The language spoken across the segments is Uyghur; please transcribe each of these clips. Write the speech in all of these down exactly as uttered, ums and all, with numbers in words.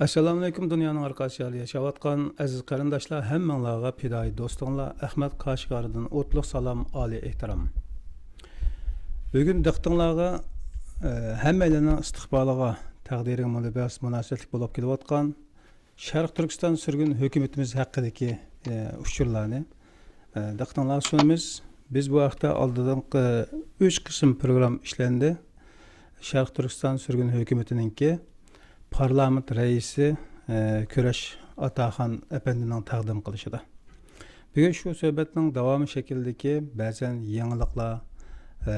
ئەسسالامۇئەلەيكۇم، دۇنيانىڭ ھەر قايسى يەردە ياشاۋاتقان ئەزىز قېرىنداشلار، ھەممىڭلارغا پىدائىي دوستۇڭلار ئەخمەت قاشىغاردىن ئوتلۇق سالام، ئالىي ئېھتىرام. بۈگۈن دىققىتىڭلارغا، ئە، ھەممەيلەننىڭ ئىستىقبالىغا، تەقدىرىگە مۇناسىۋەتلىك بولۇپ كېلىۋاتقان شەرقىي تۈركىستان سۈرگۈن ھۆكۈمىتىمىز ھەققىدىكى، ئە، ئۇچۇرلارنى، ئە، دىققىتىڭلارغا سۇنىمىز. بىز بۇ ھەقتە ئالدىنقى ئۈچ قىسىم پروگرامما ئىشلەندى. شەرقىي تۈركىستان سۈرگۈن ھۆكۈمىتىنىڭكى پارلامېنت رەئىسى، ئە، كۈرەش ئاتاخان ئەپەندىنىڭ تەقدىم قىلىشىدا. بۈگۈن شۇ سۆھبەتنىڭ داۋامى شەكلىدىكى بەزەن يېڭىلىقلار، ئە،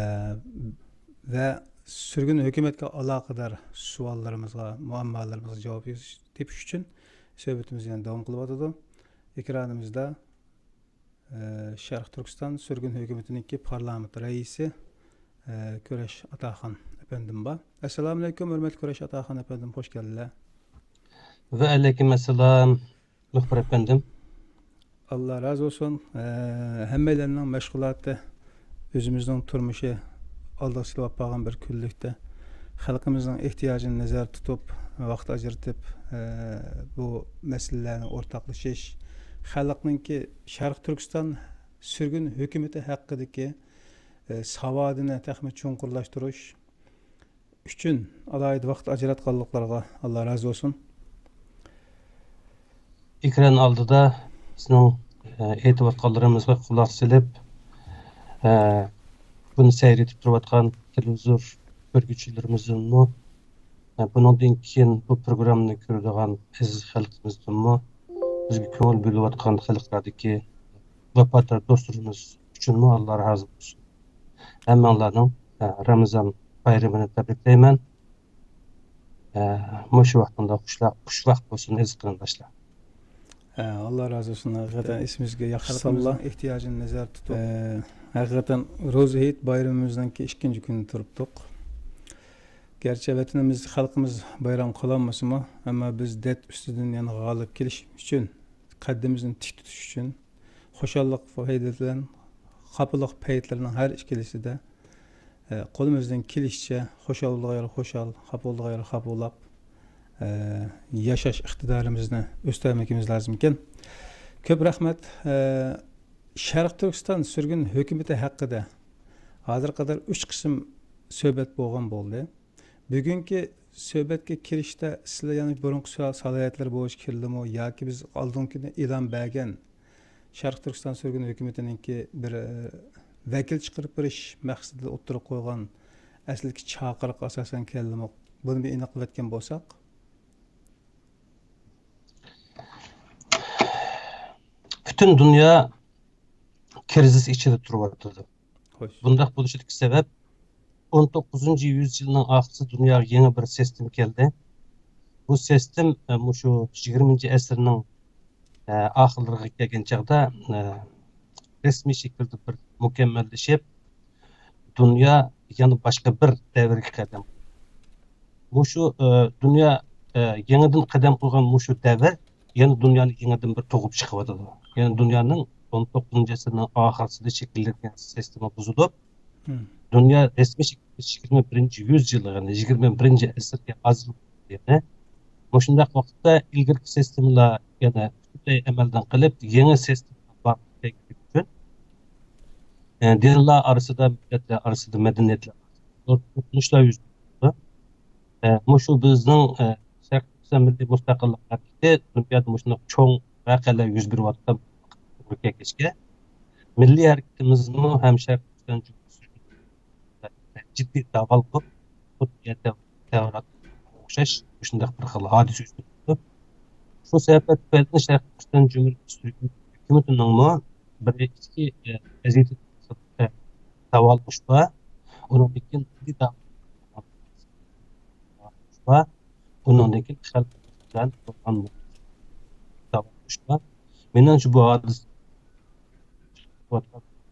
ۋە سۈرگۈن ھۆكۈمەتكە ئالاقىدار سوئاللىرىمىزغا، مۇئاممالىرىمىزغا جاۋاب تېپىش ئۈچۈن سۆھبىتىمىز يەنە داۋام قىلىۋاتىدۇ. ئېكرانىمىزدا، ئە، شەرقىي تۈركىستان سۈرگۈن ھۆكۈمىتىنىڭكى پارلامېنت رەئىسى، ئە، كۈرەش ئاتاخان ئەپەندىم بار. ئەسسالامۇئەلەيكۇم، ھۆرمەتلىك كۈرەش ئاتاخان ئەپەندىم، خوش كەلدىلەر. ۋەئەلەيكۇم ئەسسالام، مۇخبىر ئەپەندىم. ئاللا رازى بولسۇن. ئە، ھەممەيلەننىڭ مەشغۇلاتى، ئۆزىمىزنىڭ تۇرمۇشى ئالدىغا سىلىۋاپ بارغان بىر كۈنلۈكتە، خەلقىمىزنىڭ ئېھتىياجىنى نەزەردە تۇتۇپ، ۋاقىت ئاجرىتىپ، ئە، بۇ مەسىلىلەرنى ئورتاقلىشىش، خەلقنىڭكى شەرقىي تۈركىستان سۈرگۈن ھۆكۈمىتى ھەققىدىكى، ئە، ساۋادىنى تېخىمۇ چوڭقۇرلاشتۇرۇش، ئۈچۈن ئالاھىدە ۋاقىت ئاجراتقانلىقلارغا ئاللا رازى بولسۇن. ئېكران ئالدىدا بىزنىڭ، ئە، ئېيتىۋاتقانلىرىمىزغا قۇلاق سېلىپ، ئە، بۇنى سەير ئېتىپ تۇرۇۋاتقان تېلېۋىزور كۆرگۈچىلىرىمىزدىنمۇ، ئە، بۇنىڭدىن كېيىن بۇ پروگراممىنى كۆرىدىغان ئەزىز خەلقىمىزدىنمۇ، بىزگە كۆڭۈل بۆلۈۋاتقان خەلقلەردىكى ۋاپادار دوستلىرىمىز ئۈچۈنمۇ ئاللا رازى بولسۇن. ھەممىڭلارنىڭ، ئە، رامىزان بايرىمىنى تەبرىكلەيمەن. ئە، مۇشۇ ۋاقتىڭدا خۇشلا-، خۇش ۋاقىت بولسۇن، ئەزىز قېرىنداشلار. ئە، ئاللا رازى بولسۇن. ھەقىقەتەن ئېسىمىزگە ياخشى سالدى. خەلقىمىزنىڭ ئېھتىياجىنى نەزەردە تۇتۇپ. ئە، ھەقىقەتەن روزا ھېيت بايرىمىمىزنىڭكى ئىككىنچى كۈنىدە تۇرۇپتۇق. گەرچە ۋەتىنىمىز، خەلقىمىز بايرام قىلالمىسىمۇ، ئەمما بىز دەرد ئۈستىدىن يەنە غالىب كېلىش ئۈچۈن، قەددىمىزنى تىك تۇتۇش ئۈچۈن، خۇشاللىق پەيتى بىلەن خاپىلىق پەيتلىرىنىڭ ھەر ئىككىلىسىدە، ئە، قولىمىزدىن كېلىشىچە خۇشال بولىدىغان يەردە خۇشال، خاپا بولىدىغان يەردە خاپا بولاپ، ئە، ياشاش ئىقتىدارىمىزنى ئۆستۈرمەكىمىز لازىمكەن. كۆپ رەھمەت. ئە، شەرقىي تۈركىستان سۈرگۈن ھۆكۈمىتى ھەققىدە ھازىرغا قەدەر ئۈچ قىسىم سۆھبەت بولغان بولدى. بۈگۈنكى سۆھبەتكە كىرىشتە سىلەر يەنە بۇرۇنقى سا-، سالاھىيەتلەر بويىچە كىردىمۇ ياكى بىز ئالدىنقى كۈنى ئېلان بەرگەن شەرقىي تۈركىستان سۈرگۈن ھۆكۈمىتىنىڭكى بىر، ئە، ۋەكىل چىقىرىپ بېرىش مەقسىتىدە ئوتتۇرىغا قويغان ئەسلىدىكى چاقىرىققا ئاساسەن كەلدىمۇ؟ بۇنى بىر ئېنىقلىۋەتكەن بولساق. پۈتۈن دۇنيا كىرىزىس ئىچىدە تۇرۇۋاتىدۇ. خوش. بۇنداق بولۇشىدىكى سەۋەب، ئون توققۇزىنچى يۈزيىلنىڭ ئاخىرىسىدا دۇنياغا يېڭى بىر سىستېما كەلدى. بۇ سىستېما، ئە، مۇشۇ يىگىرمىنچى ئەسىرنىڭ، ئە، ئاخىرلىرىغا كەلگەن چاغدا، ئە، رەسمىي شەكىلدە بىر مۇكەممەللىشىپ، دۇنيا يەنە باشقا بىر دەۋرگە قەدەم. مۇشۇ، ئە، دۇنيا، ئە، يېڭىدىن قەدەم قويغان مۇشۇ دەۋر يەنە دۇنيانى يېڭىدىن بىر تۇغۇپ چىقىۋاتىدۇ. يەنى دۇنيانىڭ ئون توققۇزىنچى ئەسىرنىڭ ئاخىرىسىدا شەكىللەنگەن سىستېما بۇزۇلۇپ، مم. دۇنيا رەسمىي شەكىلدە يىگىرمە بىرىنچى يۈزيىلغا، يەنى يىگىرمە بىرىنچى ئەسىرگە ئازمىدى. مۇشۇنداق ۋاقىتتا ئىلگىرىكى سىستېمىلار يەنە پۈتۈنلەي ئەمەلدىن قېلىپ، يېڭى سىستېما بارلىققا كەلگەنلىكى ئۈچۈن، ئە، دىنلار ئارىسىدا، مىللەتلەر ئارىسىدا، مەدەنىيەتلەر ئارىسىدا توقۇنۇشلار يۈز بېرىدۇ. ئە، مۇشۇ بىزنىڭ، ئە، شەرقىي تۈركىستان مىللىي مۇستەقىللىق ھەرىكىتى دۇنيادا مۇشۇنداق چوڭ ۋەقەلەر يۈز بېرىۋاتقان توغرا كەلگەچكە، مىللىي ھەرىكىتىمىزمۇ ھەم شەرقىي تۈركىستان جۇمھۇرىيىتى جىددىي داۋالغۇپ، خۇددى دەۋراتقا ئوخشاش شۇنداق بىر خىل ھادىسە يۈز بېرىپتۇ. شۇ سەۋەبتىن شەرقىي تۈركىستان جۇمھۇرىيىتى ھۆكۈمىتىنىڭمۇ بىر ئىچكى، ئە، ۋەزىيىتى داۋالىنىش بار. ئۇنىڭدىن كېيىن مىللىي داۋالىنىش بار. ئۇنىڭدىن كېيىن خەلق بىلەن بولغان داۋالىنىش بار. مېنىڭچە بۇ ھادىسە،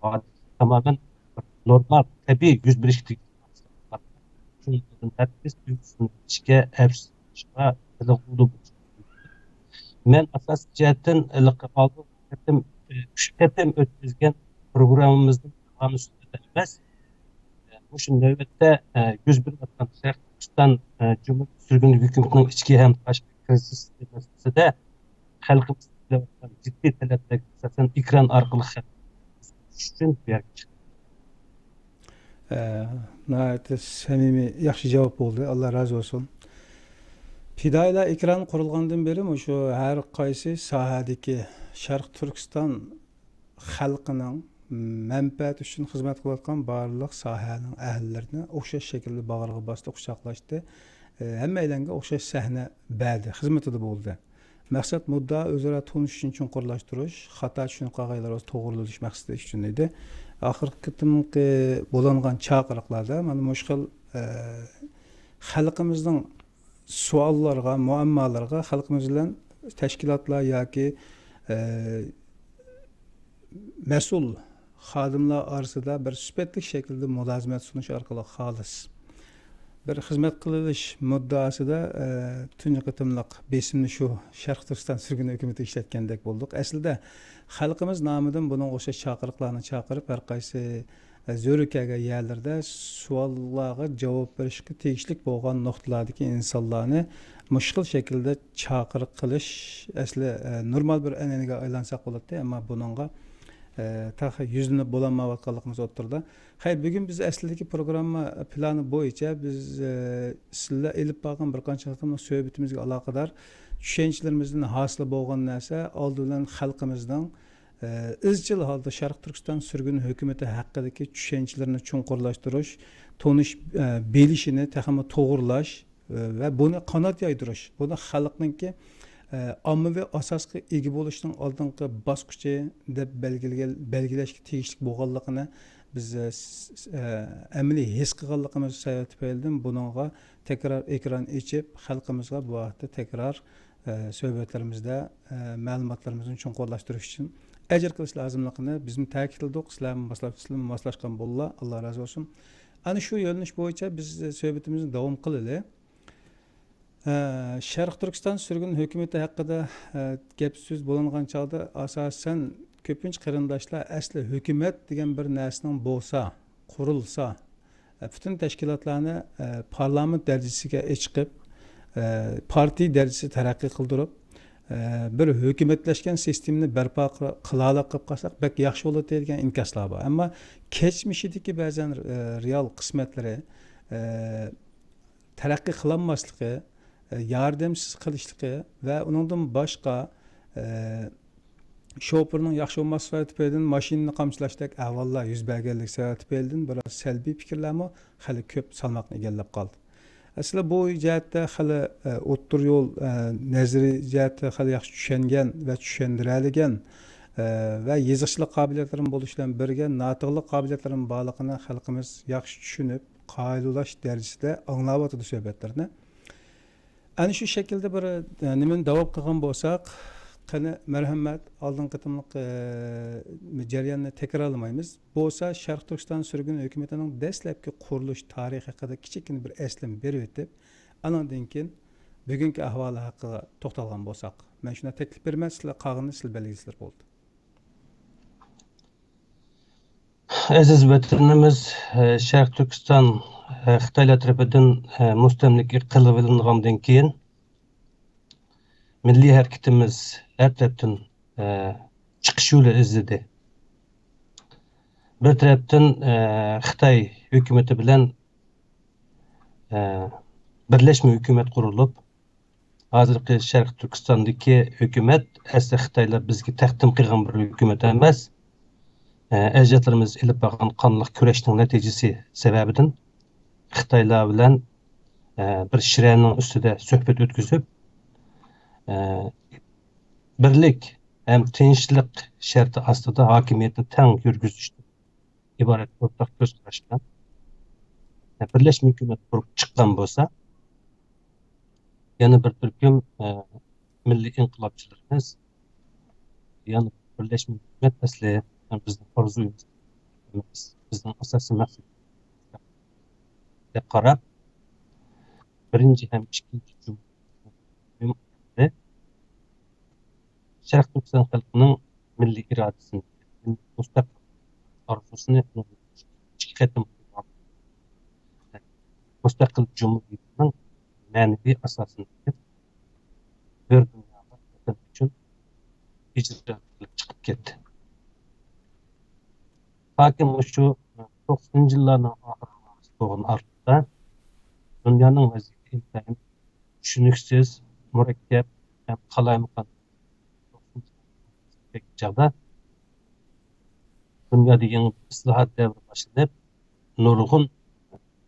ھادىسە تامامەن بىر نورمال، تەبىئىي يۈز بېرىشكە تېگىشلىك ھادىسە. شۇنىڭ ئۈچۈن ھەرگىز ئۆكسۈنۈشكە، ئەپسۇسلىنىشقا، ھېلىغۇ مەن ئاساسىي جەھەتتىن ھېلىقى ئالدىنقى قېتىم، ئۈچ قېتىم ئۆتكۈزگەن پروگراممىمىزنىڭ داۋامى سۈپىتىدە ئەمەس، مۇشۇ نۆۋەتتە يۈز بېرىۋاتقان شەرقىي تۈركىستان جۇمھۇرىيىتى سۈرگۈن ھۆكۈمىتىنىڭ ئىچكى ھەم تاشقى كىرىزىس مەسىلىسىدە خەلقىمىز قىلىۋاتقان جىددىي تەلەپلەرگە ئاساسەن ئېكران ئارقىلىق خەلق ئۈچۈن بۇ يەرگە چىقتى. ئە، ناھايىتى سەمىمىي، ياخشى جاۋاب بولدى. ئاللا رازى بولسۇن. پىدائىيلار ئېكرانى قۇرۇلغاندىن بېرى مۇشۇ ھەر قايسى ساھەدىكى شەرقىي تۈركىستان خەلقىنىڭ مەنپەئەتى ئۈچۈن خىزمەت قىلىۋاتقان بارلىق ساھەنىڭ ئەھلىلىرىنى ئوخشاش شەكىلدە باغرىغا باستى، قۇچاقلاشتى. ئە، ھەممەيلەنگە ئوخشاش سەھنە بەردى، خىزمىتىدە بولدى. مەقسەت مۇددىئا ئۆزئارا تونۇشۇشنى چوڭقۇرلاشتۇرۇش، خاتا چۈشىنىپ قالغانلار بولسا توغرىلىش مەقسىتى ئۈچۈن ئىدى. ئاخىرقى قېتىمقى بولۇنغان چاقىرىقلاردا مانا مۇشۇ خىل، ئە، خەلقىمىزنىڭ سوئاللارغا، مۇئەممالارغا خەلقىمىز بىلەن تەشكىلاتلار ياكى، ئە، مەسئۇل خادىملار ئارىسىدا بىر سۈپەتلىك شەكىلدە مۇلازىمەت سۇنۇش ئارقىلىق خالىس بىر خىزمەت قىلىش مۇددىئاسىدا، ئە، تۇنجى قېتىملىق بېسىمنى شۇ شەرقىي تۈركىستان سۈرگۈن ھۆكۈمىتى ئىشلەتكەندەك بولدۇق. ئەسلىدە خەلقىمىز نامىدىن بۇنىڭغا ئوخشاش چاقىرىقلارنى چاقىرىپ، ھەر قايسى، ئە، زۆرۈر كەلگەن يەرلەردە سوئاللارغا جاۋاب بېرىشكە تېگىشلىك بولغان نۇقتىلاردىكى ئىنسانلارنى مۇشۇ خىل شەكىلدە چاقىرىق قىلىش ئەسلى، ئە، نورمال بىر ئەنئەنىگە ئايلانساق بولاتتى، ئەمما بۇنىڭغا، ئە، تېخى يۈزلىنىپ بولالمايۋاتقانلىقىمىز ئوتتۇرىدا. خەير، بۈگۈن بىز ئەسلىدىكى پروگرامما پىلانى بويىچە بىز، ئە، سىلەر ئېلىپ بارغان بىر قانچە قېتىملىق سۆھبىتىمىزگە ئالاقىدار چۈشەنچىلىرىمىزدىن ھاسىل بولغان نەرسە ئالدى بىلەن خەلقىمىزنىڭ، ئە، ئىزچىل ھالدا شەرقىي تۈركىستان سۈرگۈن ھۆكۈمىتى ھەققىدىكى چۈشەنچىلىرىنى چوڭقۇرلاشتۇرۇش، تونۇش، ئە، بىلىشىنى تېخىمۇ توغرىلاش، ئە، ۋە بۇنى قانات يايدۇرۇش، بۇنى خەلقنىڭكى، ئە، ئاممىۋى ئاساسقا ئىگە بولۇشنىڭ ئالدىنقى باسقۇچى دەپ بەلگىلىگەن، بەلگىلەشكە تېگىشلىك بولغانلىقىنى بىز، ئە، س-، س-، ئە، ئەمەلىي ھېس قىلغانلىقىمىز سەۋەب تۈپەيلىدىن بۇنىڭغا تەكرار ئېكران ئېچىپ، خەلقىمىزغا بۇ ھەقتە تەكرار، ئە، سۆھبەتلىرىمىزدە، ئە، مەلۇماتلىرىمىزنى چوڭقۇرلاشتۇرۇش ئۈچۈن ئەجىر قىلىش لازىملىقىنى بىزمۇ تەكىتلىدۇق. سىلەرمۇ ماسلاپ، سىلەرمۇ ماسلاشقان بوللا. ئاللا رازى بولسۇن. ئەنە شۇ يۆنىلىش بويىچە بىز سۆھبىتىمىزنى داۋام قىلىلى. ئە، شەرقىي تۈركىستان سۈرگۈن ھۆكۈمىتى ھەققىدە، ئە، گەپ سۆز بولۇنغان چاغدا ئاساسەن كۆپىنچە قېرىنداشلار ئەسلى ھۆكۈمەت دېگەن بىر نەرسىنىڭ بولسا، قۇرۇلسا، ئە، پۈتۈن تەشكىلاتلارنى، ئە، پارلامېنت دەرىجىسىگە ئېچىقىپ، ئە، پارتىيە دەرىجىسىگە تەرەققىي قىلدۇرۇپ، ئە، بىر ھۆكۈمەتلەشكەن سىستېمىنى بەرپا قىلا-، قىلالاپ قېلىپ قالساق بەك ياخشى بولاتتى دېگەن ئىنكاسلار بار. ئەمما كەچمىشىدىكى بەزەن، ئە، رېئال قىسمەتلىرى، ئە، تەرەققىي قىلالماسلىقى، ئە، ياردەمسىز قېلىشلىقى ۋە ئۇنىڭدىن باشقا، ئە، شوپۇرنىڭ ياخشى بولماسلىقى تۈپەيلىدىن ماشىنىنى قامچىلاشتەك ئەھۋاللار يۈز بەرگەنلىكى سەۋەب تۈپەيلىدىن بىراز سەلبىي پىكىرلەرمۇ خېلى كۆپ سالماقنى ئىگىلەپ قالدى. ئەسلى بۇ جەھەتتە خېلى، ئە، ئوتتۇرا يول، ئە، نەزەرىي جەھەتتە خېلى ياخشى چۈشەنگەن ۋە چۈشەندۈرەلىگەن، ئە، ۋە يېزىقچىلىق قابىلىيەتلىرىمۇ بولۇش بىلەن بىرگە ناتىقلىق قابىلىيەتلىرىمۇ بارلىقىنى خەلقىمىز ياخشى چۈشىنىپ، قايىل ئۇلاش دەرىجىسىدە ئاڭلاۋاتىدۇ سۆھبەتلىرىنى. ئەنە شۇ شەكىلدە بىر، ئە، نېمىنى داۋام قىلغان بولساق، قېنى، مەرھەمەت، ئالدىنقى قېتىملىق، ئە، جەرياننى تەكرارلىمايمىز. بولسا شەرقىي تۈركىستان سۈرگۈن ھۆكۈمىتىنىڭ دەسلەپكى قۇرۇلۇش تارىخى ھەققىدە كىچىككىنە بىر ئەسلىمە بېرىۋېتىپ، ئانىڭدىن كېيىن بۈگۈنكى ئەھۋالى ھەققىدە توختالغان بولساق. مەن شۇنداق تەكلىپ بېرىمەن، سىلەر قالغىنىنى سىلەر بەلگىلىسىلەر بولدى. ئەزىز ۋەتىنىمىز، ئە، شەرقىي تۈركىستان، ئە، خىتايلار تەرىپىدىن، ئە، مۇستەملىكە قىلىۋېلىنغاندىن كېيىن، مىللىي ھەرىكىتىمىز ھەر تەرەپتىن، ئە، چىقىش يولى ئىزدىدى. بىر تەرەپتىن، ئە، خىتاي ھۆكۈمىتى بىلەن، ئە، بىرلەشمە ھۆكۈمەت قۇرۇلۇپ، ھازىرقى شەرقىي تۈركىستاندىكى ھۆكۈمەت ئەسلى خىتايلار بىزگە تەقدىم قىلغان بىر ھۆكۈمەت ئەمەس. ئە، ئەجدادلىرىمىز ئېلىپ بارغان قانلىق كۈرەشنىڭ نەتىجىسى سەۋەبىدىن خىتايلار بىلەن، بىر شىرەنىڭ ئۈستىدە سۆھبەت ئۆتكۈزۈپ، بىرلىك ھەم تىنچلىق شەرتى ئاستىدا ھاكىمىيەتنى تەڭ يۈرگۈزۈشتىن ئىبارەت ئورتاق كۆز قاراشقا بىرلەشمە ھۆكۈمەت قۇرۇپ چىققان بولسا، يەنە بىر تۈركۈم مىللىي ئىنقىلابچىلىرىمىز يەنە بىرلەشمە ھۆكۈمەت ئەسلى بىزنىڭ ئارزۇيىمىز ئەمەس، بىزنىڭ ئاساسىي مەقسىتىمىز دەپ قاراپ، بىرىنچى ھەم ئىككىنچى جۇمھۇرىيەتنى شەرقىي تۈركىستان خەلقىنىڭ مىللىي ئىرادىسىنى، مۇستەقىل ئارزۇسىنى ئىككى قېتىم مۇستەقىل جۇمھۇرىيىتىنىڭ مەنىۋى ئاساسىنى بىر دۇنياغا ۋەتەن ئۈچۈن ھىجرەت قىلىپ چىقىپ كەتتى. تاكى مۇشۇ توقسىنىنچى يىللارنىڭ ئاخىرىغا بولغان ئارىلىقتا دۇنيانىڭ ۋەزىيىتى ئىنتايىن چۈشىنىكسىز، مۇرەككەپ ھەم قالايمىقان چاغدا دۇنيادا يېڭى بىر ئىسلاھات دەۋرى باشلىنىپ، نۇرغۇن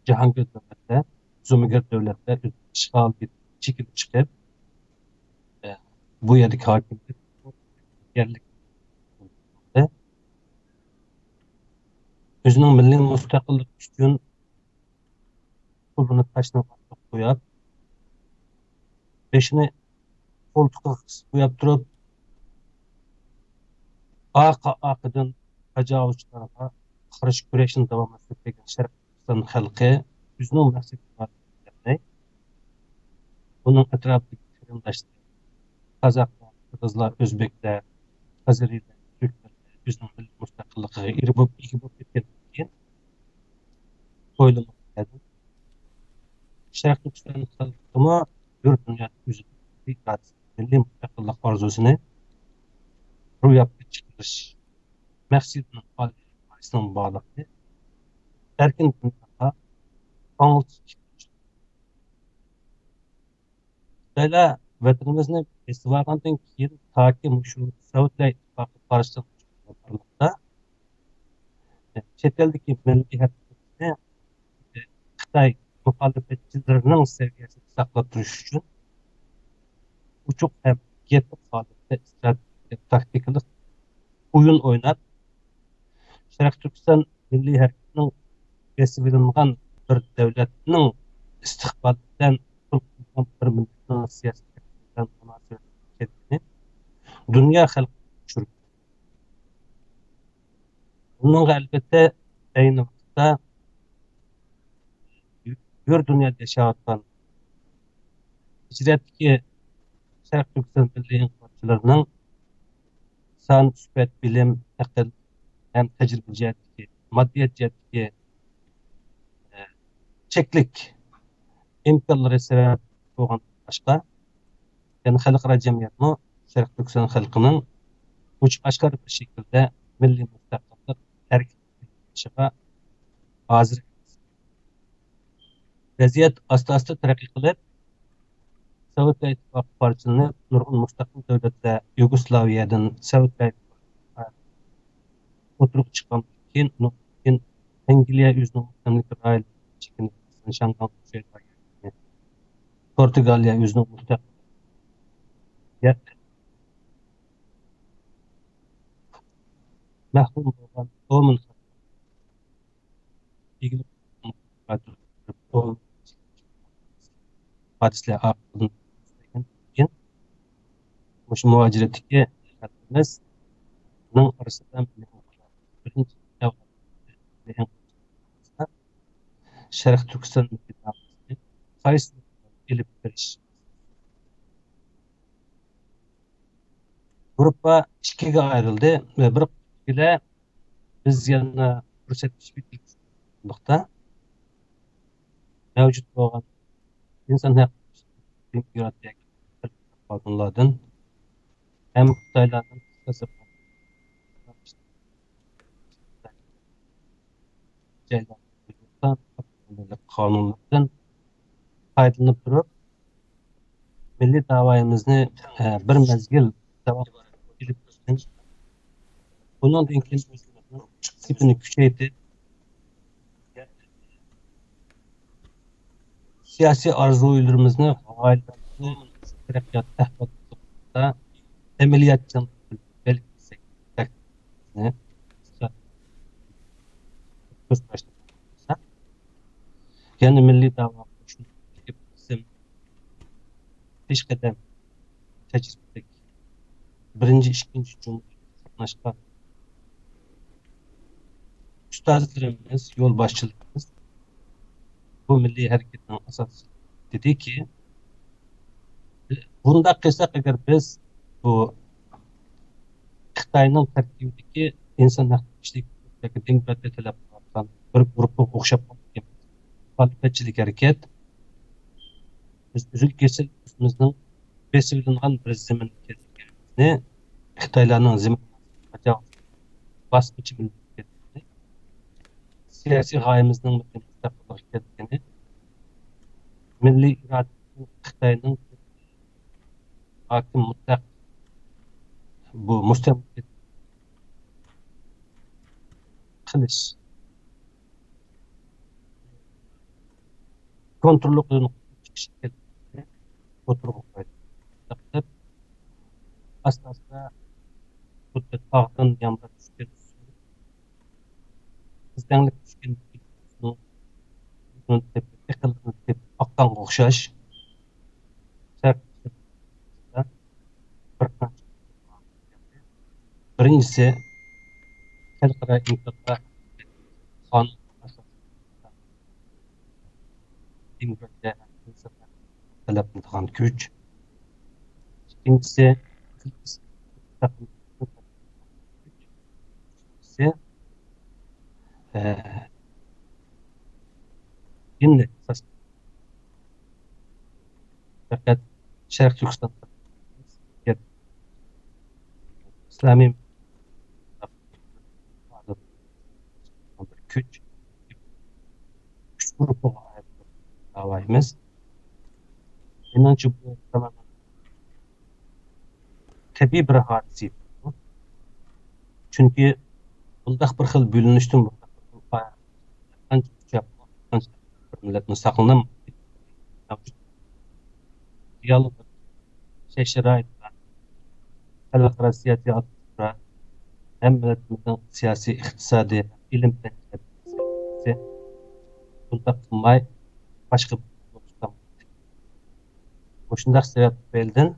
جاھانگىر دۆلەتلەر، زومىگەر دۆلەتلەر ئىشغالدىن چېكىنىپ چىقىپ، بۇ يەردىكى ھاكىمىيەت يەرلىك ئۆزىنىڭ مىللىي مۇستەقىللىقى ئۈچۈن قولىنى تاشنىڭ ئاستىغا قويۇپ، بېشىنى قولتۇقىغا قىسىپ قويۇپ تۇرۇپ، ئارقا-ئارقىدىن تاجاۋۇزچىلارغا قارشى كۈرەشنى داۋاملاشتۇرۇپ كەلگەن شەرقىي تۈركىستان خەلقى ئۆزىنىڭ مەقسىتىگە يەتمەي، ئۇنىڭ ئەتراپىدىكى قېرىنداشلىرى، قازاقلار، قىرغىزلار، ئۆزبېكلەر، ئازېرىيلار، تۈركلەر ئۆزىنىڭ مىللىي مۇستەقىللىقىغا ئىگە بولۇپ، ئىگە بولۇپ كەتكەندىن كېيىن، ئويلىمىغان شەرقىي تۈركىستان خەلقىمۇ بىر دۇنيادا ئۆزىنىڭ مىللىي ئىرادىسىنى، مىللىي مۇستەقىللىق ئارزۇسىنى روياپقا چىقىرىش مەقسىتىنىڭ ئالىي غايىسىنىڭ بارلىقىنى ئەركىن دۇنياغا ئاڭلىتىش. خىتايلار ۋەتىنىمىزنى بېسىۋالغاندىن كېيىن تاكى مۇشۇ سوۋېتلار ئىتتىپاقى قارشىلىقىدا چەت ئەلدىكى مىللىي ھەرىكەتنى خىتاي مۇخالىپەتچىلىرىنىڭ سەۋىيەسىدە ساقلاپ تۇرۇش ئۈچۈن ئوچۇق ھەم يېپىق ھالەتتە ئىستراتېگىيە تاكتىكىلىق ئويۇن ئويناپ، شەرقىي تۈركىستان مىللىي ھەرىكىتىنىڭ بېسىۋېلىنغان بىر دۆلەتنىڭ ئىستىقبالى بىلەن پۇل قىلغان بىر مىللەتنىڭ سىياسىتى بىلەن مۇناسىۋەتلىك ئىكەنلىكىنى دۇنيا خەلقىگە چۈشۈرگەن. بۇنىڭغا ئەلۋەتتە ئەينى ۋاقىتتا بىر دۇنيادا ياشاۋاتقان ھىجرەتتىكى شەرقىي تۈركىستان مىللىي ئىنقىلابچىلىرىنىڭ سان، سۈپەت، بىلىم، ئەقىل ھەم تەجرىبە جەھەتتىكى، ماددىيەت جەھەتتىكى، ئە، چەكلىك ئىمكانلىرى سەۋەب بولغاندىن باشقا، يەنە خەلقئارا جەمئىيەتمۇ شەرقىي تۈركىستان خەلقىنىڭ ئوچۇق ئاشكارا بىر شەكىلدە مىللىي مۇستەقىللىق ھەرىكىتىگە قاتنىشىشىغا ھازىر ئەمەس. ۋەزىيەت ئاستا-ئاستا تەرەققىي قىلىپ، سوۋېتلار ئىتتىپاقى پارچىلىنىپ، نۇرغۇن مۇستەقىل دۆلەتلەر يۇگوسلاۋىيەدىن سوۋېتلار ئىتتىپاقىغا ئوتتۇرىغا چىققاندىن كېيىن، ئۇنىڭدىن كېيىن ئەنگلىيە ئۆزىنىڭ مۇستەملىكە رايونىدىن چېكىنىپ، شاڭگاڭ، پورتۇگالىيە ئۆزىنىڭ مۇستەقىل مەھرۇم بولغان ئومۇن ئىگىلىك ھادىسىلەر ئارقىدىن كېيىن مۇشۇ مۇھاجىرەتتىكى خەلقىمىزنىڭ ئارىسىدا بىرىنچى نۆۋەتتە شەرقىي تۈركىستان مىللىي داۋاسىنى قايسى ئېلىپ بېرىش. گۇرۇپپا ئىككىگە ئايرىلدى ۋە بىر ئىككىلەر بىز يەنە پۇرسەت پىشىپ مەۋجۇت بولغان ئىنسان ھەقلىرى قانۇنلاردىن ھەم خىتايلاردىن قانۇنلاردىن پايدىلىنىپ تۇرۇپ، مىللىي داۋايىمىزنى، ئە، بىر مەزگىل داۋام ئېلىپ، بۇنىڭدىن كېيىن ئۆزىمىزنىڭ سېپىنى كۈچەيتىپ، سىياسىي ئارزۇلىرىمىزنى، غايىلىرىمىزنى، تەرەققىيات ئەھۋالىمىزدا ئەمەلىيەتچان بەلگىلىسەك، كۆز قاراشتا يەنە مىللىي داۋا قىلىشنى قىسىم پېشقەدەم تەجرىبىلىك بىرىنچى، ئىككىنچى جۇڭگو قاتناشقان ئۇستازلىرىمىز، يولباشچىلىرىمىز بۇ مىللىي ھەرىكەتنىڭ ئاساسىي دېدىكى، بۇنداق قىلساق، ئەگەر بىز بۇ خىتاينىڭ تەركىبىدىكى ئىنسان ھەقلىرى، كىشىلىك ھوقۇق ياكى دېموكراتىيە تەلەپ قىلىۋاتقان بىر گۇرۇپپىغا ئوخشاپ قالىدىكەن. مۇخالىپەتچىلىك ھەرىكەت، بىز ئۈزۈل-كېسىل ئۆزىمىزنىڭ بېسىۋېلىنغان بىر زېمىندا كەلگىنىمىزنى، خىتايلارنىڭ زېمىن تاجاۋۇز، باسقۇچى مىللەت ئىكەنلىكىنى، سىياسىي غايىمىزنىڭ مۇستەقىللىق ئىكەنلىكىنى، مىللىي ئىرادىنى خىتاينىڭ ھاكىم مۇتلەق بۇ مۇستەملىكە قىلىش، كونتروللۇقىدىن چىقىش ئىكەنلىكىنى ئوتتۇرىغا قويدى. دىققەت، ئاستا-ئاستا خۇددى تاغدىن يامراپ چۈشكەن سۇ، ئىزدەڭلەپ چۈشكەن ئېقىنلىرىنى تېپىپ ئاققانغا ئوخشاش، شەرق بىر قانچە. بىرىنچىسى، خەلقئارا ئىنكاسلار قانۇن ئاساسىدا دېموكراتىيە ھەم ئىنسان ھەقلىرىنى تەلەپ قىلىدىغان كۈچ. ئىككىنچىسى، ئۈچىنچىسى، ئە، دىننى ئاساس پەقەت شەرقىي تۈركىستان ئىسلامىي بىر كۈچ، كۈچ گۇرۇپپىغا ئايرىلىپ داۋايمىز. مېنىڭچە، بۇ تامامەن تەبىئىي بىر ھادىسە. چۈنكى بۇنداق بىر خىل بۆلۈنۈشتىن، بۇنداق بىر خىل قانچە كۈچەپ، قانچە بىر مىللەتنى ساقلىنالمايدۇ. رېئال شەرت-شارائىتتا خەلقئارا سىياسىي ئاتموسفېرا ھەم مىللىتىمىزنىڭ سىياسىي، ئىقتىسادىي، ئىلىم پەن جەھەتتىكى سىياسىي بۇنداق قىلماي، باشقا بولۇشتا. مۇشۇنداق سەۋەب تۈپەيلىدىن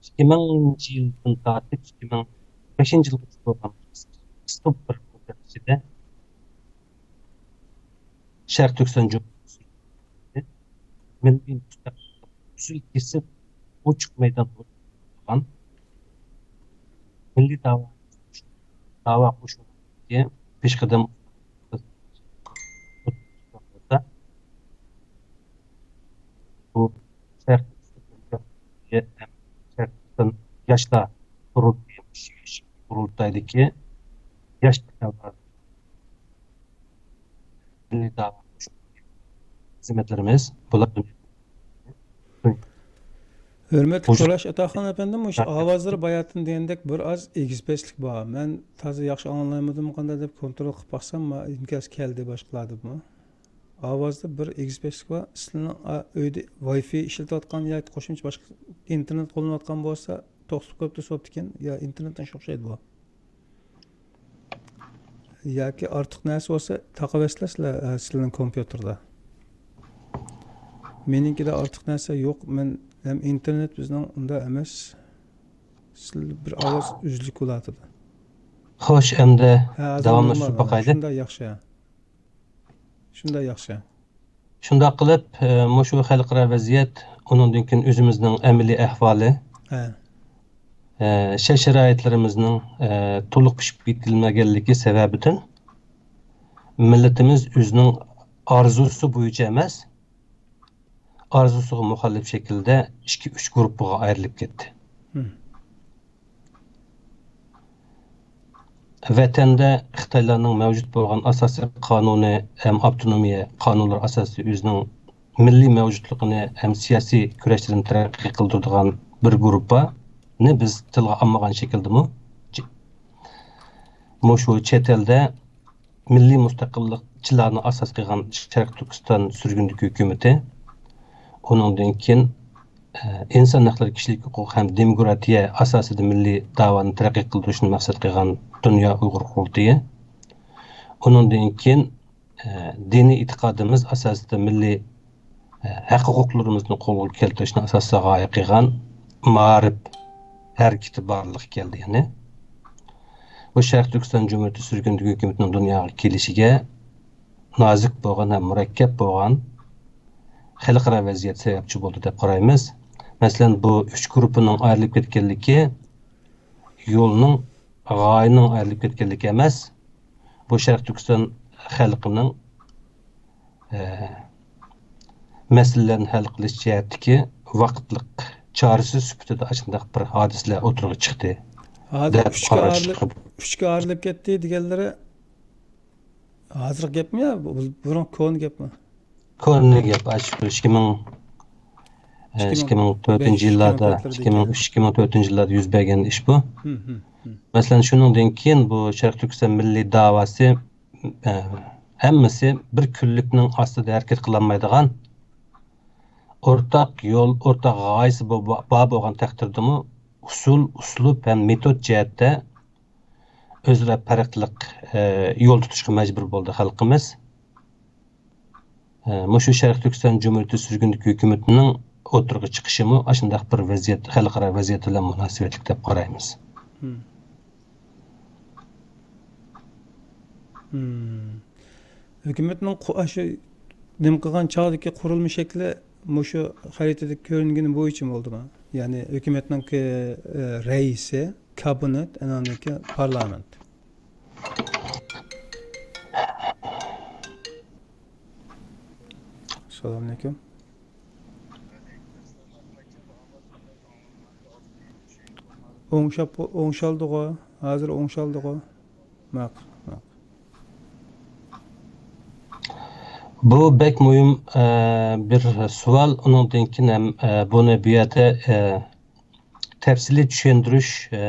ئىككى مىڭىنچى يىلدىن تارتىپ ئىككى مىڭ بەشىنچى يىلغىچە بولغان قىسقا بىر مۇددەت ئىچىدە شەرقىي تۈركىستان جۇمھۇرىيىتى مىللىي مۇستەقىللىق ئۈزۈل-كېسىل ئوچۇق مەيدان بولغان مىللىي داۋا، داۋا قوشۇنىدىكى پېشقەدەم بۇ شەرقىي ياشلار قۇرۇلتىيى، قۇرۇلتايدىكى ياش خىزمەتلىرىمىز بۇلار. ھۆرمەتلىك قۇلاش ئاتاخان ئەپەندىم، مۇشۇ ئاۋازلىرى باياتىن دېگەندەك بىر ئاز ئېگىز-پەسلىك بار. مەن تازا ياخشى ئاڭلايمىدىم قانداق دەپ كونترول قىلىپ باقسام، ما ئىنكاس كەلدى باشقىلاردىنمۇ. ئاۋازدا بىر ئېگىز-پەسلىك بار. سىلەرنىڭ، ئا، ئۆيدە ۋاي فاي ئىشلىتىۋاتقان ياكى قوشۇمچە باشقا ئىنتېرنېت قوللىنىۋاتقان بولسا، توختىتىپ قويۇپ تۇرسا بوپتىكەن. يا ئىنتېرنېتتىن شۇ ئوخشايدۇ بۇ. ياكى ئارتۇق نەرسە بولسا تاقىۋەتسىلە سىلەر، ئە، سىلەرنىڭ كومپيۇتېردا. مېنىڭكىدە ئارتۇق نەرسە يوق. مەن ھەم ئىنتېرنېت بىزنىڭ ئۇنداق ئەمەس. سىل-، بىر ئاۋاز ئۈزۈلۈك بولاتىدۇ. خوش، ئەمدى ھە، ھازىر داۋاملاشتۇرۇپ نورمال. باقايلى. شۇنداق ياخشى. شۇنداق ياخشى. شۇنداق قىلىپ، ئە، مۇشۇ خەلقئارا ۋەزىيەت، ئۇنىڭدىن كېيىن ئۆزىمىزنىڭ ئەمەلىي ئەھۋالى، ھە. ئە، شەرت-شارائىتلىرىمىزنىڭ، ئە، تولۇق پىشىپ يېتىلمىگەنلىكى سەۋەبىدىن مىللىتىمىز ئۆزىنىڭ ئارزۇسى بويىچە ئەمەس، ئارزۇسىغا مۇخالىپ شەكىلدە ئىككى، ئۈچ گۇرۇپپىغا ئايرىلىپ كەتتى. ھىم. ۋەتەندە خىتايلارنىڭ مەۋجۇت بولغان ئاساسىي قانۇنى ھەم ئاپتونومىيە قانۇنلىرى ئاساسىدا ئۆزىنىڭ مىللىي مەۋجۇتلۇقىنى ھەم سىياسىي كۈرەشلىرىنى تەرەققىي قىلدۇرىدىغان بىر گۇرۇپپانى بىز تىلغا ئالمىغان شەكىلدىمۇ، مۇشۇ چەت ئەلدە مىللىي مۇستەقىللىقچىلارنى ئاساس قىلغان شەرقىي تۈركىستان سۈرگۈندىكى ھۆكۈمىتى، ئۇنىڭدىن كېيىن، ئە، ئىنسان ھەقلىرى، كىشىلىك ھوقۇق ھەم دېموكراتىيە ئاساسىدا مىللىي داۋانى تەرەققىي قىلدۇرۇشنى مەقسەت قىلغان دۇنيا ئۇيغۇر قۇرۇلتىيى، ئۇنىڭدىن كېيىن، ئە، دىنىي ئېتىقادىمىز ئاساسىدا مىللىي، ئە، ھەق ھوقۇقلىرىمىزنى قولغا كەلتۈرۈشنى ئاساسىي غايە قىلغان مائارىپ ھەرىكىتى بارلىققا كەلدى. يەنى بۇ شەرقىي تۈركىستان جۇمھۇرىيىتى سۈرگۈندىكى ھۆكۈمىتىنىڭ دۇنياغا كېلىشىگە نازۇك بولغان ھەم مۇرەككەپ بولغان خەلقئارا ۋەزىيەت سەۋەبچى بولدى دەپ قارايمىز. مەسىلەن، بۇ ئۈچ گۇرۇپپىنىڭ ئايرىلىپ كەتكەنلىكى يولنىڭ، غايىنىڭ ئايرىلىپ كەتكەنلىكى ئەمەس، بۇ شەرقىي تۈركىستان خەلقىنىڭ، ئە، مەسىلىلەرنى ھەل قىلىش جەھەتتىكى ۋاقىتلىق چارىسى سۈپىتىدە ئاشۇنداق بىر ھادىسىلەر ئوتتۇرىغا چىقتى، ھازىر دەپ ئۈچكە قاراشقا ئايرىلىپ، ئۈچكە ئايرىلىپ كەتتى دېگەنلىرى ھازىرقى گەپمۇ يا بۇ-، بۇرۇن كونا گەپمۇ؟ كونا گەپ، ئاشۇ ئىككى مىڭ، ئە، ئىككى مىڭ تۆتىنچى يىللاردا، ئىككى مىڭ ئۈچ، ئىككى مىڭ تۆتىنچى يىللاردا يۈز بەرگەن ئىش بۇ. مەسىلەن، شۇنىڭدىن كېيىن بۇ شەرقىي تۈركىستان مىللىي داۋاسى، ئە، ھەممىسى بىر كۈنلۈكنىڭ ئاستىدا ھەرىكەت قىلالمايدىغان، ئورتاق يول، ئورتاق غايىسى بو-، بار بولغان تەقدىردىمۇ ئۇسۇل، ئۇسلۇب ھەم مېتود جەھەتتە ئۆزئارا پەرقلىق، ئە، يول تۇتۇشقا مەجبۇر بولدى خەلقىمىز. ئە، مۇشۇ شەرقىي تۈركىستان جۇمھۇرىيىتى سۈرگۈندىكى ھۆكۈمىتىنىڭ ئوتتۇرىغا چىقىشىمۇ ئاشۇنداق بىر ۋەزىيەت، خەلقئارا ۋەزىيەت بىلەن مۇناسىۋەتلىك دەپ قارايمىز. ھۆكۈمەتنىڭ قۇ-، ئاشۇ نېمە قىلغان چاغدىكى قۇرۇلما شەكلى مۇشۇ خەرىتىدە كۆرۈنگىنى بويىچە بولدىمۇ؟ يەنى ھۆكۈمەتنىڭكى، ئە، رەئىسى، كابىنېت، ئاناندىن كېيىن پارلامېنت. ئەسسالامۇئەلەيكۇم. ئوڭشاپ، ئوڭشالدىغۇ؟ ھازىر ئوڭشالدىغۇ؟ ماقۇل، ماقۇل. بۇ بەك مۇھىم، ئە، بىر سوئال. ئۇنىڭدىن كېيىن ھەم، ئە، بۇنى بۇ يەردە، ئە، تەپسىلىي چۈشەندۈرۈش، ئە،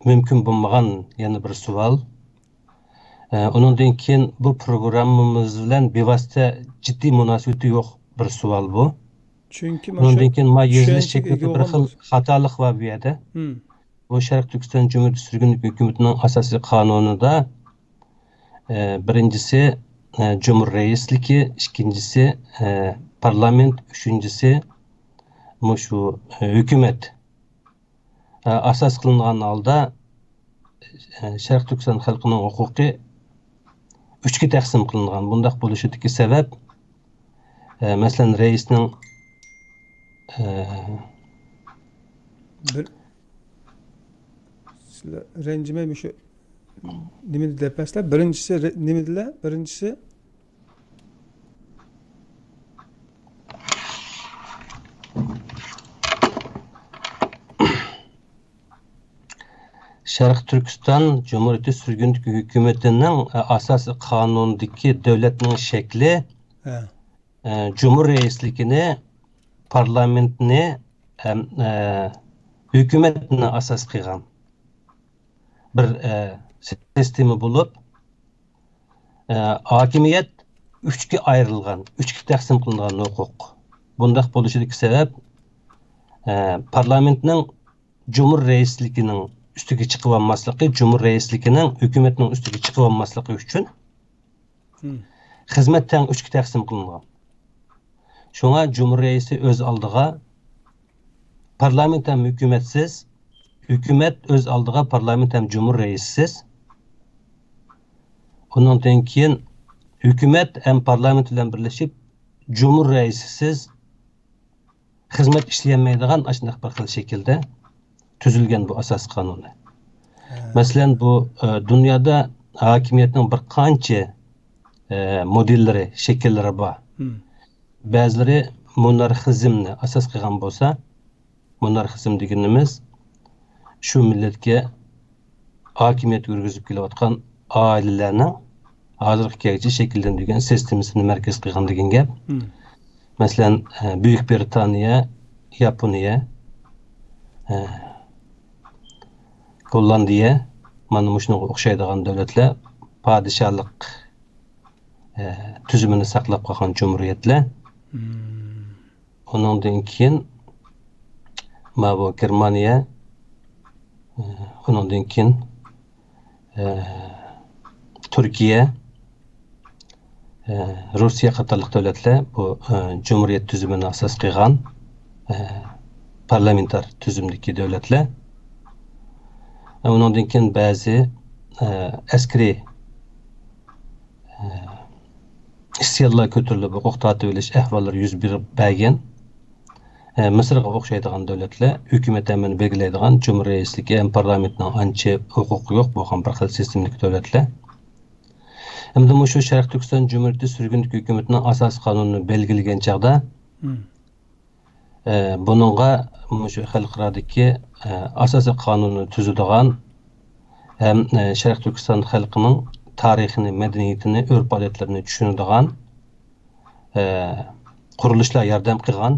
مۇمكىن بولمىغان يەنە بىر سوئال. ئە، ئۇنىڭدىن كېيىن بۇ پروگراممىمىز بىلەن بىۋاسىتە جىددىي مۇناسىۋىتى يوق بىر سوئال بۇ. چۈنكى ئۇنىڭدىن كېيىن ما يېزىلىش شەكلىدە بىر خىل خاتالىق بار بۇ يەردە. بۇ شەرقىي تۈركىستان جۇمھۇرىيىتى سۈرگۈن ھۆكۈمىتىنىڭ ئاساسىي قانۇنىدا، ئە، بىرىنچىسى، ئە، جۇمھۇر رەئىسلىكى، ئىككىنچىسى، ئە، پارلامېنت، ئۈچىنچىسى مۇشۇ، ئە، ھۆكۈمەت، ئە، ئاساس قىلىنغان ھالدا، ئە، شەرقىي تۈركىستان خەلقىنىڭ ھوقۇقى ئۈچكە تەقسىم قىلىنغان. بۇنداق بولۇشىدىكى سەۋەب، ئە، مەسىلەن، رەئىسنىڭ، ئە، بىر، سىلەر رەنجىمەي مۇشۇ نېمىدە دەپ بەرسىلەر. بىرىنچىسى رە-، نېمىدىلە؟ بىرىنچىسى شەرقىي تۈركىستان جۇمھۇرىيىتى سۈرگۈندىكى ھۆكۈمىتىنىڭ، ئە، ئاساسىي قانۇنىدىكى دۆلەتنىڭ شەكلى، ھە. ئە، جۇمھۇر رەئىسلىكىنى، پارلامېنتنى ھەم، ئە، ھۆكۈمەتنى ئاساس قىلغان بىر، ئە، سىستېما بولۇپ، ئە، ھاكىمىيەت ئۈچكە ئايرىلغان، ئۈچكە تەقسىم قىلىنغان ھوقۇق. بۇنداق بولۇشىدىكى سەۋەب، ئە، پارلامېنتنىڭ جۇمھۇر رەئىسلىكىنىڭ ئۈستىگە چىقىۋالماسلىقى، جۇمھۇر رەئىسلىكىنىڭ ھۆكۈمەتنىڭ ئۈستىگە چىقىۋالماسلىقى ئۈچۈن، خىزمەت تەڭ ئۈچكە تەقسىم قىلىنغان. شۇڭا جۇمھۇر رەئىسى ئۆز ئالدىغا پارلامېنت ھەم ھۆكۈمەتسىز، ھۆكۈمەت ئۆز ئالدىغا پارلامېنت ھەم جۇمھۇر رەئىسىسىز، ئۇنىڭدىن كېيىن ھۆكۈمەت ھەم پارلامېنت بىلەن بىرلىشىپ جۇمھۇر رەئىسىسىز خىزمەت ئىشلىيەلمەيدىغان ئاشۇنداق بىر خىل شەكىلدە تۈزۈلگەن بۇ ئاساسىي قانۇنى. ھە. مەسىلەن، بۇ، ئە، دۇنيادا ھاكىمىيەتنىڭ بىر قانچە، ئە، مودېللىرى، شەكىللىرى بار. بەزىلىرى مونارخىزمنى ئاساس قىلغان بولسا، مونارخىزم دېگىنىمىز شۇ مىللەتكە ھاكىمىيەت يۈرگۈزۈپ كېلىۋاتقان ئائىلىلەرنىڭ ھازىرغا كەلگۈچە شەكىللەندۈرگەن سىستېمىسىنى مەركەز قىلغان دېگەن گەپ. مەسىلەن، ئە، بۈيۈك بىرىتانىيە، ياپونىيە، ئە، گوللاندىيە، مانا مۇشۇنىڭغا ئوخشايدىغان دۆلەتلەر پادىشاھلىق، ئە، تۈزۈمىنى ساقلاپ قالغان جۇمھۇرىيەتلەر. مم. ئۇنىڭدىن كېيىن ماۋۇ گېرمانىيە، ئە، ئۇنىڭدىن كېيىن، ئە، تۈركىيە، ئە، روسىيە قاتارلىق دۆلەتلەر بۇ، ئە، جۇمھۇرىيەت تۈزۈمىنى ئاساس قىلغان، ئە، پارلامېنتار تۈزۈمدىكى دۆلەتلەر. ئۇنىڭدىن كېيىن بەزى، ئە، ئەسكىرىي، ئە، ئىسيانلار كۆتۈرۈلۈپ، ھوقۇق تارتىۋېلىش ئەھۋاللىرى يۈز بېرىپ بەرگەن، ئە، مىسىرغا ئوخشايدىغان دۆلەتلەر ھۆكۈمەت ئەمرىنى بەلگىلەيدىغان جۇمھۇر رەئىسلىكى ھەم پارلامېنتنىڭ ئانچە ھوقۇقى يوق بولغان بىر خىل سىستېمىدىكى دۆلەتلەر. ئەمدى مۇشۇ شەرقىي تۈركىستان جۇمھۇرىيىتى سۈرگۈندىكى ھۆكۈمىتىنىڭ ئاساسىي قانۇنىنى بەلگىلىگەن چاغدا، مم. ئە، بۇنىڭغا مۇشۇ خەلقئارادىكى، ئە، ئاساسىي قانۇننى تۈزىدىغان ھەم، ئە، شەرقىي تۈركىستان خەلقىنىڭ تارىخىنى، مەدەنىيىتىنى، ئۆرپ-ئادەتلىرىنى چۈشىنىدىغان، ئە، قۇرۇلۇشلار ياردەم قىلغان.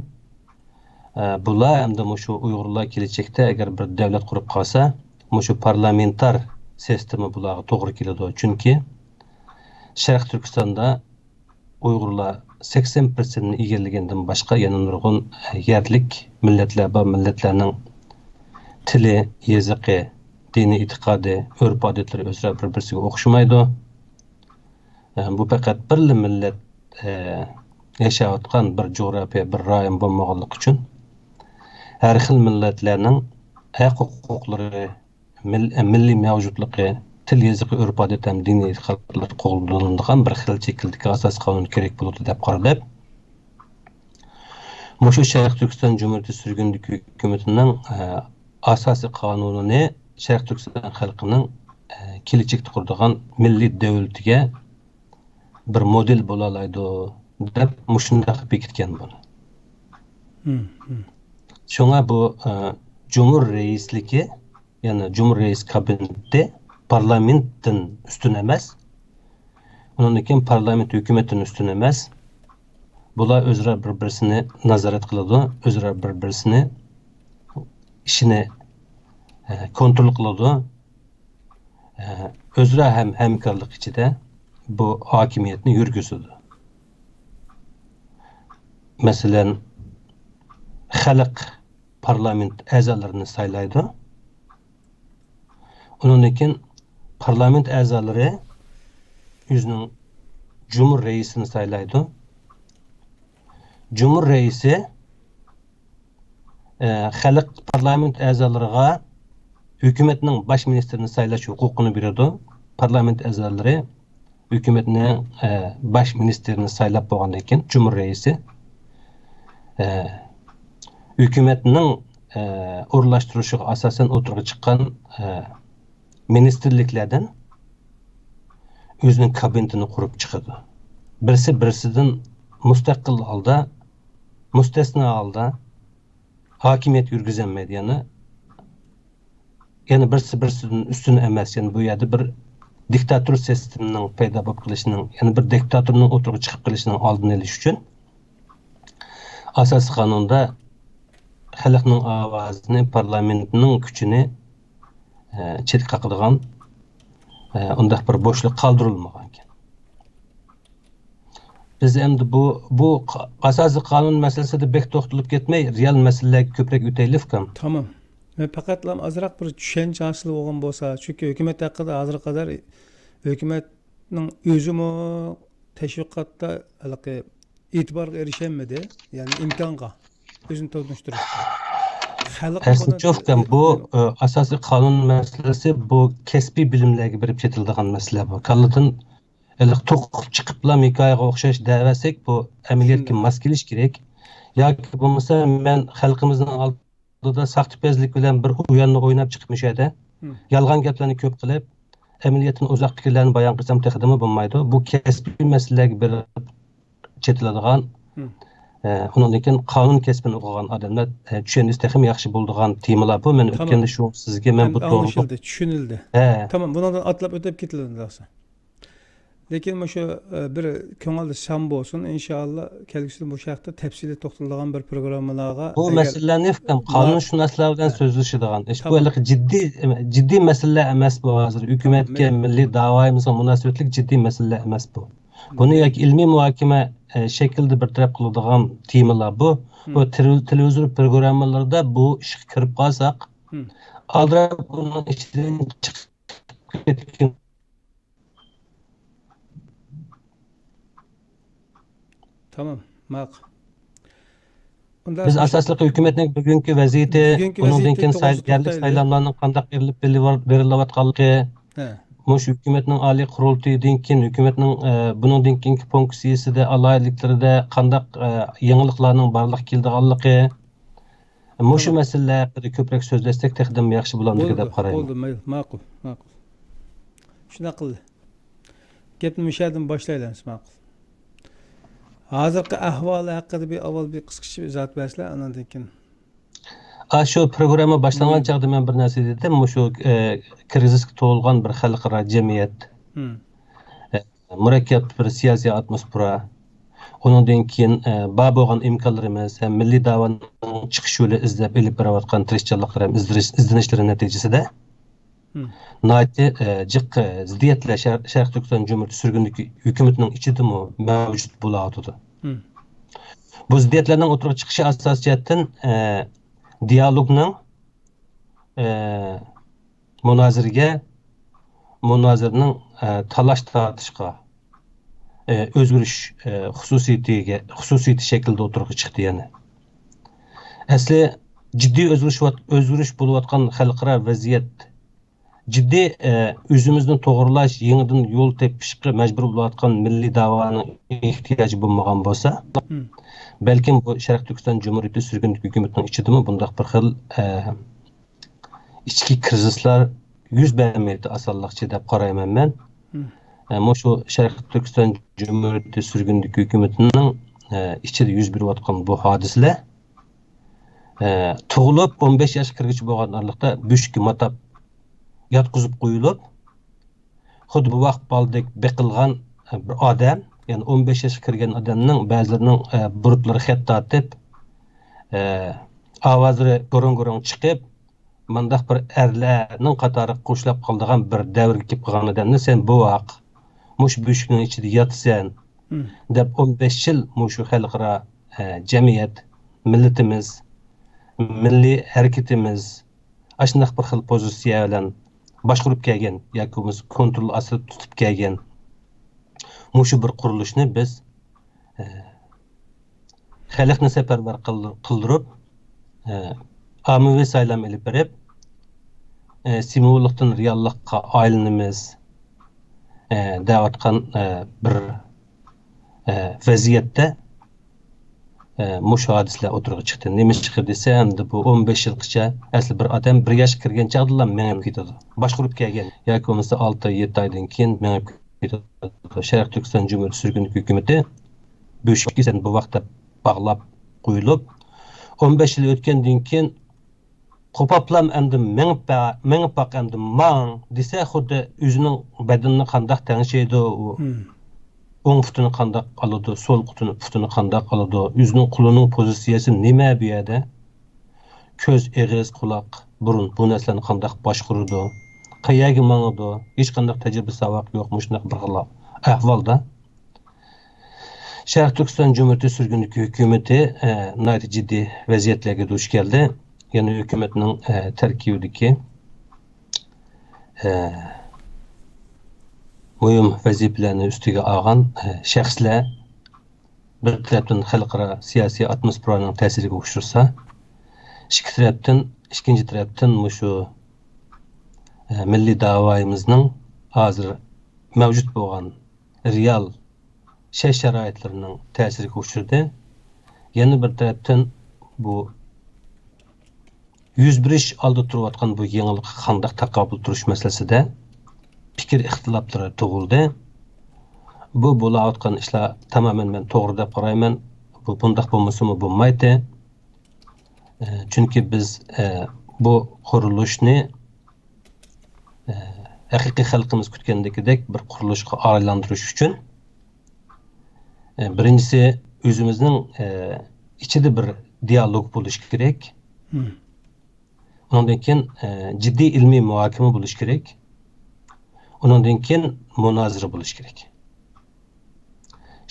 ئە، بۇلار ئەمدى مۇشۇ ئۇيغۇرلار كېلەچەكتە ئەگەر بىر دەۋلەت قۇرۇپ قالسا، مۇشۇ پارلامېنتار سىستېما بۇلارغا توغرا كېلىدۇ. چۈنكى شەرقىي تۈركىستاندا ئۇيغۇرلار سەكسەن پىرسەنتنى ئىگىلىگەندىن باشقا يەنە نۇرغۇن يەرلىك مىللەتلەر بار. مىللەتلەرنىڭ تىلى، يېزىقى، دىنىي ئېتىقادى، ئۆرپ-ئادەتلىرى ئۆزئارا بىر-بىرسىگە ئوخشىمايدۇ. بۇ پەقەت بىرلا مىللەت، ئە، ياشاۋاتقان بىر جۇغراپىيە، بىر رايون بولمىغانلىقى ئۈچۈن ھەر خىل مىللەتلەرنىڭ ھەق-ھوقۇقلىرى، مىل-، مىللىي مەۋجۇتلۇقى، تىل، يېزىقى، ئۆرپ-ئادەت ھەم دىنىي ئېتىقادلىرى قوغدىلىدىغان بىر خىل شەكىلدىكى ئاساسىي قانۇن كېرەك بولىدۇ دەپ قارىلىپ، مۇشۇ شەرقىي تۈركىستان جۇمھۇرىيىتى سۈرگۈندىكى ھۆكۈمىتىنىڭ، ئە، ئاساسىي قانۇنىنى شەرقىي تۈركىستان خەلقىنىڭ، ئە، كېلىچەكتە قۇرىدىغان مىللىي دۆلىتىگە بىر مودېل بولالايدۇ دەپ مۇشۇنداق بېكىتكەن بۇنى. مم، مم. شۇڭا بۇ، ئە، جۇمھۇر رەئىسلىكى، يەنى جۇمھۇر رەئىس كابىنېتى پارلامېنتتىن ئۈستۈن ئەمەس. ئۇنىڭدىن كېيىن پارلامېنت ھۆكۈمەتتىن ئۈستۈن ئەمەس. بۇلار ئۆزئارا بىر-بىرسىنى نازارەت قىلىدۇ، ئۆزئارا بىر-بىرسىنى ئىشىنى، ئە، كونترول قىلىدۇ، ئە، ئۆزئارا ھەم ھەمكارلىق ئىچىدە بۇ ھاكىمىيەتنى يۈرگۈزىدۇ. مەسىلەن، خەلق پارلامېنت ئەزالىرىنى سايلايدۇ. ئۇنىڭدىن كېيىن پارلامېنت ئەزالىرى ئۆزىنىڭ جۇمھۇر رەئىسىنى سايلايدۇ. جۇمھۇر رەئىسى، ئە، خەلق پارلامېنت ئەزالىرىغا ھۆكۈمەتنىڭ باش مىنىستىرىنى سايلاش ھوقۇقىنى بېرىدۇ. پارلامېنت ئەزالىرى ھۆكۈمەتنىڭ، ئە، باش مىنىستىرىنى سايلاپ بولغاندىن كېيىن، جۇمھۇر رەئىسى، ئە، ھۆكۈمەتنىڭ، ئە، ئورۇنلاشتۇرۇشىغا ئاساسەن ئوتتۇرىغا چىققان، ئە، مىنىستىرلىكلەردىن ئۆزىنىڭ كابىنېتىنى قۇرۇپ چىقىدۇ. بىرسى بىرسىدىن مۇستەقىل ھالدا، مۇستەسنا ھالدا ھاكىمىيەت يۈرگۈزەلمەيدۇ. يەنى يەنە بىرسى بىرسىدىن ئۈستۈن ئەمەس. يەنى بۇ يەردە بىر دىكتاتور سىستېمىنىڭ پەيدا بولۇپ قېلىشىنىڭ، يەنى بىر دىكتاتورنىڭ ئوتتۇرىغا چىقىپ قېلىشىنىڭ ئالدىنى ئېلىش ئۈچۈن ئاساسىي قانۇندا خەلقنىڭ ئاۋازىنى پارلامېنتنىڭ كۈچىنى، ئە، چەتكە قاقىدىغان، ئە، ئۇنداق بىر بوشلۇق قالدۇرۇلمىغانىكەن. بىز ئەمدى بۇ، بۇ ق-، ئاساسىي قانۇن مەسىلىسىدە بەك توختىلىپ كەتمەي، رېئال مەسىلىلەرگە كۆپرەك ئۆتەيلى، ئۇكام. تامام. مەن پەقەتلا ئازراق بىر چۈشەنچە ھاسىل بولغان بولسا، چۈنكى ھۆكۈمەت ھەققىدە ھازىرغا قەدەر ھۆكۈمەتنىڭ ئۆزىمۇ تەشۋىقاتتا ھېلىقى ئېتىبارغا ئېرىشەلمىدى، يەنى ئىمكانغا ئۆزىنى تونۇشتۇرۇشقا. خەلق ئەسلىچە، بۇنى ئۇكام، بۇ، ئە، ئاساسىي قانۇن مەسىلىسى، بۇ كەسپىي بىلىملەرگە بېرىپ چېتىلىدىغان مەسىلە بۇ. كاللىدىن ھېلىقى توقۇپ چىقىپلا ھېكايىگە ئوخشاش دەۋەرسەك، بۇ ئەمەلىيەتكە ماس كېلىش كېرەك. ياكى بولمىسا مەن خەلقىمىزنىڭ ئالدىدا ساختىپەزلىك بىلەن بىر ئويۇننى ئويناپ چىقىپ مۇشۇ يەردە يالغان گەپلەرنى كۆپ قىلىپ، ئەمەلىيەتتىن ئۇزاق پىكىرلەرنى بايان قىلسام تېخىدىمۇ بولمايدۇ. بۇ كەسپىي مەسىلىلەرگە بېرىپ چېتىلىدىغان، ئە، ئۇنىڭدىن كېيىن قانۇن كەسپىنى ئوقۇغان ئادەملەر، ئە، چۈشەنسە تېخىمۇ ياخشى بولىدىغان تېمىلار بۇ. مەن ئۆتكەندە شۇ سىزگە مەن بۇ توغرىلىق ئاڭلىشىلدى، چۈشىنىلدى. ھە. تامام، بۇنىڭدىن ئاتلاپ ئۆتۈپ كېتىلىدۇ، ئۇنداقسا. لېكىن مۇشۇ، ئە، بىر كۆڭۈلدە سان بولسۇن، ئىنشائاللا، كەلگۈسىدە مۇشۇ ھەقتە تەپسىلىي توختىلىدىغان بىر پروگراممىلارغا بۇ ئەگەر مەسىلىلەرنى ئۇكام، ۋا-، قانۇنشۇناسلار بىلەن ھە. سۆزلىشىدىغان ئىش. بۇ تامام. ھېلىقى جىددىي، جىددىي مەسىلىلەر ئەمەس بۇ ھازىر. ھۆكۈمەتكە، تامام. مىللىي داۋايىمىزغا مۇناسىۋەتلىك جىددىي مەسىلىلەر ئەمەس بۇ. بۇنى ياكى ئىلمىي مۇھاكىمە، ئە، شەكلىدە بىر تەرەپ قىلىدىغان تېمىلار بۇ. مم. بۇ تېلېۋ-، تېلېۋىزور پروگراممىلىرىدا بۇ ئىشقا كىرىپ قالساق، مم. ئالدىراپ ئۇنىڭ ئىچىدىن چىقىپ كەتكىن. تامام، ماقۇل. ئۇنداق بىز بولسا ئاساسلىقى ھۆكۈمەتنىڭ بۈگۈنكى ۋەزىيىتى، بۈگۈنكى ئۇنىڭدىن ۋەزىيىتى كېيىن ساي-، توغرىسىدا يەرلىك توختايلى. سايلاملارنىڭ قانداق ئېلىپ بېرىلىۋ-، بېرىلىۋاتقانلىقى، ھە. مۇشۇ ھۆكۈمەتنىڭ ئالىي قۇرۇلتىيىدىن كېيىن ھۆكۈمەتنىڭ، ئە، بۇنىڭدىن كېيىنكى فۇنكسىيىسىدە، ئالاھىدىلىكلىرىدە قانداق، ئە، يېڭىلىقلارنىڭ بارلىققا كېلىدىغانلىقى، مۇشۇ تامام. مەسىلىلەر ھەققىدە كۆپرەك سۆزلەشسەك تېخىدىن ياخشى بولامدۇ دەپ قارايمەن. بولدى، مايىل، ماقۇل، ماقۇل. شۇنداق قىلدى. گەپنى مۇشۇ يەردىن باشلايلى، ماقۇل. ھازىرقى ئەھۋال ھەققىدە بىر ئاۋۋال بىر قىسقىچە ئىزاھات بەرسىلەر، ئاندىن كېيىن. ئا، شۇ پروگرامما باشلانغان مم. چاغدا مەن بىر نەرسە دېدىم. مۇشۇ، ئە، كىرىزىسكە تولغان بىر خەلقئارا جەمئىيەت. مم. ئە، مۇرەككەپ بىر سىياسىي ئاتموسفېرا. ئۇنىڭدىن كېيىن، ئە، بار بولغان ئىمكانلىرىمىز ھەم مىللىي داۋانىڭ چىقىش يولى ئىزدەپ ئېلىپ بېرىۋاتقان تىرىشچانلىقلىرى ھەم ئىزدىنىش-، ئىزدىنىشلىرى نەتىجىسىدە، مم. ناھايىتى، ئە، جىق، ئە، زىددىيەتلەر شەر-، شەرقىي تۈركىستان جۇمھۇرىيىتى سۈرگۈندىكى ھۆكۈمىتىنىڭ ئىچىدىمۇ مەۋجۇت بولاۋاتىدۇ. مم. بۇ زىددىيەتلەرنىڭ ئوتتۇرىغا چىقىشى ئاساسىي جەھەتتىن، ئە، دىيالوگنىڭ، ئە، مۇنازىرىگە، مۇنازىرىنىڭ، ئە، تالاش-تارتىشقا، ئە، ئۆزگىرىش، ئە، خۇسۇسىيىتىگە، خۇسۇسىيىتى شەكلىدە ئوتتۇرىغا چىقتى يەنە. ئەسلى جىددىي ئۆزگىرىش، ئۆزگىرىش بولۇۋاتقان خەلقئارا ۋەزىيەت، جىددىي، ئە، ئۆزىمىزنى توغرىلاش، يېڭىدىن يول تېپىشقا مەجبۇر بولۇۋاتقان مىللىي داۋانىڭ ئېھتىياجى بولمىغان بولسا، مم. بەلكىم بۇ شەرقىي تۈركىستان جۇمھۇرىيىتى سۈرگۈندىكى ھۆكۈمىتىنىڭ ئىچىدىمۇ بۇنداق بىر خىل، ئە، ئىچكى كىرىزىسلار يۈز بەرمەيتتى ئاسانلىقچە دەپ قارايمەن مەن. مم. ئە، مۇشۇ شەرقىي تۈركىستان جۇمھۇرىيىتى سۈرگۈندىكى ھۆكۈمىتىنىڭ، ئە، ئىچىدە يۈز بېرىۋاتقان بۇ ھادىسىلەر، ئە، تۇغۇلۇپ ئون بەش ياشقا كىرگۈچە بولغان ئارىلىقتا بۆشۈككە ماتاپ ياتقۇزۇپ قويۇلۇپ، خۇددى بوۋاق بالىدەك بېقىلغان، ئە، بىر ئادەم، يەنى ئون بەش ياشقا كىرگەن ئادەمنىڭ بەزىلىرىنىڭ، ئە، بۇرۇتلىرى خەت تارتىپ، ئە، ئاۋازلىرى گۇرۇڭ-گۇرۇڭ چىقىپ، مۇنداق بىر ئەرلەرنىڭ قاتارىغا قوشۇلاپ قالىدىغان بىر دەۋرگە كېلىپ قالغان ئادەمنى سەن بوۋاق، مۇشۇ بۆشۈكنىڭ ئىچىدە ياتىسەن، مم. دەپ ئون بەش يىل مۇشۇ خەلقئارا، ئە، جەمئىيەت، مىللىتىمىز، مىللىي ھەرىكىتىمىز ئاشۇنداق بىر خىل پوزىتسىيە بىلەن باشقۇرۇپ كەلگەن ياكى بولمىسا كونترول ئاستىدا تۇتۇپ كەلگەن مۇشۇ بىر قۇرۇلۇشنى بىز، ئە، خەلقنى سەپەرۋەر قىل-، قىلدۇرۇپ، ئە، ئاممىۋى سايلام ئېلىپ بېرىپ، ئە، سىمۋوللۇقتىن رېئاللىققا ئايلىنىمىز، ئە، دەۋاتقان، ئە، بىر، ئە، ۋەزىيەتتە، ئە، مۇشۇ ھادىسىلەر ئوتتۇرىغا چىقتى. نېمىشقا دېسە، ئەمدى بۇ ئون بەش يىلغىچە، ئەسلى بىر ئادەم بىر ياشقا كىرگەن چاغدىلا مېڭىپ كېتىدۇ. باشقۇرۇپ كەلگەن ياكى بولمىسا ئالتە، يەتتە ئايدىن كېيىن مېڭىپ كېتىدۇ. شەرقىي تۈركىستان جۇمھۇرىيىتى سۈرگۈندىكى ھۆكۈمىتى بۆشۈككە سەن بۇ ۋاقىت دەپ باغلاپ قويۇلۇپ، ئون بەش يىل ئۆتكەندىن كېيىن قوپاپلام ئەمدى مېڭىپ بە-، مېڭىپ باق ئەمدى ماڭ دېسە، خۇددى ئۆزىنىڭ بەدىنىنى قانداق تەڭشەيدۇ، ئۇ مم. ئوڭ پۇتىنى قانداق ئالىدۇ، سول پۇتىنى، پۇتىنى قانداق ئالىدۇ، ئۆزىنىڭ قولىنىڭ پوزىتسىيەسى نېمە بۇ يەردە؟ كۆز، ئېغىز، قۇلاق، بۇرۇن بۇ نەرسىلەرنى قانداق باشقۇرىدۇ؟ قەيەرگە ماڭىدۇ؟ ھېچقانداق تەجرىبە ساۋاق يوق، مۇشۇنداق بىر خىل ئەھۋالدا. شەرقىي تۈركىستان جۇمھۇرىيىتى سۈرگۈندىكى ھۆكۈمىتى، ئە، ناھايىتى جىددىي ۋەزىيەتلەرگە دۇچ كەلدى. يەنى ھۆكۈمەتنىڭ، ئە، تەركىبىدىكى، ئە، مۇھىم ۋەزىپىلەرنى ئۈستىگە ئالغان، ئە، شەخسلەر بىر تەرەپتىن خەلقئارا سىياسىي ئاتموسفېرانىڭ تەسىرىگە ئۇچرىسا، ئىككى تەرەپتىن، ئىككىنچى تەرەپتىن مۇشۇ، ئە، مىللىي داۋايىمىزنىڭ ھازىر مەۋجۇت بولغان رېئال شەرت-شارائىتلىرىنىڭ تەسىرىگە ئۇچرىدى. يەنە بىر تەرەپتىن، بۇ يۈز بېرىش ئالدىدا تۇرۇۋاتقان بۇ يېڭىلىققا قانداق تاقابىل تۇرۇش مەسىلىسىدە پىكىر ئىختىلاپلىرى تۇغۇلدى. بۇ بولاۋاتقان ئىشلار تامامەن مەن توغرا دەپ قارايمەن. بۇ بۇنداق بولمىسىمۇ بولمايتتى. ئە، چۈنكى بىز، ئە، بۇ قۇرۇلۇشنى، ئە، ھەقىقىي خەلقىمىز كۈتكەندىكىدەك بىر قۇرۇلۇشقا ئايلاندۇرۇش ئۈچۈن، ئە، بىرىنچىسى، ئۆزىمىزنىڭ، ئە، ئىچىدە بىر دىيالوگ بولۇشى كېرەك. ئۇنىڭدىن كېيىن، ئە، جىددىي ئىلمىي مۇھاكىمە بولۇشى كېرەك. ئۇنىڭدىن كېيىن مۇنازىرە بولۇشى كېرەك.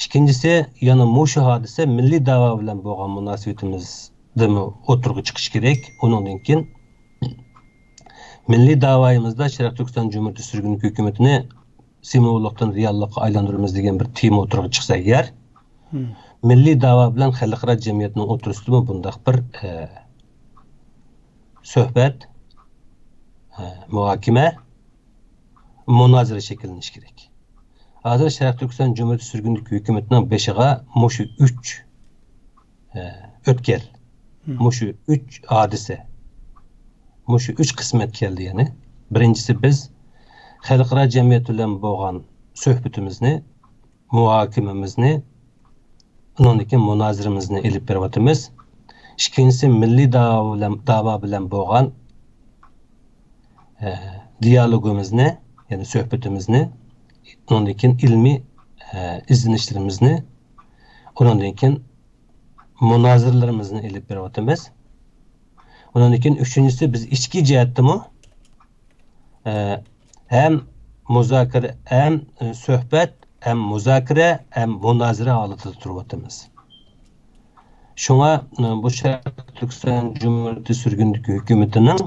ئىككىنچىسى، يەنە مۇشۇ ھادىسە مىللىي دەۋا بىلەن بولغان مۇناسىۋىتىمىزدىمۇ ئوتتۇرىغا چىقىشى كېرەك. ئۇنىڭدىن كېيىن مىللىي دەۋايىمىزدا شەرقىي تۈركىستان جۇمھۇرىيىتى سۈرگۈنلۈك ھۆكۈمىتىنى سىمۋوللۇقتىن رېئاللىققا ئايلاندۇرىمىز دېگەن بىر تېما ئوتتۇرىغا چىقسا ئەگەر، مىللىي دەۋا بىلەن خەلقئارا جەمئىيەتنىڭ ئوتتۇرىسىدىمۇ بۇنداق بىر، ئە، سۆھبەت، ئە، مۇھاكىمە، مۇنازىرە شەكىللىنىشى كېرەك. ھازىر شەرقىي تۈركىستان جۇمھۇرىيىتى سۈرگۈنلۈك ھۆكۈمىتىنىڭ بېشىغا مۇشۇ ئۈچ، ئە، ئۆتكەل، مۇشۇ ئۈچ ھادىسە، مۇشۇ ئۈچ قىسمەت كەلدى. يەنى بىرىنچىسى، بىز خەلقئارا جەمئىيەت بىلەن بولغان سۆھبىتىمىزنى، مۇھاكىمىمىزنى، ئۇنىڭدىن كېيىن مۇنازىرىمىزنى ئېلىپ بېرىۋاتىمىز. ئىككىنچىسى، مىللىي داۋا بىلەن، داۋا بىلەن بولغان، ئە، دىيالوگىمىزنى، يەنى سۆھبىتىمىزنى، ئۇنىڭدىن كېيىن ئىلمىي، ئە، ئىزدىنىشلىرىمىزنى، ئۇنىڭدىن كېيىن مۇنازىرىلىرىمىزنى ئېلىپ بېرىۋاتىمىز. ئۇنىڭدىن كېيىن ئۈچىنچىسى، بىز ئىچكى جەھەتتىمۇ، ئە، ھەم مۇزاكىرە، ھەم، ئە، سۆھبەت، ھەم مۇزاكىرە، ھەم مۇنازىرە ھالىتىدە تۇرۇۋاتىمىز. شۇڭا، ئە، بۇ شەرقىي تۈركىستان جۇمھۇرىيىتى سۈرگۈندىكى ھۆكۈمىتىنىڭ،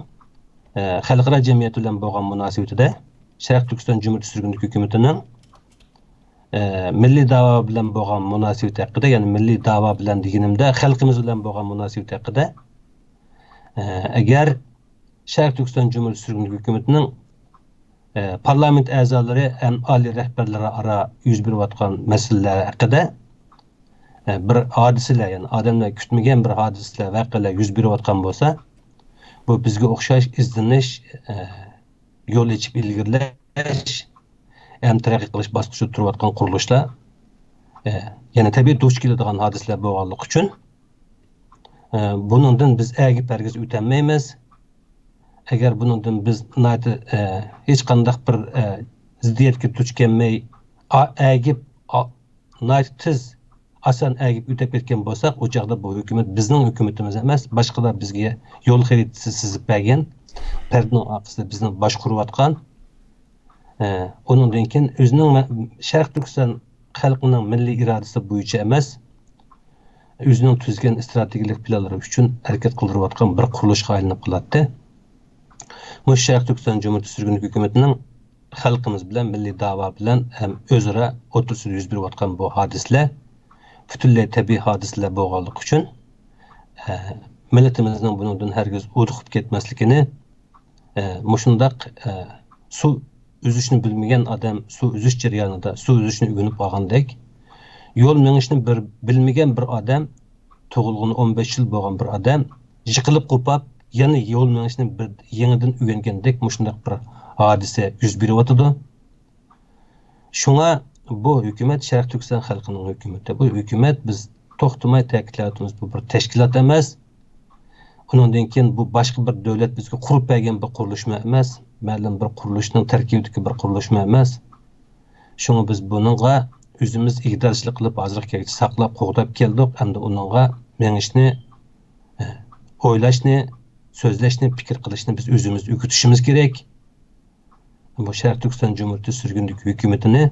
ئە، خەلقئارا جەمئىيەت بىلەن بولغان مۇناسىۋىتىدە شەرقىي تۈركىستان جۇمھۇرىيىتى سۈرگۈندىكى ھۆكۈمىتىنىڭ، ئە، مىللىي دەۋا بىلەن بولغان مۇناسىۋىتى ھەققىدە، يەنى مىللىي دەۋا بىلەن دېگىنىمدە خەلقىمىز بىلەن بولغان مۇناسىۋىتى ھەققىدە، ئە، ئەگەر شەرقىي تۈركىستان جۇمھۇرىيىتى سۈرگۈنلۈك ھۆكۈمىتىنىڭ، ئە، پارلامېنت ئەزالىرى ھەم ئالىي رەھبەرلىرى ئارا يۈز بېرىۋاتقان مەسىلىلەر ھەققىدە، ئە، بىر ھادىسىلەر، يەنى ئادەملەر كۈتمىگەن بىر ھادىسىلەر، ۋەقەلەر يۈز بېرىۋاتقان بولسا، بۇ بىزگە ئوخشاش ئىزدىنىش، ئە، يول ئېچىپ ئىلگىرىلەش ھەم تەرەققىي قىلىش باسقۇچىدا تۇرۇۋاتقان قۇرۇلۇشلار، ئە، يەنە تەبىئىي دۇچ كېلىدىغان ھادىسىلەر بولغانلىقى ئۈچۈن، ئە، بۇنىڭدىن بىز ئەگىپ ھەرگىز ئۆتەلمەيمىز. ئەگەر بۇنىڭدىن بىز ناھايىتى، ئە، ھېچقانداق بىر، ئە، زىددىيەتكە دۇچ كەلمەي، ئا-، ئەگىپ، ئا-، ناھايىتى تېز، ئاسان ئەگىپ ئۆتۈپ كەتكەن بولساق، ئۇ چاغدا بۇ ھۆكۈمەت بىزنىڭ ھۆكۈمىتىمىز ئەمەس، باشقىلار بىزگە يول خەرىتىسى سىزىپ بەرگەن، پەردىنىڭ ئارقىسىدا بىزنى باشقۇرۇۋاتقان، ئە، ئۇنىڭدىن كېيىن ئۆزىنىڭ مە-، شەرقىي تۈركىستان خەلقىنىڭ مىللىي ئىرادىسى بويىچە ئەمەس، ئۆزىنىڭ تۈزگەن ئىستراتېگىيەلىك پىلانلىرى ئۈچۈن ھەرىكەت قىلدۇرۇۋاتقان بىر قۇرۇلۇشقا ئايلىنىپ قالاتتى. مۇشۇ شەرقىي تۈركىستان جۇمھۇرىيىتى سۈرگۈنلۈك ھۆكۈمىتىنىڭ خەلقىمىز بىلەن مىللىي دەۋا بىلەن ھەم ئۆزئارا ئوتتۇرىسىدا يۈز بېرىۋاتقان بۇ ھادىسىلەر پۈتۈنلەي تەبىئىي ھادىسىلەر بولغانلىقى ئۈچۈن، ئە، مىللىتىمىزنىڭ بۇنىڭدىن ھەرگىز ئۇدۇقۇپ كەتمەسلىكىنى، ئە، مۇشۇنداق، ئە، سۇ ئۈزۈشنى بىلمىگەن ئادەم سۇ ئۈزۈش جەريانىدا سۇ ئۈزۈشنى ئۆگىنىپ قالغاندەك، يول مېڭىشنى بىر بىلمىگەن بىر ئادەم، تۇغۇلغىنى ئون بەش يىل بولغان بىر ئادەم يىقىلىپ قوپاپ، يەنە يول مېڭىشنى بىر يېڭىدىن ئۆگەنگەندەك مۇشۇنداق بىر ھادىسە يۈز بېرىۋاتىدۇ. شۇڭا بۇ ھۆكۈمەت شەرقىي تۈركىستان خەلقىنىڭ ھۆكۈمىتى. بۇ ھۆكۈمەت، بىز توختىماي تەكىتلەۋاتىمىز، بۇ بىر تەشكىلات ئەمەس. ئۇنىڭدىن كېيىن بۇ باشقا بىر دۆلەت بىزگە قۇرۇپ بەرگەن بىر قۇرۇلۇشمۇ ئەمەس. مەلۇم بىر قۇرۇلۇشنىڭ تەركىبىدىكى بىر قۇرۇلۇشمۇ ئەمەس. شۇڭا بىز بۇنىڭغا ئۆزىمىز ئىگىدارچىلىق قىلىپ، ھازىرغا كەلگۈچە ساقلاپ، قوغداپ كەلدۇق. ئەمدى ئۇنىڭغا مېڭىشنى، ئويلاشنى، سۆزلەشنى، پىكىر قىلىشنى بىز ئۆزىمىز ئۆگىتىشىمىز كېرەك. بۇ شەرقىي تۈركىستان جۇمھۇرىيىتى سۈرگۈندىكى ھۆكۈمىتىنى،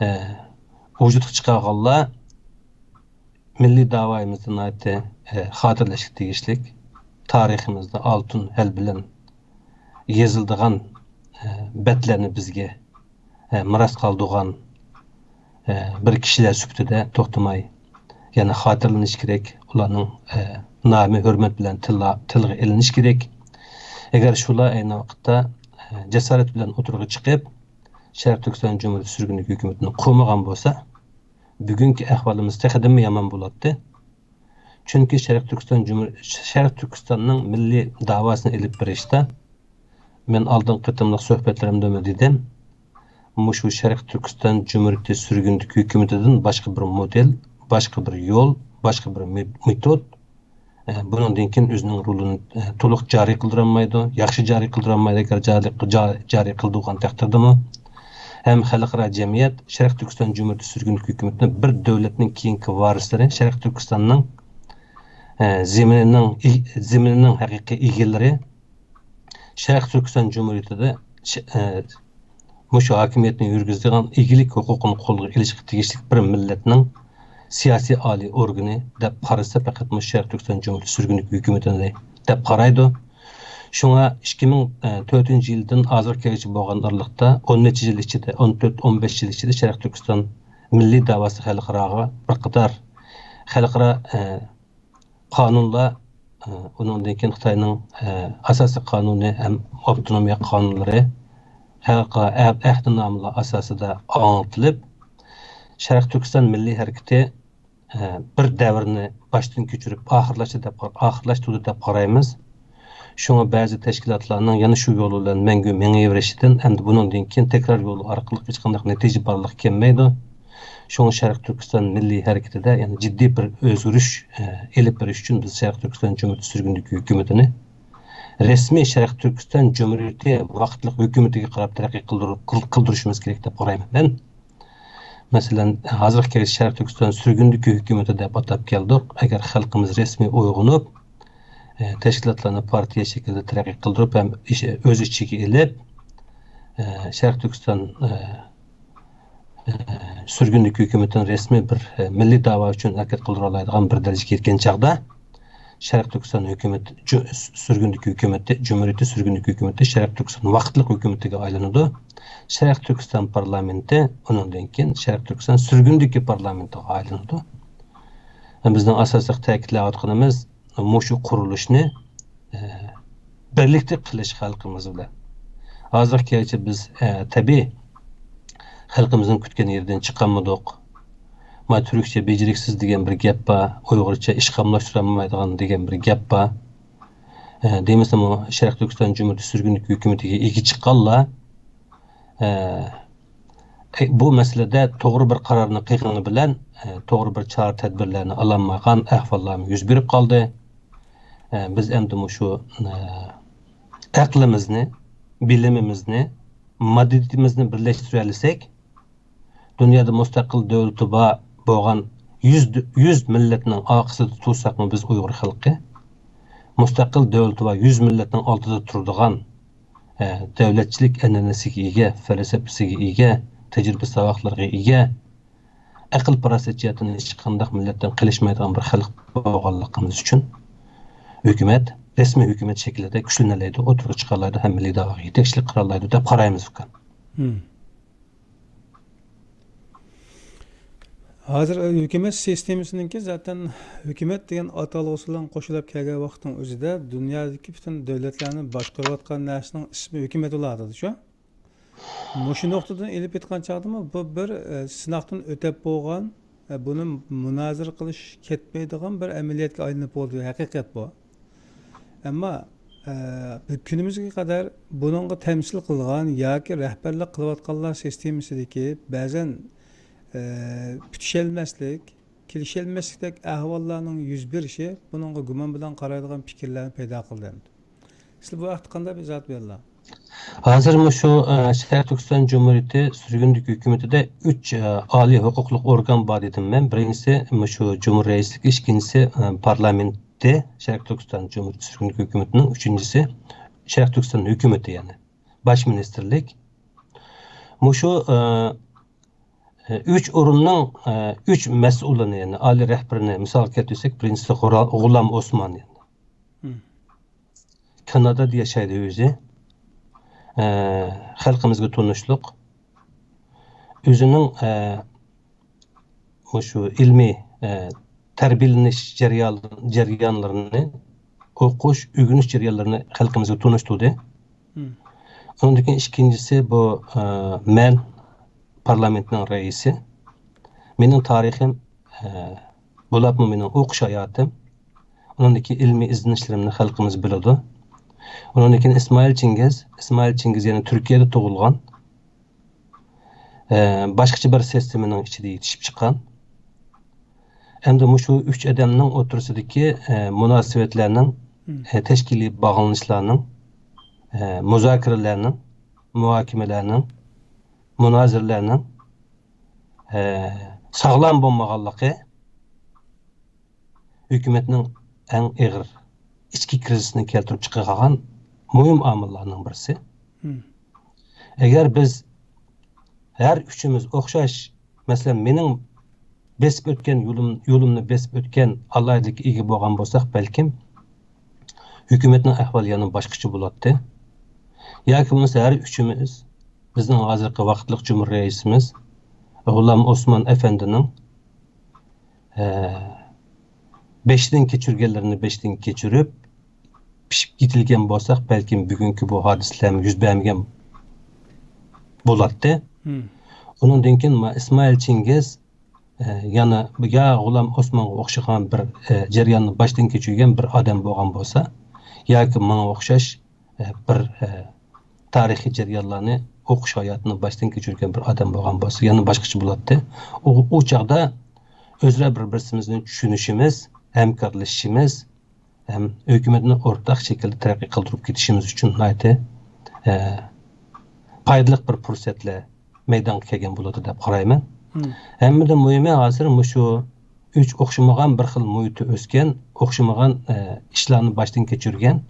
ئە، ۋۇجۇدقا چىقارغانلار مىللىي داۋايىمىزدا ناھايىتى، ئە، خاتىرىلەشكە تېگىشلىك، تارىخىمىزدا ئالتۇن ھەل بىلەن يېزىلىدىغان، ئە، بەتلەرنى بىزگە، ئە، مىراس قالدۇرغان، ئە، بىر كىشىلەر سۈپىتىدە توختىماي يەنە خاتىرىلىنىش كېرەك. ئۇلارنىڭ، ئە، نامى ھۆرمەت بىلەن تىللا-، تىلغا ئېلىنىش كېرەك. ئەگەر شۇلار ئەينى ۋاقىتتا، ئە، جاسارەت بىلەن ئوتتۇرىغا چىقىپ، شەرقىي تۈركىستان جۇمھۇرىيىتى سۈرگۈندىكى ھۆكۈمىتىنى قومىغان بولسا، بۈگۈنكى ئەھۋالىمىز تېخىدىنمۇ يامان بولاتتى. چۈنكى شەرقىي تۈركىستان جۇمھۇر-، شەرقىي تۈركىستاننىڭ مىللىي داۋاسىنى ئېلىپ بېرىشتا، مەن ئالدىنقى قېتىملىق سۆھبەتلىرىمدىمۇ دېدىم، مۇشۇ شەرقىي تۈركىستان جۇمھۇرىيىتى سۈرگۈندىكى ھۆكۈمىتىدىن باشقا بىر مودېل، باشقا بىر يول، باشقا بىر مې-، مېتود، ئە، بۇنىڭدىن كېيىن ئۆزىنىڭ رولىنى، ئە، تولۇق جارى قىلدۇرالمايدۇ، ياخشى جارى قىلدۇرالمايدۇ. ئەگەر جارى، جا-، جارى قىلدۇرغان تەقدىردىمۇ ھەم خەلقئارا جەمئىيەت شەرقىي تۈركىستان جۇمھۇرىيىتى سۈرگۈنلۈك ھۆكۈمىتىنى بىر دۆلەتنىڭ كېيىنكى ۋارىسلىرى، شەرقىي تۈركىستاننىڭ، ئە، زېمىنىنىڭ ئىگ-، زېمىنىنىڭ ھەقىقىي ئىگىلىرى، شەرقىي تۈركىستان جۇمھۇرىيىتىدە ش-، ئە، مۇشۇ ھاكىمىيەتنى يۈرگۈزىدىغان ئىگىلىك ھوقۇقىنى قولغا ئېلىشقا تېگىشلىك بىر مىللەتنىڭ سىياسىي ئالىي ئورگىنى دەپ قارىسا، پەقەت مۇشۇ شەرقىي تۈركىستان جۇمھۇرىيىتى سۈرگۈنلۈك ھۆكۈمىتىنى دەپ قارايدۇ. شۇڭا ئىككى مىڭ تۆتىنچى يىلدىن ھازىرغا كەلگۈچە بولغان ئارىلىقتا ئون نەچچە يىل ئىچىدە، ئون تۆت، ئون بەش يىل ئىچىدە شەرقىي تۈركىستان مىللىي داۋاسى خەلقئاراغا بىر قاتار خەلقئارا، ئە، قانۇنلار، ئە، ئۇنىڭدىن كېيىن خىتاينىڭ، ئە، ئاساسىي قانۇنى ھەم ئاپتونومىيە قانۇنلىرى، خەلقئارا ئەھ-، ئەھدىنامىلار ئاساسىدا ئاڭلىتىلىپ، شەرقىي تۈركىستان مىللىي ھەرىكىتى، ئە، بىر دەۋرنى باشتىن كۆچۈرۈپ، ئاخىرلاشتى دەپ، ئاخىرلاشتۇردى دەپ قارايمىز. شۇڭا بەزى تەشكىلاتلارنىڭ يەنە شۇ يول بىلەن مەڭگۈ مېڭىۋېرىشىدىن ھەمدە بۇنىڭدىن كېيىن تەكرار يولى ئارقىلىق ھېچقانداق نەتىجە بارلىققا كەلمەيدۇ. شۇڭا شەرقىي تۈركىستان مىللىي ھەرىكىتىدە يەنە جىددىي بىر ئۆزگىرىش، ئە، ئېلىپ بېرىش ئۈچۈن بىز شەرقىي تۈركىستان جۇمھۇرىيىتى سۈرگۈندىكى ھۆكۈمىتىنى رەسمىي شەرقىي تۈركىستان جۇمھۇرىيىتى ۋاقىتلىق ھۆكۈمىتىگە قاراپ تەرەققىي قىلدۇر-، قىل-، قىلدۇرۇشىمىز كېرەك دەپ قارايمەن مەن. مەسىلەن، ھازىرغا كەلگەچ شەرقىي تۈركىستان سۈرگۈندىكى ھۆكۈمىتى دەپ ئاتاپ كەلدۇق. ئەگەر خەلقىمىز رەسمىي ئويغىنىپ، ئە، تەشكىلاتلارنى پارتىيە شەكلىدە تەرەققىي قىلدۇرۇپ ھەم ئىش-، ئۆز ئىچىگە ئېلىپ، ئە، شەرقىي تۈركىستان، ئە، ئە، سۈرگۈندىكى ھۆكۈمىتىنى رەسمىي بىر، ئە، مىللىي داۋا ئۈچۈن ھەرىكەت قىلدۇرالايدىغان بىر دەرىجىگە يەتكەن چاغدا، شەرقىي تۈركىستان ھۆكۈمىتى، جۇ-، سۈرگۈندىكى ھۆكۈمىتى، جۇمھۇرىيىتى سۈرگۈندىكى ھۆكۈمىتى شەرقىي تۈركىستان ۋاقىتلىق ھۆكۈمىتىگە ئايلىنىدۇ. شەرقىي تۈركىستان پارلامېنتى ئۇنىڭدىن كېيىن شەرقىي تۈركىستان سۈرگۈندىكى پارلامېنتىغا ئايلىنىدۇ. بىزنىڭ ئاساسلىق تەكىتلەۋاتقىنىمىز مۇشۇ قۇرۇلۇشنى، ئە، بىرلىكتە قىلىش خەلقىمىز بىلەن. ھازىرغا كەلگۈچە بىز، ئە، تەبىئىي خەلقىمىزنىڭ كۈتكەن يېرىدىن چىقالمىدۇق. ما تۈركچە بېجىرىكسىز دېگەن بىر گەپ بار، ئۇيغۇرچە ئىشخاملاشتۇرالمايدىغان دېگەن بىر گەپ بار. ئە، دېمىسىمۇ، شەرقىي تۈركىستان جۇمھۇرىيىتى سۈرگۈنلۈك ھۆكۈمىتىگە ئىگە چىققانلار، ئە، ئە، بۇ مەسىلىدە توغرا بىر قارارنى قىلغىنى بىلەن، ئە، توغرا بىر چارە تەدبىرلەرنى ئالالمىغان ئەھۋاللارمۇ يۈز بېرىپ قالدى. ئە، بىز ئەمدى مۇشۇ، ئە، ئەقلىمىزنى، بىلىمىمىزنى، ماددىيىتىمىزنى بىرلەشتۈرەلىسەك، دۇنيادا مۇستەقىل دۆلىتى بار بولغان يۈز، يۈز مىللەتنىڭ ئارقىسىدا تۇرساقمۇ بىز ئۇيغۇر خەلقى، مۇستەقىل دۆلىتى بار يۈز مىللەتنىڭ ئالدىدا تۇرىدىغان، ئە، دۆلەتچىلىك ئەنئەنىسىگە ئىگە، پەلسەپىسىگە ئىگە، تەجرىبە ساۋاقلىرىغا ئىگە، ئەقىل-پاراسەت جەھەتتىن ھېچقانداق مىللەتتىن قېلىشمايدىغان بىر خەلق بولغانلىقىمىز ئۈچۈن، ھۆكۈمەت، رەسمىي ھۆكۈمەت شەكلىدە كۈچلىنەلەيدۇ، ئوتتۇرىغا چىقالايدۇ، ھەم مىللىي داۋاغا يېتەكچىلىك قىلالايدۇ دەپ قارايمىز، ئۇكام. مم. ھازىر ھۆكۈمەت سىستېمىسىنىڭكى زاتەن ھۆكۈمەت دېگەن ئاتالغۇسى بىلەن قوشۇلۇپ كەلگەن ۋاقىتنىڭ ئۆزىدە دۇنيادىكى پۈتۈن دۆلەتلەرنى باشقۇرۇۋاتقان نەرسىنىڭ ئىسمى ھۆكۈمەت بولۇۋاتىدۇ، شۇ. مۇشۇ نۇقتىدىن ئېلىپ ئېيتقان چاغدىمۇ، بۇ بىر، ئە، سىناقتىن ئۆتەپ بولغان، ئە، بۇنى مۇنازىرە قىلىش كەتمەيدىغان بىر ئەمەلىيەتكە ئايلىنىپ بولدى، ھەقىقەت بۇ. ئەمما، ئە، بۇ كۈنىمىزگە قەدەر بۇنىڭغا تەمسىل قىلغان ياكى رەھبەرلىك قىلىۋاتقانلار سىستېمىسىدىكى بەزەن، ئە، پۈتۈشەلمەسلىك، كېلىشەلمەسلىكتەك ئەھۋاللارنىڭ يۈز بېرىشى بۇنىڭغا گۇمان بىلەن قارايدىغان پىكىرلەرنى پەيدا قىلدى. سىلەر بۇ ھەقتە قانداق بىر ئىزاھات بېرىلا؟ ھازىر مۇشۇ، ئە، شەرقىي تۈركىستان جۇمھۇرىيىتى سۈرگۈندىكى ھۆكۈمىتىدە ئۈچ، ئە، ئالىي ھوقۇقلۇق ئورگان بار دېدىم مەن. بىرىنچىسى مۇشۇ جۇمھۇر رەئىسلىكى، ئىككىنچىسى، ئە، پارلامېنتى، شەرقىي تۈركىستان جۇمھۇرىيىتى سۈرگۈندىكى ھۆكۈمىتىنىڭ، ئۈچىنچىسى شەرقىي تۈركىستان ھۆكۈمىتى، يەنى باش مىنىستىرلىك. مۇشۇ، ئە، ئە، ئۈچ ئورۇننىڭ، ئە، ئۈچ مەسئۇلىنى، يەنى ئالىي رەھبىرىنى مىسالغا كەلتۈرسەك، بىرىنچىسى غۇرا-، غۇلام ئوسمان، يەنى. مم. كانادادا ياشايدۇ ئۆزى. ئە، خەلقىمىزگە تونۇشلۇق. ئۆزىنىڭ، ئە، مۇشۇ ئىلمىي، ئە، تەربىيەلىنىش جەريان-، جەريانلىرىنى، ئوقۇش، ئۆگىنىش جەريانلىرىنى خەلقىمىزگە تونۇشتۇردى. مم. ئۇنىڭدىن كېيىن ئىككىنچىسى بۇ، ئە، مەن پارلامېنتنىڭ رەئىسى. مېنىڭ تارىخىم، ئە، بولۇپمۇ مېنىڭ ئوقۇش ھاياتىم، ئۇنىڭدىكى ئىلمىي ئىزدىنىشلىرىمنى خەلقىمىز بىلىدۇ. ئۇنىڭدىن كېيىن ئىسمائىل چىڭگىز، ئىسمائىل چىڭگىز يەنە تۈركىيەدە تۇغۇلغان. ئە، باشقىچە بىر سىستېمىنىڭ ئىچىدە يېتىشىپ چىققان. ئەمدى مۇشۇ ئۈچ ئادەمنىڭ ئوتتۇرىسىدىكى، ئە، مۇناسىۋەتلەرنىڭ، ئە، تەشكىلىي باغلىنىشلارنىڭ، ئە، مۇزاكىرىلەرنىڭ، مۇھاكىمىلەرنىڭ، مۇنازىرىلەرنىڭ، ئە، ساغلام بولمىغانلىقى ھۆكۈمەتنىڭ ئەڭ ئېغىر ئىچكى كىرىزىسىنى كەلتۈرۈپ چىقارغان مۇھىم ئامىللارنىڭ بىرسى. ئەگەر بىز ھەر ئۈچىمىز ئوخشاش، مەسىلەن، مېنىڭ بېسىپ ئۆتكەن يولۇم، يولۇمنى بېسىپ ئۆتكەن ئالاھىدىلىككە ئىگە بولغان بولساق، بەلكىم ھۆكۈمەتنىڭ ئەھۋالى يەنە باشقىچە بولاتتى. ياكى بولمىسا ھەر ئۈچىمىز بىزنىڭ ھازىرقى ۋاقىتلىق جۇمھۇر رەئىسىمىز غۇلام ئوسمان ئەپەندىنىڭ، ئە، بېشىدىن كەچۈرگەنلىرىنى بېشىدىن كەچۈرۈپ، پىشىپ يېتىلگەن بولساق، بەلكىم بۈگۈنكى بۇ ھادىسىلەرمۇ يۈز بەرمىگەن بولاتتى. ئۇنىڭدىن كېيىن ما-، ئىسمائىل چىڭگىز، ئە، يەنە بۇ يا غۇلام ئوسمانغا ئوخشىغان بىر، ئە، جەرياننى باشتىن كەچۈرگەن بىر ئادەم بولغان بولسا، ياكى ماڭا ئوخشاش، ئە، بىر، ئە، تارىخىي جەريانلارنى ئوقۇش ھاياتىنى باشتىن كەچۈرگەن بىر ئادەم بولغان بولسا، يەنە باشقىچە بولاتتى. ئۇ، ئۇ چاغدا ئۆزرە بىر-، بىرسىمىزنى چۈشىنىشىمىز، ھەمكارلىشىشىمىز ھەم ھۆكۈمەتنى ئورتاق شەكىلدە تەرەققىي قىلدۇرۇپ كېتىشىمىز ئۈچۈن ناھايىتى، ئە، پايدىلىق بىر پۇرسەتلەر مەيدانغا كەلگەن بولىدۇ دەپ قارايمەن. ھەممىدىن مۇھىمى، ھازىر مۇشۇ ئۈچ ئوخشىمىغان بىر خىل مۇھىتتا ئۆسكەن، ئوخشىمىغان، ئە، ئىشلارنى باشتىن كەچۈرگەن،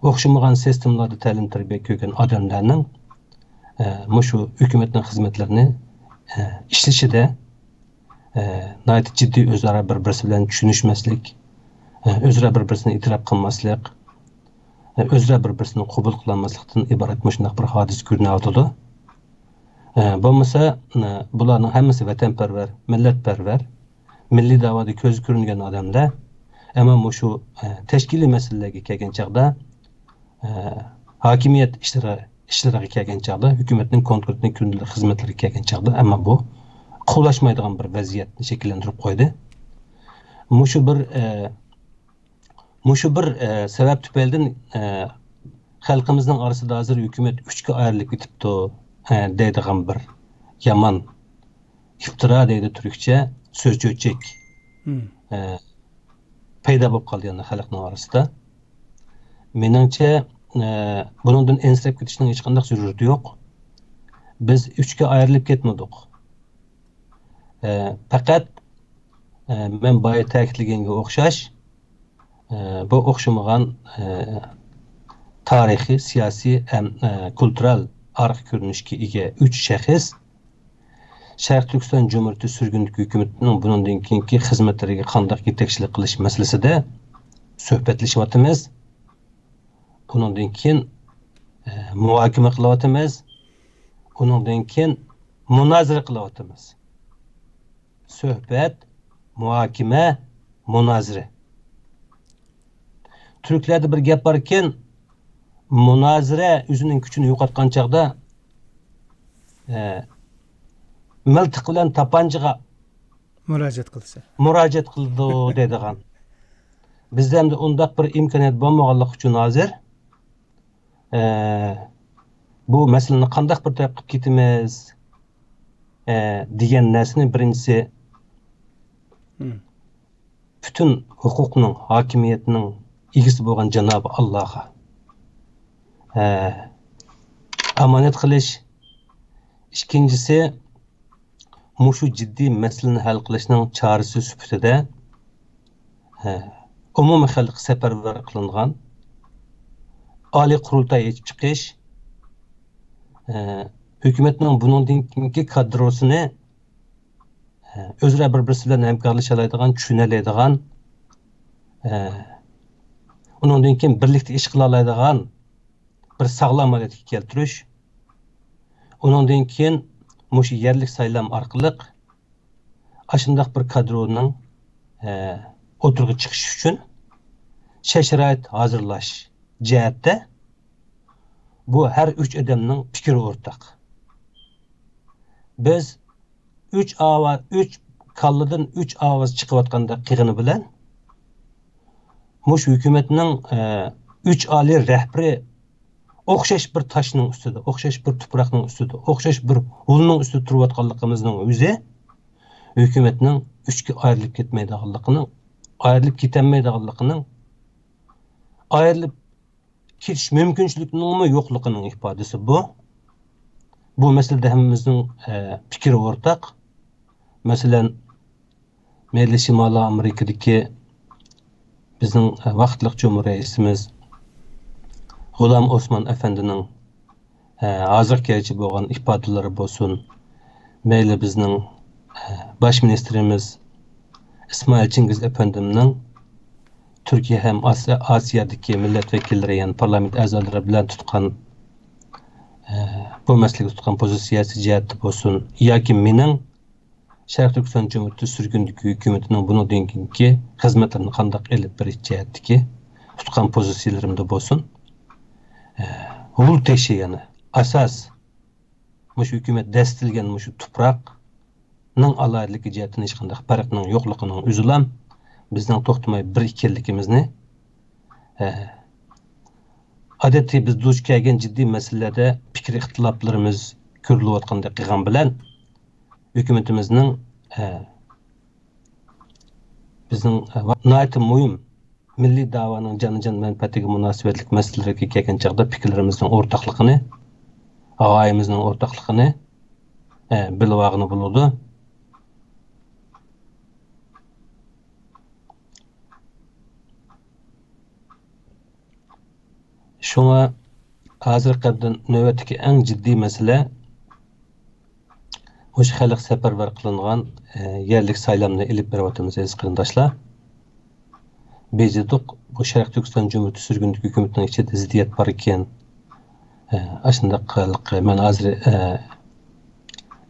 ئوخشىمىغان سىستېمىلاردا تەلىم-تەربىيە كۆرگەن ئادەملەرنىڭ، ئە، مۇشۇ ھۆكۈمەتنىڭ خىزمەتلىرىنى، ئە، ئىشلىشىدە، ئە، ناھايىتى جىددىي ئۆزئارا بىر-بىرسى بىلەن چۈشىنىشمەسلىك، ئە، ئۆزئارا بىر-بىرسىنى ئېتىراپ قىلماسلىق، ئە، ئۆزئارا بىر-بىرسىنى قوبۇل قىلالماسلىقتىن ئىبارەت مۇشۇنداق بىر ھادىسە كۆرۈنۈۋاتىدۇ. ئە، بولمىسا، ئە، بۇلارنىڭ ھەممىسى ۋەتەنپەرۋەر، مىللەتپەرۋەر، مىللىي دەۋادا كۆزگە كۆرۈنگەن ئادەملەر. ئەمما مۇشۇ، ئە، تەشكىلىي مەسىلىلەرگە كەلگەن چاغدا، ئە، ھاكىمىيەت ئىشلىرى، ئىشلىرىغا كەلگەن چاغدا، ھۆكۈمەتنىڭ كونكرېتنى كۈندىلىك خىزمەتلىرىگە كەلگەن چاغدا، ئەمما بۇ قولاشمايدىغان بىر ۋەزىيەتنى شەكىللەندۈرۈپ قويدى. مۇشۇ بىر، ئە، مۇشۇ بىر، ئە، سەۋەب تۈپەيلىدىن، ئە، خەلقىمىزنىڭ ئارىسىدا ھازىر ھۆكۈمەت ئۈچكە ئايرىلىپ كېتىپتۇ، ئە، دەيدىغان بىر يامان ئىپتىرا دەيدۇ تۈركچە، سۆز چۆچەك. ئە، پەيدا بولۇپ قالدى يەنە خەلقنىڭ ئارىسىدا. مېنىڭچە، ئە، بۇنىڭدىن ئەنسىرەپ كېتىشنىڭ ھېچقانداق زۆرۈرىيىتى يوق. بىز ئۈچكە ئايرىلىپ كەتمىدۇق. ئە، پەقەت، ئە، مەن بايا تەكىتلىگەنگە ئوخشاش، ئە، بۇ ئوخشىمىغان، ئە، تارىخىي، سىياسىي ھەم، ئە، كۇلتۇرال ئارقا كۆرۈنۈشكە ئىگە ئۈچ شەخس شەرقىي تۈركىستان جۇمھۇرىيىتى سۈرگۈندىكى ھۆكۈمىتىنىڭ بۇنىڭدىن كېيىنكى خىزمەتلىرىگە قانداق يېتەكچىلىك قىلىش مەسىلىسىدە سۆھبەتلىشىۋاتىمىز. ئۇنىڭدىن كېيىن، ئە، مۇھاكىمە قىلىۋاتىمىز. ئۇنىڭدىن كېيىن مۇنازىرە قىلىۋاتىمىز. سۆھبەت، مۇھاكىمە، مۇنازىرە. تۈركلەردە بىر گەپ باركەن، مۇنازىرە ئۆزىنىڭ كۈچىنى يوقاتقان چاغدا، ئە، مىلتىق بىلەن تاپانچىغا مۇراجىئەت قىلسا. مۇراجىئەت قىلىدۇ دەيدىغان. بىزدە ئەمدى ئۇنداق بىر ئىمكانىيەت بولمىغانلىقى ئۈچۈن ھازىر، ئە، بۇ مەسىلىنى قانداق بىر تەرەپ قىلىپ كېتىمىز، ئە، دېگەن نەرسىنى بىرىنچىسى پۈتۈن ھوقۇقنىڭ، ھاكىمىيەتنىڭ ئىگىسى بولغان جانابى ئاللاغا، ئە، ئامانەت قىلىش. ئىككىنچىسى، مۇشۇ جىددىي مەسىلىنى ھەل قىلىشنىڭ چارىسى سۈپىتىدە، ئە، ئومۇمىي خەلق سەپەرۋەر قىلىنغان ئالىي قۇرۇلتاي ئېچىپ چىقىش، ئە، ھۆكۈمەتنىڭ بۇنىڭدىن كېيىنكى كادروسىنى، ئە، ئۆزئارا بىر-بىرسى بىلەن ھەمكارلىشالايدىغان، چۈشىنەلەيدىغان، ئە، ئۇنىڭدىن كېيىن بىرلىكتە ئىش قىلالايدىغان بىر ساغلام ھالەتكە كەلتۈرۈش، ئۇنىڭدىن كېيىن مۇشۇ يەرلىك سايلام ئارقىلىق ئاشۇنداق بىر كادرونىڭ، ئە، ئوتتۇرىغا چىقىشى ئۈچۈن شەرت-شارائىت ھازىرلاش جەھەتتە بۇ ھەر ئۈچ ئادەمنىڭ پىكرى ئورتاق. بىز ئۈچ ئاۋاز، ئۈچ كاللىدىن ئۈچ ئاۋاز چىقىۋاتقاندەك قىلغىنى بىلەن، مۇشۇ ھۆكۈمەتنىڭ، ئە، ئۈچ ئالىي رەھبىرى ئوخشاش بىر تاشنىڭ ئۈستىدە، ئوخشاش بىر تۇپراقنىڭ ئۈستىدە، ئوخشاش بىر ھۇلنىڭ ئۈستىدە تۇرۇۋاتقانلىقىمىزنىڭ ئۆزى ھۆكۈمەتنىڭ ئۈچكە ئايرىلىپ كەتمەيدىغانلىقىنىڭ، ئايرىلىپ كېتەلمەيدىغانلىقىنىڭ، ئايرىلىپ كېتىش مۇمكىنچىلىكىنىڭمۇ يوقلۇقىنىڭ ئىپادىسى بۇ. بۇ مەسىلىدە ھەممىمىزنىڭ، ئە، پىكرى ئورتاق. مەسىلەن، مەيلى شىمالىي ئامېرىكىدىكى بىزنىڭ، ئە، ۋاقىتلىق جۇمھۇر رەئىسىمىز غۇلام ئوسمان ئەپەندىنىڭ، ئە، ھازىرغىچە بولغان ئىپادىلىرى بولسۇن، مەيلى بىزنىڭ، ئە، باش مىنىستىرىمىز ئىسمائىل چىڭگىز ئەپەندىمنىڭ تۈركىيە ھەم ئاسىيا-، ئاسىيادىكى مىللەت ۋەكىللىرى، يەنى پارلامېنت ئەزالىرى بىلەن تۇتقان، ئە، بۇ مەسىلىگە تۇتقان پوزىتسىيەسى جەھەتتە بولسۇن ياكى مېنىڭ شەرقىي تۈركىستان جۇمھۇرىيىتى سۈرگۈندىكى ھۆكۈمىتىنىڭ بۇنىڭدىن كېيىنكى خىزمەتلىرىنى قانداق ئېلىپ بېرىش جەھەتتىكى تۇتقان پوزىتسىيەلىرىمدە بولسۇن، ئە، غول تېشى، يەنى ئاساس، مۇشۇ ھۆكۈمەت دەسسىتىلگەن مۇشۇ تۇپراقنىڭ ئالاھىدىلىكى جەھەتتىن ھېچقانداق پەرقنىڭ يوقلۇقىنىڭ ئۆزىلا بىزنىڭ توختىماي بىر ئىكەنلىكىمىزنى، ئە، ئادەتتە بىز دۇچ كەلگەن جىددىي مەسىلىلەردە پىكىر ئىختىلاپلىرىمىز كۆرۈلۈۋاتقاندەك قىلغان بىلەن، ھۆكۈمىتىمىزنىڭ، ئە، بىزنىڭ، ئە، ناھايىتى مۇھىم مىللىي دەۋانىڭ جانىجان مەنپەئەتىگە مۇناسىۋەتلىك مەسىلىلەرگە كەلگەن چاغدا پىكىرلىرىمىزنىڭ ئورتاقلىقىنى، غايىمىزنىڭ ئورتاقلىقىنى، ئە، بىلىۋالغىلى بولىدۇ. شۇڭا ھازىرقى ھەمدە نۆۋەتتىكى ئەڭ جىددىي مەسىلە مۇشۇ خەلق سەپەرۋەر قىلىنغان، ئە، يەرلىك سايلامنى ئېلىپ بېرىۋاتىمىز، ئەزىز قېرىنداشلار. بىز دېدۇق، بۇ شەرقىي تۈركىستان جۇمھۇرىيىتى سۈرگۈندىكى ھۆكۈمەتنىڭ ئىچىدە زىددىيەت بار ئىكەن. ئە، ئاشۇنداق، مەن ھازىر، ئە،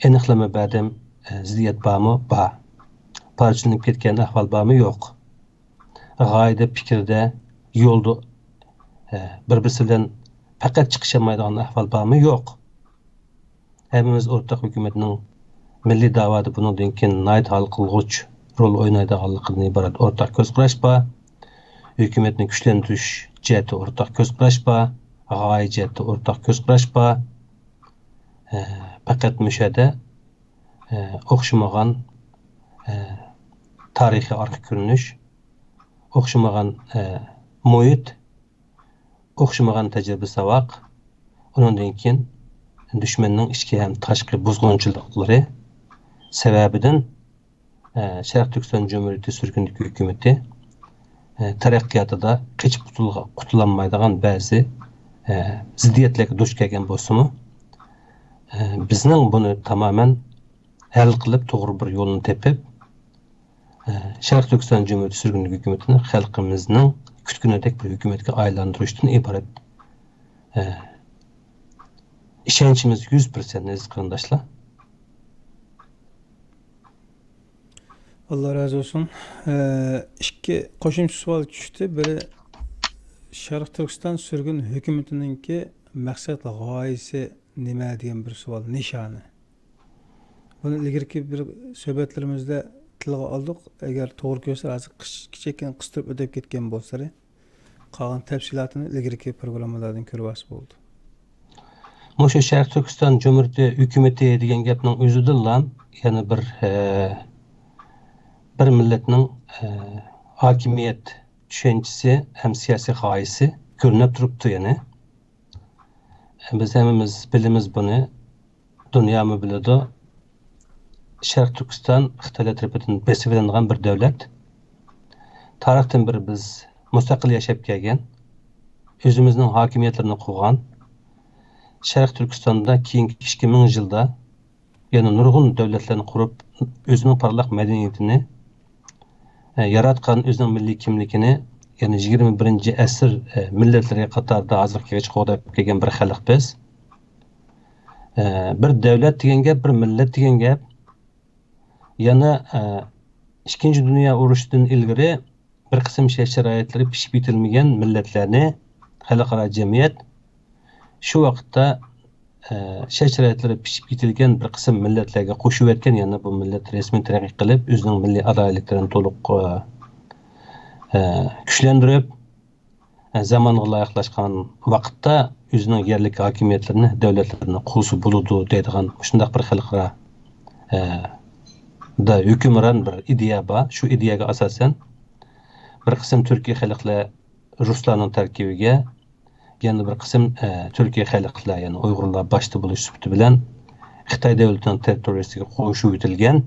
ئېنىقلىما بەردىم. ئە، زىددىيەت بارمۇ؟ بار. پارچىلىنىپ كەتكەن ئەھۋال بارمۇ؟ يوق. غايىدە، پىكىردە، يولدا، ئە، بىر-بىرسى بىلەن پەقەت چىقىشالمايدىغان ئەھۋال بارمۇ؟ يوق. ھەممىمىز ئورتاق ھۆكۈمەتنىڭ مىللىي دەۋادا بۇنىڭدىن كېيىن ناھايىتى ھال قىلغۇچ رول ئوينايدىغانلىقىدىن ئىبارەت ئورتاق كۆز قاراش بار. ھۆكۈمەتنى كۈچلەندۈرۈش جەھەتتە ئورتاق كۆز قاراش بار. غايە جەھەتتە ئورتاق كۆز قاراش بار. ئە، پەقەت مۇشۇ يەردە، ئە، ئوخشىمىغان، ئە، تارىخىي ئارقا كۆرۈنۈش، ئوخشىمىغان، ئە، مۇھىت، ئوخشىمىغان تەجرىبە ساۋاق، ئۇنىڭدىن كېيىن دۈشمەننىڭ ئىچكى ھەم تاشقى بۇزغۇنچىلىقلىرى سەۋەبىدىن، ئە، شەرقىي تۈركىستان جۇمھۇرىيىتى سۈرگۈندىكى ھۆكۈمىتى، ئە، تەرەققىياتىدا قېچىپ قۇتۇلغا-، قۇتۇلالمايدىغان بەزى، ئە، زىددىيەتلەرگە دۇچ كەلگەن بولسىمۇ، ئە، بىزنىڭ بۇنى تامامەن ھەل قىلىپ، توغرا بىر يولنى تېپىپ، ئە، شەرقىي تۈركىستان جۇمھۇرىيىتى سۈرگۈنلۈك ھۆكۈمىتىنى خەلقىمىزنىڭ كۈتكىنىدەك بىر ھۆكۈمەتكە ئايلاندۇرۇشتىن ئىبارەت، ئە، ئىشەنچىمىز يۈز پىرسەنت، ئەزىز قېرىنداشلار. ئاللا رازى بولسۇن. ئە، ئىككى قوشۇمچە سوئال چۈشتى. بىرى، شەرقىي تۈركىستان سۈرگۈن ھۆكۈمىتىنىڭكى مەقسەت غايىسى نېمە دېگەن بىر سوئال، نىشانى. بۇنى ئىلگىرىكى بىر سۆھبەتلىرىمىزدە تىلغا ئالدۇق. ئەگەر توغرا كۆرسە، ھازىر قىس-، كىچىككىنە قىستۇرۇپ ئۆتۈپ كەتكەن بولسىلى، قالغان تەپسىلاتىنى ئىلگىرىكى پروگراممىلاردىن كۆرۈۋالسا بولىدۇ. مۇشۇ شەرقىي تۈركىستان جۇمھۇرىيىتى ھۆكۈمىتى دېگەن گەپنىڭ ئۆزىدىنلا يەنە بىر، ئە، بىر مىللەتنىڭ، ئە، ھاكىمىيەت چۈشەنچىسى ھەم سىياسىي غايىسى كۆرۈنۈپ تۇرۇپتۇ يەنە. بىز ھەممىمىز بىلىمىز بۇنى، دۇنيامۇ بىلىدۇ. شەرقىي تۈركىستان خىتايلار تەرىپىدىن بېسىۋېلىنغان بىر دۆلەت. تارىختىن بېرى بىز مۇستەقىل ياشاپ كەلگەن، ئۆزىمىزنىڭ ھاكىمىيەتلىرىنى قۇرغان. شەرقىي تۈركىستاندا كېيىنكى ئىككى مىڭ يىلدا يەنە نۇرغۇن دۆلەتلەرنى قۇرۇپ، ئۆزىنىڭ پارلاق مەدەنىيىتىنى، ئە، ياراتقان ئۆزىنىڭ مىللىي كىملىكىنى، يەنى يىگىرمە بىرىنچى ئەسىر، ئە، مىللەتلىرى قاتارىدا ھازىرغىچە قوغداپ كەلگەن بىر خەلق بىز. ئە، بىر دۆلەت دېگەن گەپ، بىر مىللەت دېگەن گەپ. يەنە، ئە، ئىككىنچى دۇنيا ئۇرۇشىدىن ئىلگىرى بىر قىسىم شەرت-شارائىتلىرى پىشىپ يېتىلمىگەن مىللەتلەرنى خەلقئارا جەمئىيەت شۇ ۋاقىتتا، ئە، شەرت-شارائىتلىرى پىشىپ يېتىلگەن بىر قىسىم مىللەتلەرگە قوشۇۋەتكەن، يەنى بۇ مىللەت رەسمىي تەرەققىي قىلىپ، ئۆزىنىڭ مىللىي ئالاھىدىلىكلىرىنى تولۇق، ئە، ئە، كۈچلەندۈرۈپ، ئە، زامانغا لايىقلاشقان ۋاقىتتا ئۆزىنىڭ يەرلىك ھاكىمىيەتلىرىنى، دۆلەتلىرىنى قۇرسا بولىدۇ دەيدىغان مۇشۇنداق بىر خەلقئارا، ئە، ھۆكۈمران بىر ئىدىيە بار. شۇ ئىدىيەگە ئاساسەن بىر قىسىم تۈركىي خەلقلەر رۇسلارنىڭ تەركىبىگە، يەنە بىر قىسىم، ئە، تۈركىي خەلقلەر، يەنى ئۇيغۇرلار باشتا بولۇش سۈپىتى بىلەن خىتاي دۆلىتىنىڭ تېررىتورىيىسىگە قوشۇۋېتىلگەن.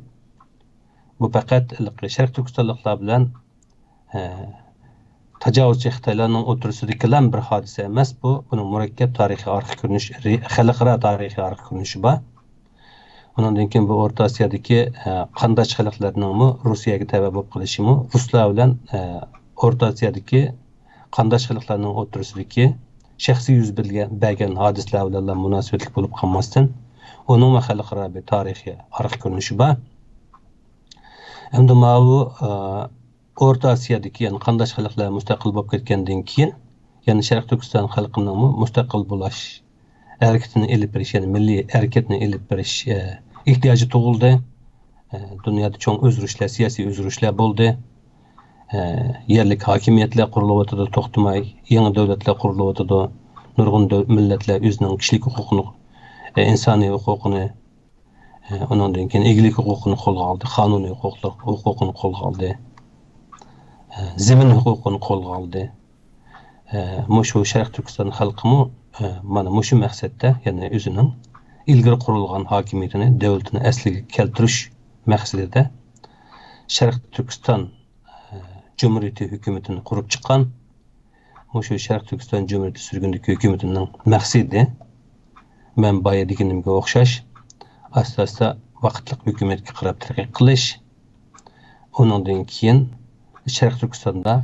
بۇ پەقەت ھېلىقى شەرقىي تۈركىستانلىقلار بىلەن، ئە، تاجاۋۇزچى خىتايلارنىڭ ئوتتۇرىسىدىكىلا بىر ھادىسە ئەمەس بۇ. بۇنىڭ مۇرەككەپ تارىخىي ئارقا كۆرۈنۈش، رې-، خەلقئارا تارىخىي ئارقا كۆرۈنۈشى بار. ئۇنىڭدىن كېيىن بۇ ئورتا ئاسىيادىكى، ئە، قانداش خەلقلەرنىڭمۇ رۇسىيەگە تەۋە بولۇپ قېلىشىمۇ رۇسلار بىلەن، ئە، ئورتا ئاسىيادىكى قانداش خەلقلەرنىڭ ئوتتۇرىسىدىكى شەخسىي يۈز بەرگەن، بەرگەن ھادىسىلەر بىلەنلا مۇناسىۋەتلىك بولۇپ قالماستىن، ئۇنىڭمۇ خەلقئارا بىر تارىخىي ئارقا كۆرۈنۈشى بار. ئەمدى ماۋۇ، ئە، ئورتا ئاسىيادىكى، يەنى قانداش خەلقلەر مۇستەقىل بولۇپ كەتكەندىن كېيىن، يەنى شەرقىي تۈركىستان خەلقىنىڭمۇ مۇستەقىل بولاش ھەرىكىتىنى ئېلىپ بېرىش، يەنى مىللىي ھەرىكەتنى ئېلىپ بېرىش، ئە، ئېھتىياجى تۇغۇلدى. ئە، دۇنيادا چوڭ ئۆزگىرىشلەر، سىياسىي ئۆزگىرىشلەر بولدى. ئە، يەرلىك ھاكىمىيەتلەر قۇرۇلۇۋاتىدۇ توختىماي، يېڭى دۆلەتلەر قۇرۇلۇۋاتىدۇ. نۇرغۇن دۆ-، مىللەتلەر ئۆزىنىڭ كىشىلىك ھوقۇقىنى، ئە، ئىنسانىي ھوقۇقىنى، ئە، ئۇنىڭدىن كېيىن ئىگىلىك ھوقۇقىنى قولغا ئالدى، قانۇنىي ھوقۇقلار، ھوقۇقىنى قولغا ئالدى، ئە، زېمىن ھوقۇقىنى قولغا ئالدى. ئە، مۇشۇ شەرقىي تۈركىستان خەلقىمۇ، ئە، مانا مۇشۇ مەقسەتتە، يەنى ئۆزىنىڭ ئىلگىرى قۇرۇلغان ھاكىمىيىتىنى، دۆلىتىنى ئەسلىگە كەلتۈرۈش مەقسىتىدە شەرقىي تۈركىستان، ئە، جۇمھۇرىيىتى ھۆكۈمىتىنى قۇرۇپ چىققان. مۇشۇ شەرقىي تۈركىستان جۇمھۇرىيىتى سۈرگۈندىكى ھۆكۈمىتىنىڭ مەقسىتى، مەن بايا دېگىنىمگە ئوخشاش، ئاستا-ئاستا ۋاقىتلىق ھۆكۈمەتكە قاراپ تەرەققىي قىلىش، ئۇنىڭدىن كېيىن شەرقىي تۈركىستاندا،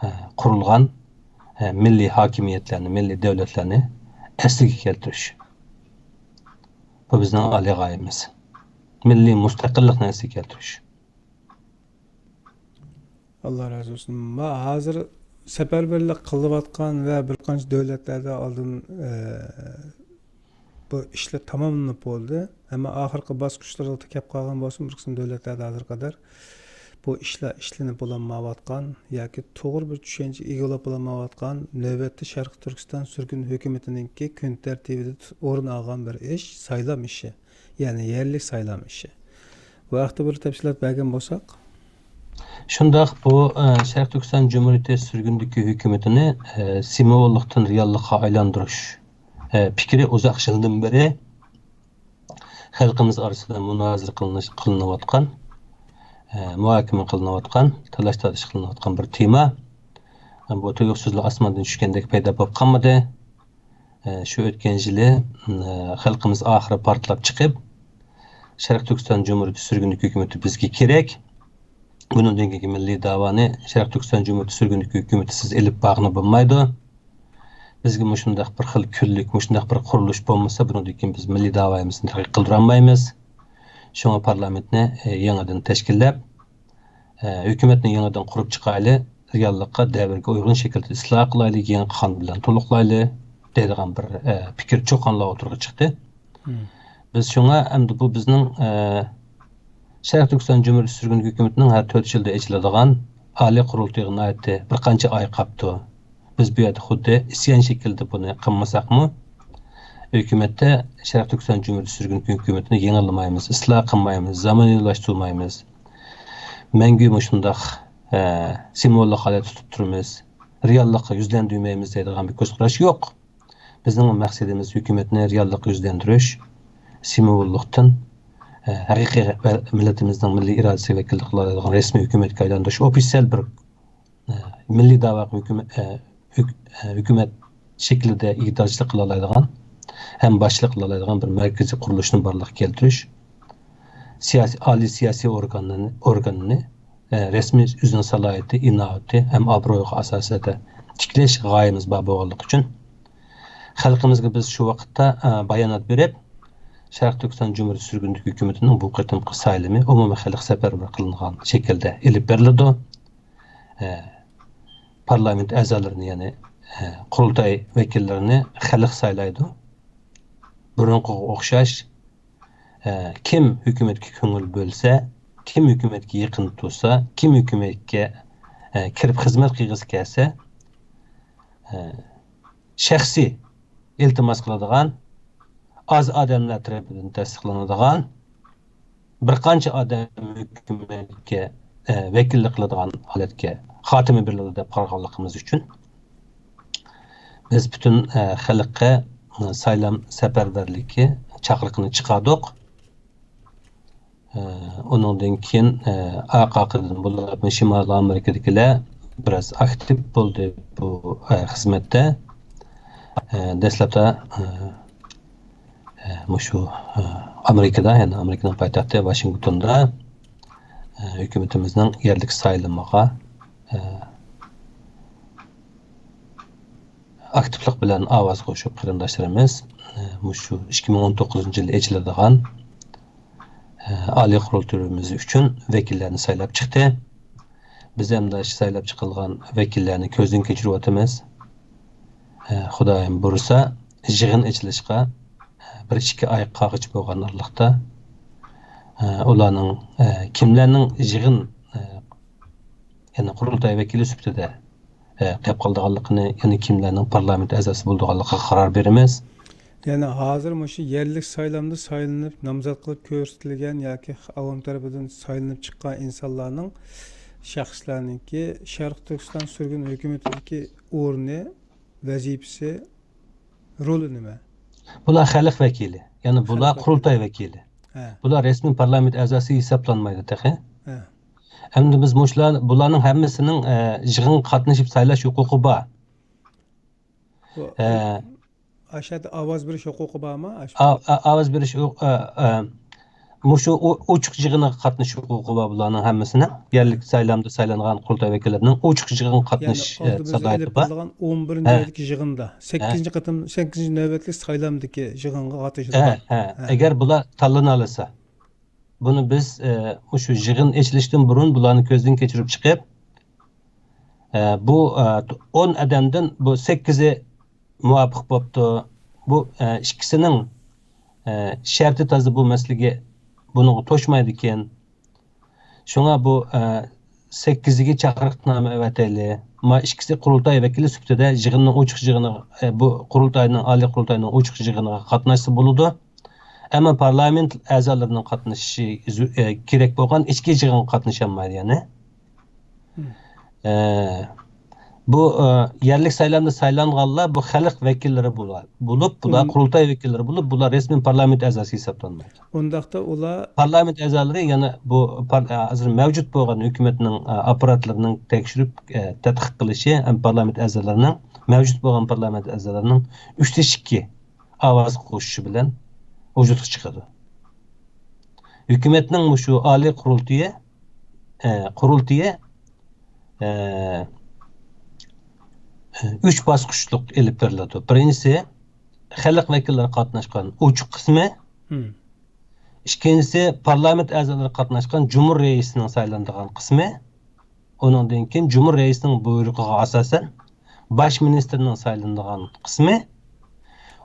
ئە، قۇرۇلغان، ئە، مىللىي ھاكىمىيەتلەرنى، مىللىي دۆلەتلەرنى ئەسلىگە كەلتۈرۈش. بۇ بىزنىڭ ئالىي غايىمىز. مىللىي مۇستەقىللىقنى ئەسلىگە كەلتۈرۈش. ئاللا رازى بولسۇن. ما ھازىر سەپەرۋەرلىك قىلىنىۋاتقان ۋە بىر قانچە دۆلەتلەردە ئالدىن، ئە، بۇ ئىشلار تاماملىنىپ بولدى. ئەمما ئاخىرقى باسقۇچلىرىغا كەپ قالغان بولسىمۇ، بىر قىسىم دۆلەتلەردە ھازىرغا قەدەر بۇ ئىشلار ئىشلىنىپ بولالمايۋاتقان ياكى توغرا بىر چۈشەنچە ئىگىلەپ بولالمايۋاتقان، نۆۋەتتە شەرقىي تۈركىستان سۈرگۈن ھۆكۈمىتىنىڭكى كۈن تەرتىبىدە تۇت-، ئورۇن ئالغان بىر ئىش، سايلام ئىشى. يەنى يەرلىك سايلام ئىشى. بۇ ھەقتە بىر تەپسىلات بەرگەن بولساق. شۇنداق، بۇ، ئە، شەرقىي تۈركىستان جۇمھۇرىيىتى سۈرگۈندىكى ھۆكۈمىتىنى، ئە، سىمۋوللۇقتىن رېئاللىققا ئايلاندۇرۇش، ئە، پىكرى ئۇزاق يىلدىن بېرى خەلقىمىز ئارىسىدا مۇنازىرە قىلىنىش، قىلىنىۋاتقان، ئە، مۇھاكىمە قىلىنىۋاتقان، تالاش-تارتىش قىلىنىۋاتقان بىر تېما. بۇ تۇيۇقسىزلا ئاسماندىن چۈشكەندەك پەيدا بولۇپ قالمىدى. ئە، شۇ ئۆتكەن يىلى، ئە، خەلقىمىز ئاخىرى پارتلاپ چىقىپ، شەرقىي تۈركىستان جۇمھۇرىيىتى سۈرگۈندىكى ھۆكۈمىتى بىزگە كېرەك. بۇنىڭدىن كېيىنكى مىللىي داۋانى شەرقىي تۈركىستان جۇمھۇرىيىتى سۈرگۈندىكى ھۆكۈمىتى سىز ئېلىپ بارغىلى بولمايدۇ. بىزگە مۇشۇنداق بىر خىل كۈنلۈك، مۇشۇنداق بىر قۇرۇلۇش بولمىسا، بۇنىڭدىن كېيىن بىز مىللىي داۋايىمىزنى تەرەققىي قىلدۇرالمايمىز. شۇڭا پارلامېنتنى، ئە، يېڭىدىن تەشكىللەپ، ئە، ھۆكۈمەتنى يېڭىدىن قۇرۇپ چىقايلى، رېئاللىققا، دەۋرگە ئۇيغۇن شەكىلدە ئىسلاھ قىلايلى، يېڭى قان بىلەن تولۇقلايلى دەيدىغان بىر، ئە، پىكىر چوقانلا ئوتتۇرىغا چىقتى. بىز شۇڭا ئەمدى بۇ بىزنىڭ، ئە، شەرقىي تۈركىستان جۇمھۇرىيىتى سۈرگۈن ھۆكۈمىتىنىڭ ھەر تۆت يىلدا ئېچىلىدىغان ئالىي قۇرۇلتىيىغا ناھايىتى بىر قانچە ئاي قاپتۇ. بىز بۇ يەردە خۇددى ئىسيان شەكلىدە بۇنى قىلمىساقمۇ، ھۆكۈمەتتە شەرقىي تۈركىستان جۇمھۇرىيىتى سۈرگۈن ھۆكۈمىتىنى يېڭىلىمايمىز، ئىسلاھ قىلمايمىز، زامانىۋىلاشتۇرمايمىز. مەڭگۈ مۇشۇنداق، ئە، سىمۋوللۇق ھالەتتە تۇتۇپ تۇرىمىز. رېئاللىققا يۈزلەندۈرمەيمىز دەيدىغان بىر كۆز قاراش يوق. بىزنىڭ مەقسىتىمىز ھۆكۈمەتنى رېئاللىققا يۈزلەندۈرۈش، سىمۋوللۇقتىن، ئە، ھەقىقىي ۋە مىللىتىمىزنىڭ مىللىي ئىرادىسىگە ۋەكىللىك قىلالايدىغان رەسمىي ھۆكۈمەتكە ئايلاندۇرۇش، ئوفىتسىيال بىر، ئە، مىللىي داۋاغا ھۆكۈمەت، ئە، ھۆك-، ئە، ھۆكۈمەت شەكلىدە ئىگىدارچىلىق قىلالايدىغان ھەم باشچىلىق قىلالايدىغان بىر مەركىزىي قۇرۇلۇشنى بارلىققا كەلتۈرۈش، سىياسىي، ئالىي سىياسىي ئورگاننىنى، ئورگاننى، ئە، رەسمىي ئۆزىنىڭ سالاھىيىتى، ئىناۋىتى ھەم ئابرۇيىغا ئاساسەن تىكلەش غايىمىز بار بولغانلىقى ئۈچۈن، خەلقىمىزگە بىز شۇ ۋاقىتتا، ئە، بايانات بېرىپ، شەرقىي تۈركىستان جۇمھۇرىيىتى سۈرگۈندىكى ھۆكۈمىتىنىڭ بۇ قېتىمقى سايلىمى ئومۇمىي خەلق سەپەرۋەر قىلىنغان شەكىلدە ئېلىپ بېرىلىدۇ. ئە، پارلامېنت ئەزالىرىنى، يەنى، ئە، قۇرۇلتاي ۋەكىللىرىنى خەلق سايلايدۇ. بۇرۇنقىغا ئوخشاش، ئە، كىم ھۆكۈمەتكە كۆڭۈل بۆلسە، كىم ھۆكۈمەتكە يېقىن تۇرسا، كىم ھۆكۈمەتكە، ئە، كىرىپ خىزمەت قىلغۇسى كەلسە، ئە، شەخسىي ئىلتىماس قىلىدىغان، ئاز ئادەملەر تەرىپىدىن تەستىقلىنىدىغان، بىر قانچە ئادەم ھۆكۈمەتكە، ئە، ۋەكىللىك قىلىدىغان ھالەتكە خاتىمە بېرىلىدۇ دەپ قارىغانلىقىمىز ئۈچۈن، بىز پۈتۈن، ئە، خەلققە، ئە، سايلام سەپەرۋەرلىكى چاقىرىقىنى چىقاردۇق. ئە، ئۇنىڭدىن كېيىن، ئە، ئارقا-ئارقىدىن بولۇپ، شىمالىي ئامېرىكىدىكىلەر بىراز ئاكتىپ بولدى بۇ، ئە، خىزمەتتە. ئە، دەسلەپتە، ئە، ئە، مۇشۇ، ئە، ئامېرىكىدا، يەنى ئامېرىكىنىڭ پايتەختى ۋاشىنگتوندا، ئە، ھۆكۈمىتىمىزنىڭ يەرلىك سايلىمىغا، ئە، ئاكتىپلىق بىلەن ئاۋاز قوشۇپ، قېرىنداشلىرىمىز، ئە، مۇشۇ ئىككى مىڭ ئون توققۇزىنچى يىلى ئېچىلىدىغان، ئە، ئالىي قۇرۇلتىيىمىز ئۈچۈن ۋەكىللەرنى سايلاپ چىقتى. بىز ئەمدى شۇ سايلاپ چىقىلغان ۋەكىللەرنى كۆزدىن كەچۈرۈۋاتىمىز. ئە، خۇدايىم بۇيرۇسا، يىغىن ئېچىلىشقا، ئە، بىر ئىككى ئاي قالغۇچە بولغان ئارىلىقتا، ئە، ئۇلارنىڭ، ئە، كىملەرنىڭ يىغىن، ئە، يەنى قۇرۇلتاي ۋەكىلى سۈپىتىدە، ئە، قېلىپ قالىدىغانلىقىنى، يەنى كىملەرنىڭ پارلامېنت ئەزاسى بولىدىغانلىقىغا قارار بېرىمىز. يەنى ھازىر مۇشۇ يەرلىك سايلامدا سايلىنىپ، نامزات قىلىپ كۆرسىتىلگەن ياكى ئاۋام تەرىپىدىن سايلىنىپ چىققان ئىنسانلارنىڭ، شەخسلەرنىڭكى شەرقىي تۈركىستان سۈرگۈن ھۆكۈمىتىدىكى ئورنى، ۋەزىپىسى، رولى نېمە؟ بۇلار خەلق ۋەكىلى، يەنى بۇلار خەلق ۋەكىلى. قۇرۇلتاي ۋەكىلى. ھە. بۇلار رەسمىي پارلامېنت ئەزاسى ھېسابلانمايدۇ تېخى. ھە. ئەمدى بىز مۇشۇلار، بۇلارنىڭ ھەممىسىنىڭ، ئە، يىغىنغا قاتنىشىپ سايلاش ھوقۇقى بار. بۇ، ئە، ئاشۇ يەردە ئاۋاز بېرىش ھوقۇقى بارمۇ؟ ئاشۇ ئا-، ئا-، ئاۋاز بېرىش ھوقۇقى، ئە، ئە، مۇشۇ ئو-، ئوچۇق يىغىنىغا قاتنىشىش ھوقۇقى بار بۇلارنىڭ ھەممىسىنىڭ. يەرلىك سايلامدا سايلانغان قۇرۇلتاي ۋەكىللىرىنىڭ ئوچۇق يىغىنغا يەنى قاتنىشىش، ئە، ئالدىمىزدا سالاھىيىتى ئېلىپ بار. بېرىلغان ئون بىرىنچى ھە. ئايدىكى يىغىندا، ھە. سەككىزىنچى قېتىم، سەككىزىنچى نۆۋەتلىك سايلامدىكى يىغىنغا قاتنىشىدۇ. ھە، ھە. ھە. ئەگەر بۇلار تاللىنالىسا، بۇنى بىز، ئە، مۇشۇ يىغىن ئېچىلىشتىن بۇرۇن بۇلارنى كۆزدىن كەچۈرۈپ چىقىپ، ئە، بۇ، ئە، ئون ئادەمدىن بۇ سەككىزى مۇۋاپىق بوپتۇ. بۇ، ئە، ئىككىسىنىڭ، ئە، شەرتى تازا بۇ مەسىلىگە، بۇنىڭغا توشمايدىكەن. شۇڭا بۇ، ئە، سەككىزىگە چاقىرىقنامە ئەۋەتەيلى. ما ئىككىسى قۇرۇلتاي ۋەكىلى سۈپىتىدە يىغىننىڭ ئوچۇق يىغىنىغا، ئە، بۇ قۇرۇلتاينىڭ، ئالىي قۇرۇلتاينىڭ ئوچۇق يىغىنىغا قاتناشسا بولىدۇ. ئەمما پارلامېنت ئەزالىرىنىڭ قاتنىشىشى زۆ-، ئە، كېرەك بولغان ئىچكى يىغىنغا قاتنىشالمايدۇ يەنى. مم. ئە، بۇ، ئە، يەرلىك سايلامدا سايلانغانلار بۇ خەلق ۋەكىللىرى بولا-، بولۇپ، بۇلار ئۇن- قۇرۇلتاي ۋەكىللىرى بولۇپ، بۇلار رەسمىي پارلامېنت ئەزاسى ھېسابلانمايدۇ. ئۇنداقتا ئۇلار پارلامېنت ئەزالىرى يەنە بۇ پار-، ھازىر مەۋجۇت بولغان ھۆكۈمەتنىڭ، ئە، ئاپپاراتلىرىنىڭ تەكشۈرۈپ، ئە، تەتقىق قىلىشى ھەم پارلامېنت ئەزالىرىنىڭ، مەۋجۇت بولغان پارلامېنت ئەزالىرىنىڭ ئۈچتە ئىككى ئاۋاز قوشۇشى بىلەن ۋۇجۇدقا چىقىدۇ. ھۆكۈمەتنىڭ مۇشۇ ئالىي قۇرۇلتىيى، ئە، قۇرۇلتىيى، ئە، ئۈچ باسقۇچلۇق ئېلىپ بېرىلىدۇ. بىرىنچىسى، خەلق ۋەكىللىرى قاتناشقان ئوچۇق قىسمى. مم. ئىككىنچىسى، پارلامېنت ئەزالىرى قاتناشقان جۇمھۇر رەئىسىنىڭ سايلىنىدىغان قىسمى. ئۇنىڭدىن كېيىن جۇمھۇر رەئىسىنىڭ بۇيرۇقىغا ئاساسەن باش مىنىستىرنىڭ سايلىنىدىغان قىسمى.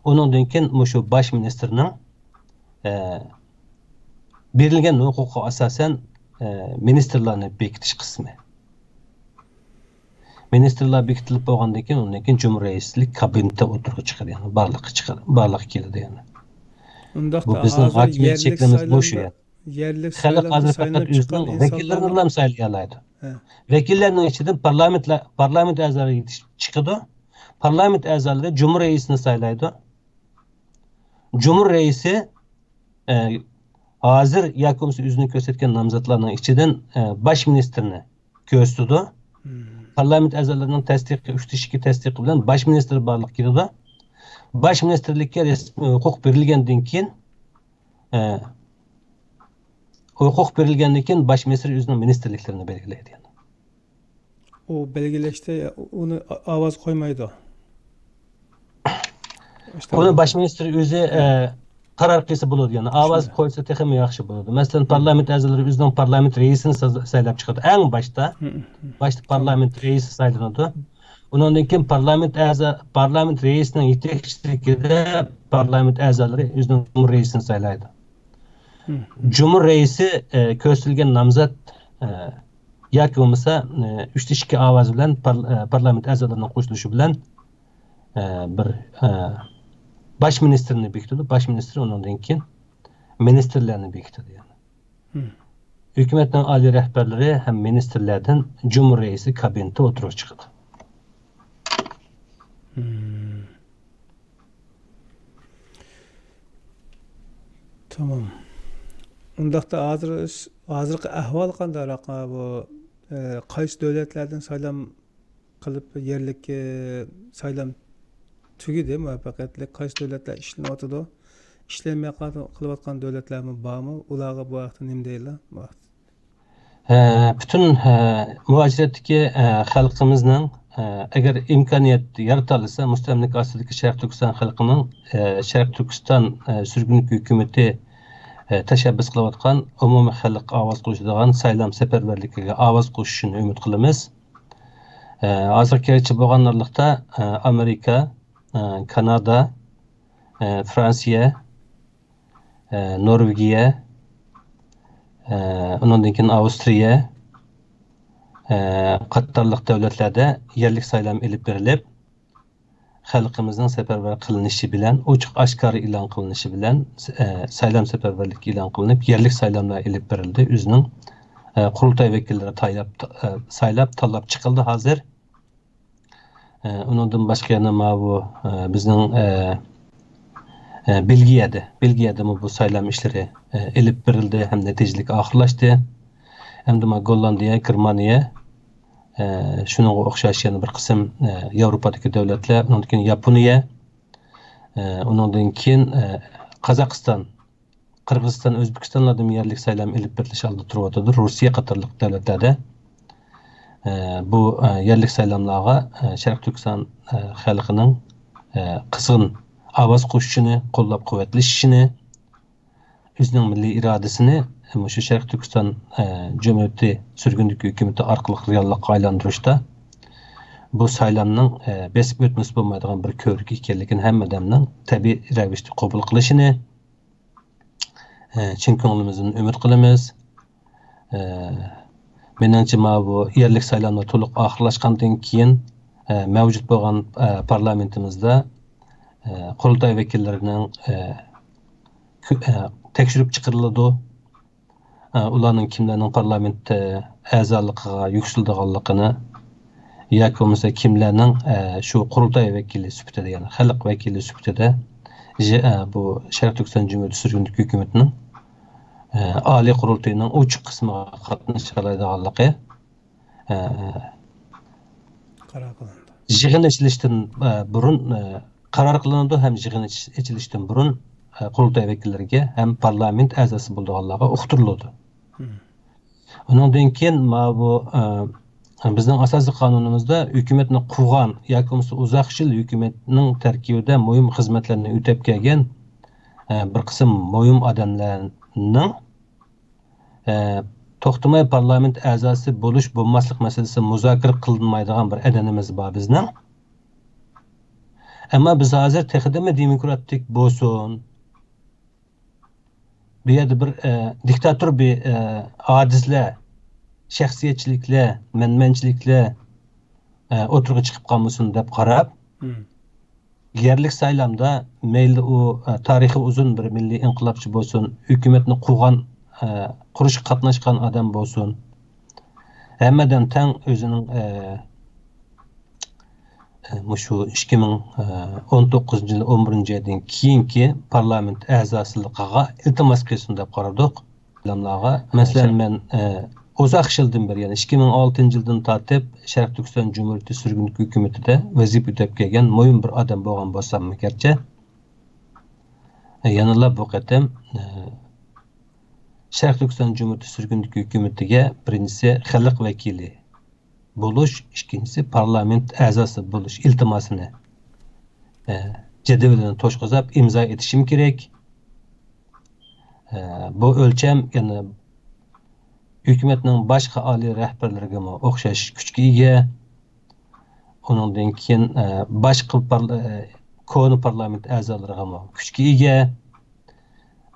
ئۇنىڭدىن كېيىن مۇشۇ باش مىنىستىرنىڭ، ئە، بېرىلگەن ھوقۇققا ئاساسەن، ئە، مىنىستىرلارنى بېكىتىش قىسمى. مىنىستىرلار بېكىتىلىپ بولغاندىن كېيىن، ئۇندىن كېيىن جۇمھۇر رەئىسلىك كابىنېتى ئوتتۇرىغا چىقىدۇ، يەنى بارلىققا چىقىدۇ، بارلىققا كېلىدۇ يەنى. ئۇنداقتا بۇ بىزنىڭ ھازىر ھاكىمىيەت يەرلىك شەكلىمىز بۇ شۇ سايلامدا، يەنى. يەرلىك خەلق سايلامدا ھازىر پەقەت سايلىنىپ چىققان ئۆزىنىڭ ئىنسانلارنىڭ ۋەكىللىرىنىلا سايلىيالايدۇ. ھە. ۋەكىللەرنىڭ ئىچىدىن پارلامېنتلار، پارلامېنت ئەزالىرى يېتىشىپ چىقىدۇ. پارلامېنت ئەزالىرى جۇمھۇر رەئىسىنى سايلايدۇ. جۇمھۇر رەئىسى، ئە، ھازىر ياكى بولمىسا ئۆزىنى كۆرسەتكەن نامزاتلارنىڭ ئىچىدىن، ئە، باش مىنىستىرنى كۆرسىتىدۇ. مم. پارلامېنت ئەزالىرىنىڭ تەستىقى، ئۈچتە ئىككى تەستىقى بىلەن باش مىنىستىر بارلىققا كېلىدۇ. باش مىنىستىرلىككە رەسمىي ھوقۇق بېرىلگەندىن كېيىن، ئە، ھوقۇق بېرىلگەندىن كېيىن باش مىنىستىر ئۆزىنىڭ مىنىستىرلىكلىرىنى بەلگىلەيدۇ. ئۇ بەلگىلەشتە ئۇنى ئا-، ئاۋاز قويمايدۇ. ئۇنى باش مىنىستىر ئۆزى، ئە، قارار قىلسا بولىدۇ. يەنى ئاۋاز قويسا تېخىمۇ ياخشى بولىدۇ. مەسىلەن، پارلامېنت ئەزالىرى ئۆزىنىڭ پارلامېنت رەئىسىنى ساز-، سايلاپ چىقىدۇ. ئەڭ باشتا، باشتا پارلامېنت رەئىسى سايلىنىدۇ. ئۇنىڭدىن كېيىن پارلامېنت ئەزا، پارلامېنت رەئىسىنىڭ يېتەكچىلىكىدە پارلامېنت ئەزالىرى ئۆزىنىڭ جۇمھۇر رەئىسىنى سايلايدۇ. جۇمھۇر رەئىسى، ئە، كۆرسىتىلگەن نامزات، ئە، ياكى بولمىسا، ئە، ئۈچتە ئىككى ئاۋاز بىلەن پار-، ئە، پارلامېنت ئەزالىرىنىڭ قوشۇلۇشى بىلەن، ئە، بىر، ئە، باش مىنىستىرنى بېكىتىدۇ. باش مىنىستىر ئۇنىڭدىن كېيىن مىنىستىرلەرنى بېكىتىدۇ يەنى. ھۆكۈمەتنىڭ ئالىي رەھبەرلىرى ھەم مىنىستىرلەردىن جۇمھۇر رەئىسى كابىنېتى ئوتتۇرىغا چىقىدۇ. تامام. ئۇنداقتا ھازىر، ھازىرقى ئەھۋال قانداقراق؟ بۇ، ئە، قايسى دۆلەتلەردىن سايلام قىلىپ، يەرلىك، ئە، سايلام تۈگىدى مۇۋەپپەقىيەتلىك؟ قايسى دۆلەتلەر ئىشلىنىۋاتىدۇ؟ ئىشلەنمەي قال-، قېلىۋاتقان دۆلەتلەرمۇ بارمۇ؟ ئۇلارغا بۇ ھەقتە نېمە دەيلا؟ بۇ ھەقتە. ئە، پۈتۈن، ئە، مۇھاجىرەتتىكى، ئە، خەلقىمىزنىڭ، ئە، ئەگەر ئىمكانىيەت يارىتالىسا، مۇستەملىكە ئاستىدىكى شەرقىي تۈركىستان خەلقىنىڭ، ئە، شەرقىي تۈركىستان، ئە، سۈرگۈنلۈك ھۆكۈمىتى، ئە، تەشەببۇس قىلىۋاتقان ئومۇمىي خەلق ئاۋاز قوشىدىغان سايلام سەپەرۋەرلىكىگە ئاۋاز قوشۇشىنى ئۈمىد قىلىمىز. ئە، ھازىرغىچە بولغان ئارىلىقتا، ئە، ئامېرىكا، ئە، كانادا، ئە، فرانسىيە، ئە، نورۋېگىيە، ئە، ئۇنىڭدىن كېيىن ئاۋسترىيە، ئە، قاتارلىق دۆلەتلەردە يەرلىك سايلام ئېلىپ بېرىلىپ، خەلقىمىزنىڭ سەپەرۋەر قىلىنىشى بىلەن، ئوچۇق ئاشكارا ئېلان قىلىنىشى بىلەن، ئە، سايلام سەپەرۋەرلىكى ئېلان قىلىنىپ، يەرلىك سايلاملار ئېلىپ بېرىلدى. ئۆزىنىڭ، ئە، قۇرۇلتاي ۋەكىللىرى تايلاپ، ئە، سايلاپ، تاللاپ چىقىلدى ھازىر. ئە، ئۇنىڭدىن باشقا يەنە ماۋۇ، ئە، بىزنىڭ، ئە، ئە، بېلگىيەدە، بېلگىيەدىمۇ بۇ سايلام ئىشلىرى، ئە، ئېلىپ بېرىلدى ھەم نەتىجىلىك ئاخىرلاشتى. ئەمدى ما گوللاندىيە، گېرمانىيە، ئە، شۇنىڭغا ئوخشاش يەنە بىر قىسىم، ئە، ياۋروپادىكى دۆلەتلەر، ئۇنىڭدىن كېيىن ياپونىيە، ئە، ئۇنىڭدىن كېيىن، ئە، قازاقىستان، قىرغىزىستان، ئۆزبېكىستانلاردىمۇ يەرلىك سايلام ئېلىپ بېرىلىش ئالدىدا تۇرۇۋاتىدۇ. روسىيە قاتارلىق دۆلەتلەردە، ئە، بۇ، ئە، يەرلىك سايلاملارغا، ئە، شەرقىي تۈركىستان، ئە، خەلقىنىڭ، ئە، قىزغىن ئاۋاز قوشۇشىنى، قوللاپ قۇۋۋەتلىشىشىنى، ئۆزىنىڭ مىللىي ئىرادىسىنى مۇشۇ شەرقىي تۈركىستان، ئە، جۇمھۇرىيىتى سۈرگۈندىكى ھۆكۈمىتى ئارقىلىق رېئاللىققا ئايلاندۇرۇشتا بۇ سايلامنىڭ، ئە، بېسىپ ئۆتمىسە بولمايدىغان بىر كۆۋرۈك ئىكەنلىكىنى ھەممە ئادەمنىڭ تەبىئىي رەۋىشتە قوبۇل قىلىشىنى، ئە، چىن كۆڭلىمىزدىن ئۈمىد قىلىمىز. ئە، مېنىڭچە، ماۋۇ يەرلىك سايلاملار تولۇق ئاخىرلاشقاندىن كېيىن، ئە، مەۋجۇت بولغان، ئە، پارلامېنتىمىزدا، ئە، قۇرۇلتاي ۋەكىللىرىنىڭ، ئە، كۆ-، ئە، تەكشۈرۈپ چىقىرىلىدۇ. ئە، ئۇلارنىڭ كىملەرنىڭ پارلامېنت، ئە، ئەزالىقىغا يۈكسىلىدىغانلىقىنى ياكى بولمىسا كىملەرنىڭ، ئە، شۇ قۇرۇلتاي ۋەكىلى سۈپىتىدە، يەنى خەلق ۋەكىلى سۈپىتىدە ژ-، ئە، بۇ شەرقىي تۈركىستان جۇمھۇرىيىتى سۈرگۈندىكى ھۆكۈمىتىنىڭ، ئە، ئالىي قۇرۇلتىيىنىڭ ئوچۇق قىسمىغا قاتنىشالايدىغانلىقى، ئە، قارار قىلىندى. يىغىن ئېچىلىشتىن، ئە، بۇرۇن، ئە، قارار قىلىنىدۇ ھەم يىغىن ئېچ-، ئېچىلىشتىن بۇرۇن، ئە، قۇرۇلتاي ۋەكىللىرىگە ھەم پارلامېنت ئەزاسى بولىدىغانلارغا ئۇقتۇرۇلىدۇ. مم. ئۇنىڭدىن كېيىن ماۋۇ، ئە، بىزنىڭ ئاساسىي قانۇنىمىزدا ھۆكۈمەتنى قۇرغان ياكى بولمىسا ئۇزاق يىل ھۆكۈمەتنىڭ تەركىبىدە مۇھىم خىزمەتلەرنى ئۆتەپ كەلگەن، ئە، بىر قىسىم مۇھىم ئادەملەرنىڭ، ئە، توختىماي پارلامېنت ئەزاسى بولۇش بولماسلىق مەسىلىسى مۇزاكىرە قىلىنمايدىغان بىر ئەنئەنىمىز بار بىزنىڭ. ئەمما بىز ھازىر تېخىدىمۇ دېموكراتىك بولسۇن، بۇ يەردە بىر، ئە، دىكتاتور بىر، ئە، ھادىسىلەر، شەخسىيەتچىلىكلەر، مەنمەنچىلىكلەر، ئە، ئوتتۇرىغا چىقىپ قالمىسۇن دەپ قاراپ، مم. يەرلىك سايلامدا مەيلى ئۇ، ئە، تارىخى ئۇزۇن بىر مىللىي ئىنقىلابچى بولسۇن، ھۆكۈمەتنى قۇرغان، ئە، قۇرۇشقا قاتناشقان ئادەم بولسۇن، ھەممە ئادەم تەڭ ئۆزىنىڭ، ئە، ئە، مۇشۇ ئىككى مىڭ ئون توققۇزىنچى يىل ئون بىرىنچى ئايدىن كېيىنكى پارلامېنت ئەزاسىلىقىغا ئىلتىماس قىلسۇن دەپ قارىدۇق. سايلاملارغا، مەسىلەن، مەن، ئە، ئۇزاق يىلدىن بېرى، يەنى ئىككى مىڭ ئالتىنچى يىلدىن تارتىپ شەرقىي تۈركىستان جۇمھۇرىيىتى سۈرگۈنلۈك ھۆكۈمىتىدە ۋەزىپە ئۆتەپ كەلگەن مۇھىم بىر ئادەم بولغان بولساممۇ گەرچە، يەنىلا بۇ قېتىم، ئە، شەرقىي تۈركىستان جۇمھۇرىيىتى سۈرگۈنلۈك ھۆكۈمىتىگە بىرىنچىسى خەلق ۋەكىلى بولۇش، ئىككىنچىسى پارلامېنت ئەزاسى بولۇش ئىلتىماسىنى، ئە، جەدۋىلىنى توشقۇزۇپ ئىمزا ئېتىشىم كېرەك. ئە، بۇ ئۆلچەم يەنە ھۆكۈمەتنىڭ باشقا ئالىي رەھبەرلىرىگىمۇ ئوخشاش كۈچكە ئىگە. ئۇنىڭدىن كېيىن، ئە، باشقا پارل-، ئە، كونا پارلامېنت ئەزالىرىغىمۇ كۈچكە ئىگە.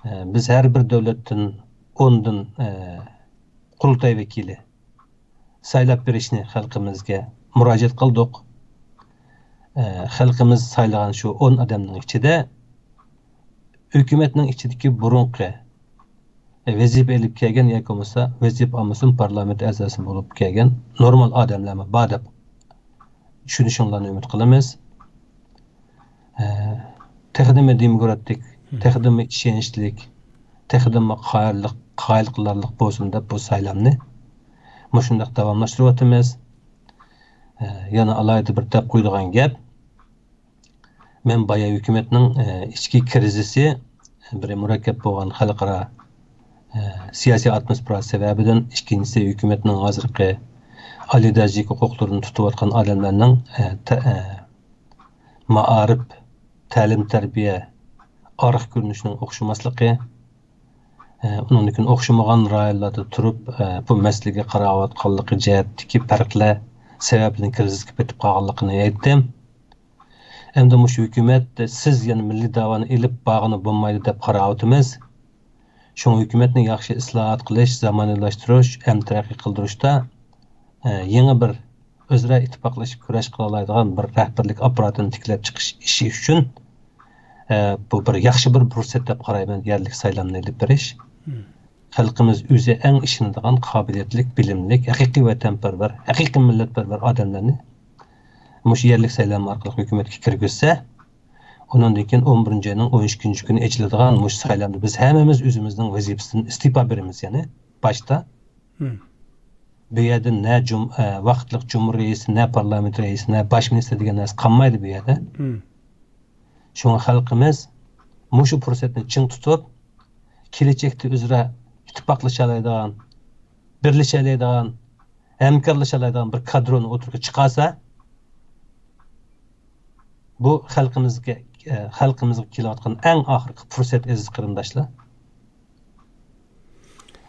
ئە، بىز ھەر بىر دۆلەتتىن ئوندىن، ئە، قۇرۇلتاي ۋەكىلى سايلاپ بېرىشنى خەلقىمىزگە مۇراجىئەت قىلدۇق. ئە، خەلقىمىز سايلىغان شۇ ئون ئادەمنىڭ ئىچىدە ھۆكۈمەتنىڭ ئىچىدىكى بۇرۇنقى ۋەزىپە ئېلىپ كەلگەن ياكى بولمىسا ۋەزىپە ئالمىسۇن، پارلامېنت ئەزاسى بولۇپ كەلگەن نورمال ئادەملەرمۇ بار دەپ چۈشىنىشىڭلارنى ئۈمىد قىلىمىز. تېخىدىمۇ دېموكراتىك، تېخىدىمۇ ئىشەنچلىك، تېخىدىمۇ قايىللىق، قايىل قىلارلىق بولسۇن دەپ بۇ سايلامنى مۇشۇنداق داۋاملاشتۇرۇۋاتىمىز. يەنە ئالاھىدە بىر دەپ قويىدىغان گەپ، مەن بايا ھۆكۈمەتنىڭ ئىچكى كىرىزىسى، بىر مۇرەككەپ بولغان خەلقئارا سىياسىي ئاتموسفېرا سەۋەبىدىن، ئىككىنچىسى ھۆكۈمەتنىڭ ھازىرقى ئالىي دەرىجىلىك ھوقۇقلىرىنى تۇتۇۋاتقان ئادەملەرنىڭ مائارىپ، تەلىم-تەربىيە، ئارقا كۆرۈنۈشنىڭ ئوخشىماسلىقى، ئۇنىڭدىن كېيىن ئوخشىمىغان رايونلاردا تۇرۇپ بۇ مەسىلىگە قاراۋاتقانلىقى جەھەتتىكى پەرقلەر سەۋەبىدىن كىرىزىسكە پېتىپ قالغانلىقىنى ئېيتتىم. ئەمدى مۇشۇ ھۆكۈمەت، سىز يەنە مىللىي داۋانى ئېلىپ بارغىلى بولمايدۇ دەپ قاراۋاتىمىز. شۇڭا ھۆكۈمەتنى ياخشى ئىسلاھات قىلىش، زامانىۋىلاشتۇرۇش ھەم تەرەققىي قىلدۇرۇشتا، ئە، يېڭى بىر ئۆزئارا ئىتتىپاقلىشىپ كۈرەش قىلالايدىغان بىر رەھبەرلىك ئاپپاراتىنى تىكلەپ چىقىش ئىشى ئۈچۈن، ئە، بۇ بىر ياخشى بىر پۇرسەت دەپ قارايمەن، يەرلىك سايلامنى ئېلىپ بېرىش. خەلقىمىز ئۆزى ئەڭ ئىشىنىدىغان قابىلىيەتلىك، بىلىملىك، ھەقىقىي ۋەتەنپەرۋەر، ھەقىقىي مىللەتپەرۋەر ئادەملەرنى مۇشۇ يەرلىك سايلام ئارقىلىق ھۆكۈمەتكە كىرگۈزسە، ئۇنىڭدىن كېيىن ئون بىرىنچى ئاينىڭ ئون ئىككىنچى كۈنى ئېچىلىدىغان مۇشۇ سايلامدا بىز ھەممىمىز ئۆزىمىزنىڭ ۋەزىپىسىدىن ئىستېپا بېرىمىز، يەنى باشتا. بۇ يەردە نە جۇم-، ئە، ۋاقىتلىق جۇمھۇر رەئىسى، نە پارلامېنت رەئىسى، نە باش مىنىستىر دېگەن نەرسە قالمايدۇ بۇ يەردە. شۇڭا خەلقىمىز مۇشۇ پۇرسەتنى چىڭ تۇتۇپ، كېلەچەكتە ئۆزئارا ئىتتىپاقلىشالايدىغان، بىرلىشەلەيدىغان، ھەمكارلىشالايدىغان بىر كادرونى ئوتتۇرىغا چىقارسا، بۇ خەلقىمىزگە، خەلقىمىزغا كېلىۋاتقان ئەڭ ئاخىرقى پۇرسەت، ئەزىز قېرىنداشلار.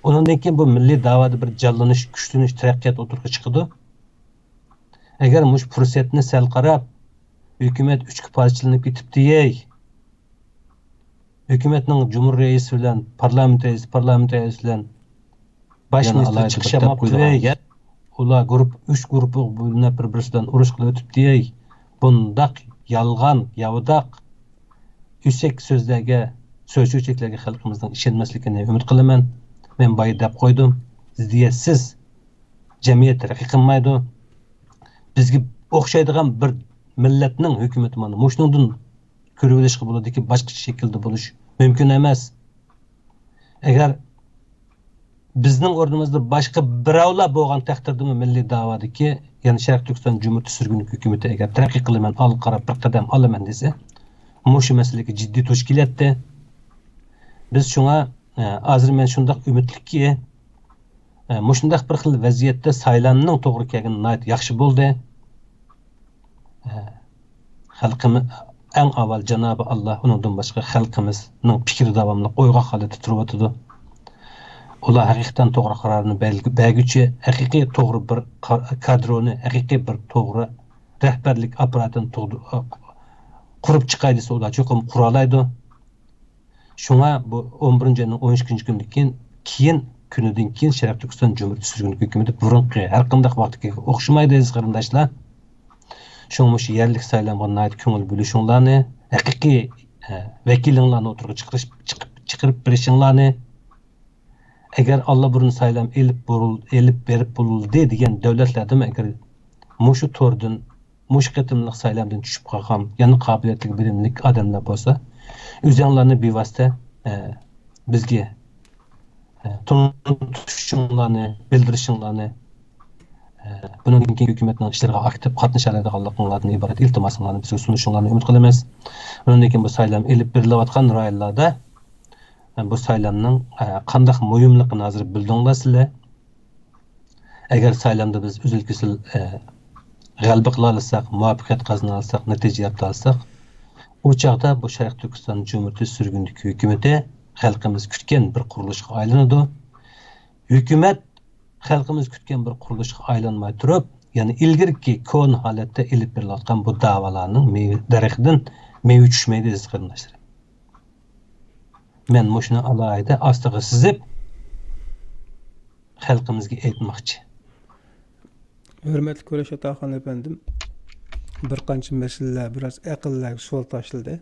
ئۇنىڭدىن كېيىن بۇ مىللىي داۋادا بىر جانلىنىش، كۈچلىنىش، تەرەققىيات ئوتتۇرىغا چىقىدۇ. ئەگەر مۇشۇ پۇرسەتنى سەل قاراپ، ھۆكۈمەت ئۈچكە پارچىلىنىپ كېتىپتۇ، ھەي! ھۆكۈمەتنىڭ جۇمھۇر رەئىسى بىلەن پارلامېنت رەئىسى، پارلامېنت رەئىسى بىلەن باش مىنىستىر چىقىش ياپماپتۇ، ھەي! ئۇلار گۇرۇپ، ئۈچ گۇرۇپپىغا بۆلۈنۈپ بىر-بىرسى بىلەن ئۇرۇش قىلىۋېتىپتۇ، ھەي! بۇنداق يالغان، ياۋىداق، ئۆسەك سۆزلەرگە، سۆز چۆچەكلەرگە خەلقىمىزنىڭ ئىشەنمەسلىكىنى ئۈمىد قىلىمەن. مەن بايا دەپ قويدۇم، زىددىيەتسىز جەمئىيەت تەرەققىي قىلمايدۇ. بىزگە ئوخشايدىغان بىر مىللەتنىڭ ھۆكۈمىتى مانا مۇشۇنىڭدىن كۆرۈۋېلىشقا بولىدۇكى، باشقىچە شەكىلدە بولۇش مۇمكىن ئەمەس. ئەگەر بىزنىڭ ئورنىمىزدا باشقا بىراۋلار بولغان تەقدىردىمۇ مىللىي داۋادىكى، يەنى شەرقىي تۈركىستان جۇمھۇرىيىتى سۈرگۈنلۈك ھۆكۈمىتى ئەگەر تەرەققىي قىلىمەن، ئالغا قاراپ بىر قەدەم ئالىمەن دېسە، مۇشۇ مەسىلىگە جىددىي دۇچ كېلەتتى. بىز شۇڭا، ئە، ھازىر مەن شۇنداق ئۈمىدلىككى، ئە، مۇشۇنداق بىر خىل ۋەزىيەتتە سايلامنىڭ توغرا كەلگىنى ناھايىتى ياخشى بولدى. ئە، خەلقىمىز، ئەڭ ئاۋۋال جانابى ئاللا، ئۇنىڭدىن باشقا خەلقىمىزنىڭ پىكرى داۋاملىق ئويغاق ھالەتتە تۇرۇۋاتىدۇ. ئۇلار ھەقىقەتەن توغرا قارارنى بەل-، بەرگۈچى، ھەقىقىي توغرا بىر قا-، كادرونى، ھەقىقىي بىر توغرا رەھبەرلىك ئاپپاراتىنى تۇغدۇ-، قۇرۇپ چىقاي دېسە، ئۇلار چوقۇم قۇرالايدۇ. شۇڭا بۇ ئون بىرىنچى ئاينىڭ ئون ئىككىنچى كۈنىدىن كېيىن، كېيىن، كۈنىدىن كېيىن شەرقىي تۈركىستان جۇمھۇرىيىتى سۈرگۈنلۈك ھۆكۈمىتى بۇرۇنقى ھەر قانداق ۋاقىتتىكىگە ئوخشىمايدۇ، ئەزىز قېرىنداشلار. شۇڭا مۇشۇ يەرلىك سايلامغا ناھايىتى كۆڭۈل بۆلۈشۈڭلارنى، ھەقىقىي، ئە، ۋەكىلىڭلارنى ئوتتۇرىغا چىقىرىش، چىقىپ، چىقىرىپ بېرىشىڭلارنى، ئەگەر ئاللىبۇرۇن سايلام ئېلىپ بۇرۇل-، ئېلىپ بېرىپ بولۇلدى دېگەن دۆلەتلەردىمۇ ئەگەر مۇشۇ توردىن، مۇشۇ قېتىملىق سايلامدىن چۈشۈپ قالغان يەنە قابىلىيەتلىك، بىلىملىك ئادەملەر بولسا، ئۆزۈڭلارنى بىۋاسىتە، ئە، بىزگە، ئە، تونۇتۇشۇڭلارنى، بىلدۈرۈشۈڭلارنى، ئە، بۇنىڭدىن كېيىن ھۆكۈمەتنىڭ ئىشلىرىغا ئاكتىپ قاتنىشالايدىغانلىقىڭلاردىن ئىبارەت ئىلتىماسىڭلارنى بىزگە سۇنۇشۇڭلارنى ئۈمىد قىلىمىز. بۇنىڭدىن كېيىن بۇ سايلام ئېلىپ بېرىلىۋاتقان رايونلاردا بۇ سايلامنىڭ، ئە، قانداق مۇھىملىقىنى ھازىر بىلدىڭلار سىلەر. ئەگەر سايلامدا بىز ئۈزۈل-كېسىل، ئە، غەلىبە قىلالىساق، مۇۋەپپەقىيەت قازىنالىساق، نەتىجە يارىتالىساق، ئۇ چاغدا بۇ شەرقىي تۈركىستان جۇمھۇرىيىتى سۈرگۈندىكى ھۆكۈمىتى خەلقىمىز كۈتكەن بىر قۇرۇلۇشقا ئايلىنىدۇ. ھۆكۈمەت خەلقىمىز كۈتكەن بىر قۇرۇلۇشقا ئايلانماي تۇرۇپ، يەنە ئىلگىرىكى كونا ھالەتتە ئېلىپ بېرىلىۋاتقان بۇ داۋالارنىڭ مېۋە دەرىخىدىن مېۋە چۈشمەيدۇ، ئەزىز قېرىنداشلىرىم. مەن مۇشۇنى ئالاھىدە ئاستىغا سىزىپ، خەلقىمىزگە ئېيتماقچى. ھۆرمەتلىك كۈرەش ئاتاخان ئەپەندىم، بىر قانچە مەسىلىلەر، بىراز ئەقىللەرگە سوئال تاشلىدى.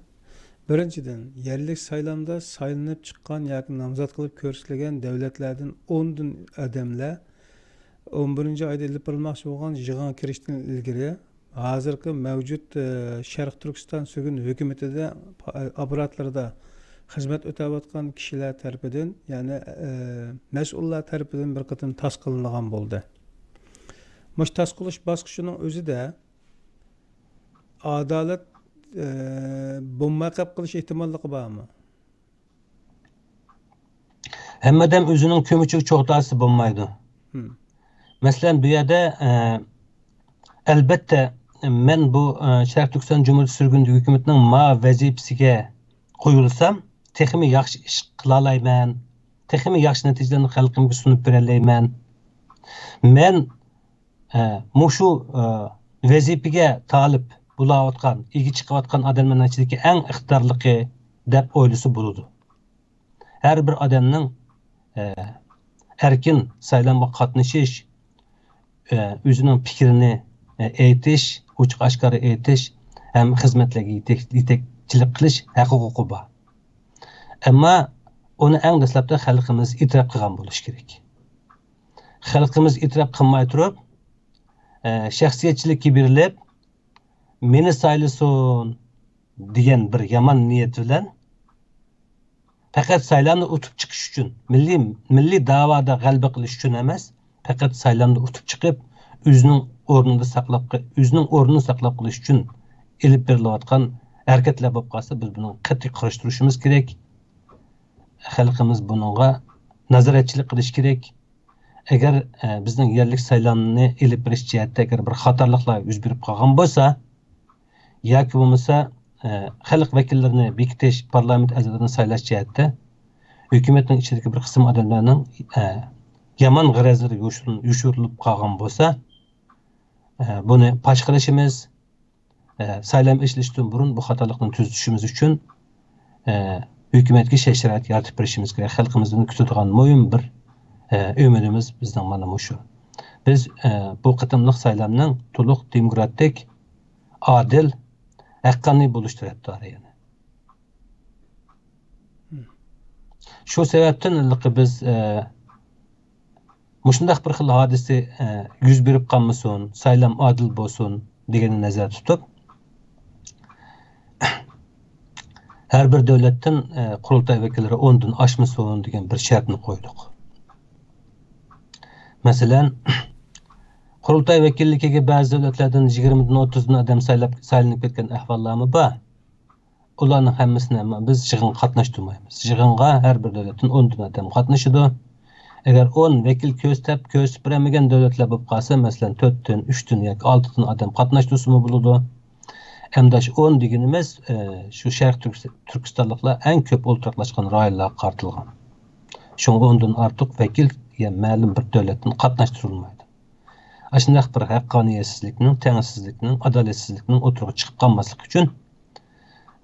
بىرىنچىدىن، يەرلىك سايلامدا سايلىنىپ چىققان ياكى نامزات قىلىپ كۆرسىتىلگەن دۆلەتلەردىن ئوندىن ئادەملەر ئون بىرىنچى ئايدا ئېلىپ بېرىلماقچى بولغان يىغىنغا كىرىشتىن ئىلگىرى، ھازىرقى مەۋجۇت، ئە، شەرقىي تۈركىستان سۆگۈن ھۆكۈمىتىدە، ئاپپاراتلىرىدا خىزمەت ئۆتەۋاتقان كىشىلەر تەرىپىدىن، يەنى، ئە، مەسئۇللار تەرىپىدىن بىر قېتىم تاسقىلىنىدىغان بولدى. مۇشۇ تاسقىلىش باسقۇچىنىڭ ئۆزىدە ئادالەت، ئە، بولماي قېلىپ قېلىش ئېھتىماللىقى بارمۇ؟ ھەممە ئادەم ئۆزىنىڭ كۆمۈچىگە چوغ تارتسا بولمايدۇ. مەسىلەن، بۇ يەردە، ئە، ئەلبەتتە، مەن بۇ، ئە، شەرقىي تۈركىستان جۇمھۇرىيىتى سۈرگۈندىكى ھۆكۈمىتىنىڭ ما ۋەزىپىسىگە قويۇلسام، تېخىمۇ ياخشى ئىش قىلالايمەن، تېخىمۇ ياخشى نەتىجىلەرنى خەلقىمگە سۇنۇپ بېرەلەيمەن. مەن ئە، مۇشۇ، ئە، ۋەزىپىگە تالىپ بولاۋاتقان، ئىگە چىقىۋاتقان ئادەملەرنىڭ ئىچىدىكى ئەڭ ئىقتىدارلىقى دەپ ئويلىسا بولىدۇ. ھەر بىر ئادەمنىڭ، ئە، ئەركىن سايلامغا قاتنىشىش، ئە، ئۆزىنىڭ پىكرىنى، ئە، ئېيتىش، ئوچۇق ئاشكارا ئېيتىش ھەم خىزمەتلەرگە يېتەك-، يېتەكچىلىك قىلىش ھەق ھوقۇقى بار. ئەمما ئۇنى ئەڭ دەسلەپتە خەلقىمىز ئېتىراپ قىلغان بولۇشى كېرەك. خەلقىمىز ئېتىراپ قىلماي تۇرۇپ، ئە، شەخسىيەتچىلىككە بېرىلىپ، مېنى سايلىسۇن دېگەن بىر يامان نىيەت بىلەن، پەقەت سايلامدا ئۇتۇپ چىقىش ئۈچۈن، مىللىي، مىللىي دەۋادا غەلىبە قىلىش ئۈچۈن ئەمەس، پەقەت سايلامدا ئۇتۇپ چىقىپ، ئۆزىنىڭ ئورنىدا ساقلاپ، ئۆزىنىڭ ئورنىنى ساقلاپ قېلىش ئۈچۈن ئېلىپ بېرىلىۋاتقان ھەرىكەتلەر بولۇپ قالسا، بىز بۇنىڭغا قەتئىي قارشى تۇرۇشىمىز كېرەك. خەلقىمىز بۇنىڭغا نازارەتچىلىك قىلىشى كېرەك. ئەگەر، ئە، بىزنىڭ يەرلىك سايلامنى ئېلىپ بېرىش جەھەتتە ئەگەر بىر خاتالىقلار يۈز بېرىپ قالغان بولسا، ياكى بولمىسا، ئە، خەلق ۋەكىللىرىنى بېكىتىش، پارلامېنت ئەزالىرىنى سايلاش جەھەتتە ھۆكۈمەتنىڭ ئىچىدىكى بىر قىسىم ئادەملەرنىڭ، ئە، يامان غەرەزلىرى يوشۇرۇن-، يوشۇرۇلۇپ قالغان بولسا، ئە، بۇنى پاش قىلىشىمىز، ئە، سايلام ئېچىلىشتىن بۇرۇن بۇ خاتالىقنى تۈزىتىشىمىز ئۈچۈن، ئە، ھۆكۈمەتكە شەرت-شارائىت يارىتىپ بېرىشىمىز كېرەك. خەلقىمىزدىن كۈتىدىغان مۇھىم بىر، ئە، ئۈمىدىمىز بىزنىڭ مانا مۇشۇ. بىز، ئە، بۇ قېتىملىق سايلامنىڭ تولۇق دېموكراتىك، ئادىل، ھەققانىي بولۇش تەرەپدارى يەنە. شۇ سەۋەبتىن ھېلىقى بىز، ئە، مۇشۇنداق بىر خىل ھادىسە، ئە، يۈز بېرىپ قالمىسۇن، سايلام ئادىل بولسۇن دېگەننى نەزەردە تۇتۇپ، ھەر بىر دۆلەتتىن، ئە، قۇرۇلتاي ۋەكىللىرى ئوندىن ئاشمىسۇن دېگەن بىر شەرتنى قويدۇق. مەسىلەن، قۇرۇلتاي ۋەكىللىكىگە بەزى دۆلەتلەردىن يىگىرمىدىن ئوتتۇزدىن ئادەم سايلاپ، سايلىنىپ كەتكەن ئەھۋاللارمۇ بار. ئۇلارنىڭ ھەممىسىنى ئەمما بىز يىغىنغا قاتناشتۇرمايمىز. يىغىنغا ھەر بىر دۆلەتتىن ئوندىن ئادەم قاتنىشىدۇ. ئەگەر ئون ۋەكىل كۆرسىتىپ، كۆرسىتىپ بېرەلمىگەن دۆلەتلەر بولۇپ قالسا، مەسىلەن، تۆتتىن، ئۈچتىن ياكى ئالتىدىن ئادەم قاتناشتۇرسىمۇ بولىدۇ. ئەمدى شۇ ئون دېگىنىمىز، ئە، شۇ شەرقىي تۈركىس-، تۈركىستانلىقلار ئەڭ كۆپ ئولتۇراقلاشقان رايونلارغا قارىتىلغان. شۇڭا ئوندىن ئارتۇق ۋەكىل يا مەلۇم بىر دۆلەتتىن قاتناشتۇرۇلمايدۇ. ئاشۇنداق بىر ھەققانىيەتسىزلىكنىڭ، تەڭسىزلىكنىڭ، ئادالەتسىزلىكنىڭ ئوتتۇرىغا چىقىپ قالماسلىقى ئۈچۈن،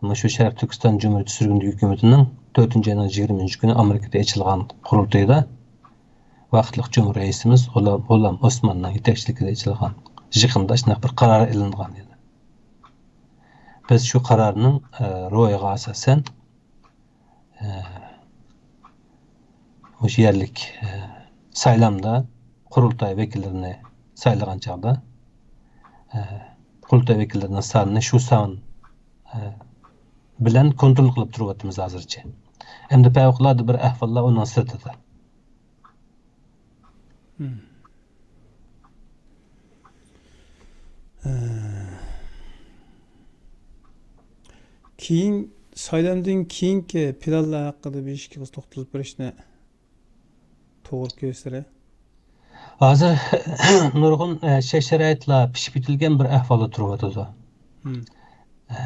مۇشۇ شەرقىي تۈركىستان جۇمھۇرىيىتى سۈرگۈندە ھۆكۈمىتىنىڭ تۆتىنچى ئاينىڭ يىگىرمىنچى كۈنى ئامېرىكىدا ئېچىلغان قۇرۇلتىيىدا ۋاقىتلىق جۇمھۇر رەئىسىمىز غۇلام، غۇلام ئوسماننىڭ يېتەكچىلىكىدە ئېچىلغان يىغىندا شۇنداق بىر قارار ئېلىنغان ئىدى. بىز شۇ قارارنىڭ، ئە، روھىغا ئاساسەن، ئە، مۇشۇ يەرلىك، ئە، سايلامدا قۇرۇلتاي ۋەكىللىرىنى سايلىغان چاغدا، ئە، قۇرۇلتاي ۋەكىللىرىنىڭ سانىنى شۇ سان، ئە، بىلەن كونترول قىلىپ تۇرۇۋاتىمىز ھازىرچە. ئەمدى پەۋقۇلئاددە بىر ئەھۋاللار ئۇنىڭ سىرتىدا. مم. ئە، كېيىن، سايلامدىن كېيىنكى پىلانلار ھەققىدە بىر ئىككى قىز توختىلىپ بېرىشنى توغرا كۆرسىلە. ھازىر نۇرغۇن، ئە، شەرت-شارائىتلار پىشىپ يېتىلگەن بىر ئەھۋالدا تۇرۇۋاتىدۇ. مم. ئە،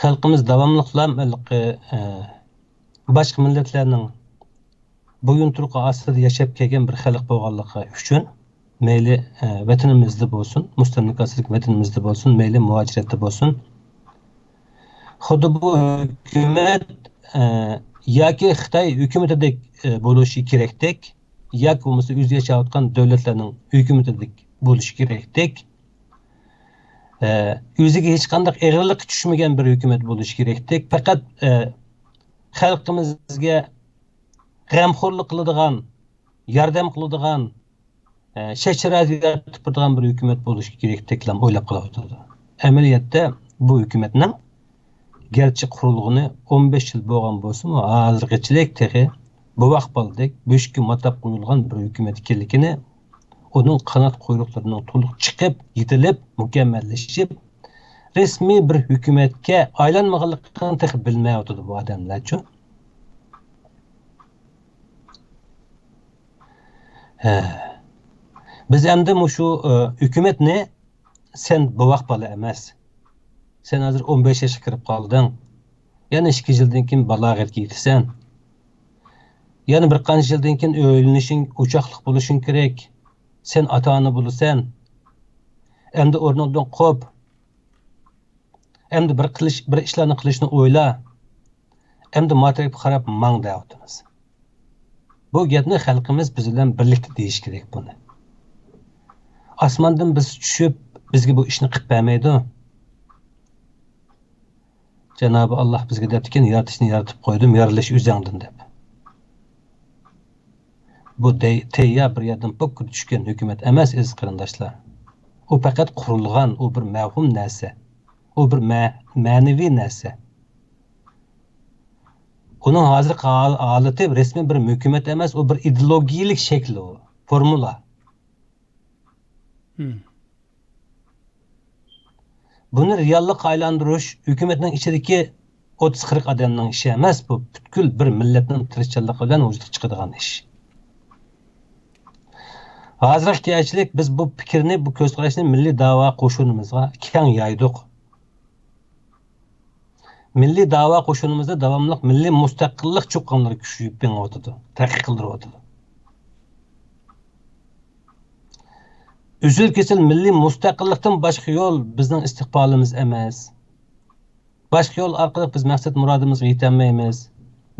خەلقىمىز داۋاملىقلا ھېلىقى، ئە، باشقا مىللەتلەرنىڭ بويۇنتۇرۇقى ئاستىدا ياشاپ كەلگەن بىر خەلق بولغانلىقى ئۈچۈن، مەيلى، ئە، ۋەتىنىمىزدە بولسۇن، مۇستەملىكە ئاستىدىكى ۋەتىنىمىزدە بولسۇن، مەيلى مۇھاجىرەتتە بولسۇن، خۇددى بۇ ھۆكۈمەت، ئە، ياكى خىتاي ھۆكۈمىتىدەك، ئە، بولۇشى كېرەكتەك، ياكى بولمىسا ئۆزى ياشاۋاتقان دۆلەتلەرنىڭ ھۆكۈمىتىدەك بولۇشى كېرەكتەك، ئە، ئۆزىگە ھېچقانداق ئېغىرلىق چۈشمىگەن بىر ھۆكۈمەت بولۇشى كېرەكتەك. پەقەت، ئە، خەلقىمىزگە غەمخورلۇق قىلىدىغان، ياردەم قىلىدىغان، ئە، شەرت-شارائىت يارىتىپ بېرىدىغان بىر ھۆكۈمەت بولۇشى كېرەكتەكلەم ئويلاپ قېلىۋاتىدۇ. ئەمەلىيەتتە بۇ ھۆكۈمەتنىڭ گەرچە قۇرۇلغىنى ئون بەش يىل بولغان بولسىمۇ، ھازىرغىچىلىك تېخى بوۋاق بالىدەك بۆشۈككە ماتاپ قويۇلغان بىر ھۆكۈمەت ئىكەنلىكىنى، ئۇنىڭ قانات قۇيرۇقلىرىنىڭ تولۇق چىقىپ، يېتىلىپ، مۇكەممەللىشىپ، رەسمىي بىر ھۆكۈمەتكە ئايلانمىغانلىقىنى تېخى بىلمەيۋاتىدۇ بۇ ئادەملەرچۇ. ھە. بىز ئەمدى مۇشۇ، ئە، ھۆكۈمەتنى، سەن بوۋاق بالا ئەمەس. سەن ھازىر ئون بەش ياشقا كىرىپ قالدىڭ. يەنە ئىككى يىلدىن كېيىن بالاغەتكە يېتىسەن. يەنە بىر قانچە يىلدىن كېيىن ئۆيلىنىشىڭ، ئوچاقلىق بولۇشۇڭ كېرەك. سەن ئاتا-ئانا بولىسەن. ئەمدى ئورنۇڭدىن قوپ. ئەمدى بىر قىلىش، بىر ئىشلارنى قىلىشنى ئويلا. ئەمدى ما تەرەپكە قاراپ ماڭ دەۋاتىمىز. بۇ گەپنى خەلقىمىز بىز بىلەن بىرلىكتە دېيىش كېرەك بۇنى. ئاسماندىن بىز چۈشۈپ، بىزگە بۇ ئىشنى قىلىپ بەرمەيدۇ. جانابى ئاللاھ بىزگە دەپتىكەن، يارىتىشنى يارىتىپ قويدۇم، يارىلىش ئۆزۈڭدىن دەپ. بۇ دەي-، تەييار بىر يەردىن پوككىدە چۈشكەن ھۆكۈمەت ئەمەس، ئەزىز قېرىنداشلار. ئۇ پەقەت قۇرۇلغان، ئۇ بىر مەۋھۇم نەرسە. ئۇ بىر مە-، مەنىۋى نەرسە. ئۇنىڭ ھازىرقى ھال-، ھالىتى رەسمىي بىر ھۆكۈمەت ئەمەس، ئۇ بىر ئىدېئولوگىيەلىك شەكلى ئۇ، فورمۇلا. بۇنى رېئاللىققا ئايلاندۇرۇش ھۆكۈمەتنىڭ ئىچىدىكى ئوتتۇز قىرىق ئادەمنىڭ ئىشى ئەمەس، بۇ پۈتكۈل بىر مىللەتنىڭ تىرىشچانلىقى بىلەن ۋۇجۇدقا چىقىدىغان ئىش. ھازىرقى كەچلىك بىز بۇ پىكىرنى، بۇ كۆز قاراشنى مىللىي داۋا قوشۇنىمىزغا كەڭ يايدۇق. مىللىي داۋا قوشۇنىمىزدا داۋاملىق مىللىي مۇستەقىللىق چۇقانلىرى كۈچىيىپ مېڭىۋاتىدۇ، تەرەققىي قىلدۇرۇۋاتىدۇ. ئۈزۈل-كېسىل مىللىي مۇستەقىللىقتىن باشقا يول بىزنىڭ ئىستىقبالىمىز ئەمەس. باشقا يول ئارقىلىق بىز مەقسەت مۇرادىمىزغا يېتەلمەيمىز.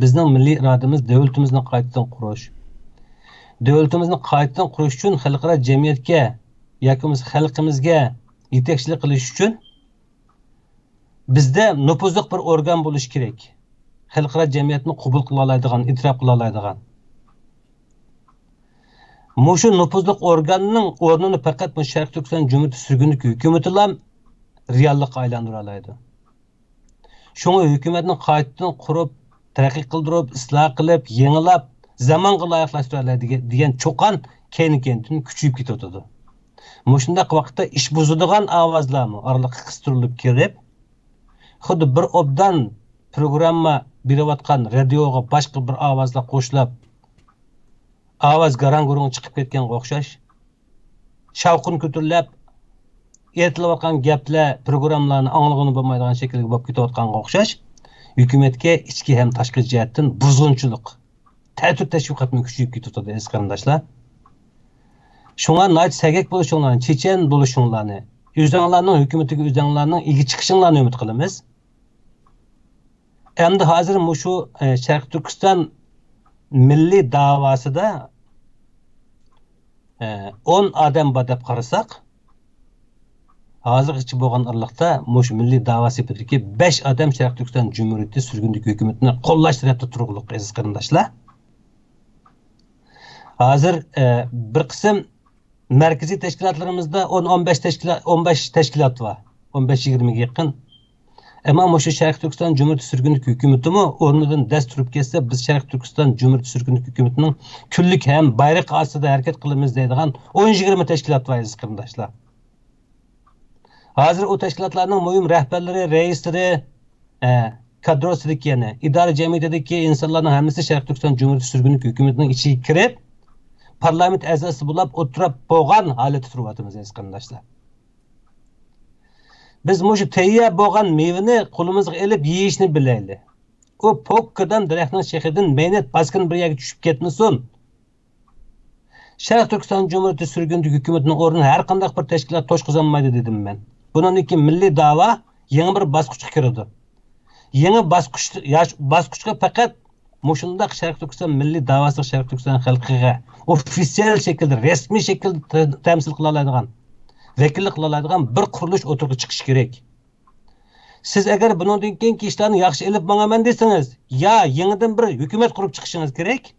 بىزنىڭ مىللىي ئىرادىمىز دۆلىتىمىزنى قايتىدىن قۇرۇش. دۆلىتىمىزنى قايتىدىن قۇرۇش ئۈچۈن خەلقئارا جەمئىيەتكە ياكى بولمىسا خەلقىمىزگە يېتەكچىلىك قىلىش ئۈچۈن بىزدە نوپۇزلۇق بىر ئورگان بولۇشى كېرەك. خەلقئارا جەمئىيەتنى قوبۇل قىلالايدىغان، ئېتىراپ قىلالايدىغان. مۇشۇ نوپۇزلۇق ئورگاننىڭ ئورنىنى پەقەت مۇشۇ شەرقىي تۈركىستان جۇمھۇرىيىتى سۈرگۈندىكى ھۆكۈمىتىلا رېئاللىققا ئايلاندۇرالايدۇ. شۇڭا ھۆكۈمەتنى قايتىدىن قۇرۇپ، تەرەققىي قىلدۇرۇپ، ئىسلاھ قىلىپ، يېڭىلاپ، زامانغا لايىقلاشتۇرالايدىغان دېگەن چۇقان كەينى-كەينىدىن كۈچىيىپ كېتىۋاتىدۇ. مۇشۇنداق ۋاقىتتا ئىش بۇزىدىغان ئاۋازلارمۇ ئارىلىققا قىستۇرۇلۇپ كىرىپ، خۇددى بىر ئوبدان پروگرامما بېرىۋاتقان رادىيوغا باشقا بىر ئاۋازلار قوشۇلۇپ، ئاۋاز گاراڭ-گۇرۇڭ چىقىپ كەتكەنگە ئوخشاش، شاۋقۇن كۆتۈرۈلۈپ، ئېيتىلىۋاتقان گەپلەر، پروگراممىلارنى ئاڭلىغىلى بولمايدىغان شەكىلگە بولۇپ كېتىۋاتقانغا ئوخشاش، ھۆكۈمەتكە ئىچكى ھەم تاشقى جەھەتتىن بۇزغۇنچىلىق، تەتۈر تەشۋىقاتمۇ كۈچىيىپ كېتىۋاتىدۇ، ئەزىز قېرىنداشلار. شۇڭا ناھايىتى سەگەك بولۇشۇڭلارنى، چېچەن بولۇشۇڭلارنى، ئۆزۈڭلارنىڭ ھۆكۈمىتىگە ئۆزۈڭلارنىڭ ئىگە چىقىشىڭلارنى ئۈمىد قىلىمىز. ئەمدى ھازىر مۇشۇ، ئە، شەرقىي تۈركىستان مىللىي داۋاسىدا، ئە، ئون ئادەم بار دەپ قارىساق، ھازىرغىچە بولغان ئارىلىقتا مۇشۇ مىللىي داۋا سېپىدىكى بەش ئادەم شەرقىي تۈركىستان جۇمھۇرىيىتى سۈرگۈندىكى ھۆكۈمىتىنى قوللاش تەرەپتە تۇرغۇلۇق، ئەزىز قېرىنداشلار. ھازىر، ئە، بىر قىسىم مەركىزىي تەشكىلاتلىرىمىزدا ئون، ئون بەش تەشكىلات، ئون بەش تەشكىلات بار. ئون بەش يىگىرمىگە يېقىن. ئەمما مۇشۇ شەرقىي تۈركىستان جۇمھۇرىيىتى سۈرگۈندىكى ھۆكۈمىتىمۇ ئورنىدىن دەس تۇرۇپ كەتسە، بىز شەرقىي تۈركىستان جۇمھۇرىيىتى سۈرگۈندىكى ھۆكۈمىتىنىڭ كۈنلۈك ھەم بايرىقى ئاستىدا ھەرىكەت قىلىمىز دەيدىغان ئون يىگىرمە تەشكىلات بار، ئەزىز قېرىنداشلار. ھازىر ئۇ تەشكىلاتلارنىڭ مۇھىم رەھبەرلىرى، رەئىسلىرى، ئە، كادروسىدىكى، يەنى ئىدارە جەمئىيىتىدىكى ئىنسانلارنىڭ ھەممىسى شەرقىي تۈركىستان جۇمھۇرىيىتى سۈرگۈندىكى ھۆكۈمىتىنىڭ ئىچىگە كىرىپ، پارلامېنت ئەزاسى بولۇپ ئولتۇرۇپ بولغان ھالەتتە تۇرۇۋاتىمىز، ئەزىز قېرىنداشلار. بىز مۇشۇ تەييار بولغان مېۋىنى قولىمىزغا ئېلىپ يېيىشنى بىلەيلى. ئۇ پوككىدان دەرەخنىڭ شېخىدىن مەينەت باسقىن بىر يەرگە چۈشۈپ كەتمىسۇن. شەرقىي تۈركىستان جۇمھۇرىيىتى سۈرگۈندىكى ھۆكۈمىتىنىڭ ئورنىنى ھەر قانداق بىر تەشكىلات توشقۇزالمايدۇ، دېدىم مەن. بۇنىڭدىن كېيىن مىللىي داۋا يېڭى بىر باسقۇچقا كىرىدۇ. يېڭى باسقۇچ، ياش-، باسقۇچقا پەقەت مۇشۇنداق شەرقىي تۈركىستان مىللىي داۋاسىغا، شەرقىي تۈركىستان خەلقىگە ئوفىتسىيال شەكىلدە، رەسمىي شەكىلدە تە-، تەمسىل قىلالايدىغان، ۋەكىللىك قىلالايدىغان بىر قۇرۇلۇش ئوتتۇرىغا چىقىشى كېرەك. سىز ئەگەر بۇنىڭدىن كېيىنكى ئىشلارنى ياخشى ئېلىپ ماڭىمەن دېسىڭىز، يا يېڭىدىن بىر ھۆكۈمەت قۇرۇپ چىقىشىڭىز كېرەك،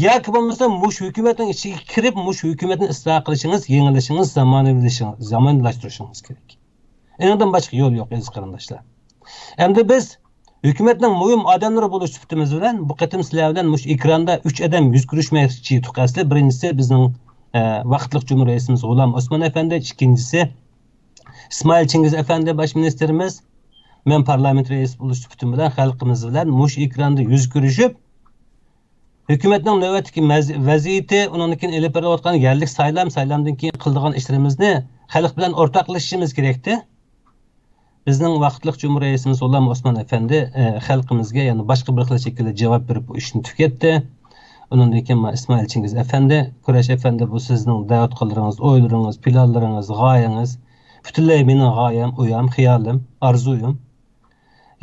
ياكى بولمىسا مۇشۇ ھۆكۈمەتنىڭ ئىچىگە كىرىپ، مۇشۇ ھۆكۈمەتنى ئىسلاھ قىلىشىڭىز، يېڭىلىشىڭىز، زامانىۋىلىشىڭىز، زامانىۋىلاشتۇرۇشىڭىز كېرەك. ئېنىڭدىن باشقا يول يوق، ئەزىز قېرىنداشلار. ئەمدى بىز ھۆكۈمەتنىڭ مۇھىم ئادەملىرى بولۇش سۈپىتىمىز بىلەن بۇ قېتىم سىلەر بىلەن مۇشۇ ئېكراندا ئۈچ ئادەم يۈز كۆرۈشمەكچى ئىدۇق ئەسلى. بىرىنچىسى بىزنىڭ، ئە، ۋاقىتلىق جۇمھۇر رەئىسىمىز غۇلام ئوسمان ئەپەندى، ئىككىنچىسى ئىسمائىل چىڭگىز ئەپەندى باش مىنىستىرىمىز. مەن پارلامېنت رەئىسى بولۇش سۈپىتىم بىلەن خەلقىمىز بىلەن مۇشۇ ئېكراندا يۈز كۆرۈشۈپ، ھۆكۈمەتنىڭ نۆۋەتتىكى مەز-، ۋەزىيىتى، ئۇنىڭدىن كېيىن ئېلىپ بېرىلىۋاتقان يەرلىك سايلام، سايلامدىن كېيىن قىلىدىغان ئىشلىرىمىزنى خەلق بىلەن ئورتاقلىشىشىمىز كېرەكتى. بىزنىڭ ۋاقىتلىق جۇمھۇر رەئىسىمىز غۇلام ئوسمان ئەپەندى، ئە، خەلقىمىزگە يەنە باشقا بىر خىل شەكىلدە جاۋاب بېرىپ، بۇ ئىشنى تۈگەتتى. ئۇنىڭدىن كېيىن مانا ئىسمائىل چىڭگىز ئەپەندى، كۈرەش ئەپەندى، بۇ سىزنىڭ دەۋەت قىلغىنىڭىز، ئويلىرىڭىز، پىلانلىرىڭىز، غايىڭىز پۈتۈنلەي مېنىڭ غايەم، ئويام، خىيالىم، ئارزۇيۇم.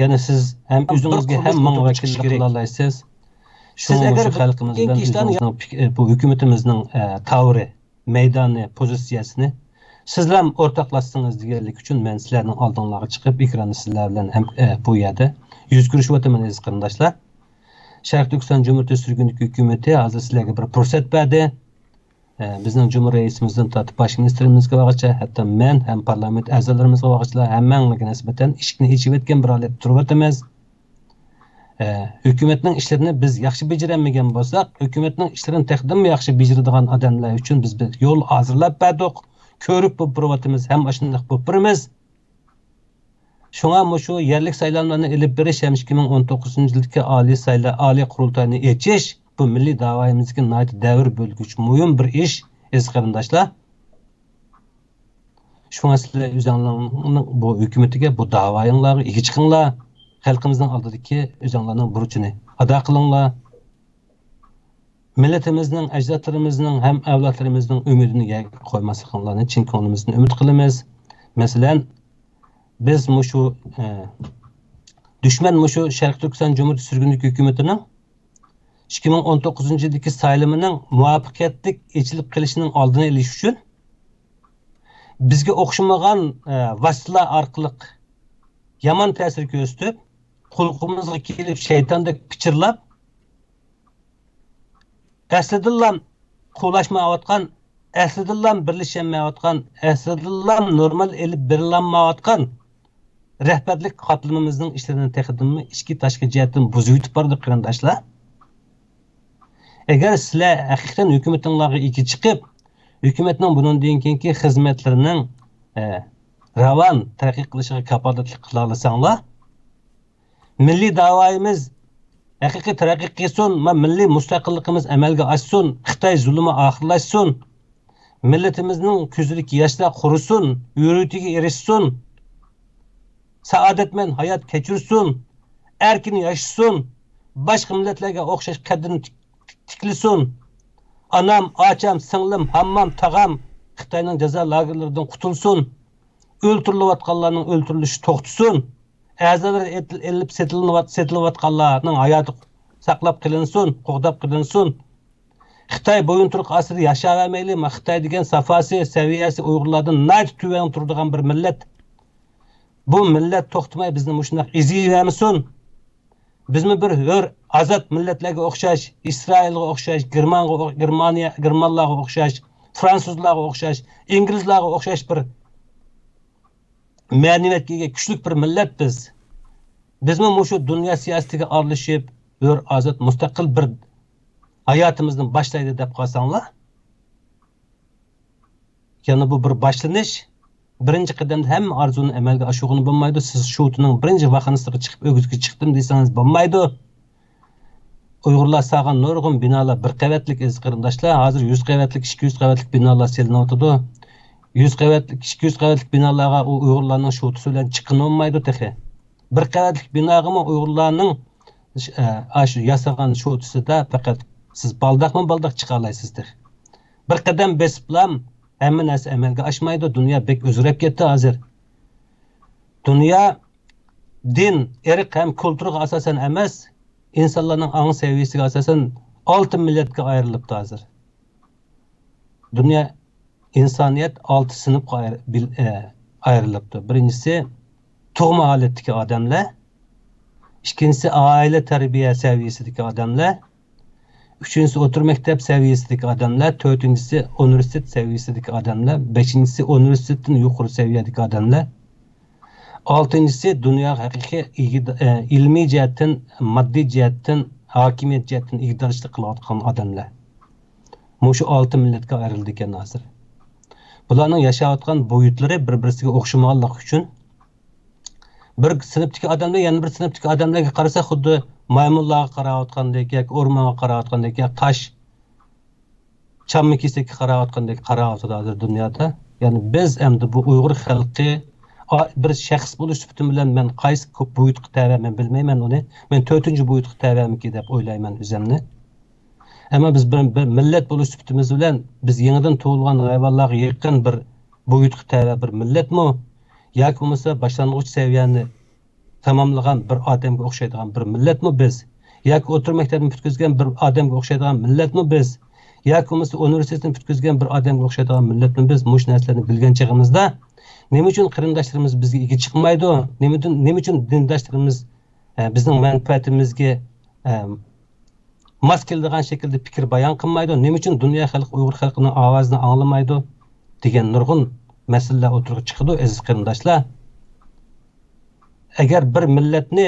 يەنى سىز ھەم ئۆزىڭىزگە، ھەم ماڭا ۋەكىللىك قىلالايسىز. شۇڭا مۇشۇ خەلقىمىز بىلەن ئۆزىڭىزنىڭ پىك-، بۇ ھۆكۈمىتىمىزنىڭ، ئە، تاۋىرى، مەيدانى، پوزىتسىيەسىنى سىزلەرمۇ ئورتاقلاشسىڭىز دېگەنلىك ئۈچۈن مەن سىلەرنىڭ ئالدىڭلارغا چىقىپ، ئېكراندا سىلەر بىلەن ھەم، ئە، بۇ يەردە يۈز كۆرۈشۈۋاتىمەن، ئەزىز قېرىنداشلار. شەرقىي تۈركىستان جۇمھۇرىيىتى سۈرگۈندىكى ھۆكۈمىتى ھازىر سىلەرگە بىر پۇرسەت بەردى. ئە، بىزنىڭ جۇمھۇر رەئىسىمىزدىن تارتىپ باش مىنىستىرىمىزغا بارغىچە، ھەتتا مەن ھەم پارلامېنت ئەزالىرىمىزغا بارغىچىلا ھەممەڭلارگە نىسبەتەن ئىشىكنى ئېچىۋەتكەن بىر ھالەتتە تۇرۇۋاتىمىز. ئە، ھۆكۈمەتنىڭ ئىشلىرىنى بىز ياخشى بېجىرەلمىگەن بولساق، ھۆكۈمەتنىڭ ئىشلىرىنى تېخىدىنمۇ ياخشى بېجىرىدىغان ئادەملەر ئۈچۈن بىز بىر يول ھازىرلاپ بەردۇق، كۆۋرۈك بولۇپ بېرىۋاتىمىز، ھەم ئاشۇنداق بولۇپ بېرىمىز. شۇڭا مۇشۇ يەرلىك سايلاملارنى ئېلىپ بېرىش ھەم ئىككى مىڭ ئون توققۇزىنچى يىلدىكى ئالىي سايلا-، ئالىي قۇرۇلتاينى ئېچىش، بۇ مىللىي داۋايىمىزدىكى ناھايىتى دەۋر بۆلگۈچ مۇھىم بىر ئىش، ئەزىز قېرىنداشلار. شۇڭا سىلەر ئۆزۈڭلارنىڭ بۇ ھۆكۈمىتىگە، بۇ داۋايىڭلارغا ئىگە چىقىڭلار. خەلقىمىزنىڭ ئالدىدىكى ئۆزۈڭلارنىڭ بۇرچىنى ئادا قىلىڭلار. مىللىتىمىزنىڭ، ئەجدادلىرىمىزنىڭ ھەم ئەۋلادلىرىمىزنىڭ ئۈمىدىنى يەرگە قويماسلىقىڭلارنى چىن كۆڭلىمىزدىن ئۈمىد قىلىمىز. مەسىلەن، بىز مۇشۇ، ئە، دۈشمەن مۇشۇ شەرقىي تۈركىستان جۇمھۇرىيىتى سۈرگۈندىكى ھۆكۈمىتىنىڭ ئىككى مىڭ ئون توققۇزىنچى يىلدىكى سايلىمىنىڭ مۇۋەپپەقىيەتلىك ئېچىلىپ قېلىشىنىڭ ئالدىنى ئېلىش ئۈچۈن، بىزگە ئوخشىمىغان، ئە، ۋاسىتىلەر ئارقىلىق يامان تەسىر كۆرسىتىپ، قۇلىقىمىزغا كېلىپ شەيتاندەك پىچىرلاپ، ئەسلىدىنلا قولاشمايۋاتقان، ئەسلىدىنلا بىرلىشەلمەيۋاتقان، ئەسلىدىنلا نورمال ئېلىپ بېرىلالمايۋاتقان رەھبەرلىك قاتلىمىمىزنىڭ ئىشلىرىنى تېخىدىنمۇ ئىچكى تاشقى جەھەتتىن بۇزۇۋېتىپ بارىدۇ، قېرىنداشلار. ئەگەر سىلەر ھەقىقەتەن ھۆكۈمىتىڭلارغا ئىگە چىقىپ، ھۆكۈمەتنىڭ بۇنىڭدىن كېيىنكى خىزمەتلىرىنىڭ، ئە، راۋان تەرەققىي قىلىشىغا كاپالەتلىك قىلالىساڭلار، مىللىي داۋايىمىز ھەقىقىي تەرەققىي قىلسۇن، ما-، مىللىي مۇستەقىللىقىمىز ئەمەلگە ئاشسۇن، خىتاي زۇلۇمى ئاخىرلاشسۇن، مىللىتىمىزنىڭ كۆزىدىكى ياشلار قۇرۇسۇن، ھۆرىيىتىگە ئېرىشسۇن، سائادەتمەن ھايات كەچۈرسۇن، ئەركىن ياشىسۇن، باشقا مىللەتلەرگە ئوخشاش قەددىنى تىك-، تىكلىسۇن. ئانام، ئاچام، سىڭلىم، ھاممام، تاغام خىتاينىڭ جازا لاگېرلىرىدىن قۇتۇلسۇن. ئۆلتۈرۈلۈۋاتقانلارنىڭ ئۆلتۈرۈلۈشى توختىسۇن. ئەزالىرى ئېتىل-، ئېلىپ سېتىلىنىۋات-، سېتىلىۋاتقانلارنىڭ ھاياتى ساقلاپ قېلىنسۇن، قوغداپ قېلىنسۇن. خىتاي بويۇنتۇرۇق ئاستىدا ياشاۋەرمەيلى. ما خىتاي دېگەن ساپاسى، سەۋىيەسى ئۇيغۇرلاردىن ناھايىتى تۆۋەن تۇرىدىغان بىر مىللەت. بۇ مىللەت توختىماي بىزنى مۇشۇنداق ئېزىۋەرمىسۇن. بىزمۇ بىر ھۆر، ئازاد مىللەتلەرگە ئوخشاش، ئىسرائىلغا ئوخشاش، گېرمانغا ئو-، گېرمانىيە، گېرمانلارغا ئوخشاش، فرانسۇزلارغا ئوخشاش، ئىنگلىزلارغا ئوخشاش بىر مەنىۋىيەتكە ئىگە كۈچلۈك بىر مىللەت بىز. بىزمۇ مۇشۇ دۇنيا سىياسىتىگە ئارىلىشىپ، ھۆر، ئازاد، مۇستەقىل بىر ھاياتىمىزنى باشلايلى دەپ قالساڭلار، يەنى بۇ بىر باشلىنىش. بىرىنچى قەدەمدە ھەممە ئارزۇنى ئەمەلگە ئاشۇرغىلى بولمايدۇ. سىز شۇتىنىڭ بىرىنچى ۋاخنىسىغا چىقىپ، ئۆگزىگە چىقتىم دېسىڭىز بولمايدۇ. ئۇيغۇرلار سالغان نۇرغۇن بىنالار بىر قەۋەتلىك، ئەزىز قېرىنداشلار. ھازىر يۈز قەۋەتلىك، ئىككى يۈز قەۋەتلىك بىنالار سېلىنىۋاتىدۇ. يۈز قەۋەتلىك، ئىككى يۈز قەۋەتلىك بىنالارغا ئۇ ئۇيغۇرلارنىڭ شوتىسى بىلەن چىققىلى بولمايدۇ تېخى. بىر قەۋەتلىك بىناغىمۇ ئۇيغۇرلارنىڭ، ئە، ئاشۇ ياسىغان شوتىسىدا پەقەت سىز بالداقمۇ بالداق چىقالايسىز تېخى. بىر قەدەم بېسىپلام ھەممە نەرسە ئەمەلگە ئاشمايدۇ. دۇنيا بەك ئۆزگىرىپ كەتتى ھازىر. دۇنيا دىن، ئىرق ھەم كۇلتۇرغا ئاساسەن ئەمەس، ئىنسانلارنىڭ ئاڭ سەۋىيەسىگە ئاساسەن ئالتە مىللەتكە ئايرىلىپتۇ ھازىر. دۇنيا ئىنسانىيەت ئالتە سىنىپقا ئاير-، بىل-، ئە، ئايرىلىپتۇ. بىرىنچىسى تۇغما ھالەتتىكى ئادەملەر، ئىككىنچىسى ئائىلە تەربىيە سەۋىيەسىدىكى ئادەملەر، ئۈچىنچىسى ئوتتۇرا مەكتەپ سەۋىيەسىدىكى ئادەملەر، تۆتىنچىسى ئۇنىۋېرسىتېت سەۋىيەسىدىكى ئادەملەر، بەشىنچىسى ئۇنىۋېرسىتېتتىن يۇقىرى سەۋىيەدىكى ئادەملەر، ئالتىنچىسى دۇنياغا ھەقىقىي ئىگىد-، ئە، ئىلمىي جەھەتتىن، ماددىي جەھەتتىن، ھاكىمىيەت جەھەتتىن ئىگىدارچىلىق قىلىۋاتقان ئادەملەر. مۇشۇ ئالتە مىللەتكە ئايرىلىدىكەن ھازىر. بۇلارنىڭ ياشاۋاتقان بويۇتلىرى بىر-بىرسىگە ئوخشىمىغانلىقى ئۈچۈن، بىر سىنىپتىكى ئادەملەر يەنە بىر سىنىپتىكى ئادەملەرگە قارىسا، خۇددى مايمۇنلارغا قاراۋاتقاندەك ياكى ئورمانغا قاراۋاتقاندەك ياكى تاش چامما كېسەككە قاراۋاتقاندەك قاراۋاتىدۇ ھازىر دۇنيادا. يەنى بىز ئەمدى بۇ ئۇيغۇر خەلقى، ئا-، بىر شەخس بولۇش سۈپىتىم بىلەن مەن قايسى كۆپ بويۇتقا تەۋە، مەن بىلمەيمەن ئۇنى. مەن تۆتىنچى بويۇتقا تەۋەمىكىن دەپ ئويلايمەن ئۆزۈمنى. ئەمما بىز بىر، بىر مىللەت بولۇش سۈپىتىمىز بىلەن بىز يېڭىدىن تۇغۇلغان ھايۋانلارغا يېقىن بىر بويۇتقا تەۋە بىر مىللەتمۇ؟ ياكى بولمىسا باشلانغۇچ سەۋىيەنى تاماملىغان بىر ئادەمگە ئوخشايدىغان بىر مىللەتمۇ بىز؟ ياكى ئوتتۇرا مەكتەپنى پۈتكۈزگەن بىر ئادەمگە ئوخشايدىغان مىللەتمۇ بىز؟ ياكى بولمىسا ئۇنىۋېرسىتېتنى پۈتكۈزگەن بىر ئادەمگە ئوخشايدىغان مىللەتمۇ بىز؟ مۇشۇ نەرسىلەرنى بىلگەن چېغىمىزدا، نېمە ئۈچۈن قېرىنداشلىرىمىز بىزگە ئىگە چىقمايدۇ؟ نېمە ئۈچۈن، نېمە ئۈچۈن دىنداشلىرىمىز، ئە، بىزنىڭ مەنپەئەتىمىزگە، ئە، ماس كېلىدىغان شەكىلدە پىكىر بايان قىلمايدۇ؟ نېمە ئۈچۈن دۇنيا خەلقى ئۇيغۇر خەلقىنىڭ ئاۋازىنى ئاڭلىمايدۇ؟ دېگەن نۇرغۇن مەسىلىلەر ئوتتۇرىغا چىقىدۇ، ئەزىز قېرىنداشلار. ئەگەر بىر مىللەتنى،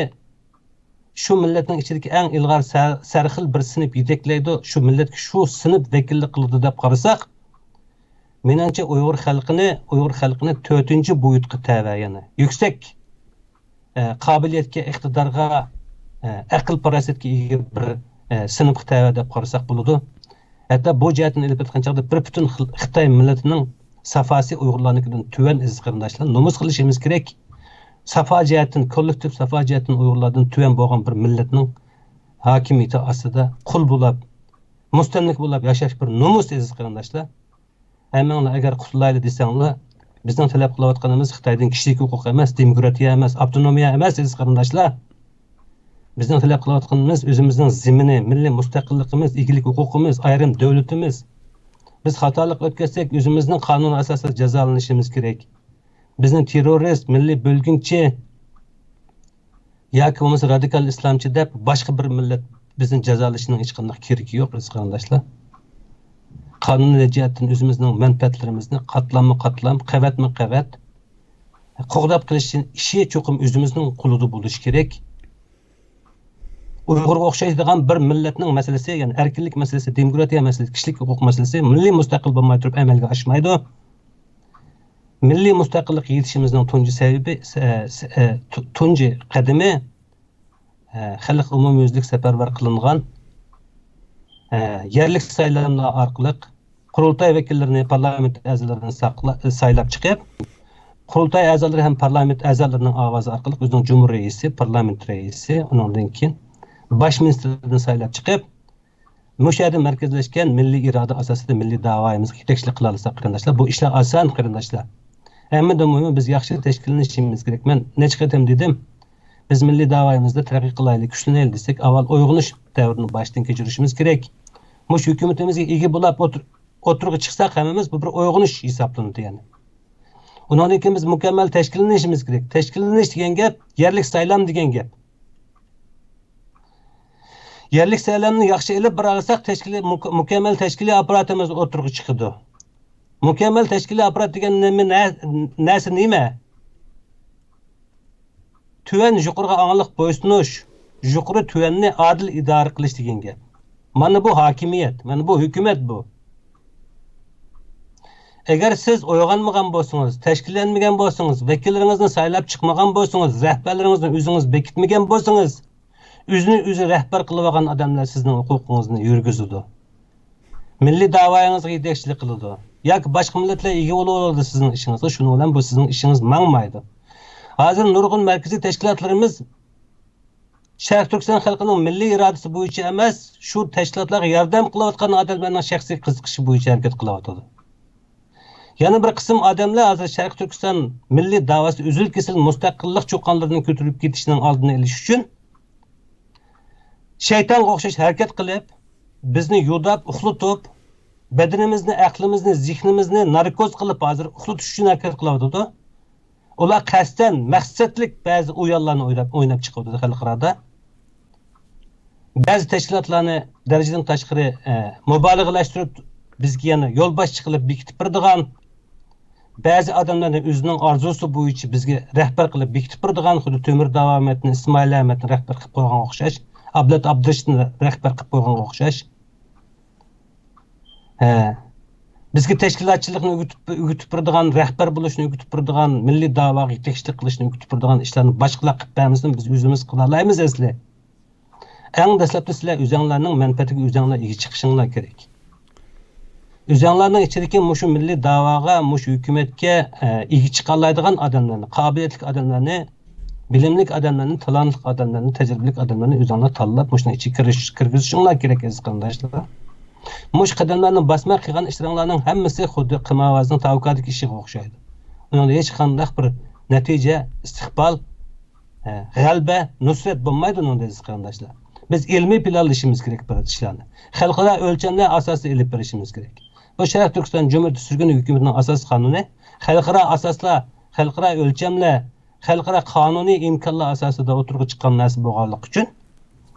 شۇ مىللەتنىڭ ئىچىدىكى ئەڭ ئىلغار سەر-، سەرخىل بىر سىنىپ يېتەكلەيدۇ، شۇ مىللەتكە شۇ سىنىپ ۋەكىللىك قىلىدۇ دەپ قارىساق، مېنىڭچە ئۇيغۇر خەلقىنى، ئۇيغۇر خەلقىنى تۆتىنچى بويۇتقا تەۋە، يەنى يۈكسەك، ئە، قابىلىيەتكە، ئىقتىدارغا، ئە، ئەقىل-پاراسەتكە ئىگە بىر، ئە، سىنىپقا تەۋە دەپ قارىساق بولىدۇ. ھەتتا بۇ جەھەتتىن ئېلىپ ئېيتقان چاغدا بىر پۈتۈن خىل-، خىتاي مىللىتىنىڭ ساپاسى ئۇيغۇرلارنىڭكىدىن تۆۋەن، ئەزىز قېرىنداشلار. نومۇس قىلىشىمىز كېرەك. ساپا جەھەتتىن، كوللېكتىپ ساپا جەھەتتىن ئۇيغۇرلاردىن تۆۋەن بولغان بىر مىللەتنىڭ ھاكىمىيىتى ئاستىدا قۇل بولاپ، مۇستەملىكە بولاپ ياشاش بىر نومۇس، ئەزىز قېرىنداشلار. ھەممىڭلار ئەگەر قۇتۇلايلى دېسەڭلار، بىزنىڭ تەلەپ قىلىۋاتقىنىمىز خىتايدىن كىشىلىك ھوقۇق ئەمەس، دېموكراتىيە ئەمەس، ئاپتونومىيە ئەمەس، ئەزىز قېرىنداشلار. بىزنىڭ تەلەپ قىلىۋاتقىنىمىز ئۆزىمىزنىڭ زېمىنى، مىللىي مۇستەقىللىقىمىز، ئىگىلىك ھوقۇقىمىز، ئايرىم دۆلىتىمىز. بىز خاتالىق ئۆتكەزسەك، ئۆزىمىزنىڭ قانۇن ئاساسىدا جازالىنىشىمىز كېرەك. بىزنى تېررورىست، مىللىي بۆلگۈنچى، ياكى بولمىسا رادىكال ئىسلامچى دەپ باشقا بىر مىللەت بىزنى جازالىشىنىڭ ھېچقانداق كېرىكى يوق، ئەزىز قېرىنداشلار. قانۇنىي جەھەتتىن ئۆزىمىزنىڭ مەنپەئەتلىرىمىزنى قاتلاممۇ قاتلام، قەۋەتمۇ قەۋەت قوغداپ قېلىش ئىشى چوقۇم ئۆزىمىزنىڭ قولىدا بولۇشى كېرەك. ئۇيغۇرغا ئوخشايدىغان بىر مىللەتنىڭ مەسىلىسى، يەنى ئەركىنلىك مەسىلىسى، دېموكراتىيە مەسىلىسى، كىشىلىك ھوقۇق مەسىلىسى مىللىي مۇستەقىل بولماي تۇرۇپ ئەمەلگە ئاشمايدۇ. مىللىي مۇستەقىللىققا يېتىشىمىزنىڭ تۇنجى سەۋەبى، سە-، سە-، ئە، تۇ-، تۇنجى قەدىمى، ئە، خەلق ئومۇميۈزلۈك سەپەرۋەر قىلىنغان، ئە، يەرلىك سايلاملار ئارقىلىق قۇرۇلتاي ۋەكىللىرىنى، پارلامېنت ئەزالىرىنى ساقلا-، سايلاپ چىقىپ، قۇرۇلتاي ئەزالىرى ھەم پارلامېنت ئەزالىرىنىڭ ئاۋازى ئارقىلىق ئۆزىنىڭ جۇمھۇر رەئىسى، پارلامېنت رەئىسى، ئۇنىڭدىن كېيىن باش مىنىستىردىن سايلاپ چىقىپ، مۇشۇ يەردە مەركەزلەشكەن مىللىي ئىرادە ئاساسىدا مىللىي داۋايىمىزغا يېتەكچىلىك قىلالىساق، قېرىنداشلار، بۇ ئىشلار ئاسان، قېرىنداشلار. ھەممىدىن مۇھىمى، بىز ياخشى تەشكىللىنىشىمىز كېرەك. مەن نەچچە قېتىم دېدىم، بىز مىللىي داۋايىمىزدا تەرەققىي قىلايلى، كۈچلىنەيلى دېسەك، ئاۋۋال ئويغىنىش دەۋرىنى باشتىن كەچۈرۈشىمىز كېرەك. مۇشۇ ھۆكۈمىتىمىزگە ئىگە بولاپ ئوتۇر-، ئوتتۇرىغا چىقساق، ھەممىمىز، بۇ بىر ئويغىنىش ھېسابلىنىدۇ، يەنى. ئۇنىڭدىن كېيىن بىز مۇكەممەل تەشكىللىنىشىمىز كېرەك. تەشكىللىنىش دېگەن گەپ يەرلىك سايلام دېگەن گەپ. يەرلىك سايلامنى ياخشى ئېلىپ بارالىساق، تەشكىلىي، مۇك-، مۇكەممەل تەشكىلىي ئاپپاراتىمىز ئوتتۇرىغا چىقىدۇ. مۇكەممەل تەشكىلىي ئاپپارات دېگەن نېمە، نە-، نەرسە نېمە؟ تۆۋەن يۇقىرىغا ئاڭلىق بويسۇنۇش، يۇقىرى تۆۋەننى ئادىل ئىدارە قىلىش دېگەن گەپ. مانا بۇ ھاكىمىيەت، مانا بۇ ھۆكۈمەت بۇ. ئەگەر سىز ئويغانمىغان بولسىڭىز، تەشكىللەنمىگەن بولسىڭىز، ۋەكىللىرىڭىزنى سايلاپ چىقمىغان بولسىڭىز، رەھبەرلىرىڭىزنى ئۆزىڭىز بېكىتمىگەن بولسىڭىز، ئۆزىنى ئۆزى رەھبەر قىلىۋالغان ئادەملەر سىزنىڭ ھوقۇقىڭىزنى يۈرگۈزىدۇ. مىللىي داۋايىڭىزغا يېتەكچىلىك قىلىدۇ. ياكى باشقا مىللەتلەر ئىگە بولۇۋالىدۇ سىزنىڭ ئىشىڭىزغا، شۇنىڭ بىلەن بۇ سىزنىڭ ئىشىڭىز ماڭمايدۇ. ھازىر نۇرغۇن مەركىزىي تەشكىلاتلىرىمىز شەرقىي تۈركىستان خەلقىنىڭ مىللىي ئىرادىسى بويىچە ئەمەس، شۇ تەشكىلاتلارغا ياردەم قىلىۋاتقان ئادەملەرنىڭ شەخسىي قىزىقىشى بويىچە ھەرىكەت قىلىۋاتىدۇ. يەنە بىر قىسىم ئادەملەر ھازىر شەرقىي تۈركىستان مىللىي داۋاسى ئۈزۈل-كېسىل مۇستەقىللىق چۇقانلىرىنى كۆتۈرۈپ كېتىشنىڭ ئالدىنى ئېلىش ئۈچۈن شەيتانغا ئوخشاش ھەرىكەت قىلىپ، بىزنى يۇداپ، ئۇخلىتىپ، بەدىنىمىزنى، ئەقلىمىزنى، زېھنىمىزنى ناركوز قىلىپ، ھازىر ئۇخلىتىش ئۈچۈن ھەرىكەت قىلىۋاتىدۇ. ئۇلار قەستەن، مەقسەتلىك بەزى ئويۇنلارنى ئويناپ، ئويناپ چىقىۋاتىدۇ خەلقئارادا. بەزى تەشكىلاتلارنى دەرىجىدىن تاشقىرى، ئە، مۇبالىغىلەشتۈرۈپ، بىزگە يەنە يولباشچى قىلىپ بېكىتىپ بېرىدىغان، بەزى ئادەملەرنى ئۆزىنىڭ ئارزۇسى بويىچە بىزگە رەھبەر قىلىپ بېكىتىپ بېرىدىغان، خۇددى تۆمۈر داۋامەتنى، ئىسمائىل ئەمەتنى رەھبەر قىلىپ قويغانغا ئوخشاش، ئابلەت ئابدۇرېشىتنى رەھبەر قىلىپ قويغانغا ئوخشاش. ھە. بىزگە تەشكىلاتچىلىقنى ئۆگىتىپ، ئۆگىتىپ بېرىدىغان، رەھبەر بولۇشنى ئۆگىتىپ بېرىدىغان، مىللىي داۋاغا يېتەكچىلىك قىلىشنى ئۆگىتىپ بېرىدىغان ئىشلارنى باشقىلار قىلىپ بەرمىسىمۇ، بىز ئۆزىمىز قىلالايمىز ئەسلى. ئەڭ دەسلەپتە سىلەر ئۆزەڭلارنىڭ مەنپەئەتىگە ئۆزەڭلار ئىگە چىقىشىڭلار كېرەك. ئۆزەڭلارنىڭ ئىچىدىكى مۇشۇ مىللىي داۋاغا، مۇشۇ ھۆكۈمەتكە، ئە، ئىگە چىقالايدىغان ئادەملەرنى، قابىلىيەتلىك ئادەملەرنى، بىلىملىك ئادەملەرنى، تالانتلىق ئادەملەرنى، تەجرىبىلىك ئادەملەرنى ئۆزەڭلار تاللاپ، مۇشۇنىڭ ئىچىگە كىرىش-، كىرگۈزۈشۈڭلار كېرەك، ئەزىز قېرىنداشلار. مۇشۇ قەدەملەرنى باسماي قىلغان ئىشلىرىڭلارنىڭ ھەممىسى خۇددى قىمارۋازنىڭ تاۋكادىكى ئىشىغا ئوخشايدۇ. ئۇنىڭدا ھېچقانداق بىر نەتىجە، ئىستىقبال، ئە، غەلىبە، نۇسرەت بولمايدۇ ئۇنىڭدا، ئەزىز قېرىنداشلار. بىز ئىلمىي پىلانلىشىمىز كېرەك بىر ئىشلارنى. خەلقئارا ئۆلچەملەر ئاساسىدا ئېلىپ بېرىشىمىز كېرەك. بۇ شەرقىي تۈركىستان جۇمھۇرىيىتى سۈرگۈن ھۆكۈمىتىنىڭ ئاساسىي قانۇنى، خەلقئارا ئاساسلار، خەلقئارا ئۆلچەملەر، خەلقئارا قانۇنىي ئىمكانلار ئاساسىدا ئوتتۇرىغا چىققان نەرسە بولغانلىقى ئۈچۈن،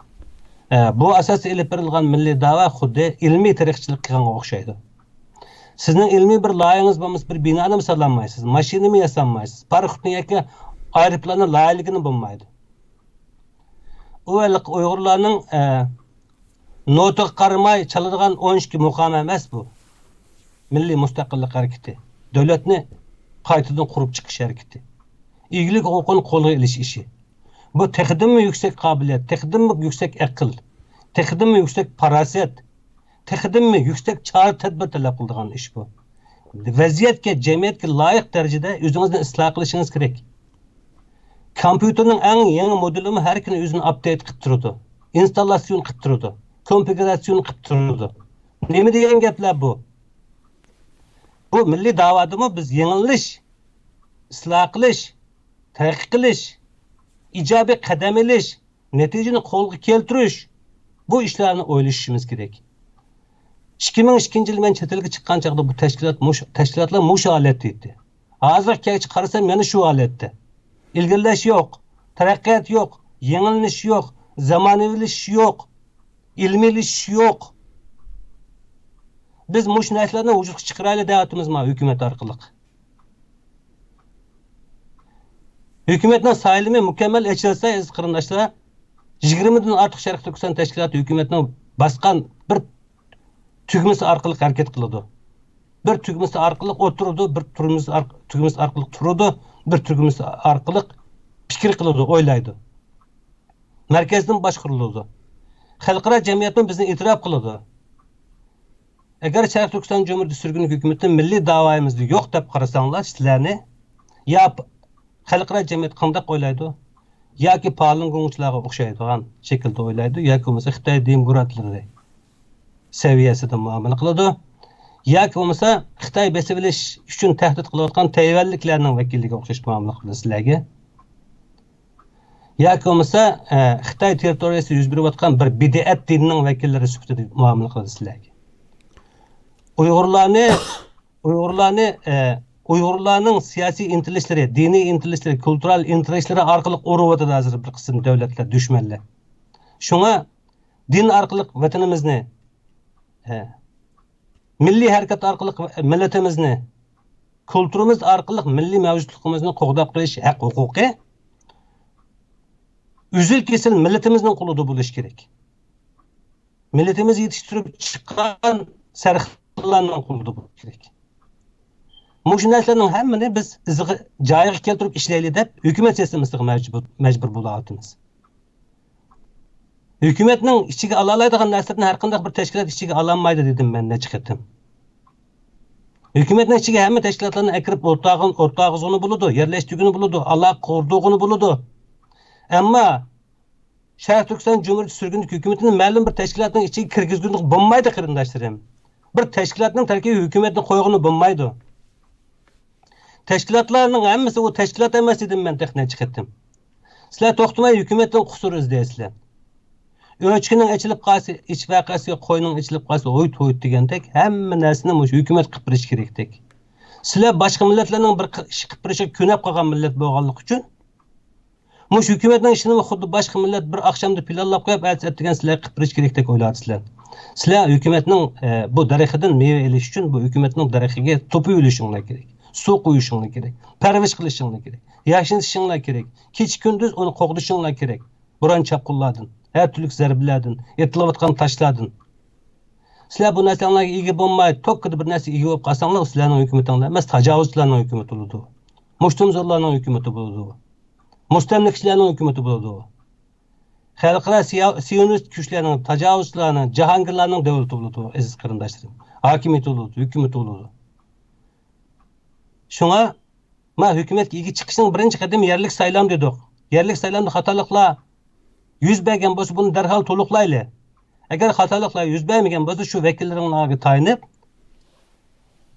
ئە، بۇ ئاساستا ئېلىپ بېرىلغان مىللىي داۋا خۇددى ئىلمىي تېرىقچىلىق قىلغانغا ئوخشايدۇ. سىزنىڭ ئىلمىي بىر لايىھىڭىز بولمىسا، بىر بىنانىمۇ سالالمايسىز، ماشىنىمۇ ياسالمايسىز، پاراخوتنى ياكى ئايروپىلاننى لايىھىلىگىنى بولمايدۇ. ئۇ ھېلىقى ئۇيغۇرلارنىڭ، ئە، نوتىغا قارىماي چالىدىغان ئون ئىككى مۇقام ئەمەس بۇ. مىللىي مۇستەقىللىق ھەرىكىتى، دۆلەتنى قايتىدىن قۇرۇپ چىقىش ھەرىكىتى، ئىگىلىك ھوقۇقىنى قولغا ئېلىش ئىشى. بۇ تېخىدىنمۇ يۈكسەك قابىلىيەت، تېخىدىنمۇ يۈكسەك ئەقىل، تېخىدىنمۇ يۈكسەك پاراسەت، تېخىدىنمۇ يۈكسەك چارە-تەدبىر تەلەپ قىلىدىغان ئىش بۇ. ۋەزىيەتكە، جەمئىيەتكە لايىق دەرىجىدە ئۆزىڭىزنى ئىسلاھ قىلىشىڭىز كېرەك. كومپيۇتېرنىڭ ئەڭ يېڭى مودېلىمۇ ھەر كۈنى ئۆزىنى ئاپدېيت قىلىپ تۇرىدۇ، ئىنستاللاتسىيون قىلىپ تۇرىدۇ، كونفىگۇراتسىيون قىلىپ تۇرىدۇ. نېمە دېگەن گەپلەر بۇ؟ بۇ مىللىي داۋادىمۇ بىز يېڭىلىش، ئىسلاھ قىلىش، تەرەققىي قىلىش، ئىجابىي قەدەم ئېلىش، نەتىجىنى قولغا كەلتۈرۈش، بۇ ئىشلارنى ئويلىشىشىمىز كېرەك. ئىككى مىڭ ئىككىنچى يىلى مەن چەت ئەلگە چىققان چاغدا بۇ تەشكىلات مۇش-، تەشكىلاتلار مۇشۇ ھالەتتە ئىدى. ھازىرغا كەلگۈچە قارىسام، يەنە شۇ ھالەتتە. ئىلگىرىلەش يوق، تەرەققىيات يوق، يېڭىلىنىش يوق، زامانىۋىلىشىش يوق، ئىلمىيلىشىش يوق. بىز مۇشۇ نەرسىلەرنى ۋۇجۇدقا چىقىرايلى دەۋاتىمىز مانا ھۆكۈمەت ئارقىلىق. ھۆكۈمەتنىڭ سايلىمى مۇكەممەل ئېچىلسا، ئەزىز قېرىنداشلار، يىگىرمىدىن ئارتۇق شەرقىي تۈركىستان تەشكىلاتى ھۆكۈمەتنىڭ باسقان بىر تۈگمىسى ئارقىلىق ھەرىكەت قىلىدۇ. بىر تۈگمىسى ئارقىلىق ئولتۇرىدۇ، بىر تۈگمىسى ئارق-، تۈگمىسى ئارقىلىق تۇرىدۇ، بىر تۈگمىسى ئارقىلىق پىكىر قىلىدۇ، ئويلايدۇ. مەركەزدىن باشقۇرۇلىدۇ. خەلقئارا جەمئىيەتمۇ بىزنى ئېتىراپ قىلىدۇ. ئەگەر شەرقىي تۈركىستان جۇمھۇرىيىتى سۈرگۈن ھۆكۈمىتى مىللىي داۋايىمىزدا يوق دەپ قارىساڭلار سىلەرنى، يا پ-، خەلقئارا جەمئىيەت قانداق ئويلايدۇ؟ ياكى پالۇنگوڭچىلارغا ئوخشايدىغان شەكىلدە ئويلايدۇ، ياكى بولمىسا خىتاي دېموكراتلىرى سەۋىيەسىدە مۇئامىلە قىلىدۇ، ياكى بولمىسا خىتاي بېسىۋېلىش ئۈچۈن تەھدىت قىلىۋاتقان تەيۋەنلىكلەرنىڭ ۋەكىللىرىگە ئوخشاش مۇئامىلە قىلىدۇ سىلەرگە. ياكى بولمىسا، ئە، خىتاي تېررىتورىيىسىدا يۈز بېرىۋاتقان بىر بىدئەت دىنىنىڭ ۋەكىللىرى سۈپىتىدە مۇئامىلە قىلىدۇ سىلەرگە. ئۇيغۇرلارنى، ئۇيغۇرلارنى، ئە، ئۇيغۇرلارنىڭ سىياسىي ئىنتىلىشلىرى، دىنىي ئىنتىلىشلىرى، كۇلتۇرال ئىنتىلىشلىرى ئارقىلىق ئۇرۇۋاتىدۇ ھازىر بىر قىسىم دۆلەتلەر، دۈشمەنلەر. شۇڭا دىن ئارقىلىق ۋەتىنىمىزنى، ئە، مىللىي ھەرىكەت ئارقىلىق مىللىتىمىزنى، كۇلتۇرىمىز ئارقىلىق مىللىي مەۋجۇتلۇقىمىزنى قوغداپ قېلىش ھەق ھوقۇقى ئۈزۈل-كېسىل مىللىتىمىزنىڭ قولىدا بولۇشى كېرەك. مىللىتىمىز يېتىشتۈرۈپ چىققان سەرخىللارنىڭ قولىدا بولۇشى كېرەك. مۇشۇ نەرسىلەرنىڭ ھەممىنى بىز ئىزىغا، جايىغا كەلتۈرۈپ ئىشلەيلى دەپ ھۆكۈمەت سىستېمىسىغا مەجبۇر، مەجبۇر بولاۋاتىمىز. ھۆكۈمەتنىڭ ئىچىگە ئالالايدىغان نەرسىلەرنى ھەر قانداق بىر تەشكىلات ئىچىگە ئالالمايدۇ دېدىم مەن نەچچە قېتىم. ھۆكۈمەتنىڭ ئىچىگە ھەممە تەشكىلاتلارنى ئەكىرىپ ئولتۇرغۇن-، ئولتۇرغۇزغىلى بولىدۇ، يەرلەشتۈرگىلى بولىدۇ، ئالاقە قۇردۇرغىلى بولىدۇ. ئەمما شەرقىي تۈركىستان جۇمھۇرىيىتى سۈرگۈندىكى ھۆكۈمىتىنى مەلۇم بىر تەشكىلاتنىڭ ئىچىگە كىرگۈزگىلى بولمايدۇ، قېرىنداشلىرىم. بىر تەشكىلاتنىڭ تەركىبىگە ھۆكۈمەتنى قويغىلى بولمايدۇ. تەشكىلاتلارنىڭ ھەممىسى ئۇ تەشكىلات ئەمەس دېدىم مەن تېخى نەچچە قېتىم. سىلەر توختىماي ھۆكۈمەتتىن قۇسۇر ئىزدەيسىلەر. ئۆچكىنىڭ ئېچىلىپ قالسا ئىچ ۋەقەسى، قوينىڭ ئېچىلىپ قالسا ھويت ھويت دېگەندەك، ھەممە نەرسىنى مۇشۇ ھۆكۈمەت قىلىپ بېرىشى كېرەكتەك. سىلەر باشقا مىللەتلەرنىڭ بىر قىل-، ئىش قىلىپ بېرىشىگە كۆنۈپ قالغان مىللەت بولغانلىقى ئۈچۈن، مۇشۇ ھۆكۈمەتنىڭ ئىشىنىمۇ خۇددى باشقا مىللەت بىر ئاقشامدا پىلانلاپ قويۇپ، ئەتىسى ئەتىگەن سىلەرگە قىلىپ بېرىشى كېرەكتەك ئويلايدۇ سىلەر. سىلەر ھۆكۈمەتنىڭ، ئە، بۇ دەرىخىدىن مېۋە ئېلىش ئۈچۈن بۇ ھۆكۈمەتنىڭ دەرىخىگە توپا ئېلىشىڭلار كېرەك، سۇ قۇيۇشۇڭلار كېرەك، پەرۋىش قىلىشىڭلار كېرەك، ياشنىتىشىڭلار كېرەك، كېچە-كۈندۈز ئۇنى قوغدىشىڭلار كېرەك. بوران-چاپقۇنلاردىن، ھەر تۈرلۈك زەربىلەردىن، ئېتىلىۋاتقان تاشلاردىن. سىلەر بۇ نەرسىلەرگە ئىگە بولماي، توككىدا بىر نەرسە ئىگە بولۇپ قالساڭلار، ئۇ سىلەرنىڭ ھۆكۈمىتىڭلار ئەمەس، تاجاۋۇزچىلارنىڭ ھۆكۈمىتى بولىدۇ. مۇشتۇمزورلارنىڭ ھۆكۈمىتى بولىدۇ. مۇستەملىكىچىلەرنىڭ ھۆكۈمىتى بولىدۇ. خەلقئارا سىيا-، سىيونىست كۈچلەرنىڭ، تاجاۋۇزچىلارنىڭ، جاھانگىرلارنىڭ دۆلىتى بولىدۇ، ئەزىز قېرىنداشلىرىم. ھاكىمىيىتى بولىدۇ، ھۆكۈمىتى بولىدۇ. شۇڭا، ما ھۆكۈمەتكە ئىگە چىقىشنىڭ بىرىنچى قەدىمى يەرلىك سايلام دېدۇق. يەرلىك سايلامدا خاتالىقلار يۈز بەرگەن بولسا، بۇنى دەرھال تولۇقلايلى. ئەگەر خاتالىقلار يۈز بەرمىگەن بولسا، شۇ ۋەكىللىرىڭلارغا تايىنىپ،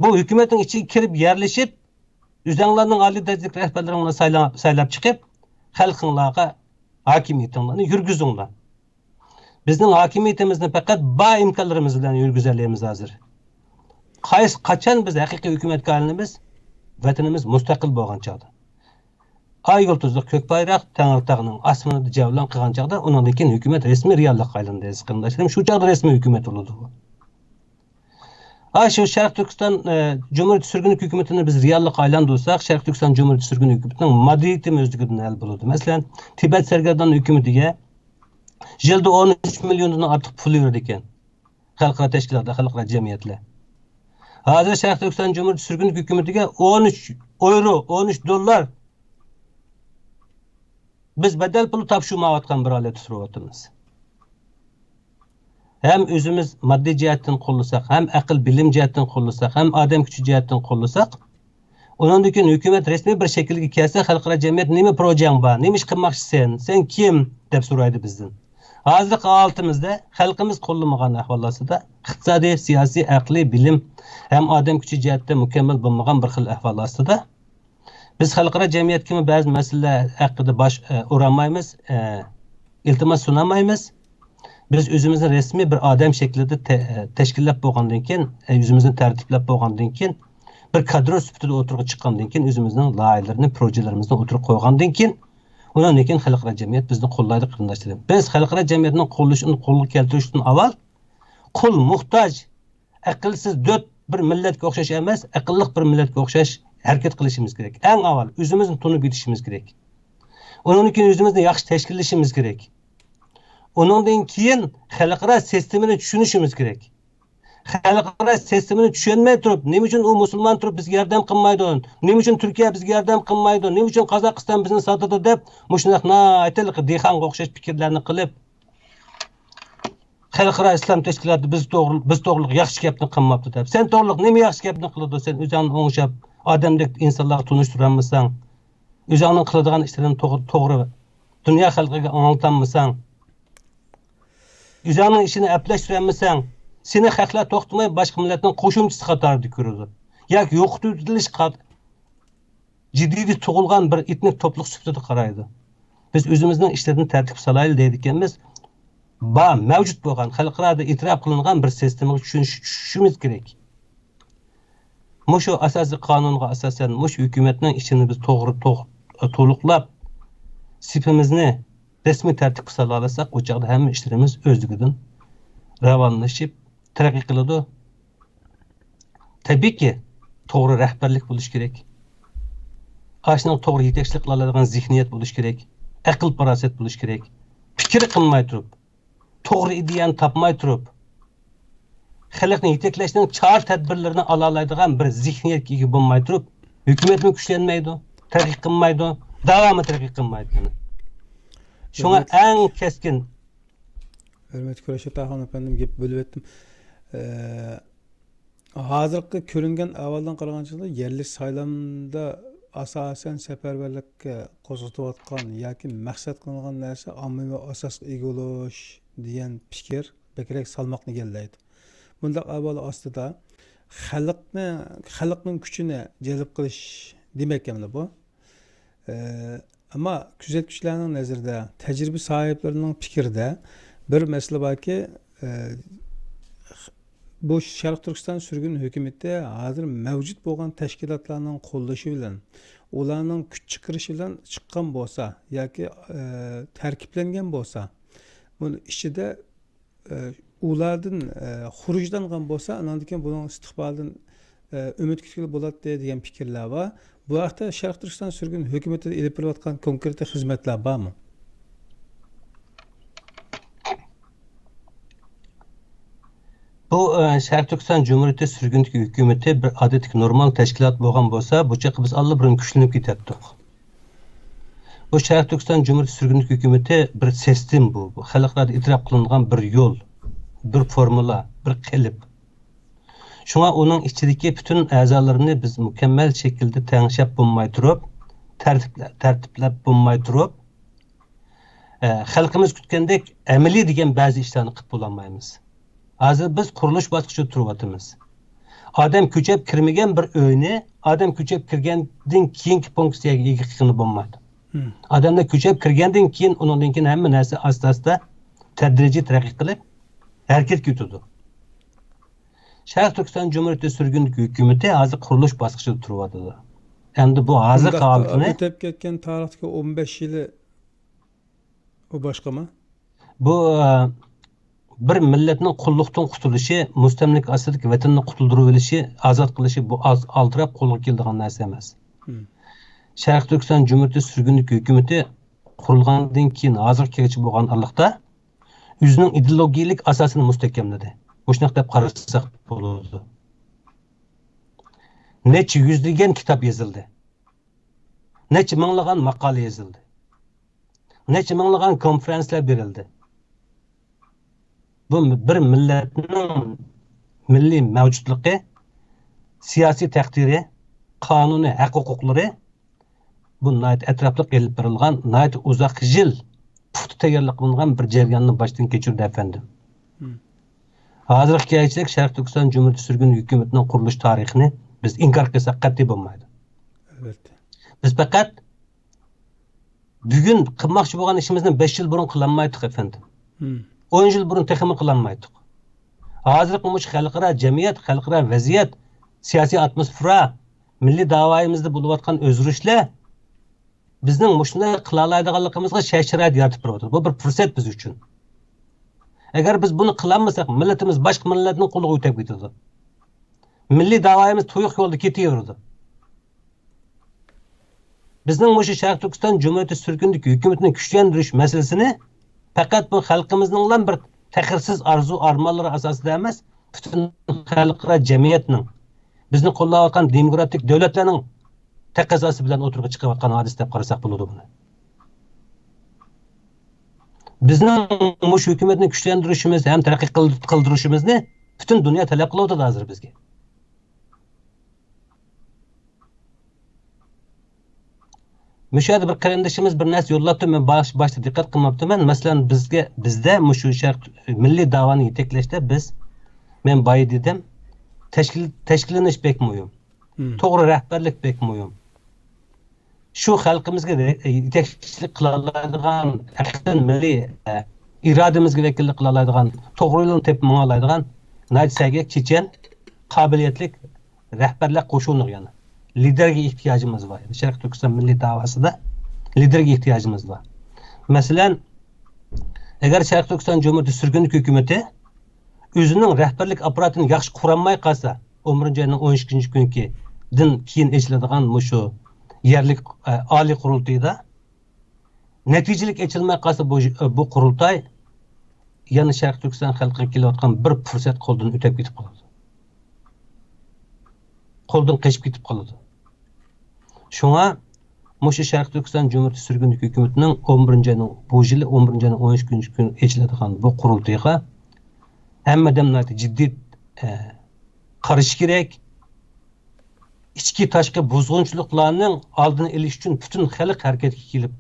بۇ ھۆكۈمەتنىڭ ئىچىگە كىرىپ يەرلىشىپ، ئۆزەڭلارنىڭ ئالىي دەرىجىلىك رەھبەرلىرىڭلارنى سايلا-، سايلاپ چىقىپ، خەلقىڭلارغا ھاكىمىيىتىڭلارنى يۈرگۈزۈڭلار. بىزنىڭ ھاكىمىيىتىمىزنى پەقەت بار ئىمكانلىرىمىز بىلەن يۈرگۈزەلەيمىز ھازىر. قايسى، قاچان بىز ھەقىقىي ھۆكۈمەتكە ئايلىنىمىز؟ ۋەتىنىمىز مۇستەقىل بولغان چاغدا. ئاي يۇلتۇزلۇق كۆك بايراق تەڭرىتاغنىڭ ئاسمىنىدا جەۋلان قىلغان چاغدا، ئۇنىڭدىن كېيىن ھۆكۈمەت رەسمىي رېئاللىققا ئايلىنىدۇ، ئەزىز قېرىنداشلىرىم. شۇ چاغدا رەسمىي ھۆكۈمەت بولىدۇ. ھا، شۇ شەرقىي تۈركىستان، ئە، جۇمھۇرىيىتى سۈرگۈن ھۆكۈمىتىنى بىز رېئاللىققا ئايلاندۇرساق، شەرقىي تۈركىستان جۇمھۇرىيىتى سۈرگۈن ھۆكۈمىتىنىڭ ماددىيىتىمۇ ئۆزلۈكىدىن ھەل بولىدۇ. مەسىلەن، تىبەت سەرگەردان ھۆكۈمىتىگە يىلدا ئون ئۈچ مىليوندىن ئارتۇق پۇل بېرىدىكەن خەلقئارا تەشكىلاتلار، خەلقئارا جەمئىيەتلەر. ھازىر شەرقىي تۈركىستان جۇمھۇرىيىتى سۈرگۈن ھۆكۈمىتىگە ئون ئۈچ ئويرو، ئون ئۈچ دوللار بىز بەدەل پۇلى تاپشۇرمايۋاتقان بىر ھالەتتە تۇرۇۋاتىمىز. ھەم ئۆزىمىز ماددىي جەھەتتىن قوللىساق، ھەم ئەقىل، بىلىم جەھەتتىن قوللىساق، ھەم ئادەم كۈچى جەھەتتىن قوللىساق، ئۇنىڭدىن كېيىن ھۆكۈمەت رەسمىي بىر شەكىلگە كەلسە، خەلقئارا جەمئىيەت، «نېمە پروژەڭ بار؟ نېمە ئىش قىلماقچىسەن؟ سەن كىم؟» دەپ سورايدۇ بىزدىن. ھازىرقى ھالىتىمىزدە خەلقىمىز قوللىمىغان ئەھۋال ئاستىدا، ئىقتىسادىي، سىياسىي، ئەقلىي، بىلىم ھەم ئادەم كۈچى جەھەتتە مۇكەممەل بولمىغان بىر خىل ئەھۋال ئاستىدا، بىز خەلقئارا جەمئىيەتكىمۇ بەزى مەسىلىلەر ھەققىدە باش، ئە، ئۇرالمايمىز، ئە، ئىلتىماس سۇنالمايمىز. بىز ئۆزىمىزنى رەسمىي بىر ئادەم شەكلىدە تە-، ئە، تەشكىللەپ بولغاندىن كېيىن، ئە، ئۆزىمىزنى تەرتىپلەپ بولغاندىن كېيىن، بىر كادىر سۈپىتىدە ئوتتۇرىغا چىققاندىن كېيىن، ئۆزىمىزنىڭ لايىھەلىرىنى، پروژېلىرىمىزنى ئوتتۇرىغا قويغاندىن كېيىن، ئۇنىڭدىن كېيىن خەلقئارا جەمئىيەت بىزنى قوللايدۇ، قېرىنداشلىرىم. بىز خەلقئارا جەمئىيەتنىڭ قوللىشىنى قولغا كەلتۈرۈشتىن ئاۋۋال، قۇل، موھتاج، ئەقىلسىز، دۆت بىر مىللەتكە ئوخشاش ئەمەس، ئەقىللىق بىر مىللەتكە ئوخشاش ھەرىكەت قىلىشىمىز كېرەك. ئەڭ ئاۋۋال ئۆزىمىزنى تونۇپ يېتىشىمىز كېرەك. ئۇنىڭدىن كېيىن ئۆزىمىزنى ياخشى تەشكىللىشىمىز كېرەك. ئۇنىڭدىن كېيىن خەلقئارا سىستېمىنى چۈشىنىشىمىز كېرەك. خەلقئارا سىستېمىنى چۈشەنمەي تۇرۇپ، نېمە ئۈچۈن ئۇ مۇسۇلمان تۇرۇپ بىزگە ياردەم قىلمايدۇ؟ نېمە ئۈچۈن تۈركىيە بىزگە ياردەم قىلمايدۇ؟ نېمە ئۈچۈن قازاقىستان بىزنى ساتىدۇ دەپ، مۇشۇنداق ناھايىتى دېھقانغا ئوخشاش پىكىرلەرنى قىلىپ، خەلقئارا ئىسلام تەشكىلاتى بىز توغرۇلۇق، بىز توغرۇلۇق ياخشى گەپنى قىلماپتۇ دەپ. سەن توغرۇلۇق نېمە ياخشى گەپنى قىلىدۇ؟ سەن ئۆزۈڭنى ئوڭشاپ، ئادەمدەك ئىنسانلارغا تونۇشتۇرالمىساڭ، ئۆزۈڭنىڭ قىلىدىغان ئىشلىرىنى توغرا، توغرا دۇنيا خەلقىگە ئاڭلىتالمىساڭ، ئۆزۈڭنىڭ ئىشىنى ئەپلەشتۈرەلمىسەڭ، سېنى خەقلەر توختىماي باشقا مىللەتنىڭ قوشۇمچىسى قاتارىدا كۆرىدۇ. ياكى يوقىتىۋېتىلىش قات-، جىددىيلىك تۇغۇلغان بىر ئېتنىك توپلۇق سۈپىتىدە قارايدۇ. بىز ئۆزىمىزنىڭ ئىشلىرىنى تەرتىپكە سالايلى دەيدىكەنمىز. بار، مەۋجۇت بولغان، خەلقئارادا ئېتىراپ قىلىنغان بىر سىستېمىغا چۈشىنىش-، چۈشۈشىمىز كېرەك. مۇشۇ ئاساسىي قانۇنغا ئاساسەن، مۇشۇ ھۆكۈمەتنىڭ ئىشىنى بىز توغرا، توغ-، تولۇقلاپ، سېپىمىزنى رەسمىي تەرتىپكە سالالىساق، ئۇ چاغدا ھەممە ئىشلىرىمىز ئۆزلۈكىدىن راۋانلىشىپ، تەرەققىي قىلىدۇ. تەبىئىيكى، توغرا رەھبەرلىك بولۇشى كېرەك. ئاشۇنىڭ توغرا يېتەكچىلىك قىلالايدىغان زېھنىيەت بولۇشى كېرەك. ئەقىل-پاراسەت بولۇشى كېرەك. پىكىر قىلماي تۇرۇپ، توغرا ئىدىيەنى تاپماي تۇرۇپ، خەلقنى يېتەكلەشنىڭ چارە-تەدبىرلىرىنى ئالالايدىغان بىر زېھنىيەتكە ئىگە بولماي تۇرۇپ، ھۆكۈمەتمۇ كۈچلەنمەيدۇ، تەرەققىي قىلمايدۇ، داۋامى تەرەققىي قىلمايدۇ. شۇڭا ھۆرمەت-، ئەڭ كەسكىن. ھۆرمەتلىك رەشىد ئاخۇن ئەپەندىم، گەپ بۆلۈۋەتتىم. ئە، ھازىرقى كۆرۈنگەن ئەھۋالدىن قارىغان چاغدا، يەرلىك سايلامدا ئاساسەن سەپەرۋەرلىككە قوزغىتىۋاتقان ياكى مەقسەت قىلىنغان نەرسە ئاممىۋى ئاساسقا ئىگە بولۇش دېگەن پىكىر بەكرەك سالماقنى ئىگىلەيدۇ. بۇنداق ئەھۋال ئاستىدا خەلقنى، خەلقنىڭ كۈچىنى جەلپ قىلىش دېمەك ئەمدى بۇ. ئە، ئەمما كۆزەتكۈچىلەرنىڭ نەزىرىدە، تەجرىبە ساھىبلىرىنىڭ پىكرىدە، بىر مەسىلە باركى، ئە، بۇ شەرقىي تۈركىستان سۈرگۈن ھۆكۈمىتى ھازىر مەۋجۇت بولغان تەشكىلاتلارنىڭ قوللىشى بىلەن، ئۇلارنىڭ كۈچ چىقىرىشى بىلەن چىققان بولسا ياكى، ئە، تەركىبلەنگەن بولسا، بۇنىڭ ئىچىدە، ئە، ئۇلاردىن، ئە، خۇرۇجلانغان بولسا، ئاناندىن كېيىن بۇنىڭ ئىستىقبالىدىن، ئە، ئۈمىد كۈتكىلى بولاتتى دېگەن پىكىرلەر بار. بۇ ھەقتە شەرقىي تۈركىستان سۈرگۈن ھۆكۈمىتىدە ئېلىپ بېرىلىۋاتقان كونكرېت خىزمەتلەر بارمۇ؟ بۇ، ئە، شەرقىي تۈركىستان جۇمھۇرىيىتى سۈرگۈندىكى ھۆكۈمىتى بىر ئادەتتىكى نورمال تەشكىلات بولغان بولسا، بۇ چاغقا بىز ئاللىبۇرۇن كۈچلىنىپ كېتەتتۇق. بۇ شەرقىي تۈركىستان جۇمھۇرىيىتى سۈرگۈنلۈك ھۆكۈمىتى بىر سىستېما بۇ. بۇ خەلقئارادا ئېتىراپ قىلىنغان بىر يول، بىر فورمۇلا، بىر قېلىپ. شۇڭا ئۇنىڭ ئىچىدىكى پۈتۈن ئەزالىرىنى بىز مۇكەممەل شەكىلدە تەڭشەپ بولماي تۇرۇپ، تەرتىپلە-، تەرتىپلەپ بولماي تۇرۇپ، ئە، خەلقىمىز كۈتكەندەك ئەمەلىي دېگەن بەزى ئىشلارنى قىلىپ بولالمايمىز. ھازىر بىز قۇرۇلۇش باسقۇچىدا تۇرۇۋاتىمىز. ئادەم كۆچۈپ كىرمىگەن بىر ئۆينى ئادەم كۆچۈپ كىرگەندىن كېيىنكى فۇنكسىيەگە ئىگە قىلغىلى بولمايدۇ. مم. ئادەملەر كۆچۈپ كىرگەندىن كېيىن، ئۇنىڭدىن كېيىن ھەممە نەرسە ئاستا-ئاستا تەدرىجىي تەرەققىي قىلىپ ھەرىكەتكە ئۆتىدۇ. شەرقىي تۈركىستان جۇمھۇرىيىتى سۈرگۈندىكى ھۆكۈمىتى ھازىر قۇرۇلۇش باسقۇچىدا تۇرۇۋاتىدۇ. ئەمدى بۇ ھازىرقى ئۇنداقتا ھالىتىنى ئۆتۈپ كەتكەن تارىختىكى ئون بەش يىلى ئۇ باشقىمۇ؟ بۇ، ئە، بىر مىللەتنىڭ قۇللۇقتىن قۇتۇلۇشى، مۇستەملىكە ئاستىدىكى ۋەتىنىنى قۇتۇلدۇرۇۋېلىشى، ئازاد قىلىشى، بۇ ئاز-، ئالدىراپ قولغا كېلىدىغان نەرسە ئەمەس. مم. شەرقىي تۈركىستان جۇمھۇرىيىتى سۈرگۈندىكى ھۆكۈمىتى قۇرۇلغاندىن كېيىن ھازىرغىچە بولغان ئارىلىقتا ئۆزىنىڭ ئىدېئولوگىيەلىك ئاساسىنى مۇستەھكەملىدى. مۇشۇنداق دەپ قارىساق بولىدۇ. نەچچە يۈزلىگەن كىتاب يېزىلدى. نەچچە مىڭلىغان ماقالە يېزىلدى. نەچچە مىڭلىغان كونفېرانسلار بېرىلدى. بۇ بىر مىللەتنىڭ مىللىي مەۋجۇتلۇقى، سىياسىي تەقدىرى، قانۇنىي ھەق-ھوقۇقلىرى، بۇ ناھايىتى ئەتراپلىق ئېلىپ بېرىلغان، ناھايىتى ئۇزاق يىل پۇختا تەييارلىق قىلىنغان بىر جەرياننى باشتىن كەچۈردى، ئەپەندىم. مم. ھازىرغا كەلگۈچىلىك شەرقىي تۈركىستان جۇمھۇرىيىتى سۈرگۈن ھۆكۈمىتىنىڭ قۇرۇلۇش تارىخىنى بىز ئىنكار قىلساق قەتئىي بولمايدۇ. ئەلۋەتتە. بىز پەقەت بۈگۈن قىلماقچى بولغان ئىشىمىزنى بەش يىل بۇرۇن قىلالمايتتۇق، ئەپەندىم. مم. ئون يىل بۇرۇن تېخىمۇ قىلالمايتتۇق. ھازىرقى مۇشۇ خەلقئارا جەمئىيەت، خەلقئارا ۋەزىيەت، سىياسىي ئاتموسفېرا، مىللىي داۋايىمىزدا بولۇۋاتقان ئۆزگىرىشلەر بىزنىڭ مۇشۇنداق قىلالايدىغانلىقىمىزغا شەرت-شارائىت يارىتىپ بېرىۋاتىدۇ. بۇ بىر پۇرسەت بىز ئۈچۈن. ئەگەر بىز بۇنى قىلالمىساق، مىللىتىمىز باشقا مىللەتنىڭ قولىغا ئۆتۈپ كېتىدۇ. مىللىي داۋايىمىز تۇيۇق يولدا كېتىۋېرىدۇ. بىزنىڭ مۇشۇ شەرقىي تۈركىستان جۇمھۇرىيىتى سۈرگۈندىكى ھۆكۈمىتىنى كۈچلەندۈرۈش مەسىلىسىنى پەقەت بۇ خەلقىمىزنىڭلا بىر تەخىرسىز ئارزۇ-ئارمانلىرى ئاساسىدا ئەمەس، پۈتۈن خەلقئارا جەمئىيەتنىڭ، بىزنى قوللاۋاتقان دېموكراتىك دۆلەتلەرنىڭ تەقەززاسى بىلەن ئوتتۇرىغا چىقىۋاتقان ھادىسە دەپ قارىساق بولىدۇ بۇنى. بىزنىڭ مۇشۇ ھۆكۈمەتنى كۈچلەندۈرۈشىمىز ھەم تەرەققىي قىل-، قىلدۇرۇشىمىزنى پۈتۈن دۇنيا تەلەپ قىلىۋاتىدۇ ھازىر بىزگە. مۇشۇ يەردە بىر قېرىندىشىمىز بىر نەرسە يوللاپتۇ، مەن باش-، باشتا دىققەت قىلماپتىمەن. مەسىلەن، بىزگە، بىزدە مۇشۇ شەرق مىللىي داۋانى يېتەكلەشتە بىز، مەن بايا دېدىم، تەشكىل-، تەشكىللىنىش بەك مۇھىم. مم. توغرا رەھبەرلىك بەك مۇھىم. شۇ خەلقىمىزگە رە-، يېتەكچىلىك قىلالايدىغان، ئەركىن مىللىي، ئە، ئىرادىمىزگە ۋەكىللىك قىلالايدىغان، توغرا يولنى تېپىپ ماڭالايدىغان ناھايىتى سەگەك، چېچەن، قابىلىيەتلىك رەھبەرلەر قوشۇنىغا يەنە لىدېرگە ئېھتىياجىمىز بار. شەرقىي تۈركىستان مىللىي داۋاسىدا لىدېرگە ئېھتىياجىمىز بار. مەسىلەن، ئەگەر شەرقىي تۈركىستان جۇمھۇرىيىتى سۈرگۈنلۈك ھۆكۈمىتى ئۆزىنىڭ رەھبەرلىك ئاپپاراتىنى ياخشى قۇرالماي قالسا، ئون بىرىنچى ئاينىڭ ئون ئىككىنچى كۈنىكىدىن كېيىن ئېچىلىدىغان مۇشۇ يەرلىك، ئە، ئالىي قۇرۇلتىيىدا نەتىجىلىك ئېچىلماي قالسا، بۇ، بۇ قۇرۇلتاي يەنە شەرقىي تۈركىستان خەلقىگە كېلىۋاتقان بىر پۇرسەت قولدىن ئۆتۈپ كېتىپ قالىدۇ. قولدىن قېچىپ كېتىپ قالىدۇ. شۇڭا مۇشۇ شەرقىي تۈركىستان جۇمھۇرىيىتى سۈرگۈنلۈك ھۆكۈمىتىنىڭ ئون بىرىنچى ئاينىڭ، بۇ يىلى ئون بىرىنچى ئاينىڭ ئون ئىككىنچى كۈنى ئېچىلىدىغان بۇ قۇرۇلتىيىغا ھەممە ئادەم ناھايىتى جىددىي، ئە، قارىشى كېرەك. ئىچكى تاشقى بۇزغۇنچىلىقلارنىڭ ئالدىنى ئېلىش ئۈچۈن پۈتۈن خەلق ھەرىكەتكە كېلىپ،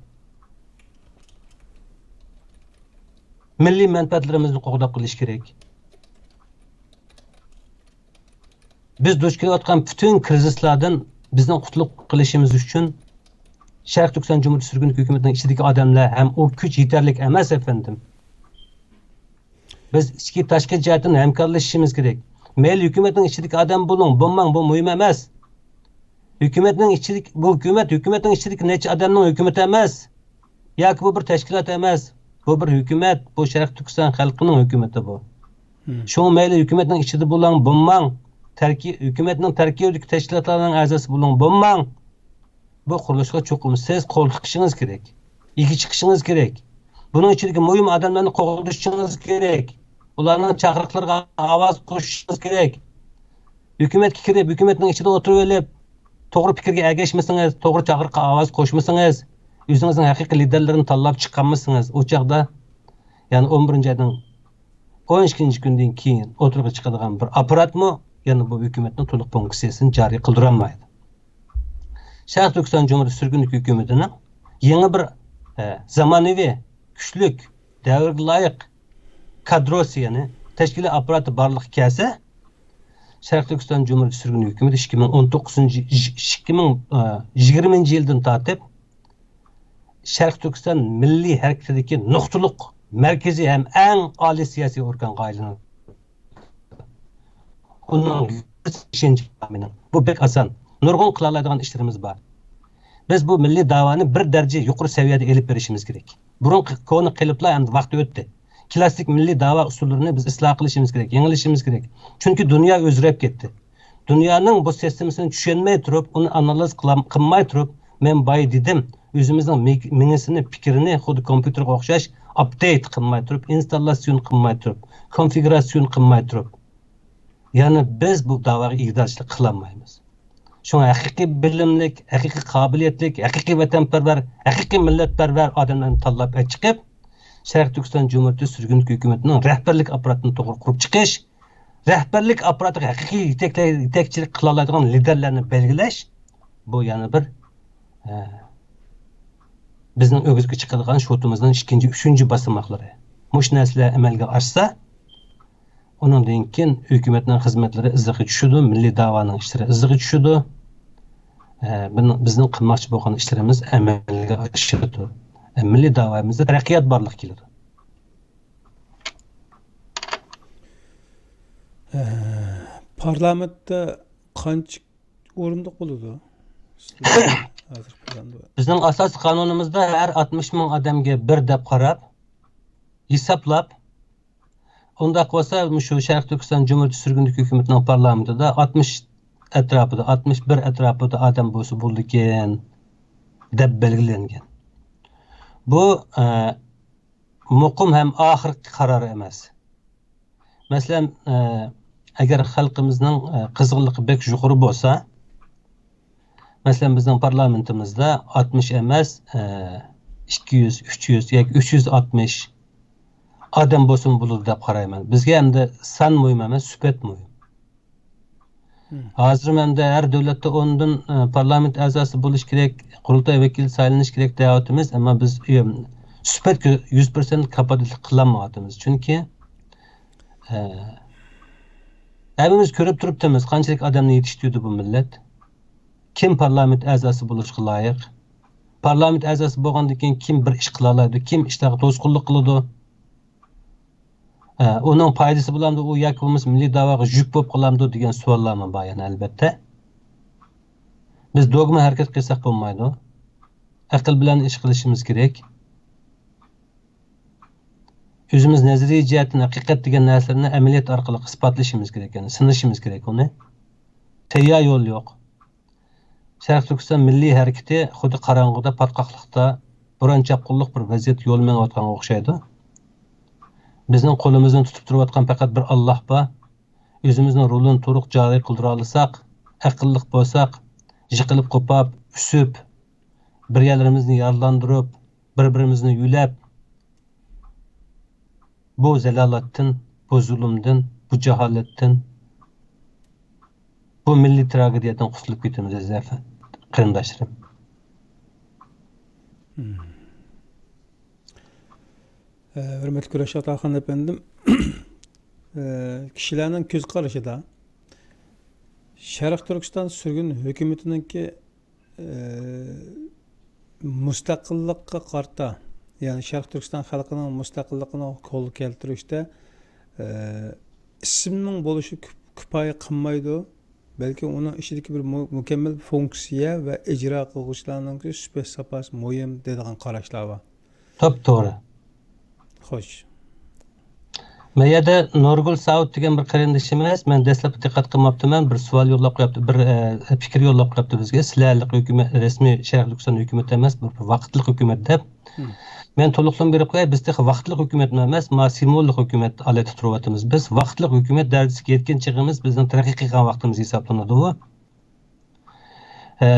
مىللىي مەنپەئەتلىرىمىزنى قوغداپ قېلىش كېرەك. بىز دۇچ كېلىۋاتقان پۈتۈن كىرىزىسلاردىن بىزنىڭ قۇتۇلۇپ قېلىشىمىز ئۈچۈن شەرقىي تۈركىستان جۇمھۇرىيىتى سۈرگۈن ھۆكۈمىتىنىڭ ئىچىدىكى ئادەملەر ھەم ئۇ كۈچ يېتەرلىك ئەمەس، ئەپەندىم. بىز ئىچكى، تاشقى جەھەتتىن ھەمكارلىشىشىمىز كېرەك. مەيلى ھۆكۈمەتنىڭ ئىچىدىكى ئادەم بولۇڭ، بولماڭ، بۇ مۇھىم ئەمەس. ھۆكۈمەتنىڭ ئىچىدىكى، بۇ ھۆكۈمەت، ھۆكۈمەتنىڭ ئىچىدىكى نەچچە ئادەمنىڭ ھۆكۈمىتى ئەمەس. ياكى بۇ بىر تەشكىلات ئەمەس. بۇ بىر ھۆكۈمەت، بۇ شەرقىي تۈركىستان خەلقىنىڭ ھۆكۈمىتى بۇ. مم. شۇڭا مەيلى ھۆكۈمەتنىڭ ئىچىدە بولۇڭ، بولماڭ، تەركىب، ھۆكۈمەتنىڭ تەركىبىدىكى تەشكىلاتلارنىڭ ئەزاسى بولۇڭ، بولماڭ. بۇ قۇرۇلۇشقا چوقۇم سىز قول تىقىشىڭىز كېرەك. ئىگە چىقىشىڭىز كېرەك. بۇنىڭ ئىچىدىكى مۇھىم ئادەملەرنى قوغدىشىڭىز كېرەك. ئۇلارنىڭ چاقىرىقلىرىغا ئاۋاز قوشۇشىڭىز كېرەك. ھۆكۈمەتكە كىرىپ، ھۆكۈمەتنىڭ ئىچىدە ئولتۇرۇۋېلىپ، توغرا پىكىرگە ئەگەشمىسىڭىز، توغرا چاقىرىققا ئاۋاز قوشمىسىڭىز، ئۆزىڭىزنىڭ ھەقىقىي لىدېرلىرىنى تاللاپ چىقالمىسىڭىز، ئۇ چاغدا، يەنى ئون بىرىنچى ئاينىڭ ئون ئىككىنچى كۈندىن كېيىن ئوتتۇرىغا چىقىدىغان بىر ئاپپاراتمۇ يەنە بۇ ھۆكۈمەتنىڭ تولۇق فۇنكسىيەسىنى جارى قىلدۇرالمايدۇ. شەرقىي تۈركىستان جۇمھۇرىيىتى سۈرگۈنلۈك ھۆكۈمىتىنىڭ يېڭى بىر، ئە، زامانىۋى، كۈچلۈك، دەۋرگە لايىق كادروسى، يەنى تەشكىلىي ئاپپاراتى بارلىققا كەلسە، شەرقىي تۈركىستان جۇمھۇرىيىتى سۈرگۈنلۈك ھۆكۈمىتى ئىككى مىڭ ئون توققۇزىنچى، ئىككى مىڭ، ئە، يىگىرمىنچى يىلدىن تارتىپ شەرقىي تۈركىستان مىللىي ھەرىكىتىدىكى نۇقتىلىق، مەركىزىي ھەم ئەڭ ئالىي سىياسىي ئورگانغا ئايلىنىدۇ. ئۇنىڭ بۇ بەك ئاسان. نۇرغۇن قىلالايدىغان ئىشلىرىمىز بار. بىز بۇ مىللىي داۋانى بىر دەرىجە يۇقىرى سەۋىيەدە ئېلىپ بېرىشىمىز كېرەك. بۇرۇنقى كونا قېلىپلار ئەمدى ۋاقتى ئۆتتى. كلاسسىك مىللىي داۋا ئۇسۇللىرىنى بىز ئىسلاھ قىلىشىمىز كېرەك، يېڭىلىشىمىز كېرەك. چۈنكى دۇنيا ئۆزگىرىپ كەتتى. دۇنيانىڭ بۇ سىستېمىسىنى چۈشەنمەي تۇرۇپ، ئۇنى ئانالىز قىلام-، قىلماي تۇرۇپ، مەن بايا دېدىم، ئۆزىمىزنىڭ مىگ-، مېڭىسىنى، پىكرىنى خۇددى كومپيۇتېرغا ئوخشاش ئاپدېيت قىلماي تۇرۇپ، ئىنستاللاتسىيون قىلماي تۇرۇپ، كونفىگۇراتسىيون قىلماي تۇرۇپ، يەنى بىز بۇ داۋاغا ئىگىدارچىلىق قىلالمايمىز. شۇڭا ھەقىقىي بىلىملىك، ھەقىقىي قابىلىيەتلىك، ھەقىقىي ۋەتەنپەرۋەر، ھەقىقىي مىللەتپەرۋەر ئادەملەرنى تاللاپ ئەچىقىپ، شەرقىي تۈركىستان جۇمھۇرىيىتى سۈرگۈنلۈك ھۆكۈمىتىنىڭ رەھبەرلىك ئاپپاراتىنى توغرا قۇرۇپ چىقىش، رەھبەرلىك ئاپپاراتىغا ھەقىقىي يېتەكلەي-، يېتەكچىلىك قىلالايدىغان لىدېرلەرنى بەلگىلەش، بۇ يەنە بىر، ئە، بىزنىڭ ئۆگزىگە چىقىدىغان شوتىمىزنىڭ ئىككىنچى، ئۈچىنچى باسىماقلىرى. مۇشۇ نەرسىلەر ئەمەلگە ئاشسا، ئۇنىڭدىن كېيىن ھۆكۈمەتنىڭ خىزمەتلىرى ئىزىغا چۈشىدۇ، مىللىي داۋانىڭ ئىشلىرى ئىزىغا چۈشىدۇ. ئە، بىن-، بىزنىڭ قىلماقچى بولغان ئىشلىرىمىز ئەمەلگە ئاشىدۇ. ئە، مىللىي داۋامىزدا تەرەققىيات بارلىققا كېلىدۇ. ئە، پارلامېنتتا قانچە ئورۇندۇق بولىدۇ؟ ھازىر پارلامېنت. بىزنىڭ ئاساسىي قانۇنىمىزدا ھەر ئاتمىش مىڭ ئادەمگە بىر دەپ قاراپ، ھېسابلاپ، ئۇنداق بولسا، مۇشۇ شەرقىي تۈركىستان جۇمھۇرىيىتى سۈرگۈندىكى ھۆكۈمىتىنىڭ پارلامېنتىدا ئاتمىش ئەتراپىدا، ئاتمىش بىر ئەتراپىدا ئادەم بولسا بولىدىكەن، دەپ بەلگىلەنگەن. بۇ، ئە، مۇقىم ھەم ئاخىرقى قارار ئەمەس. مەسىلەن، ئە، ئەگەر خەلقىمىزنىڭ، ئە، قىزغىنلىقى بەك يۇقىرى بولسا، مەسىلەن، بىزنىڭ پارلامېنتىمىزدا ئاتمىش ئەمەس، ئە، ئىككى يۈز، ئۈچ يۈز ياكى ئۈچ يۈز ئاتمىش ئادەم بولسىمۇ بولىدۇ دەپ قارايمەن. بىزگە ئەمدى سان مۇھىم ئەمەس، سۈپەت مۇھىم. مم. ھازىر مەندە ھەر دۆلەتتە ئوندىن، ئە، پارلامېنت ئەزاسى بولۇش كېرەك، قۇرۇلتاي ۋەكىلى سايلىنىش كېرەك دەۋاتىمىز، ئەمما بىز، ئە، سۈپەتكە يۈز پىرسەنت كاپالەتلىك قىلالمايۋاتىمىز. چۈنكى، ئە، ھەممىمىز كۆرۈپ تۇرۇپتىمىز، قانچىلىك ئادەمنى يېتىشتۈردى بۇ مىللەت. كىم پارلامېنت ئەزاسى بولۇشقا لايىق؟ پارلامېنت ئەزاسى بولغاندىن كېيىن كىم بىر ئىش قىلالايدۇ؟ كىم ئىشلارغا توسقۇنلۇق قىلىدۇ؟ ئە، ئۇنىڭ پايدىسى بولامدۇ، ئۇ ياكى بولمىسا مىللىي داۋاغا يۈك بولۇپ قالامدۇ دېگەن سوئاللارمۇ بار يەنە ئەلۋەتتە. بىز دوگما ھەرىكەت قىلساق بولمايدۇ. ئەقىل بىلەن ئىش قىلىشىمىز كېرەك. ئۆزىمىز نەزەرىيە جەھەتتىن ھەقىقەت دېگەن نەرسىلەرنى ئەمەلىيەت ئارقىلىق ئىسپاتلىشىمىز كېرەك، يەنى سىنىشىمىز كېرەك ئۇنى. تەييار يول يوق. شەرقىي تۈركىستان مىللىي ھەرىكىتى خۇددى قاراڭغۇدا، پاتقاقلىقتا، بوران-چاپقۇنلۇق بىر ۋەزىيەتتە يول مېڭىۋاتقانغا ئوخشايدۇ. بىزنىڭ قولىمىزنى تۇتۇپ تۇرۇۋاتقان پەقەت بىر ئاللاھ بار. ئۆزىمىزنىڭ رولىنى تولۇق جارى قىلدۇرالىساق، ئەقىللىق بولساق، يىقىلىپ قوپاپ، ئۈسۈپ، بىر يەرلىرىمىزنى يارىلاندۇرۇپ، بىر-بىرىمىزنى يۆلەپ، بۇ زالالەتتىن، بۇ زۇلۇمدىن، بۇ جاھالەتتىن، بۇ مىللىي تراگېدىيەدىن قۇتۇلۇپ كېتىمىز، ئەزىز قېرىنداشلىرىم. مم. ئە، ھۆرمەتلىك كۈرەش ئاتاخان ئەپەندىم، ئە، كىشىلەرنىڭ كۆز قارىشىدا شەرقىي تۈركىستان سۈرگۈن ھۆكۈمىتىنىڭكى ئى، مۇستەقىللىققا قارىتا، يەنى شەرقىي تۈركىستان خەلقىنىڭ مۇستەقىللىقىنى قولغا كەلتۈرۈشتە ئىسىمنىڭ بولۇشى كۇ-، كۇپايە قىلمايدۇ، بەلكى ئۇنىڭ ئىچىدىكى بىر مۇ-، مۇكەممەل فۇنكسىيە ۋە ئىجرا قىلغۇچىلارنىڭكى سۈپەت ساپاسى مۇھىم دەيدىغان قاراشلار بار. توپتوغرا. خوش. ما يەردە نۇرگۈل ساۋۇت دېگەن بىر قېرىندىشىمىز، مەن دەسلەپتە دىققەت قىلماپتىمەن، بىر سوئال يوللاپ قويۇپتۇ، بىر، ئە، پىكىر يوللاپ قويۇپتۇ بىزگە. سىلەرلىك ھۆكۈمەت، رەسمىي شەرقىي تۈركىستان ھۆكۈمىتى ئەمەس، بىر ۋاقىتلىق ھۆكۈمەت دەپ. مم. مەن تولۇقلىما بېرىپ قوياي، بىز تېخى ۋاقىتلىق ھۆكۈمەتمۇ ئەمەس، ما سىمۋوللۇق ھۆكۈمەت ھالەتتە تۇرۇۋاتىمىز. بىز ۋاقىتلىق ھۆكۈمەت دەرىجىسىگە يەتكەن چېغىمىز بىزنىڭ تەرەققىي قىلغان ۋاقتىمىز ھېسابلىنىدۇ. ئە،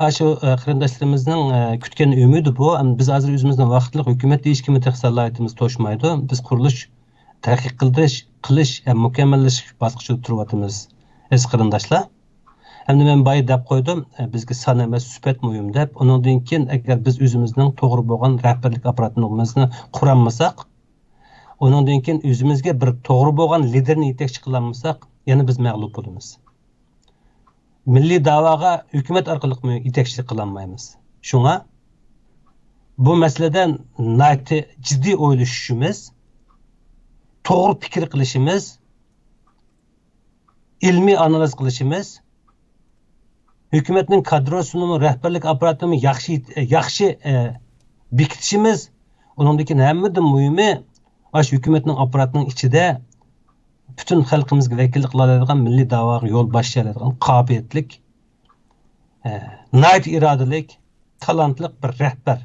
ئاشۇ، ئە، قېرىنداشلىرىمىزنىڭ، ئە، كۈتكەن ئۈمىدى بۇ. ئەمما بىز ھازىر ئۆزىمىزنى ۋاقىتلىق ھۆكۈمەت دېيىشكىمۇ تېخى سالاھىيىتىمىز توشمايدۇ. بىز قۇرۇلۇش، تەرەققىي قىلدۇرۇش، قىلىش ھەم مۇكەممەللەش باسقۇچىدا تۇرۇۋاتىمىز، ئەزىز قېرىنداشلار. ئەمدى مەن بايا دەپ قويدۇم، ئە، بىزگە سان ئەمەس، سۈپەت مۇھىم دەپ. ئۇنىڭدىن كېيىن ئەگەر بىز ئۆزىمىزنىڭ توغرا بولغان رەھبەرلىك ئاپپاراتىمىزنى قۇرالمىساق، ئۇنىڭدىن كېيىن ئۆزىمىزگە بىر توغرا بولغان لىدېرنى يېتەكچى قىلالمىساق، يەنە بىز مەغلۇپ بولىمىز. مىللىي داۋاغا ھۆكۈمەت ئارقىلىقمۇ يېتەكچىلىك قىلالمايمىز. شۇڭا بۇ مەسىلىدە ناھايىتى جىددىي ئويلىشىشىمىز، توغرا پىكىر قىلىشىمىز، ئىلمىي ئانالىز قىلىشىمىز، ھۆكۈمەتنىڭ كادرىسىنىمۇ، رەھبەرلىك ئاپپاراتىنىمۇ ياخشى، ياخشى، ئە، بېكىتىشىمىز، ئۇنىڭدىن كېيىن ھەممىدىن مۇھىمى، ئاشۇ ھۆكۈمەتنىڭ ئاپپاراتىنىڭ ئىچىدە پۈتۈن خەلقىمىزگە ۋەكىللىك قىلالايدىغان، مىللىي داۋاغا يول باشلايالايدىغان قابىلىيەتلىك، ئە، ناھايىتى ئىرادىلىك، تالانتلىق بىر رەھبەر،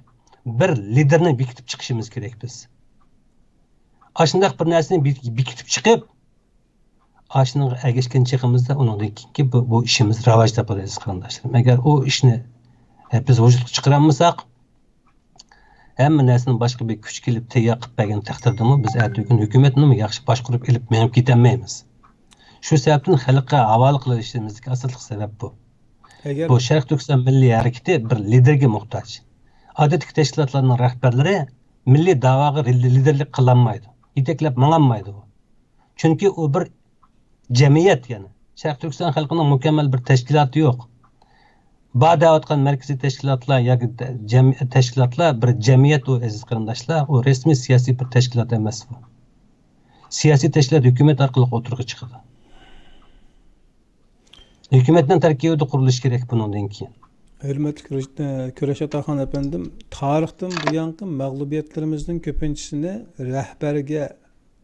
بىر لىدېرنى بېكىتىپ چىقىشىمىز كېرەك بىز. ئاشۇنداق بىر نەرسىنى بېك-، بېكىتىپ چىقىپ، ئاشۇنىڭغا ئەگەشكەن چېغىمىزدا ئۇنىڭدىن كېيىنكى بۇ، بۇ ئىشىمىز راۋاج تاپىدۇ، ئەزىز قېرىنداشلىرىم. ئەگەر ئۇ ئىشنى، ئە، بىز ۋۇجۇدقا چىقىرالمىساق، ھەممە نەرسىنى باشقا بىر كۈچ كېلىپ تەييار قىلىپ بەرگەن تەقدىردىمۇ، بىز ئەتىگۈن ھۆكۈمەتنىمۇ ياخشى باشقۇرۇپ ئېلىپ مېڭىپ كېتەلمەيمىز. شۇ سەۋەبتىن خەلققە ھاۋالە قىلىۋېلىشىمىزدىكى ئاساسلىق سەۋەب بۇ. ئەگەر بۇ شەرقىي تۈركىستان مىللىي ھەرىكىتى بىر لىدېرگە موھتاج. ئادەتتىكى تەشكىلاتلارنىڭ رەھبەرلىرى مىللىي داۋاغا لىدېرلىك قىلالمايدۇ، يېتەكلەپ ماڭالمايدۇ ئۇ. چۈنكى ئۇ بىر جەمئىيەت، يەنى شەرقىي تۈركىستان خەلقىنىڭ مۇكەممەل بىر تەشكىلاتى يوق. بار دەۋاتقان مەركىزىي تەشكىلاتلار ياكى دە-، جەم-، تەشكىلاتلار بىر جەمئىيەت ئۇ، ئەزىز قېرىنداشلار. ئۇ رەسمىي سىياسىي بىر تەشكىلات ئەمەس بۇ. سىياسىي تەشكىلات ھۆكۈمەت ئارقىلىق ئوتتۇرىغا چىقىدۇ. ھۆكۈمەتنىڭ تەركىبىدە قۇرۇلۇشى كېرەك بۇنىڭدىن كېيىن. ھۆرمەتلىك كۈرەش-، ئە، كۈرەش ئاتاخان ئەپەندىم، تارىختىن بۇيانقى مەغلۇبىيەتلىرىمىزنىڭ كۆپىنچىسىنى رەھبەرگە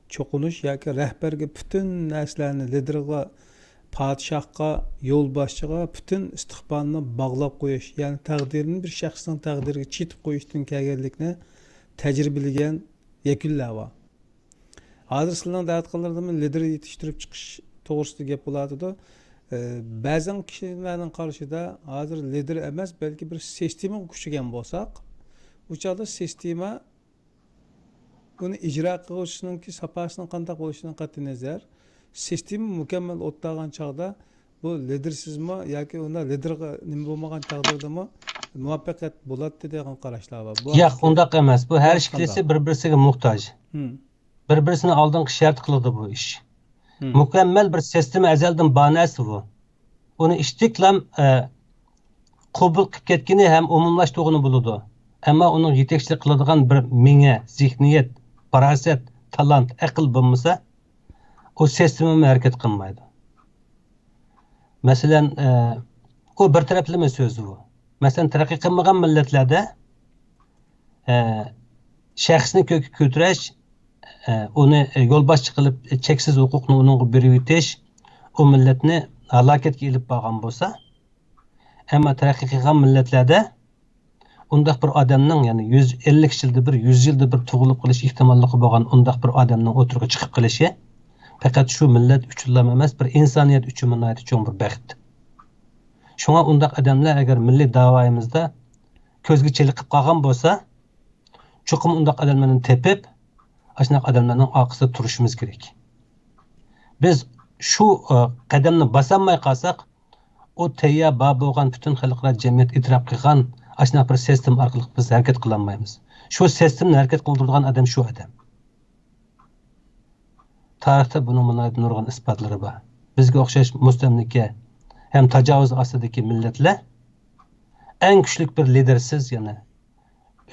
چوقۇنۇش ياكى رەھبەرگە پۈتۈن نەرسىلەرنى، لىدېرغا، پادىشاھقا، يولباشچىغا پۈتۈن ئىستىقبالنى باغلاپ قويۇش، يەنى تەقدىرنى بىر شەخسنىڭ تەقدىرىگە چېتىپ قويۇشتىن كەلگەنلىكنى تەجرىبىلىگەن يەكۈنلەر بار. ھازىر سىلەرنىڭ دەۋاتقانلىرىدىن لىدېر يېتىشتۈرۈپ چىقىش توغرىسىدا گەپ بولۇۋاتىدۇ. ئە، بەزەن كىشىلەرنىڭ قارىشىدا ھازىر لىدېر ئەمەس، بەلكى بىر سىستېمىغا كۆچۈرگەن بولساق، ئۇ چاغدا سىستېما ئۇنى ئىجرا قىلغۇچىسىنىڭكى ساپاسىنىڭ قانداق بولۇشىدىن قەتئىينەزەر، سىستېما مۇكەممەل ئوتتاغان چاغدا بۇ لىدېرسىزمۇ ياكى ئۇنداق لىدېرغا نېمە بولمىغان تەقدىردىمۇ مۇۋەپپەقىيەت بولاتتى دېگەن قاراشلار بار. بۇ ياق، ھەقتە ئۇنداق ئەمەس. بۇ ھەر ئىككىلىسى بىر-بىرسىگە موھتاج. ھىم. بىر-بىرسىنى ئالدىنقى شەرت قىلىدۇ بۇ ئىش. ھىم. مۇكەممەل بىر سىستېما ئەزەلدىن بار نەرسە بۇ. ئۇنى ئىشتىكلام، ئە، قوبۇل قىلىپ كەتكىنى ھەم ئومۇملاشتۇرغىنى بولىدۇ. ئەمما ئۇنىڭ يېتەكچىلىك قىلىدىغان بىر مېڭە، زېھنىيەت، پاراسەت، تالانت، ئەقىل بولمىسا، ئۇ سىستېمىمۇ ھەرىكەت قىلمايدۇ. مەسىلەن، ئە، ئۇ بىر تەرەپلىمە سۆز ئۇ. مەسىلەن، تەرەققىي قىلمىغان مىللەتلەردە، ئە، شەخسنى كۆككە كۆتۈرۈش، ئە، ئۇنى، ئە، يولباشچى قىلىپ، ئە، چەكسىز ھوقۇقنى ئۇنىڭغا بېرىۋېتىش ئۇ مىللەتنى ھالاكەتكە ئېلىپ بارغان بولسا، ئەمما تەرەققىي قىلغان مىللەتلەردە ئۇنداق بىر ئادەمنىڭ، يەنى يۈز ئەللىك يىلدا بىر، يۈز يىلدا بىر تۇغۇلۇپ قېلىش ئېھتىماللىقى بولغان ئۇنداق بىر ئادەمنىڭ ئوتتۇرىغا چىقىپ قېلىشى پەقەت شۇ مىللەت ئۈچۈنلا ئەمەس، بىر ئىنسانىيەت ئۈچۈنمۇ ناھايىتى چوڭ بىر بەخت. شۇڭا ئۇنداق ئادەملەر ئەگەر مىللىي داۋايىمىزدا كۆزگە چېلىقىپ قالغان بولسا، چوقۇم ئۇنداق ئادەملەرنى تېپىپ، ئاشۇنداق ئادەملەرنىڭ ئارقىسىدا تۇرۇشىمىز كېرەك. بىز شۇ، ئە، قەدەمنى باسالماي قالساق، ئۇ تەييار بار بولغان پۈتۈن خەلقئارا جەمئىيەت ئېتىراپ قىلغان ئاشۇنداق بىر سىستېما ئارقىلىق بىز ھەرىكەت قىلالمايمىز. شۇ سىستېمىنى ھەرىكەت قىلدۇرىدىغان ئادەم شۇ ئادەم. تارىختا بۇنىڭ ناھايىتى نۇرغۇن ئىسپاتلىرى بار. بىزگە ئوخشاش مۇستەملىكە ھەم تاجاۋۇز ئاستىدىكى مىللەتلەر ئەڭ كۈچلۈك بىر لىدېرسىز، يەنى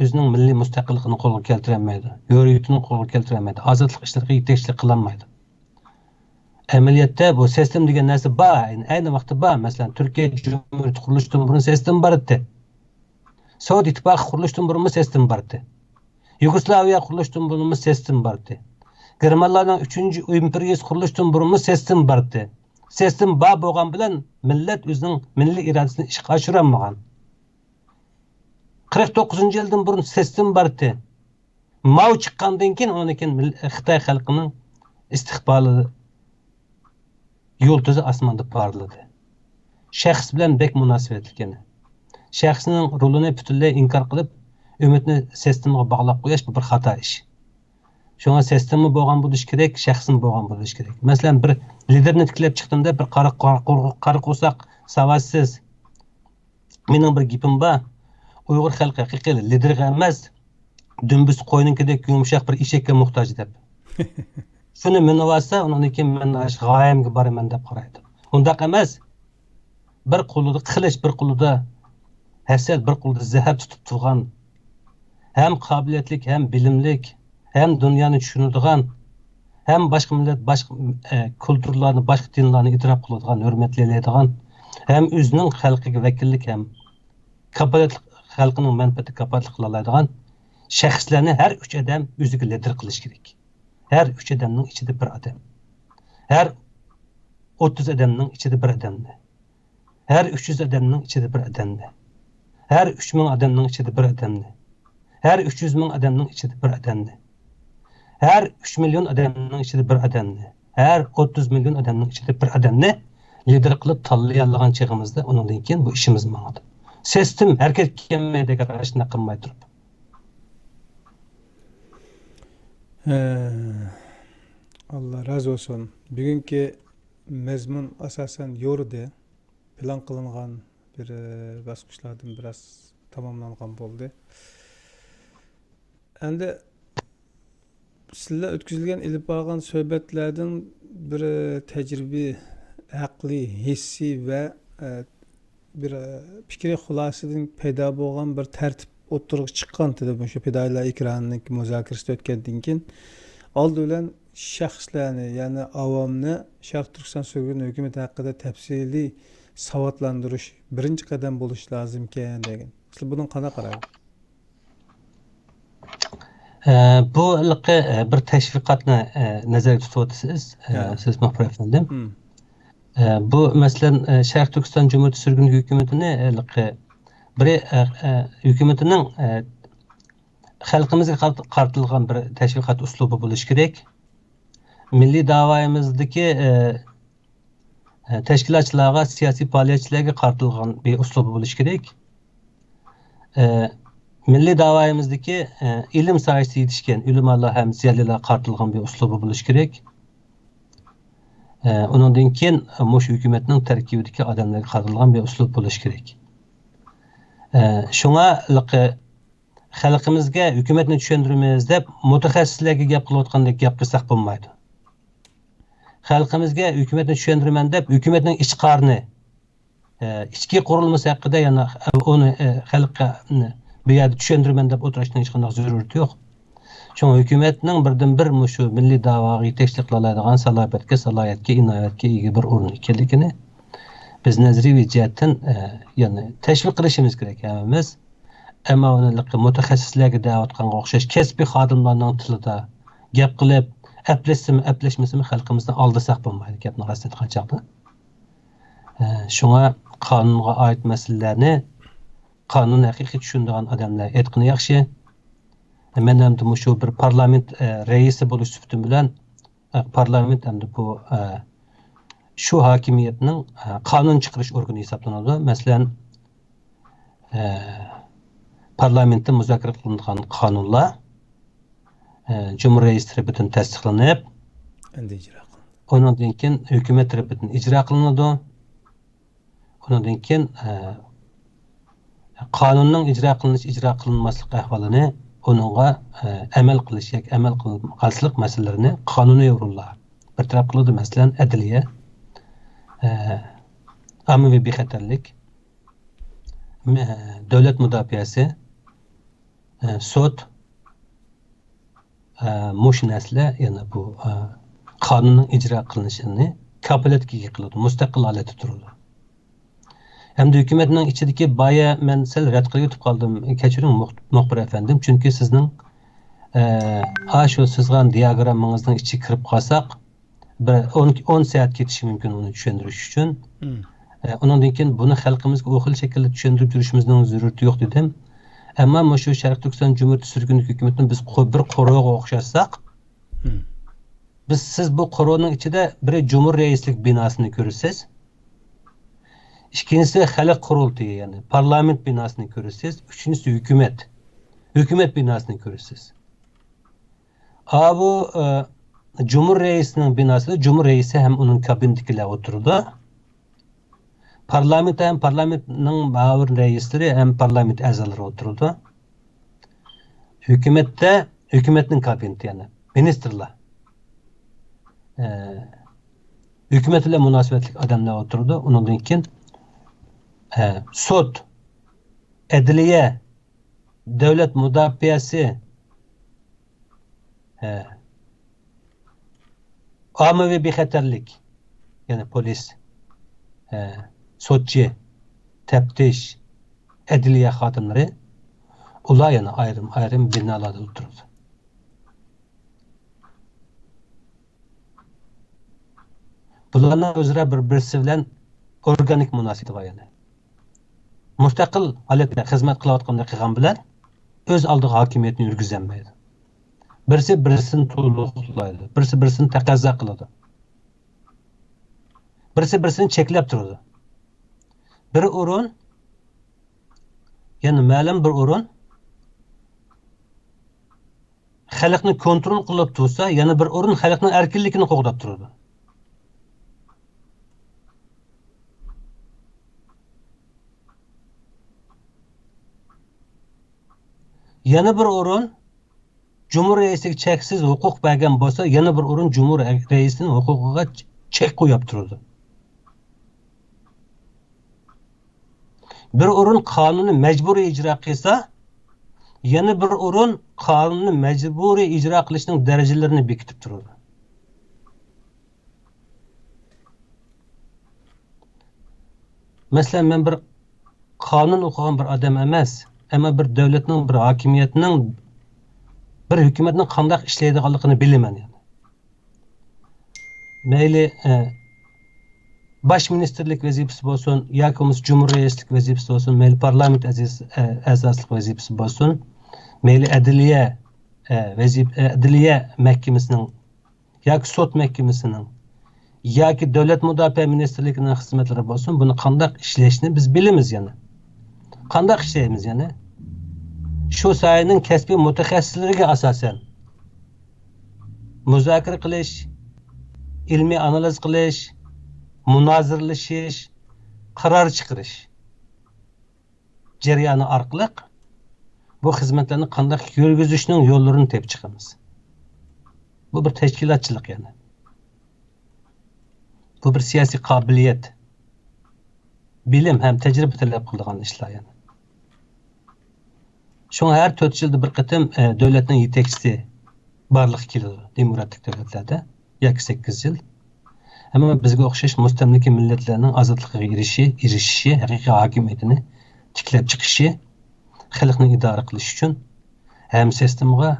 ئۆزىنىڭ مىللىي مۇستەقىللىقىنى قولغا كەلتۈرەلمەيدۇ، ھۆرىيىتىنى قولغا كەلتۈرەلمەيدۇ، ئازادلىق ئىشلىرىغا يېتەكچىلىك قىلالمايدۇ. ئەمەلىيەتتە بۇ سىستېما دېگەن نەرسە بار، ئەينى، ئەينى ۋاقىتتا بار. مەسىلەن، تۈركىيە جۇمھۇرىيىتى قۇرۇلۇشتىن بۇرۇن سىستېما بار ئىدى. سوۋېت ئىتتىپاقى قۇرۇلۇشتىن بۇرۇنمۇ سىستېما بار ئىدى. يۇگوسلاۋىيە قۇرۇلۇشتىن بۇرۇنمۇ سىستېما بار ئىدى. گېرمانلارنىڭ ئۈچىنچى ئىمپېرىيىسى قۇرۇلۇشتىن بۇرۇنمۇ سىستېما بار ئىدى. سىستېما بار بولغان بىلەن مىللەت ئۆزىنىڭ مىللىي ئىرادىسىنى ئىشقا ئاشۇرالمىغان. قىرىق توققۇزىنچى يىلدىن بۇرۇن سىستېما بار ئىدى. ماۋ چىققاندىن كېيىن، ئۇنىڭدىن كېيىن مىل-، خىتاي خەلقىنىڭ ئىستىقبالى يۇلتۇزى ئاسماندا پارلىدى. شەخس بىلەن بەك مۇناسىۋەتلىك يەنە. شەخسنىڭ رولىنى پۈتۈنلەي ئىنكار قىلىپ، ئۈمىدنى سىستېمىغا باغلاپ قويۇش، بۇ بىر خاتا ئىش. شۇڭا سىستېما بولغان بولۇشى كېرەك، شەخسمۇ بولغان بولۇشى كېرەك. مەسىلەن، بىر لىدېرنى تىكلەپ چىقتىم دەپ، بىر قارا، قارا، قارا قورساق، ساۋاتسىز، مېنىڭ بىر گېپىم بار، ئۇيغۇر خەلقى ھەقىقىي لىدېرغا ئەمەس، دۈمبىسى قوينىڭكىدەك يۇمشاق بىر ئېشەككە موھتاج دەپ. شۇنى مىنىۋالسا، ئۇنىڭدىن كېيىن مەن ئاشۇ غايەمگە بارىمەن دەپ قارايدۇ. ئۇنداق ئەمەس. بىر قولىدا قىلىچ، بىر قولىدا ھەسەت، بىر قولىدا زەھەر تۇتۇپ تۇرغان، ھەم قابىلىيەتلىك، ھەم بىلىملىك، ھەم دۇنيانى چۈشىنىدىغان، ھەم باشقا مىللەت، باشقا، ئە، كۇلتۇرلارنى، باشقا دىنلارنى ئېتىراپ قىلىدىغان، ھۆرمەتلەيدىغان، ھەم ئۆزىنىڭ خەلقىگە ۋەكىللىك ھەم كاپالەتلىك، خەلقىنىڭ مەنپەئەتىگە كاپالەتلىك قىلالايدىغان شەخسلەرنى ھەر ئۈچ ئادەم ئۆزىگە لىدېر قىلىشى كېرەك. ھەر ئۈچ ئادەمنىڭ ئىچىدە بىر ئادەم. ھەر ئوتتۇز ئادەمنىڭ ئىچىدە بىر ئادەمنى. ھەر ئۈچ يۈز ئادەمنىڭ ئىچىدە بىر ئادەمنى. ھەر ئۈچ مىڭ ئادەمنىڭ ئىچىدە بىر ئادەمنى. ھەر ئۈچ يۈز مىڭ ئادەمنىڭ ئىچىدە بىر ئادەمنى. ھەر ئۈچ مىليون ئادەمنىڭ ئىچىدە بىر ئادەمنى. ھەر ئوتتۇز مىليون ئادەمنىڭ ئىچىدە بىر ئادەمنى لىدېر قىلىپ تاللىيالىغان چېغىمىزدا، ئۇنىڭدىن كېيىن بۇ ئىشىمىز ماڭىدۇ. سىستېم ھەرىكەتكە كەلمەيدىغان ئىشنى قىلماي تۇرۇپ. ھە، ئاللا رازى بولسۇن. بۈگۈنكى مەزمۇن ئاساسەن يورۇدى. پىلان قىلىنغان بىر، ئە، باسقۇچلاردىن بىراز تاماملانغان بولدى. ئەمدى سىلەر ئۆتكۈزۈلگەن، ئېلىپ بارغان سۆھبەتلەردىن بىر، ئە، تەجرىبە، ئەقلىي، ھېسسىي ۋە، ئە، بىر، ئە، پىكرىي خۇلاسىدىن پەيدا بولغان بىر تەرتىپ ئوتتۇرىغا چىققان ئىدى، مۇشۇ پىدائىيلار ئېكرانىنىڭ مۇزاكىرىسى ئۆتكەندىن كېيىن. ئالدى بىلەن شەخسلەرنى، يەنى ئاۋامنى شەرقىي تۈركىستان سۈرگۈن ھۆكۈمىتى ھەققىدە تەپسىلىي ساۋاتلاندۇرۇش بىرىنچى قەدەم بولۇشى لازىمكەن دېگەن. سىلەر بۇنىڭغا قانداق قارايسىز؟ ئە، بۇ ھېلىقى، ئە، بىر تەشۋىقاتنى، ئە، نەزەردە تۇتۇۋاتىسىز، ئە، ھە. سىز مۇخبىر ئەپەندىم. مم. ئە، بۇ، مەسىلەن، ئە، شەرقىي تۈركىستان جۇمھۇرىيىتى سۈرگۈن ھۆكۈمىتىنى ھېلىقى بىر، ئە، ئە، ھۆكۈمىتىنىڭ، ئە، خەلقىمىزگە قارىت-، قارىتىلغان بىر تەشۋىقات ئۇسلۇبى بولۇشى كېرەك. مىللىي داۋايىمىزدىكى، ئە، ئە، تەشكىلاتچىلارغا، سىياسىي پائالىيەتچىلەرگە قارىتىلغان بىر ئۇسلۇبى بولۇشى كېرەك. ئە، مىللىي داۋايىمىزدىكى، ئە، ئىلىم ساھەسىدە يېتىشكەن ئۆلىمالار ھەم زىيالىيلارغا قارىتىلغان بىر ئۇسلۇبى بولۇشى كېرەك. ئە، ئۇنىڭدىن كېيىن مۇشۇ ھۆكۈمەتنىڭ تەركىبىدىكى ئادەملەرگە قارىتىلغان بىر ئۇسلۇب بولۇشى كېرەك. ئە، شۇڭا ھېلىقى خەلقىمىزگە ھۆكۈمەتنى چۈشەندۈرىمىز دەپ مۇتەخەسسىسلەرگە گەپ قىلىۋاتقاندەك گەپ قىلساق بولمايدۇ. خەلقىمىزگە ھۆكۈمەتنى چۈشەندۈرىمەن دەپ ھۆكۈمەتنىڭ ئىچ قارىنى، ئە، ئىچكى قۇرۇلمىسى ھەققىدە يەنە ئۇنى، ئە، خەلققە، ئە، بۇ يەردە چۈشەندۈرىمەن دەپ ئولتۇرۇشنىڭ ھېچقانداق زۆرۈرىيىتى يوق. شۇڭا ھۆكۈمەتنىڭ بىردىنبىر مۇشۇ مىللىي داۋاغا يېتەكچىلىك قىلالايدىغان سالاپەتكە، سالاھىيەتكە، ئىناۋەتكە ئىگە بىر ئورۇن ئىكەنلىكىنى بىز نەزەرىيەۋى جەھەتتىن، ئە، يەنى تەشۋىق قىلىشىمىز كېرەك ھەممىمىز. ئەمما ئۇنى مۇتەخەسسىسلەرگە دەۋاتقانغا ئوخشاش كەسپىي خادىملارنىڭ تىلىدا گەپ قىلىپ، ئەپلەشسىمۇ، ئەپلەشمىسىمۇ خەلقىمىزنى ئالدىساق بولمايدۇ، گەپنى راست ئېيتقان چاغدا. ئە، شۇڭا قانۇنغا ئائىت مەسىلىلەرنى قانۇننى ھەقىقىي چۈشىنىدىغان ئادەملەر ئېيتقىنى ياخشى. مەن ئەمدى مۇشۇ بىر پارلامېنت، ئە، رەئىسى بولۇش سۈپىتىم بىلەن، ئە، پارلامېنت ئەمدى بۇ، ئە، شۇ ھاكىمىيەتنىڭ، ئە، قانۇن چىقىرىش ئورگىنى ھېسابلىنىدۇ. مەسىلەن، ئە، پارلامېنتتا مۇزاكىرە قىلىنغان قانۇنلار، ئە، جۇمھۇر رەئىسى تەرىپىدىن تەستىقلىنىپ، ئەمدى ئىجرا قىلىنىدۇ. ئۇنىڭدىن كېيىن ھۆكۈمەت تەرىپىدىن ئىجرا قىلىنىدۇ. ئۇنىڭدىن كېيىن، ئە، قانۇننىڭ ئىجرا قىلىنىش، ئىجرا قىلىنماسلىق ئەھۋالىنى، ئۇنىڭغا، ئە، ئەمەل قىلىش ياكى ئەمەل قىلماسلىق مەسىلىلىرىنى قانۇنىي ئورۇنلار بىر تەرەپ قىلىدۇ. مەسىلەن، ئەدلىيە، ئە، ئاممىۋى بىخەتەرلىك، مە-، دۆلەت مۇداپىئەسى، ئە، سوت، ئە، مۇشۇ نەرسىلەر يەنە بۇ، ئە، قانۇننىڭ ئىجرا قىلىنىشىنى كاپالەتكە ئىگە قىلىدۇ، مۇستەقىل ھالەتتە تۇرىدۇ. ھەمدە ھۆكۈمەتنىڭ ئىچىدىكى بايا مەن سەل رەت قىلىۋېتىپ قالدىم، كەچۈرۈڭ مۇخ-، مۇخبىر ئەپەندىم، چۈنكى سىزنىڭ، ئە، ئاشۇ سىزغان دىياگراممىڭىزنىڭ ئىچىگە كىرىپ قالساق، بىر ئون، ئون سائەت كېتىشى مۇمكىن ئۇنى چۈشەندۈرۈش ئۈچۈن. مم. ئە، ئۇنىڭدىن كېيىن بۇنى خەلقىمىزگە ئۇ خىل شەكىلدە چۈشەندۈرۈپ يۈرۈشىمىزنىڭ زۆرۈرىتى يوق دېدىم. ئەمما مۇشۇ شەرقىي تۈركىستان جۇمھۇرىيىتى سۈرگۈندىكى ھۆكۈمەتنى بىز قو-، بىر قورۇغا ئوخشاتساق، مم. بىز، سىز بۇ قورۇنىڭ ئىچىدە بىرى جۇمھۇر رەئىسلىك بىناسىنى كۆرىسىز. ئىككىنچىسى خەلق قۇرۇلتىيى، يەنى پارلامېنت بىناسىنى كۆرىسىز. ئۈچىنچىسى ھۆكۈمەت. ھۆكۈمەت بىناسىنى كۆرىسىز. ئاۋۇ، ئە، جۇمھۇر رەئىسىنىڭ بىناسىدا جۇمھۇر رەئىسى ھەم ئۇنىڭ كابىنېتىدىكىلەر ئولتۇرىدۇ. پارلامېنت ھەم پارلامېنتنىڭ مۇئاۋىن رەئىسلىرى ھەم پارلامېنت ئەزالىرى ئولتۇرىدۇ. ھۆكۈمەتتە، ھۆكۈمەتنىڭ كابىنېتى، يەنى مىنىستىرلار، ئە، ھۆكۈمەت بىلەن مۇناسىۋەتلىك ئادەملەر ئولتۇرىدۇ. ئۇنىڭدىن كېيىن، ئە، سوت، ئەدلىيە، دۆلەت مۇداپىئەسى، ئە، ئاممىۋى بىخەتەرلىك، يەنى پولىس، ئە، سوتچى، تەپتىش، ئەدلىيە خادىملىرى، ئۇلار يەنە ئايرىم-ئايرىم بىنالاردا ئولتۇرىدۇ. بۇلارنىڭ ئۆزئارا بىر-، بىرسى بىلەن ئورگانىك مۇناسىۋىتى بار، يەنى مۇستەقىل ھالەتتە خىزمەت قىلىۋاتقاندەك قىلغان بىلەن ئۆز ئالدىغا ھاكىمىيەتنى يۈرگۈزەلمەيدۇ. بىرسى بىرسىنى تولۇقلايدۇ، بىرسى بىرسىنى تەقەززا قىلىدۇ. بىرسى بىرسىنى چەكلەپ تۇرىدۇ. بىر ئورۇن، يەنى مەلۇم بىر ئورۇن خەلقنى كونترول قىلىپ تۇرسا، يەنە بىر ئورۇن خەلقنىڭ ئەركىنلىكىنى قوغداپ تۇرىدۇ. يەنە بىر ئورۇن جۇمھۇر رەئىسىگە چەكسىز ھوقۇق بەرگەن بولسا، يەنە بىر ئورۇن جۇمھۇر رەئىسىنىڭ ھوقۇقىغا چەك قويۇپ تۇرىدۇ. بىر ئورۇن قانۇننى مەجبۇرىي ئىجرا قىلسا، يەنە بىر ئورۇن قانۇننى مەجبۇرىي ئىجرا قىلىشنىڭ دەرىجىلىرىنى بېكىتىپ تۇرىدۇ. مەسىلەن، مەن بىر قانۇن ئوقۇغان بىر ئادەم ئەمەس، ئەمما بىر دۆلەتنىڭ، بىر ھاكىمىيەتنىڭ، بىر ھۆكۈمەتنىڭ قانداق ئىشلەيدىغانلىقىنى بىلىمەن، يەنى. مەيلى، ئە، باش مىنىستىرلىك ۋەزىپىسى بولسۇن، ياكى بولمىسا جۇمھۇر رەئىسلىك ۋەزىپىسى بولسۇن، مەيلى پارلامېنت ئەزىز-، ئە، ئەزاسلىق ۋەزىپىسى بولسۇن، مەيلى ئەدلىيە، ئە، ۋەزىپ-، ئە، ئەدلىيە مەھكىمىسىنىڭ ياكى سوت مەھكىمىسىنىڭ ياكى دۆلەت مۇداپىئە مىنىستىرلىكىنىڭ خىزمەتلىرى بولسۇن، بۇنى قانداق ئىشلەشنى بىز بىلىمىز يەنە. قانداق ئىشلەيمىز يەنە؟ شۇ ساھەنىڭ كەسپىي مۇتەخەسسىسلىرىگە ئاساسەن مۇزاكىرە قىلىش، ئىلمىي ئانالىز قىلىش، مۇنازىرىلىشىش، قارار چىقىرىش جەريانى ئارقىلىق بۇ خىزمەتلەرنى قانداق يۈرگۈزۈشنىڭ يوللىرىنى تېپىپ چىقىمىز. بۇ بىر تەشكىلاتچىلىق يەنى. بۇ بىر سىياسىي قابىلىيەت، بىلىم ھەم تەجرىبە تەلەپ قىلىدىغان ئىشلار يەنى. شۇڭا ھەر تۆت يىلدا بىر قېتىم، ئە، دۆلەتنىڭ يېتەكچىسى بارلىققا كېلىدۇ دېموكراتىك دۆلەتلەردە ياكى سەككىز يىل. ئەمما بىزگە ئوخشاش مۇستەملىكە مىللەتلەرنىڭ ئازادلىقىغا ئېرىشىشى، ئېرىشىشى، ھەقىقىي ھاكىمىيىتىنى تىكلەپ چىقىشى، خەلقنى ئىدارە قىلىش ئۈچۈن ھەم سىستېمىغا،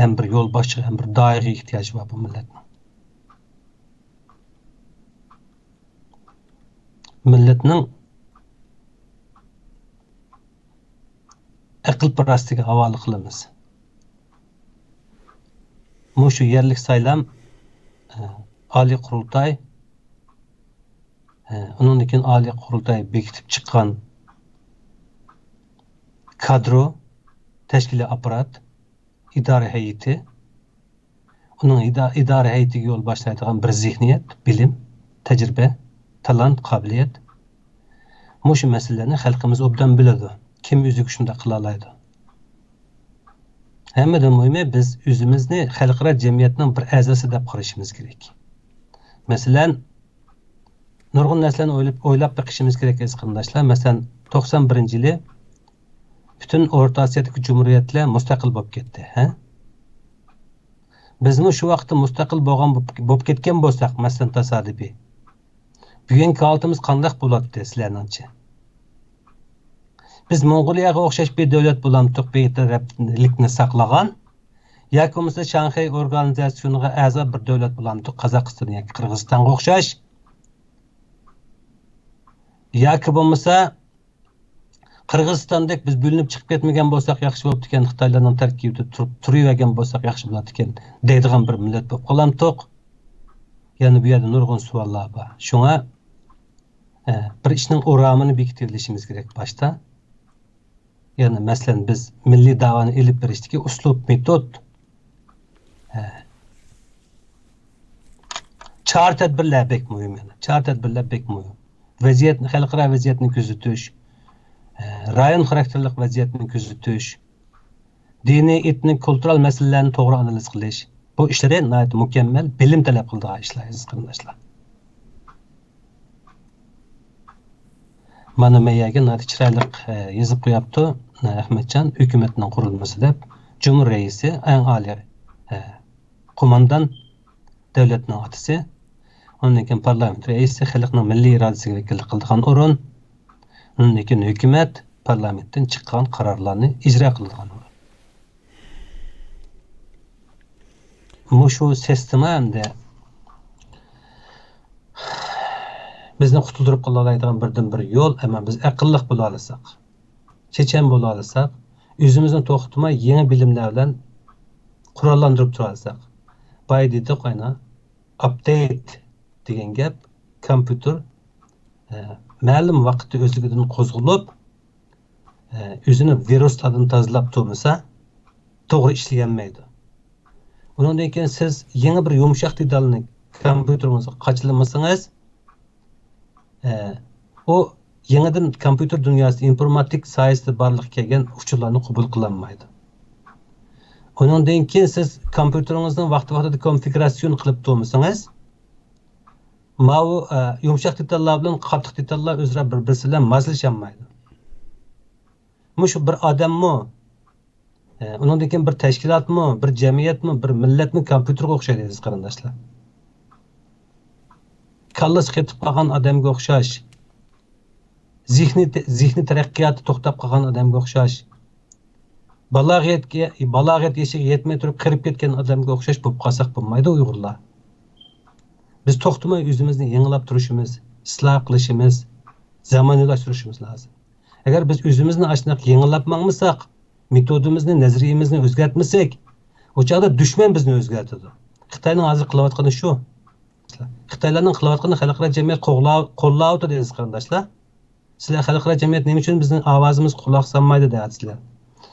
ھەم بىر يولباشچىغا، ھەم بىر داھىيغا ئېھتىياجى بار بۇ مىللەتنىڭ. مىللەتنىڭ ئەقىل-پاراسىتىگە ھاۋالە قىلىمىز. مۇشۇ يەرلىك سايلام، ئە، ئالىي قۇرۇلتاي، ئە، ئۇنىڭدىن كېيىن ئالىي قۇرۇلتاي بېكىتىپ چىققان كادرو، تەشكىلىي ئاپپارات، ئىدارە ھەيئىتى، ئۇنىڭ ئىدا-، ئىدارە ھەيئىتىگە يول باشلايدىغان بىر زېھنىيەت، بىلىم، تەجرىبە، تالانت، قابىلىيەت. مۇشۇ مەسىلىلەرنى خەلقىمىز ئوبدان بىلىدۇ. كىم ئۆزىگە شۇنداق قىلالايدۇ؟ ھەممىدىن مۇھىمى، بىز ئۆزىمىزنى خەلقئارا جەمئىيەتنىڭ بىر ئەزاسى دەپ قارىشىمىز كېرەك. مەسىلەن، نۇرغۇن نەرسىلەرنى ئويلاپ، ئويلاپ بېقىشىمىز كېرەك، ئەزىز قېرىنداشلار. مەسىلەن، توقسان بىرىنچى يىلى پۈتۈن ئورتا ئاسىيادىكى جۇمھۇرىيەتلەر مۇستەقىل بولۇپ كەتتى، ھە؟ بىزمۇ شۇ ۋاقىتتا مۇستەقىل بولغان بولۇپ، بولۇپ كەتكەن بولساق، مەسىلەن، تاسادىپىي، بۈگۈنكى ھالىتىمىز قانداق بولاتتى سىلەرنىڭچە؟ بىز موڭغۇلىيەگە ئوخشاش بىر دۆلەت بولامتۇق، بىر تەرەپلىكنى ساقلىغان، ياكى بولمىسا شاڭخەي ئورگانىزاتسىيونىغا ئەزا بىر دۆلەت بولامتۇق، قازاقىستان ياكى قىرغىزىستانغا ئوخشاش، ياكى بولمىسا قىرغىزىستاندەك بىز بۆلۈنۈپ چىقىپ كەتمىگەن بولساق ياخشى بولۇپتىكەن، خىتايلارنىڭ تەركىبىدە تۇرۇپ، تۇرۇۋەرگەن بولساق ياخشى بولاتتىكەن دەيدىغان بىر مىللەت بولۇپ قالامتۇق؟ يەنە بۇ يەردە نۇرغۇن سوئاللار بار. شۇڭا، ئە، بىر ئىشنىڭ ئورامىنى بېكىتىۋېلىشىمىز كېرەك باشتا. يەنى، مەسىلەن، بىز مىللىي داۋانى ئېلىپ بېرىشتىكى ئۇسلۇب، مېتود، ئە، چارە-تەدبىرلەر بەك مۇھىم، يەنى. چارە-تەدبىرلەر بەك مۇھىم. ۋەزىيەتنى، خەلقئارا ۋەزىيەتنى كۆزىتىش، ئە، رايون خاراكتېرلىق ۋەزىيەتنى كۆزىتىش، دىنىي، ئېتنىك، كۇلتۇرال مەسىلىلەرنى توغرا ئانالىز قىلىش. بۇ ئىشلىرى ناھايىتى مۇكەممەل، بىلىم تەلەپ قىلىدىغان ئىشلار، ئەزىز قېرىنداشلار. مانا مەن يەرگە ناھايىتى چىرايلىق، ئە، يېزىپ قوياپتۇ، ئە، ئەخمەتجان، ھۆكۈمەتنىڭ قۇرۇلمىسى دەپ، جۇمھۇر رەئىسى، ئەڭ ئالىي، ئە، قوماندان، دۆلەتنىڭ ئاتىسى، ئۇنىڭدىن كېيىن پارلامېنت رەئىسى، خەلقنىڭ مىللىي ئىرادىسىگە ۋەكىللىك قىلىدىغان ئورۇن، ئۇنىڭدىن كېيىن ھۆكۈمەت، پارلامېنتتىن چىققان قارارلارنى ئىجرا قىلىدىغان ئورۇن. مۇشۇ سىستېما ئەمدى بىزنى قۇتۇلدۇرۇپ قالالايدىغان بىردىنبىر يول، ئەمما بىز ئەقىللىق بولالىساق، چېچەن بولالىساق، ئۆزىمىزنى توختىتىپ يېڭى بىلىملەر بىلەن قوراللاندۇرۇپ تۇرالىساق. بايا دېدۇق ئاينا، ئاپدېيت دېگەن گەپ، كومپيۇتېر، ئە، مەلۇم ۋاقىتتا ئۆزلۈكىدىن قوزغىلىپ، ئە، ئۆزىنى ۋىرۇسلاردىن تازىلاپ تۇرمىسا، توغرا ئىشلىيەلمەيدۇ. ئۇنىڭدىن كېيىن سىز يېڭى بىر يۇمشاق دېتالنى كومپيۇتېرىڭىزغا قاچىلىمىسىڭىز، ئە، ئۇ يېڭىدىن كومپيۇتېر دۇنياسى، ئىنفورماتىك ساھەسىدە بارلىققا كەلگەن ئۇچۇرلارنى قوبۇل قىلالمايدۇ. ئۇنىڭدىن كېيىن سىز كومپيۇتېرىڭىزنى ۋاقتى-ۋاقتىدا كونفىگۇراتسىيونى قىلىپ تۇرمىسىڭىز، ماۋۇ، ئە، يۇمشاق دېتاللار بىلەن قاتتىق دېتاللار ئۆزئارا بىر-بىرسى بىلەن ماسلىشالمايدۇ. مۇشۇ بىر ئادەممۇ، ئە، ئۇنىڭدىن كېيىن بىر تەشكىلاتمۇ، بىر جەمئىيەتمۇ، بىر مىللەتمۇ كومپيۇتېرغا ئوخشايدۇ، ئەزىز قېرىنداشلار. كاللىسى قېتىپ قالغان ئادەمگە ئوخشاش، زېھنى، زېھنى تەرەققىياتى توختاپ قالغان ئادەمگە ئوخشاش، بالاغەتكە، بالاغەت يېشىغا يەتمەي تۇرۇپ قېرىپ كەتكەن ئادەمگە ئوخشاش بولۇپ قالساق بولمايدۇ ئۇيغۇرلار. بىز توختىماي ئۆزىمىزنى يېڭىلاپ تۇرۇشىمىز، ئىسلاھ قىلىشىمىز، زامانىۋىلاشتۇرۇشىمىز لازىم. ئەگەر بىز ئۆزىمىزنى ئاشۇنداق يېڭىلاپ ماڭمىساق، مېتودىمىزنى، نەزەرىيىمىزنى ئۆزگەرتمىسەك، ئۇ چاغدا دۈشمەن بىزنى ئۆزگەرتىدۇ. خىتاينىڭ ھازىر قىلىۋاتقىنى شۇ. خىتايلارنىڭ قىلىۋاتقىنى خەلقئارا جەمئىيەت قوغلا-، قوللاۋاتىدۇ، ئەزىز قېرىنداشلار. سىلەر خەلقئارا جەمئىيەت نېمە ئۈچۈن بىزنىڭ ئاۋازىمىزغا قۇلاق سالمايدۇ دەۋاتىسىلەر.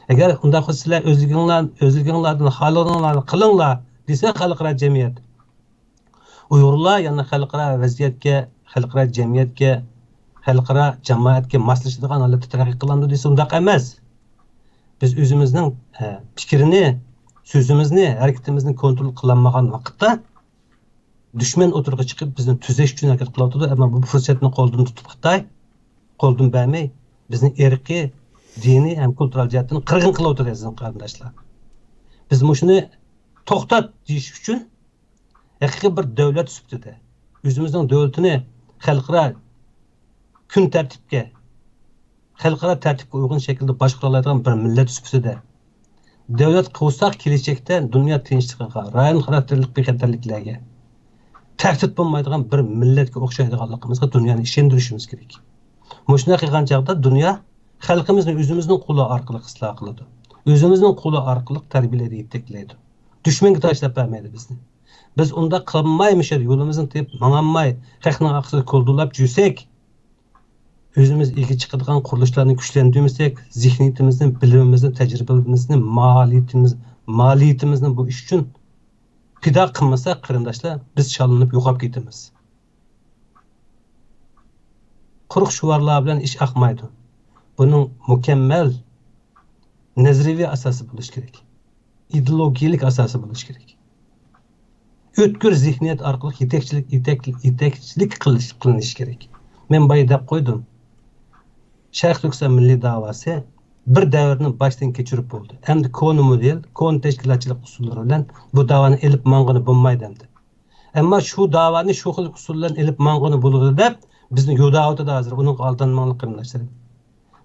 ئەگەر ئۇنداق بولسا سىلەر ئۆزلۈكۈڭلار، ئۆزلۈكۈڭلاردىن خالىغىنىڭلارنى قىلىڭلار دېسە خەلقئارا جەمئىيەت، ئۇيغۇرلار يەنە خەلقئارا ۋەزىيەتكە، خەلقئارا جەمئىيەتكە، خەلقئارا جامائەتكە ماسلىشىدىغان ھالەتتە تەرەققىي قىلامدۇ دېسە ئۇنداق ئەمەس. بىز ئۆزىمىزنىڭ، ئە، پىكرىنى، سۆزىمىزنى، ھەرىكىتىمىزنى كونترول قىلالمىغان ۋاقىتتا دۈشمەن ئوتتۇرىغا چىقىپ بىزنى تۈزەش ئۈچۈن ھەرىكەت قىلىۋاتىدۇ، ئەمما بۇ پۇرسەتنى قولدىن تۇتۇپ خىتاي، قولدىن بەرمەي، بىزنى ئىرقىي، دىنىي ھەم كۇلتۇرال جەھەتتىن قىرغىن قىلىۋاتىدۇ، ئەزىز قېرىنداشلار. بىز مۇشۇنى توختات دېيىش ئۈچۈن ھەقىقىي بىر دۆلەت سۈپىتىدە ئۆزىمىزنىڭ دۆلىتىنى خەلقئارا كۈن تەرتىپكە، خەلقئارا تەرتىپكە ئۇيغۇن شەكىلدە باشقۇرالايدىغان بىر مىللەت سۈپىتىدە دۆلەت قۇرساق، كېلەچەكتە دۇنيا تىنچلىقىغا، رايون خاراكتېرلىك بىخەتەرلىكلەرگە تەھدىت بولمايدىغان بىر مىللەتكە ئوخشايدىغانلىقىمىزغا دۇنيانى ئىشەندۈرۈشىمىز كېرەك. مۇشۇنداق قىلغان چاغدا دۇنيا خەلقىمىزنى ئۆزىمىزنىڭ قولى ئارقىلىق ئىسلاھ قىلىدۇ. ئۆزىمىزنىڭ قولى ئارقىلىق تەربىيەلەيدۇ، يېتەكلەيدۇ. دۈشمەنگە تاشلاپ بەرمەيدۇ بىزنى. بىز ئۇنداق قىلماي، مۇشۇ يولىمىزنى تېپىپ ماڭالماي، خەقنىڭ ئارقىسىدا كولدۇرلاپ يۈرسەك، ئۆزىمىز ئىگە چىقىدىغان قۇرۇلۇشلارنى كۈچلەندۈرمىسەك، زېھنىيىتىمىزنى، بىلىمىمىزنى، تەجرىبىمىزنى، ماھارىيىتىمىز-، ماھارىيىتىمىزنى بۇ ئىش ئۈچۈن پىدا قىلمىساق، قېرىنداشلار، بىز شاللىنىپ يوقاپ كېتىمىز. قۇرۇق شوئارلار بىلەن ئىش ئاقمايدۇ. بۇنىڭ مۇكەممەل نەزەرىيەۋى ئاساسى بولۇشى كېرەك. ئىدېئولوگىيەلىك ئاساسى بولۇشى كېرەك. ئۆتكۈر زېھنىيەت ئارقىلىق يېتەكچىلىك، يېتەك-، يېتەكچىلىك قىلىش، قىلىنىشى كېرەك. مەن بايا دەپ قويدۇم. شەرقىي تۈركىستان مىللىي داۋاسى بىر دەۋرنى باشتىن كەچۈرۈپ بولدى. ئەمدى كونا مودېل، كونا تەشكىلاتچىلىق ئۇسۇللىرى بىلەن بۇ داۋانى ئېلىپ ماڭغىلى بولمايدۇ ئەمدى. ئەمما شۇ داۋانى شۇ خىل ئۇسۇل بىلەن ئېلىپ ماڭغىلى بولىدۇ دەپ بىزنى يوداۋاتىدۇ ھازىر. ئۇنىڭغا ئالدانماڭلار قېرىنداشلىرىم.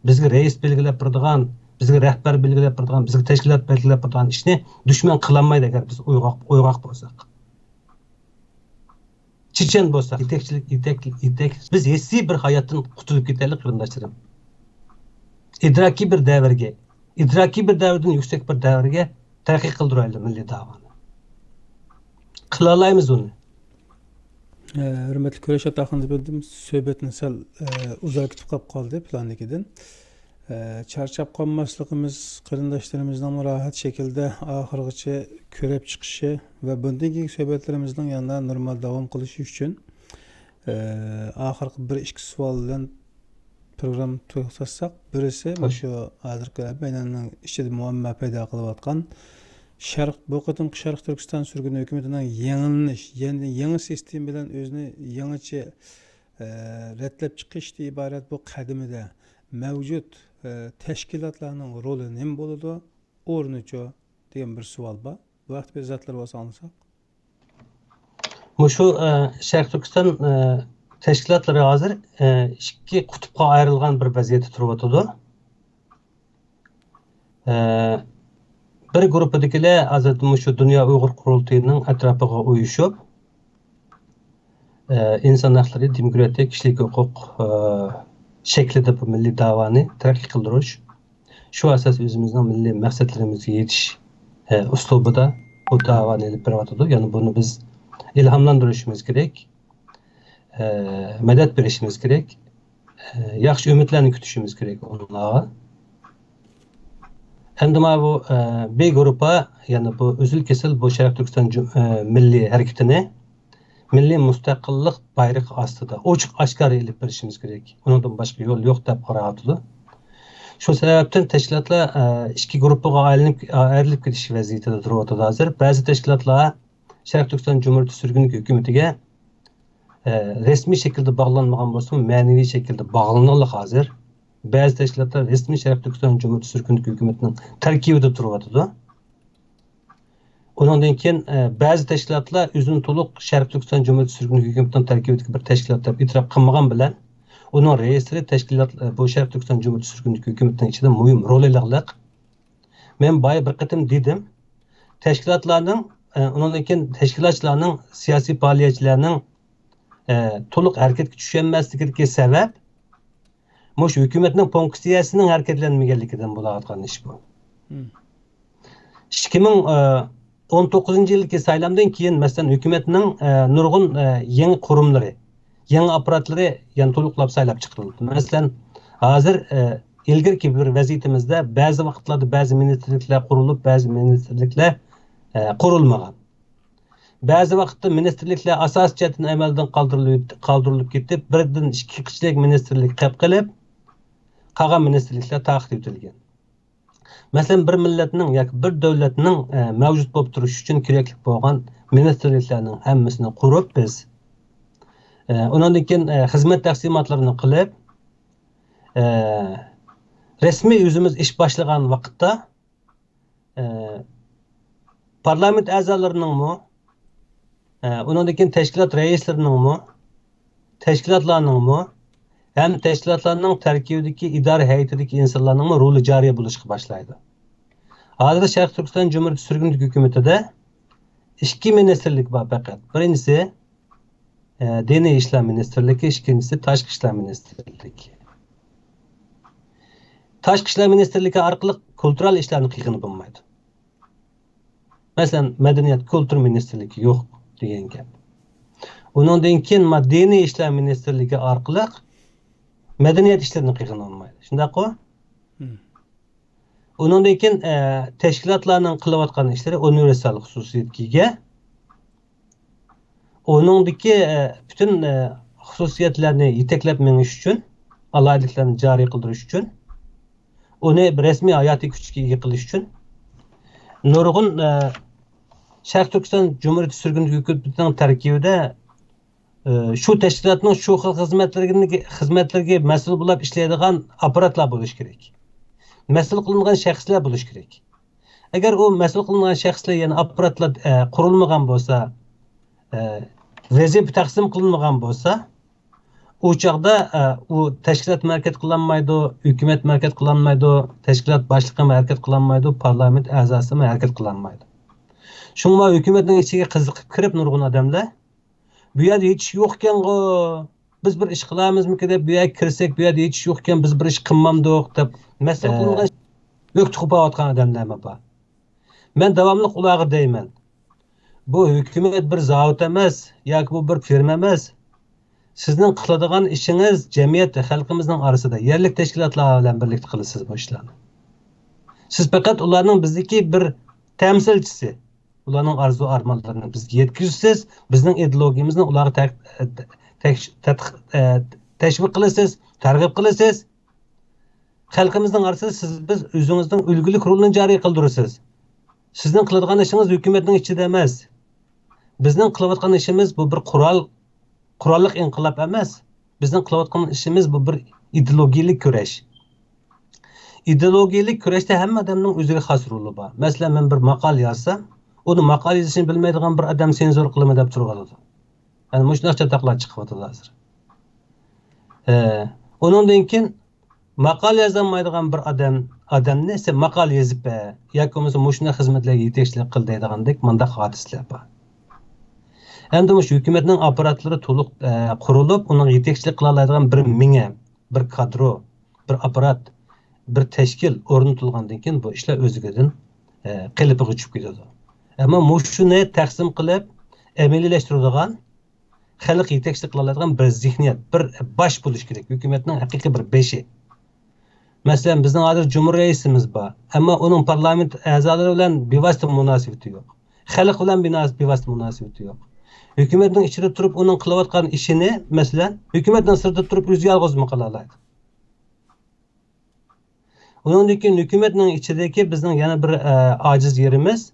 بىزگە رەئىس بەلگىلەپ بېرىدىغان، بىزگە رەھبەر بەلگىلەپ بېرىدىغان، بىزگە تەشكىلات بەلگىلەپ بېرىدىغان ئىشنى دۈشمەن قىلالمايدۇ، ئەگەر بىز ئويغاق، ئويغاق بولساق. چېچەن بولساق، يېتەكچىلىك، يېتەك، يېتەك، بىز ھېسسىي بىر ھاياتتىن قۇتۇلۇپ كېتەيلى، قېرىنداشلىرىم. ئىدراكىي بىر دەۋرگە، ئىدراكىي بىر دەۋردىن يۈكسەك بىر دەۋرگە تەرەققىي قىلدۇرايلى مىللىي داۋانى. قىلالايمىز ئۇنى. ئە، ھۆرمەتلىك كۈرەش ئاتاخان ئەپەندىم، سۆھبەتنى سەل، ئە، ئۇزارتىپ قاپ قالدى پىلاندىكىدىن. ئە، چارچاپ قالماسلىقىمىز، قېرىنداشلىرىمىزنىڭ راھەت شەكىلدە ئاخىرغىچە كۆرۈپ چىقىشى ۋە بۇندىن كېيىنكى سۆھبەتلىرىمىزنىڭ يەنە نورمال داۋام قىلىشى ئۈچۈن، ئە، ئاخىرقى بىر ئىككى سوئال بىلەن پروگرامما توختاتساق، بىرسى مۇشۇ ھازىرقى ھەممەيلەننىڭ ئىچىدە مۇئەممە پەيدا قىلىۋاتقان شەرق، بۇ قېتىمقى شەرقىي تۈركىستان سۈرگۈن ھۆكۈمىتىنىڭ يېڭىلىنىش، يەنى يېڭى سىستېما بىلەن ئۆزىنى يېڭىچە، ئە، رەتلەپ چىقىشتىن ئىبارەت بۇ قەدىمىدە مەۋجۇت، ئە، تەشكىلاتلارنىڭ رولى نېمە بولىدۇ؟ ئورنىچۇ؟ دېگەن بىر سوئال بار. بۇ ھەقتە بىر ئىزاھاتلار بولسا ئاڭلىساق. مۇشۇ، ئە، شەرقىي تۈركىستان، ئە، تەشكىلاتلىرى ھازىر، ئە، ئىككى قۇتۇپقا ئايرىلغان بىر ۋەزىيەتتە تۇرۇۋاتىدۇ. ئە، بىر گۇرۇپپىدىكىلەر ھازىر مۇشۇ دۇنيا ئۇيغۇر قۇرۇلتىيىنىڭ ئەتراپىغا ئۇيۇشۇپ، ئە، ئىنسان ھەقلىرى، دېموكراتىيە، كىشىلىك ھوقۇق، ئە، شەكلىدە بۇ مىللىي داۋانى تەرەققىي قىلدۇرۇش، شۇ ئاساس ئۆزىمىزنىڭ مىللىي مەقسەتلىرىمىزگە يېتىش، ئە، ئۇسلۇبىدا بۇ داۋانى ئېلىپ بېرىۋاتىدۇ. يەنى بۇنى بىز ئىلھاملاندۇرۇشىمىز كېرەك، ئە، مەدەت بېرىشىمىز كېرەك، ئە، ياخشى ئۈمىدلەرنى كۈتۈشىمىز كېرەك ئۇلارغا. ئەمدى مانا بۇ، ئە، بىر گۇرۇپپا، يەنى بۇ ئۈزۈل-كېسىل بۇ شەرقىي تۈركىستان جۇ-، ئە، مىللىي ھەرىكىتىنى مىللىي مۇستەقىللىق بايرىقى ئاستىدا ئوچۇق ئاشكارا ئېلىپ بېرىشىمىز كېرەك. ئۇنىڭدىن باشقا يول يوق دەپ قاراۋاتىدۇ. شۇ سەۋەبتىن تەشكىلاتلار، ئە، ئىككى گۇرۇپپىغا ئايلىنىپ، ئايرىلىپ كېتىش ۋەزىيىتىدە تۇرۇۋاتىدۇ ھازىر. بەزى تەشكىلاتلار شەرقىي تۈركىستان جۇمھۇرىيىتى سۈرگۈنلۈك ھۆكۈمىتىگە، ئە، رەسمىي شەكىلدە باغلانمىغان بولسىمۇ، مەنىۋى شەكىلدە باغلىنىغلىق ھازىر. بەزى تەشكىلاتلار رەسمىي شەرقىي تۈركىستان جۇمھۇرىيىتى سۈرگۈنلۈك ھۆكۈمىتىنىڭ تەركىبىدە تۇرۇۋاتىدۇ. ئۇنىڭدىن كېيىن، ئە، بەزى تەشكىلاتلار ئۆزىنى تولۇق شەرقىي تۈركىستان جۇمھۇرىيىتى سۈرگۈنلۈك ھۆكۈمىتىنىڭ تەركىبىدىكى بىر تەشكىلات دەپ ئېتىراپ قىلمىغان بىلەن، ئۇنىڭ رەئىسلىرى تەشكىلات، ئە، بۇ شەرقىي تۈركىستان جۇمھۇرىيىتى سۈرگۈنلۈك ھۆكۈمىتىنىڭ ئىچىدە مۇھىم رول ئېلىغلىق. مەن بايا بىر قېتىم دېدىم، تەشكىلاتلارنىڭ، ئە، ئۇنىڭدىن كېيىن تەشكىلاتچىلارنىڭ، سىياسىي پائالىيەتچىلەرنىڭ، ئە، تولۇق ھەرىكەتكە چۈشەلمەسلىكىدىكى سەۋەب، مۇشۇ ھۆكۈمەتنىڭ فۇنكسىيەسىنىڭ ھەرىكەتلەنمىگەنلىكىدىن بولاۋاتقان ئىش بۇ. مم. ئىككى مىڭ ئون توققۇزىنچى يىلدىكى سايلامدىن كېيىن، مەسىلەن، ھۆكۈمەتنىڭ، ئە، نۇرغۇن، ئە، يېڭى قۇرۇملىرى، يېڭى ئاپپاراتلىرى يەنە تولۇقلاپ سايلاپ چىقىرىلدى. مەسىلەن، ھازىر، ئە، ئىلگىرىكى بىر ۋەزىيىتىمىزدە بەزى ۋاقىتلاردا بەزى مىنىستىرلىكلەر قۇرۇلۇپ، بەزى مىنىستىرلىكلەر، ئە، قۇرۇلمىغان. بەزى ۋاقىتتا مىنىستىرلىكلەر ئاساسىي جەھەتتىن ئەمەلدىن قالدۇرۇلۇپ، قالدۇرۇلۇپ كېتىپ، بىردىن ئىككى كىشىلىك مىنىستىرلىك قېلىپ قېلىپ، قالغان مىنىستىرلىكلەر تارقىتىپ ئۆتۈلگەن. مەسىلەن، بىر مىللەتنىڭ ياكى بىر دۆلەتنىڭ، ئە، مەۋجۇت بولۇپ تۇرۇشى ئۈچۈن كېرەكلىك بولغان مىنىستىرلىكلەرنىڭ ھەممىسىنى قۇرۇپ بىز، ئە، ئۇنىڭدىن كېيىن، ئە، خىزمەت تەقسىماتلىرىنى قىلىپ، ئە، رەسمىي ئۆزىمىز ئىش باشلىغان ۋاقىتتا، ئە، پارلامېنت ئەزالىرىنىڭمۇ، ئە، ئۇنىڭدىن كېيىن تەشكىلات رەئىسلىرىنىڭمۇ، تەشكىلاتلارنىڭمۇ ھەم تەشكىلاتلارنىڭ تەركىبىدىكى ئىدارە ھەيئىتىدىكى ئىنسانلارنىڭمۇ رولى جارى بولۇشقا باشلايدۇ. ھازىر شەرقىي تۈركىستان جۇمھۇرىيىتى سۈرگۈنلۈك ھۆكۈمىتىدە ئىككى مىنىستىرلىك بار پەقەت. بىرىنچىسى، ئە، دىنىي ئىشلار مىنىستىرلىكى، ئىككىنچىسى تاشقى ئىشلار مىنىستىرلىكى. تاشقى ئىشلار مىنىستىرلىكى ئارقىلىق كۇلتۇرال ئىشلارنى قىلغىلى بولمايدۇ. مەسىلەن، مەدەنىيەت، كۇلتۇر مىنىستىرلىكى يوق دېگەن گەپ. ئۇنىڭدىن كېيىن ما دىنىي ئىشلار مىنىستىرلىكى ئارقىلىق مەدەنىيەت ئىشلىرىنى قىلغىلى بولمايدۇ. شۇنداققۇ؟ مم. ئۇنىڭدىن كېيىن، ئە، تەشكىلاتلارنىڭ قىلىۋاتقان ئىشلىرى ئۇنىۋېرسال خۇسۇسىيەتكە ئىگە. ئۇنىڭدىكى، ئە، پۈتۈن، ئە، خۇسۇسىيەتلەرنى يېتەكلەپ مېڭىش ئۈچۈن، ئالاھىدىلىكلەرنى جارى قىلدۇرۇش ئۈچۈن، ئۇنى بىر رەسمىي ھاياتىي كۈچكە ئىگە قىلىش ئۈچۈن نۇرغۇن، ئە، شەرقىي تۈركىستان جۇمھۇرىيىتى سۈرگۈن ھۆكۈمىتىنىڭ تەركىبىدە، ئە، شۇ تەشكىلاتنىڭ شۇ خىل خىزمەتلىرىگە، خىزمەتلىرىگە مەسئۇل بولاپ ئىشلەيدىغان ئاپپاراتلار بولۇشى كېرەك. مەسئۇل قىلىنغان شەخسلەر بولۇشى كېرەك. ئەگەر ئۇ مەسئۇل قىلىنغان شەخسلەر، يەنى ئاپپاراتلار، ئە، قۇرۇلمىغان بولسا، ئە، ۋەزىپە تەقسىم قىلىنمىغان بولسا، ئۇ چاغدا، ئە، ئۇ تەشكىلات ھەرىكەت قىلالمايدۇ، ھۆكۈمەت ھەرىكەت قىلالمايدۇ، تەشكىلات باشلىقى ھەرىكەت قىلالمايدۇ، پارلامېنت ئەزاسى ھەرىكەت قىلالمايدۇ. شۇڭا ھۆكۈمەتنىڭ ئىچىگە قىزىقىپ كىرىپ نۇرغۇن ئادەملەر، «بۇ يەردە ھېچ ئىش يوقكەنغۇ، بىز بىر ئىش قىلامىزمىكىن» دەپ، «بۇ يەرگە كىرسەك، بۇ يەردە ھېچ ئىش يوقكەن، بىز بىر ئىش قىلمامدۇق» دەپ، مەسىلە قىلىنغان، ئۆكتە قوپاۋاتقان ئادەملەرمۇ بار. مەن داۋاملىق ئۇلارغا دەيمەن، بۇ ھۆكۈمەت بىر زاۋۇت ئەمەس ياكى بۇ بىر فىرما ئەمەس. سىزنىڭ قىلىدىغان ئىشىڭىز جەمئىيەت، خەلقىمىزنىڭ ئارىسىدا، يەرلىك تەشكىلاتلار بىلەن بىرلىكتە قىلىسىز بۇ ئىشلارنى. سىز پەقەت ئۇلارنىڭ بىزدىكى بىر تەمسىلچىسى، ئۇلارنىڭ ئارزۇ ئارمانلىرىنى بىزگە يەتكۈزىسىز، بىزنىڭ ئىدېئولوگىيىمىزنى ئۇلارغا تەك-، تەك-، تەتق-، ئە، تەشۋىق قىلىسىز، تەرغىب قىلىسىز. خەلقىمىزنىڭ ئارىسىدا سىز، بىز ئۆزىڭىزنىڭ ئۈلگىلىك رولىنى جارى قىلدۇرىسىز. سىزنىڭ قىلىدىغان ئىشىڭىز ھۆكۈمەتنىڭ ئىچىدە ئەمەس. بىزنىڭ قىلىۋاتقان ئىشىمىز بۇ بىر قورال، قوراللىق ئىنقىلاب ئەمەس. بىزنىڭ قىلىۋاتقان ئىشىمىز بۇ بىر ئىدېئولوگىيەلىك كۈرەش. ئىدېئولوگىيەلىك كۈرەشتە ھەممە ئادەمنىڭ ئۆزىگە خاس رولى بار. مەسىلەن، مەن بىر ماقالە يازسام، ئۇنى ماقالە يېزىشنى بىلمەيدىغان بىر ئادەم سېنزۇر قىلىمەن دەپ تۇرۇۋالىدۇ. يەنى مۇشۇنداق چاتاقلار چىقىۋاتىدۇ ھازىر. ئە، ئۇنىڭدىن كېيىن ماقالە يازالمايدىغان بىر ئادەم، ئادەمنى سەن ماقالە يېزىپ بەر ياكى بولمىسا مۇشۇنداق خىزمەتلەرگە يېتەكچىلىك قىل دەيدىغاندەك مۇنداق ھادىسىلەر بار. ئەمدى مۇشۇ ھۆكۈمەتنىڭ ئاپپاراتلىرى تولۇق، ئە، قۇرۇلۇپ، ئۇنىڭغا يېتەكچىلىك قىلالايدىغان بىر مېڭە، بىر كادرو، بىر ئاپپارات، بىر تەشكىل ئورنىتىلغاندىن كېيىن بۇ ئىشلار ئۆزلۈكىدىن، ئە، قېلىپىغا چۈشۈپ كېتىدۇ. ئەمما مۇشۇنى تەقسىم قىلىپ ئەمەلىيلەشتۈرىدىغان، خەلق يېتەكچىلىك قىلالايدىغان بىر زېھنىيەت، بىر باش بولۇشى كېرەك. ھۆكۈمەتنىڭ ھەقىقىي بىر بېشى. مەسىلەن، بىزنىڭ ھازىر جۇمھۇر رەئىسىمىز بار، ئەمما ئۇنىڭ پارلامېنت ئەزالىرى بىلەن بىۋاسىتە مۇناسىۋىتى يوق. خەلق بىلەن بىنا-، بىۋاسىتە مۇناسىۋىتى يوق. ھۆكۈمەتنىڭ ئىچىدە تۇرۇپ ئۇنىڭ قىلىۋاتقان ئىشىنى، مەسىلەن، ھۆكۈمەتنىڭ سىرتىدا تۇرۇپ ئۆزى يالغۇزمۇ قىلالايدۇ. ئۇنىڭدىن كېيىن ھۆكۈمەتنىڭ ئىچىدىكى بىزنىڭ يەنە بىر، ئە، ئاجىز يېرىمىز،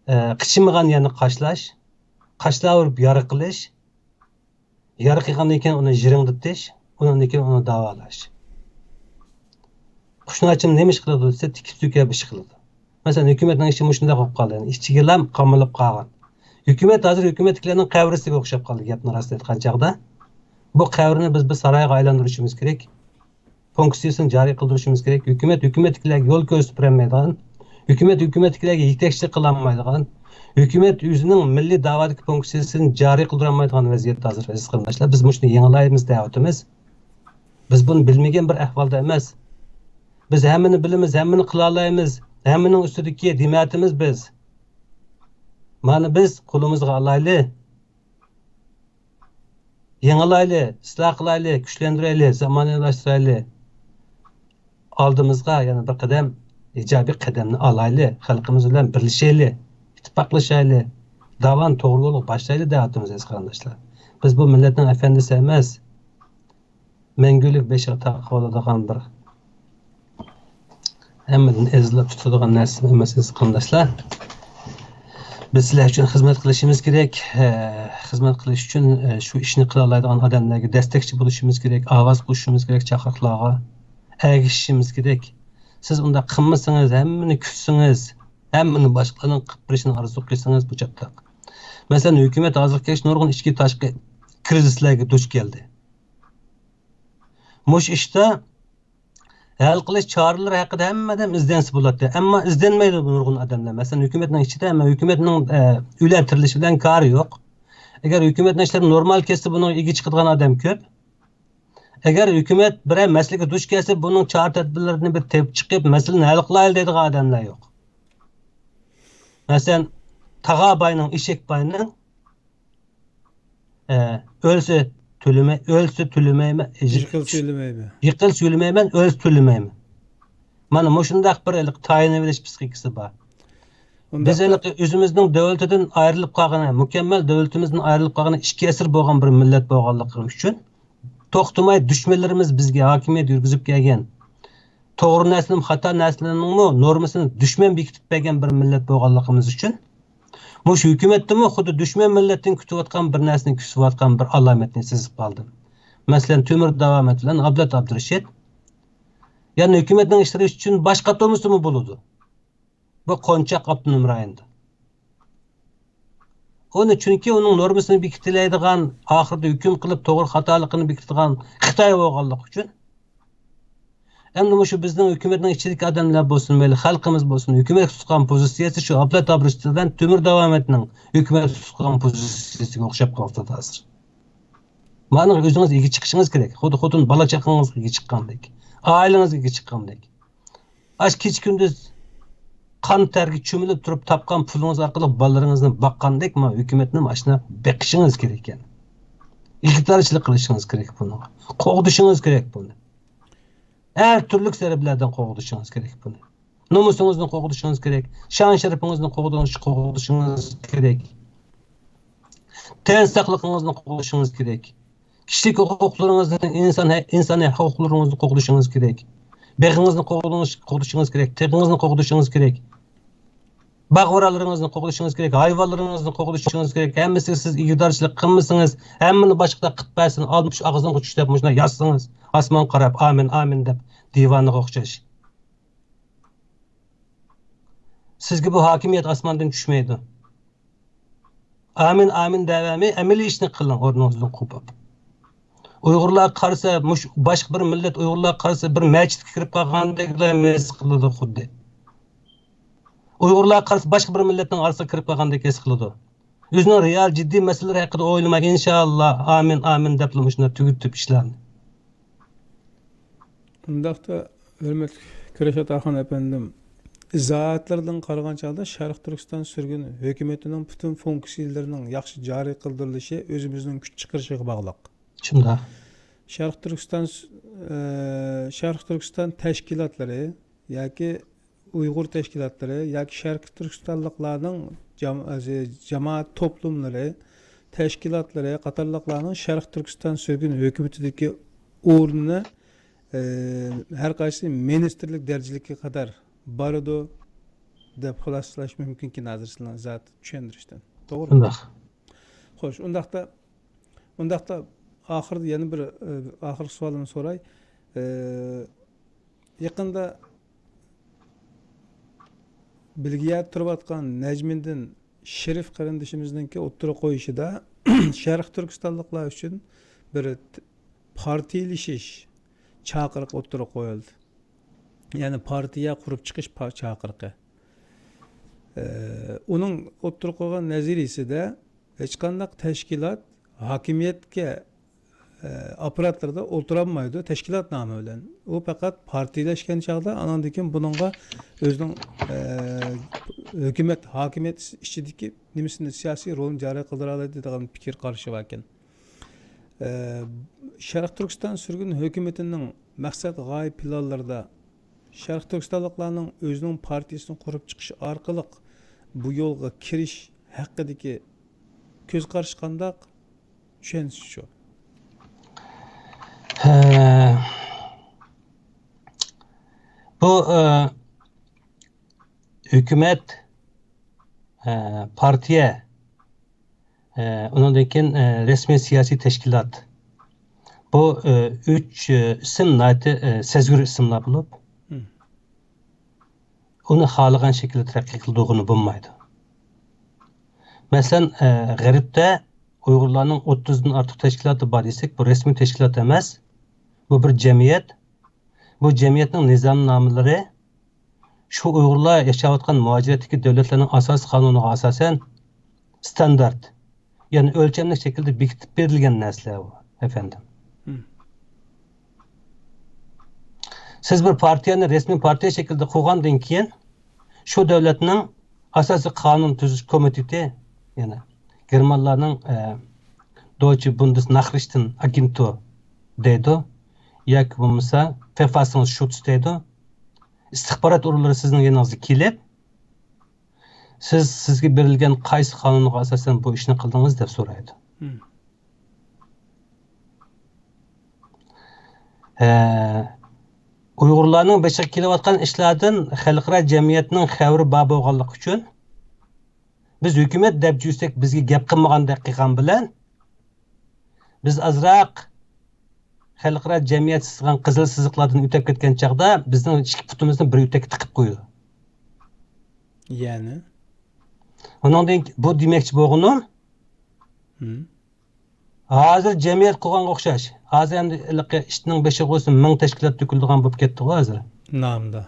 ئە، قىچىمىغان يەرنى قاشلاش، قاشلاۋېرىپ يارا قىلىش، يارا قىلغاندىن كېيىن ئۇنى يىرىڭدىتىش، ئۇنىڭدىن كېيىن ئۇنى داۋالاش. قۇشناچىم نېمە ئىش قىلىدۇ دېسە، تىكىپ تۆكۈپ ئىش قىلىدۇ. مەسىلەن، ھۆكۈمەتنىڭ ئىشى مۇشۇنداق بولۇپ قالدى. يەنى ئىچىگىلا قامىلىپ قالغان. ھۆكۈمەت ھازىر ھۆكۈمەتتىكىلەرنىڭ قەبرىسىگە ئوخشاپ قالدى، گەپنى راست ئېيتقان چاغدا. بۇ قەبرىنى بىز بىر سارايغا ئايلاندۇرۇشىمىز كېرەك. فۇنكسىيىسىنى جارى قىلدۇرۇشىمىز كېرەك. ھۆكۈمەت ھۆكۈمەتتىكىلەرگە يول كۆرسىتىپ بېرەلمەيدىغان، ھۆكۈمەت ھۆكۈمەتتىكىلەرگە يېتەكچىلىك قىلالمايدىغان، ھۆكۈمەت ئۆزىنىڭ مىللىي دەۋادىكى فۇنكسىيىسىنى جارى قىلدۇرالمايدىغان ۋەزىيەتتە ھازىر، ئەزىز قېرىنداشلار. بىز مۇشۇنى يېڭىلايمىز دەۋاتىمىز. بىز بۇنى بىلمىگەن بىر ئەھۋالدا ئەمەس. بىز ھەممىنى بىلىمىز، ھەممىنى قىلالايمىز، ھەممىنىڭ ئۈستىدىكى دېمەتىمىز بىز. مانا بىز قولىمىزغا ئالايلى، يېڭىلايلى، ئىسلاھ قىلايلى، كۈچلەندۈرەيلى، زامانىۋىلاشتۇرايلى. ئالدىمىزغا يەنە بىر قەدەم ئىجابىي قەدەمنى ئالايلى، خەلقىمىز بىلەن بىرلىشەيلى، ئىتتىپاقلىشايلى، داۋان توغرا يولغا باشلايلى دەۋاتىمىز، ئەزىز قېرىنداشلار. بىز بۇ مىللەتنىڭ ئەپەندىسى ئەمەس. مەڭگۈلۈك بېشىغا تاقىۋالىدىغان بىر ھەممىدىن ئەزىزلەپ تۇتىدىغان نەرسىمۇ ئەمەس، ئەزىز قېرىنداشلار. بىز سىلەر ئۈچۈن خىزمەت قىلىشىمىز كېرەك. ئە، خىزمەت قىلىش ئۈچۈن، ئە، شۇ ئىشنى قىلالايدىغان ئادەملەرگە دەستەكچى بولۇشىمىز كېرەك، ئاۋاز قوشۇشىمىز كېرەك، چاقىرىقلارغا ئەگىشىشىمىز كېرەك. سىز ئۇنداق قىلمىسىڭىز، ھەممىنى كۈتسىڭىز، ھەممىنى باشقىلارنىڭ قىلىپ بېرىشىنى ئارزۇ قىلسىڭىز، بۇ چاتاق. مەسىلەن، ھۆكۈمەت ھازىرغا كەلگەچ نۇرغۇن ئىچكى تاشقى كىرىزىسلەرگە دۇچ كەلدى. مۇشۇ ئىشتا ھەل قىلىش چارىلىرى ھەققىدە ھەممە ئادەم ئىزدەنسە بولاتتى. ئەمما ئىزدەنمەيدۇ نۇرغۇن ئادەملەر. مەسىلەن، ھۆكۈمەتنىڭ ئىچىدە، ئەمما ھۆكۈمەتنىڭ، ئە، ئۆيلەندۈرۈلۈشى بىلەن كارى يوق. ئەگەر ھۆكۈمەتنىڭ ئىشلىرى نورمال كەتسە، بۇنىڭغا ئىگە چىقىدىغان ئادەم كۆپ. ئەگەر ھۆكۈمەت بىرەر مەسىلىگە دۇچ كەلسە، بۇنىڭ چارە تەدبىرلىرىنى بىر تېپىپ چىقىپ، مەسىلىنى ھەل قىلايلى دەيدىغان ئادەملەر يوق. مەسىلەن، تاغا باينىڭ، ئېشەك باينىڭ ئە، ئۆلسە تۆلىمەي-، ئۆلسە تۆلىمەيمەن، يىقىلسا ئۆلمەيمەن. يىقىلسا ئۆلمەيمەن، ئۆلسە تۆلىمەيمەن. مانا مۇشۇنداق بىر ھېلىقى تايىنىۋېلىش پىسخىكىسى بار. بىز ئۇنداقتا ھېلىقى ئۆزىمىزنىڭ دۆلىتىدىن ئايرىلىپ قالغىنى، مۇكەممەل دۆلىتىمىزدىن ئايرىلىپ قالغىنى ئىككى ئەسىر بولغان بىر مىللەت بولغانلىقىمىز ئۈچۈن، توختىماي دۈشمەنلىرىمىز بىزگە ھاكىمىيەت يۈرگۈزۈپ كەلگەن، توغرا نەرسىنىمۇ، خاتا نەرسىنىڭمۇ نورمىسىنى دۈشمەن بېكىتىپ بەرگەن بىر مىللەت بولغانلىقىمىز ئۈچۈن، مۇشۇ ھۆكۈمەتتىمۇ خۇددى دۈشمەن مىللەتتىن كۈتۈۋاتقان بىر نەرسىنى كۈتۈۋاتقان بىر ئالامەتنى سېزىپ قالدىم. مەسىلەن، تۆمۈر داۋامەت بىلەن ئابلەت ئابدۇرېشىت يەنى ھۆكۈمەتنىڭ ئىشلىرى ئۈچۈن باش قاتۇرمىسىمۇ بولىدۇ. بۇ قونچاق ئاپتونوم رايوندا. ئۇنى چۈنكى ئۇنىڭ نورمىسىنى بېكىتەلەيدىغان، ئاخىرىدا ھۆكۈم قىلىپ توغرا خاتالىقىنى بېكىتىدىغان خىتاي بولغانلىقى ئۈچۈن، ئەمدى مۇشۇ بىزنىڭ ھۆكۈمەتنىڭ ئىچىدىكى ئادەملەر بولسۇن، مەيلى خەلقىمىز بولسۇن، ھۆكۈمەتكە تۇتقان پوزىتسىيەسى شۇ ئابلەت ئابرىشىتى بىلەن تۆمۈر داۋامەتنىڭ ھۆكۈمەتكە تۇتقان پوزىتسىيەسىگە ئوخشاپ قاپتۇ ھازىر. مانا ئۆزىڭىز ئىگە چىقىشىڭىز كېرەك. خۇددى خوتۇن بالا چاقىڭىزغا ئىگە چىققاندەك، ئائىلىڭىزگە ئىگە چىققاندەك. ئاش كېچە كۈندۈز قان تەرگە چۆمۈلۈپ تۇرۇپ تاپقان پۇلىڭىز ئارقىلىق بالىلىرىڭىزنى باققاندەك، مانا ھۆكۈمەتنى ئاشۇنداق بېقىشىڭىز كېرەك ئىكەن. ئىگىدارچىلىق قىلىشىڭىز كېرەك بۇنىڭغا. قوغدىشىڭىز كېرەك بۇنى. ھەر تۈرلۈك زەربىلەردىن قوغدىشىڭىز كېرەك بۇنى. نومۇسىڭىزنى قوغدىشىڭىز كېرەك. شان شەرىپىڭىزنى قوغدىشىڭىز كېرەك. تەن ساقلىقىڭىزنى قوغدىشىڭىز كېرەك. كىشىلىك ھوقۇقلىرىڭىزنى، ئىنسان ھە-، ئىنسانىي ھوقۇقلىرىڭىزنى قوغدىشىڭىز كېرەك. بېغىڭىزنى قوغدىشىڭىز كېرەك. تېغىڭىزنى قوغدىشىڭىز كېرەك. باغ-ۋارانلىرىڭىزنى قوغدىشىڭىز كېرەك. ھايۋانلىرىڭىزنى قوغدىشىڭىز كېرەك. ھەممىسىگە سىز ئىگىدارچىلىق قىلمىسىڭىز، ھەممىنى باشقىلار قىلىپ بەرسۇن، ئالمىش ئاغزىڭغا چۈش دەپ مۇشۇنداق ياتسىڭىز، ئاسمانغا قاراپ ئامىن، ئامىن دەپ دىۋانىغا ئوخشاش. سىزگە بۇ ھاكىمىيەت ئاسماندىن چۈشمەيدۇ. ئامىن، ئامىن دەۋەرمەي، ئەمەلىي ئىشنى قىلىڭ ئورنىڭىزدىن قوپۇپ. ئۇيغۇرلارغا قارىسا، مۇش-، باشقا بىر مىللەت ئۇيغۇرلارغا قارىسا، بىر مەسچىتكە كىرىپ قالغاندەكلا ھېس قىلىدۇ خۇددى. ئۇيغۇرلارغا قارىسا، باشقا بىر مىللەتنىڭ ئارىسىغا كىرىپ قالغاندەك ھېس قىلىدۇ. ئۆزىنىڭ رېئال جىددىي مەسىلىلىرى ھەققىدە ئويلىماي، ئىنشائاللا، ئامىن، ئامىن دەپلا مۇشۇنداق تۈگىتىپ ئىشلارنى. ئۇنداقتا، ھۆرمەتلىك كۈرەش ئاتاخان ئەپەندىم، ئىزاھاتلىرىدىن قارىغان چاغدا شەرقىي تۈركىستان سۈرگۈن ھۆكۈمىتىنىڭ پۈتۈن فۇنكسىيىلىرىنىڭ ياخشى جارى قىلدۇرۇلۇشى ئۆزىمىزنىڭ كۈچ چىقىرىشىغا باغلىق. شۇنداق. شەرقىي تۈركىستان، ئە، شەرقىي تۈركىستان تەشكىلاتلىرى ياكى ئۇيغۇر تەشكىلاتلىرى ياكى شەرقىي تۈركىستانلىقلارنىڭ جام-، جامائەت توپلۇملىرى، تەشكىلاتلىرى قاتارلىقلارنىڭ شەرقىي تۈركىستان سۆگۈن ھۆكۈمىتىدىكى ئورنىنى، ئە، ھەر قايسى مىنىستىرلىك دەرىجىلىكىگە قەدەر بارىدۇ دەپ خۇلاسىلاش مۇمكىنكەن ھازىر سىلەرنىڭ ئىزاھات چۈشەندۈرۈشتىن. توغرا؟ شۇنداق. خوش، ئۇنداقتا، ئۇنداقتا ئاخىردا يەنە بىر، ئە، ئاخىرقى سوئالىمنى سوراي. ئە، يېقىندا بېلگىيەدە تۇرۇۋاتقان نەجمىدىن شېرىف قېرىندىشىمىزنىڭكى ئوتتۇرىغا قويۇشىدا شەرقىي تۈركىستانلىقلار ئۈچۈن بىر پارتىيىلىشىش چاقىرىقى ئوتتۇرىغا قويۇلدى. يەنى پارتىيە قۇرۇپ چىقىش پا-، چاقىرىقى. ئە، ئۇنىڭ ئوتتۇرىغا قويغان نەزەرىيىسىدە ھېچقانداق تەشكىلات ھاكىمىيەتكە، ئە، ئاپپاراتلىرىدا ئولتۇرالمايدۇ تەشكىلات نامى بىلەن. ئۇ پەقەت پارتىيىلەشكەن چاغدا، ئاناندىن كېيىن بۇنىڭغا ئۆزىنىڭ، ئە، ھۆكۈمەت، ھاكىمىيەت ئىچىدىكى نېمىسىنى، سىياسىي رولىنى جارى قىلدۇرالايدۇ دېگەن پىكىر قارىشى باركەن. ئە، شەرقىي تۈركىستان سۈرگۈن ھۆكۈمىتىنىڭ مەقسەت غايە پىلانلىرىدا شەرقىي تۈركىستانلىقلارنىڭ ئۆزىنىڭ پارتىيىسىنى قۇرۇپ چىقىش ئارقىلىق بۇ يولغا كىرىش ھەققىدىكى كۆز قارىشى قانداق؟ چۈشەنچىسى شۇ. ھە، بۇ، ئە، ھۆكۈمەت، ئە، پارتىيە، ئە، ئۇنىڭدىن كېيىن، ئە، رەسمىي سىياسىي تەشكىلات. بۇ، ئە، ئۈچ، ئە، ئىسىم ناھايىتى، ئە، سەزگۈر ئىسىملار بولۇپ، مم. ئۇنى خالىغان شەكىلدە تەرەققىي قىلدۇرغىلى بولمايدۇ. مەسىلەن، ئە، غەربتە ئۇيغۇرلارنىڭ ئوتتۇزدىن ئارتۇق تەشكىلاتى بار دېسەك، بۇ رەسمىي تەشكىلات ئەمەس. بۇ بىر جەمئىيەت. بۇ جەمئىيەتنىڭ نىزامنامىلىرى شۇ ئۇيغۇرلار ياشاۋاتقان مۇھاجىرەتتىكى دۆلەتلەرنىڭ ئاساسىي قانۇنىغا ئاساسەن، ستاندارت، يەنى ئۆلچەملىك شەكىلدە بېكىتىپ بېرىلگەن نەرسىلەر بۇ، ئەپەندىم. مم. سىز بىر پارتىيەنى رەسمىي پارتىيە شەكلىدە قۇرغاندىن كېيىن، شۇ دۆلەتنىڭ ئاساسىي قانۇن تۈزۈش كومىتېتى، يەنى گېرمانلارنىڭ، ئە، دويچې بۇندېسناخرىشتېن ئاگېنتۇر دەيدۇ، ياكى بولمىسا فېفاسىنسشۇتس دەيدۇ. ئىستىخبارات ئورۇنلىرى سىزنىڭ يېنىڭىزغا كېلىپ، سىز، سىزگە بېرىلگەن قايسى قانۇنغا ئاساسەن بۇ ئىشنى قىلدىڭىز دەپ سورايدۇ. مم. ھە، ئۇيغۇرلارنىڭ بېشىغا كېلىۋاتقان ئىشلاردىن خەلقئارا جەمئىيەتنىڭ خەۋىرى بار بولغانلىقى ئۈچۈن، بىز ھۆكۈمەت دەپ جۈرسەك، بىزگە گەپ قىلمىغاندەك قىلغان بىلەن، بىز ئازراق خەلقئارا جەمئىيەت سىزغان قىزىل سىزىقلاردىن ئۆتۈپ كەتكەن چاغدا بىزنىڭ ئىككى پۇتىمىزنى بىر يۆتەككە تىقىپ قويىدۇ. يەنى ئۇنىڭدىن بۇ دېمەكچى بولغىنىم، ھىم. ھازىر جەمئىيەت قۇرغانغا ئوخشاش. ھازىر ئەمدى ھېلىقى ئىتنىڭ بېشىغا ئۇرسا مىڭ تەشكىلات تۆكۈلىدىغان بولۇپ كەتتىغۇ ھازىر. نامدا.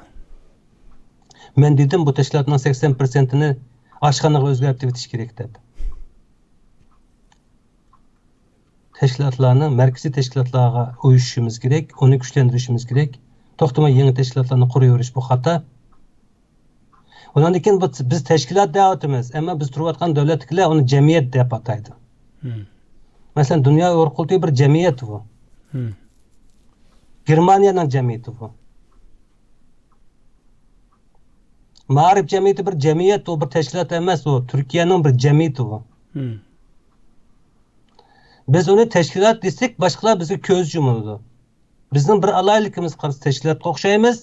مەن دېدىم، بۇ تەشكىلاتنىڭ سەكسەن پىرسەنتىنى ئاشخانىغا ئۆزگەرتىۋېتىش كېرەك دەپ. تەشكىلاتلارنى مەركىزىي تەشكىلاتلارغا ئۇيۇشۇشىمىز كېرەك، ئۇنى كۈچلەندۈرۈشىمىز كېرەك. توختىماي يېڭى تەشكىلاتلارنى قۇرۇۋېرىش بۇ خاتا. ئۇنىڭدىن كېيىن بۇ، بىز تەشكىلات دەۋاتىمىز، ئەمما بىز تۇرۇۋاتقان دۆلەتتىكىلەر ئۇنى جەمئىيەت دەپ ئاتايدۇ. ھىم. مەسىلەن، دۇنيا ئۇيغۇر قۇرۇلتىيى بىر جەمئىيەت بۇ. ھىم. گېرمانىيەنىڭ جەمئىيىتى بۇ. مائارىپ جەمئىيىتى بىر جەمئىيەت، ئۇ بىر تەشكىلات ئەمەس، ئۇ تۈركىيەنىڭ بىر جەمئىيىتى ئۇ. ھىم. بىز ئۇنى تەشكىلات دېسەك، باشقىلار بىزگە كۆز يۇمىدۇ. بىزنىڭ بىر ئالاھىدىلىكىمىز قارىسا تەشكىلاتقا ئوخشايمىز.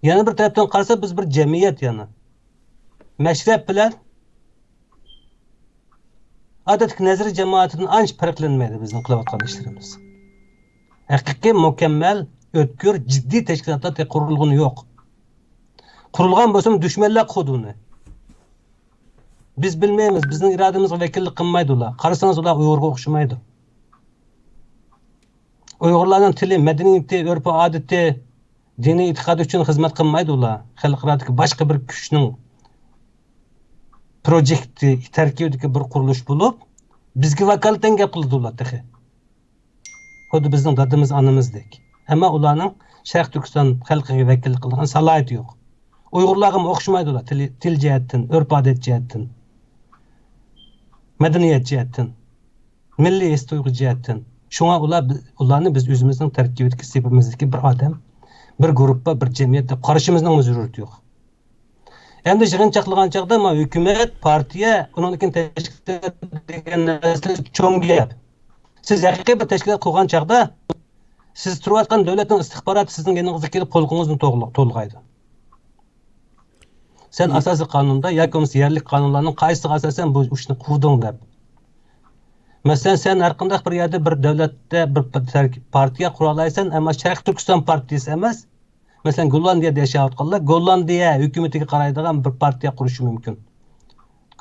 يەنە بىر تەرەپتىن قارىسا بىز بىر جەمئىيەت يەنە. مەشرەپ بىلەن ئادەتتىكى نەزەرىي جامائەتتىن ئانچە پەرقلەنمەيدۇ بىزنىڭ قىلىۋاتقان ئىشلىرىمىز. ھەقىقىي، مۇكەممەل، ئۆتكۈر، جىددىي تەشكىلاتلار تېخى قۇرۇلغىنى يوق. قۇرۇلغان بولسىمۇ دۈشمەنلەر قۇردى ئۇنى. بىز بىلمەيمىز، بىزنىڭ ئىرادىمىزغا ۋەكىللىك قىلمايدۇ ئۇلار. قارىسىڭىز ئۇلار ئۇيغۇرغا ئوخشىمايدۇ. ئۇيغۇرلارنىڭ تىلى، مەدەنىيىتى، ئۆرپى ئادىتى، دىنىي ئېتىقادى ئۈچۈن خىزمەت قىلمايدۇ ئۇلار. خەلقئارادىكى باشقا بىر كۈچنىڭ پروجېكتى تەركىبىدىكى بىر قۇرۇلۇش بولۇپ، بىزگە ۋاكالىتەن گەپ قىلىدۇ ئۇلار تېخى. خۇددى بىزنىڭ دادىمىز، ئانىمىزدەك. ئەمما ئۇلارنىڭ شەرقىي تۈركىستان خەلقىگە ۋەكىللىك قىلىدىغان سالاھىيىتى يوق. ئۇيغۇرلارغىمۇ ئوخشىمايدۇ ئۇلار تىل، تىل جەھەتتىن، ئۆرپ-ئادەت جەھەتتىن، مەدەنىيەت جەھەتتىن، مىللىي ھېس-تۇيغۇ جەھەتتىن. شۇڭا ئۇلار، ئۇلارنى بىز ئۆزىمىزنىڭ تەركىبىدىكى، سېپىمىزدىكى بىر ئادەم، بىر گۇرۇپپا، بىر جەمئىيەت دەپ قارىشىمىزنىڭمۇ زۆرۈرىيىتى يوق. ئەمدى يىغىن چاقلىغان چاغدا مانا ھۆكۈمەت، پارتىيە، ئۇنىڭدىن كېيىن تەشكىلات دېگەن نەرسە چوڭ گەپ. سىز ھەقىقىي بىر تەشكىلات قۇرغان چاغدا سىز تۇرۇۋاتقان دۆلەتنىڭ ئىستىخباراتى سىزنىڭ يېنىڭىزغا كېلىپ قۇلىقىڭىزنى توغلا-، تولغايدۇ. سەن ئاساسىي قانۇندا ياكى بولمىسا يەرلىك قانۇنلارنىڭ قايسىسىغا ئاساسەن بۇ ئىشنى قۇردۇڭ دەپ. مەسىلەن، سەن ھەرقانداق بىر يەردە بىر دۆلەتتە بىر پارتىيە قۇرالايسەن، ئەمما شەرقىي تۈركىستان پارتىيىسى ئەمەس، مەسىلەن، گوللاندىيەدە ياشاۋاتقانلار گوللاندىيە ھۆكۈمىتىگە قارايدىغان بىر پارتىيە قۇرۇشى مۇمكىن.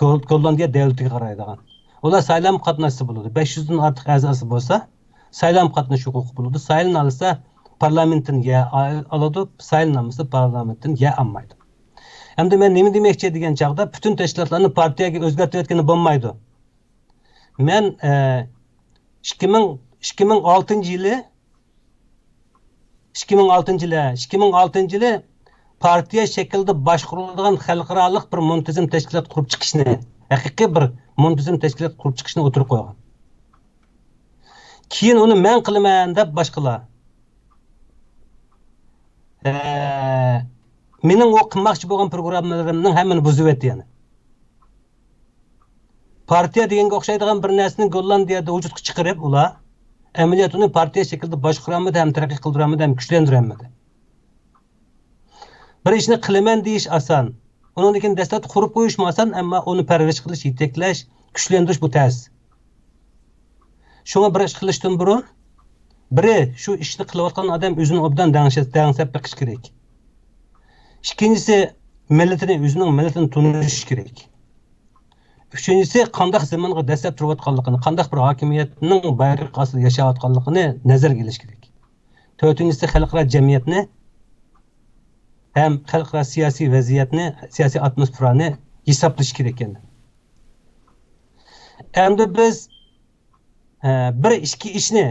گول-، گوللاندىيە دۆلىتىگە قارايدىغان. ئۇلار سايلامغا قاتناشسا بولىدۇ. بەش يۈزدىن ئارتۇق ئەزاسى بولسا، سايلامغا قاتنىشىش ھوقۇقى بولىدۇ. سايلىنالسا، پارلامېنتتىن يە ئا-، ئالىدۇ، سايلىنالمىسا، پارلامېنتتىن يە ئالمايدۇ. ئەمدى مەن نېمە دېمەكچى دېگەن چاغدا، پۈتۈن تەشكىلاتلارنى پارتىيەگە ئۆزگەرتىۋەتكىلى بولمايدۇ. مەن، ئە، ئىككى مىڭ، ئىككى مىڭ ئالتىنچى يىلى، ئىككى مىڭ ئالتىنچى يىلى، ئىككى مىڭ ئالتىنچى يىلى پارتىيە شەكلىدە باشقۇرۇلىدىغان خەلقئارالىق بىر مۇنتىزىم تەشكىلات قۇرۇپ چىقىشنى، ھەقىقىي بىر مۇنتىزىم تەشكىلات قۇرۇپ چىقىشنى ئوتتۇرىغا قويغان. كېيىن ئۇنى مەن قىلىمەن دەپ باشقىلار، ئە، مېنىڭ ئۇ قىلماقچى بولغان پروگراممىلىرىمنىڭ ھەممىنى بۇزۇۋەتتى يەنە. پارتىيە دېگەنگە ئوخشايدىغان بىر نەرسىنى گوللاندىيەدە ۋۇجۇدقا چىقىرىپ، ئۇلار ئەمەلىيەتتە ئۇنى پارتىيە شەكلىدە باشقۇرالمىدى ھەم تەرەققىي قىلدۇرالمىدى ھەم كۈچلەندۈرەلمىدى. بىر ئىشنى قىلىمەن دېيىش ئاسان. ئۇنىڭدىن كېيىن دەسلەپتە قۇرۇپ قويۇشمۇ ئاسان، ئەمما ئۇنى پەرۋىش قىلىش، يېتەكلەش، كۈچلەندۈرۈش بۇ تەس. شۇڭا بىر ئىش قىلىشتىن بۇرۇن، بىرى، شۇ ئىشنى قىلىۋاتقان ئادەم ئۆزىنى ئوبدان دەڭشە-، دەڭسەپ بېقىش كېرەك. ئىككىنچىسى، مىللىتىنى، ئۆزىنىڭ مىللىتىنى تونۇش كېرەك. ئۈچىنچىسى، قانداق زېمىنغا دەسسەپ تۇرۇۋاتقانلىقىنى، قانداق بىر ھاكىمىيەتنىڭ بايرىقى ئاستىدا ياشاۋاتقانلىقىنى نەزەرگە ئېلىش كېرەك. تۆتىنچىسى، خەلقئارا جەمئىيەتنى ھەم خەلقئارا سىياسىي ۋەزىيەتنى، سىياسىي ئاتموسفېرانى ھېسابلىشى كېرەك ئەمدى. ئەمدى بىز، ئە، بىر ئىچكى ئىشنى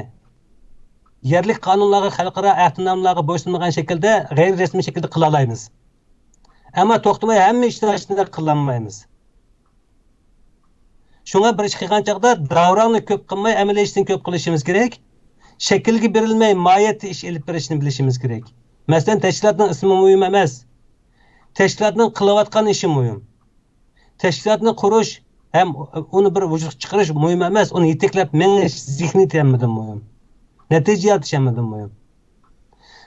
يەرلىك قانۇنلارغا، خەلقئارا ئەھدىنامىلەرگە بويسۇنمىغان شەكىلدە، غەيرىي رەسمىي شەكىلدە قىلالايمىز. ئەمما توختىماي ھەممە ئىشنى ئاشۇنداق قىلالمايمىز. شۇڭا بىر ئىش قىلغان چاغدا داۋراڭنى كۆپ قىلماي، ئەمەلىي ئىشنى كۆپ قىلىشىمىز كېرەك. شەكىلگە بېرىلمەي، ماھىيەتتە ئىش ئېلىپ بېرىشنى بىلىشىمىز كېرەك. مەسىلەن، تەشكىلاتنىڭ ئىسمى مۇھىم ئەمەس. تەشكىلاتنىڭ قىلىۋاتقان ئىشى مۇھىم. تەشكىلاتنى قۇرۇش ھەم ئۇنى بىر ۋۇجۇدقا چىقىرىش مۇھىم ئەمەس، ئۇنى يېتەكلەپ مېڭىش زېھنىيىتى ھەممىدىن مۇھىم. نەتىجە يارىتىش ھەممىدىن مۇھىم.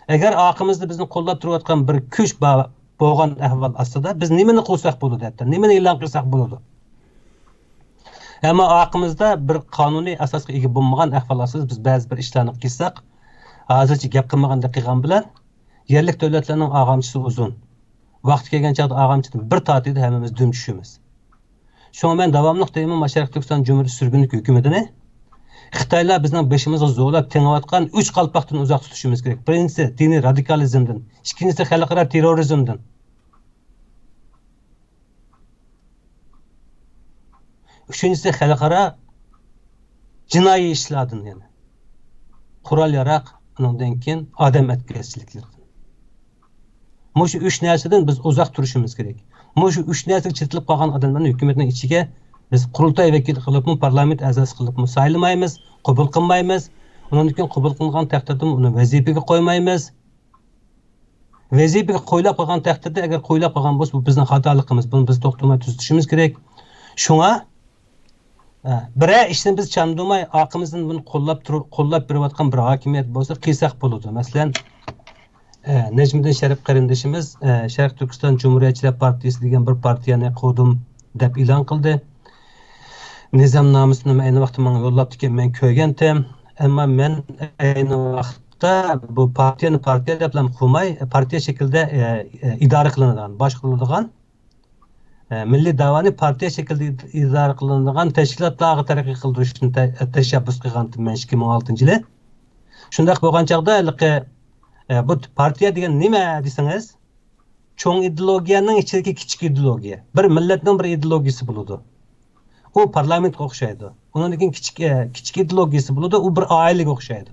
ئەگەر ئارقىمىزدا بىزنى قوللاپ تۇرۇۋاتقان بىر كۈچ بار بولغان ئەھۋال ئاستىدا، بىز نېمىنى قىلساق بولىدۇ، ھەتتا نېمىنى ئېلان قىلساق بولىدۇ. ئەمما ئارقىمىزدا بىر قانۇنىي ئاساسقا ئىگە بولمىغان ئەھۋال ئاستىدا بىز بەزى بىر ئىشلارنى قىلساق، ھازىرچە گەپ قىلمىغاندەك قىلغان بىلەن، يەرلىك دۆلەتلەرنىڭ ئاغامچىسى ئۇزۇن. ۋاقتى كەلگەن چاغدا ئاغامچىدىن بىر تارتىدۇ، ھەممىمىز دۈم چۈشىمىز. شۇڭا مەن داۋاملىق دەيمەن، مۇشۇ شەرقىي تۈركىستان جۇمھۇرىيىتى سۈرگۈنلۈك ھۆكۈمىتىنى خىتايلار بىزنىڭ بېشىمىزغا زورلاپ تېڭىۋاتقان ئۈچ قالپاقتىن ئۇزاق تۇتۇشىمىز كېرەك. بىرىنچىسى، دىنىي رادىكالىزمدىن، ئىككىنچىسى، خەلقئارا تېررورىزمدىن، ئۈچىنچىسى، خەلقئارا جىنايى ئىشلاردىن، يەنى قورال ياراق، ئۇنىڭدىن كېيىن ئادەم ئەتكەسچىلىكلىرىدىن. مۇشۇ ئۈچ نەرسىدىن بىز ئۇزاق تۇرۇشىمىز كېرەك. مۇشۇ ئۈچ نەرسىگە چېتىلىپ قالغان ئادەملەرنى ھۆكۈمەتنىڭ ئىچىگە بىز قۇرۇلتاي ۋەكىلى قىلىپمۇ، پارلامېنت ئەزاسى قىلىپمۇ سايلىمايمىز، قوبۇل قىلمايمىز. ئۇنىڭدىن كېيىن قوبۇل قىلىنغان تەقدىردىمۇ ئۇنى ۋەزىپىگە قويمايمىز. ۋەزىپىگە قويلاپ قالغان تەقدىردە، ئەگەر قويلاپ قالغان بولسا، بۇ بىزنىڭ خاتالىقىمىز. بۇنى بىز توختىماي تۈزىتىشىمىز كېرەك. شۇڭا، ئە، بىرەر ئىشنى بىز چاندۇرماي، ئارقىمىزدىن بۇنى قوللاپ تۇرۇپ، قوللاپ بېرىۋاتقان بىر ھاكىمىيەت بولسا، قىلساق بولىدۇ. مەسىلەن، ئە، نەجمىدىن شەرىپ قېرىندىشىمىز، ئە، شەرقىي تۈركىستان جۇمھۇرىيەتچىلەر پارتىيىسى دېگەن بىر پارتىيەنى قۇردۇم دەپ ئېلان قىلدى. نىزامنامىسىنى ئەينى ۋاقىتتا ماڭا يوللاپتىكەن، مەن كۆرگەنتىم. ئەمما مەن ئەينى ۋاقىتتا بۇ پارتىيەنى پارتىيە دەپلا قويماي، پارتىيە شەكلىدە، ئە، ئە، ئىدارە قىلىنىدىغان، باشقۇرۇلىدىغان، ئە، مىللىي دەۋانى پارتىيە شەكلىدە ئىدارە قىلىنىدىغان تەشكىلاتلارغا تەرەققىي قىلدۇرۇشنى تە-، تەشەببۇس قىلغانتىم مەن ئىككى مىڭ ئون ئالتىنچى يىلى. شۇنداق بولغان چاغدا ھېلىقى، ئە، بۇ پارتىيە دېگەن نېمە دېسىڭىز، چوڭ ئىدېئولوگىيەنىڭ ئىچىدىكى كىچىك ئىدېئولوگىيە. بىر مىللەتنىڭ بىر ئىدېئولوگىيىسى بولىدۇ. ئۇ پارلامېنتقا ئوخشايدۇ. ئۇنىڭدىن كېيىن كىچىك، ئە، كىچىك ئىدېئولوگىيىسى بولىدۇ. ئۇ بىر ئائىلىگە ئوخشايدۇ.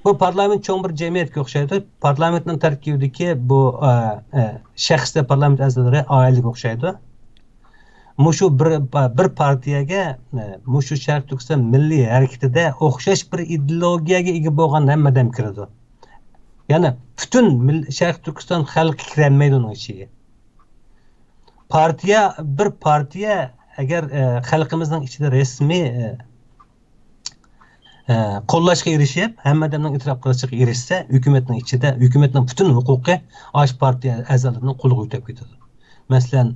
بۇ پارلامېنت چوڭ بىر جەمئىيەتكە ئوخشايدۇ. پارلامېنتنىڭ تەركىبىدىكى بۇ، ئە، ئە، شەخسلەر، پارلامېنت ئەزالىرى ئائىلىگە ئوخشايدۇ. مۇشۇ بىر، بىر پارتىيەگە، ئە، مۇشۇ شەرقىي تۈركىستان مىللىي ھەرىكىتىدە ئوخشاش بىر ئىدېئولوگىيەگە ئىگە بولغان ھەممە ئادەم كىرىدۇ. يەنى پۈتۈن مىل-، شەرقىي تۈركىستان خەلقى كىرەلمەيدۇ ئۇنىڭ ئىچىگە. پارتىيە، بىر پارتىيە ئەگەر، ئە، خەلقىمىزنىڭ ئىچىدە رەسمىي، ئە، ئە، قوللاشقا ئېرىشىپ، ھەممە ئادەمنىڭ ئېتىراپ قىلىشىغا ئېرىشسە، ھۆكۈمەتنىڭ ئىچىدە، ھۆكۈمەتنىڭ پۈتۈن ھوقۇقى ئاشۇ پارتىيە ئەزالىرىنىڭ قولىغا ئۆتۈپ كېتىدۇ. مەسىلەن،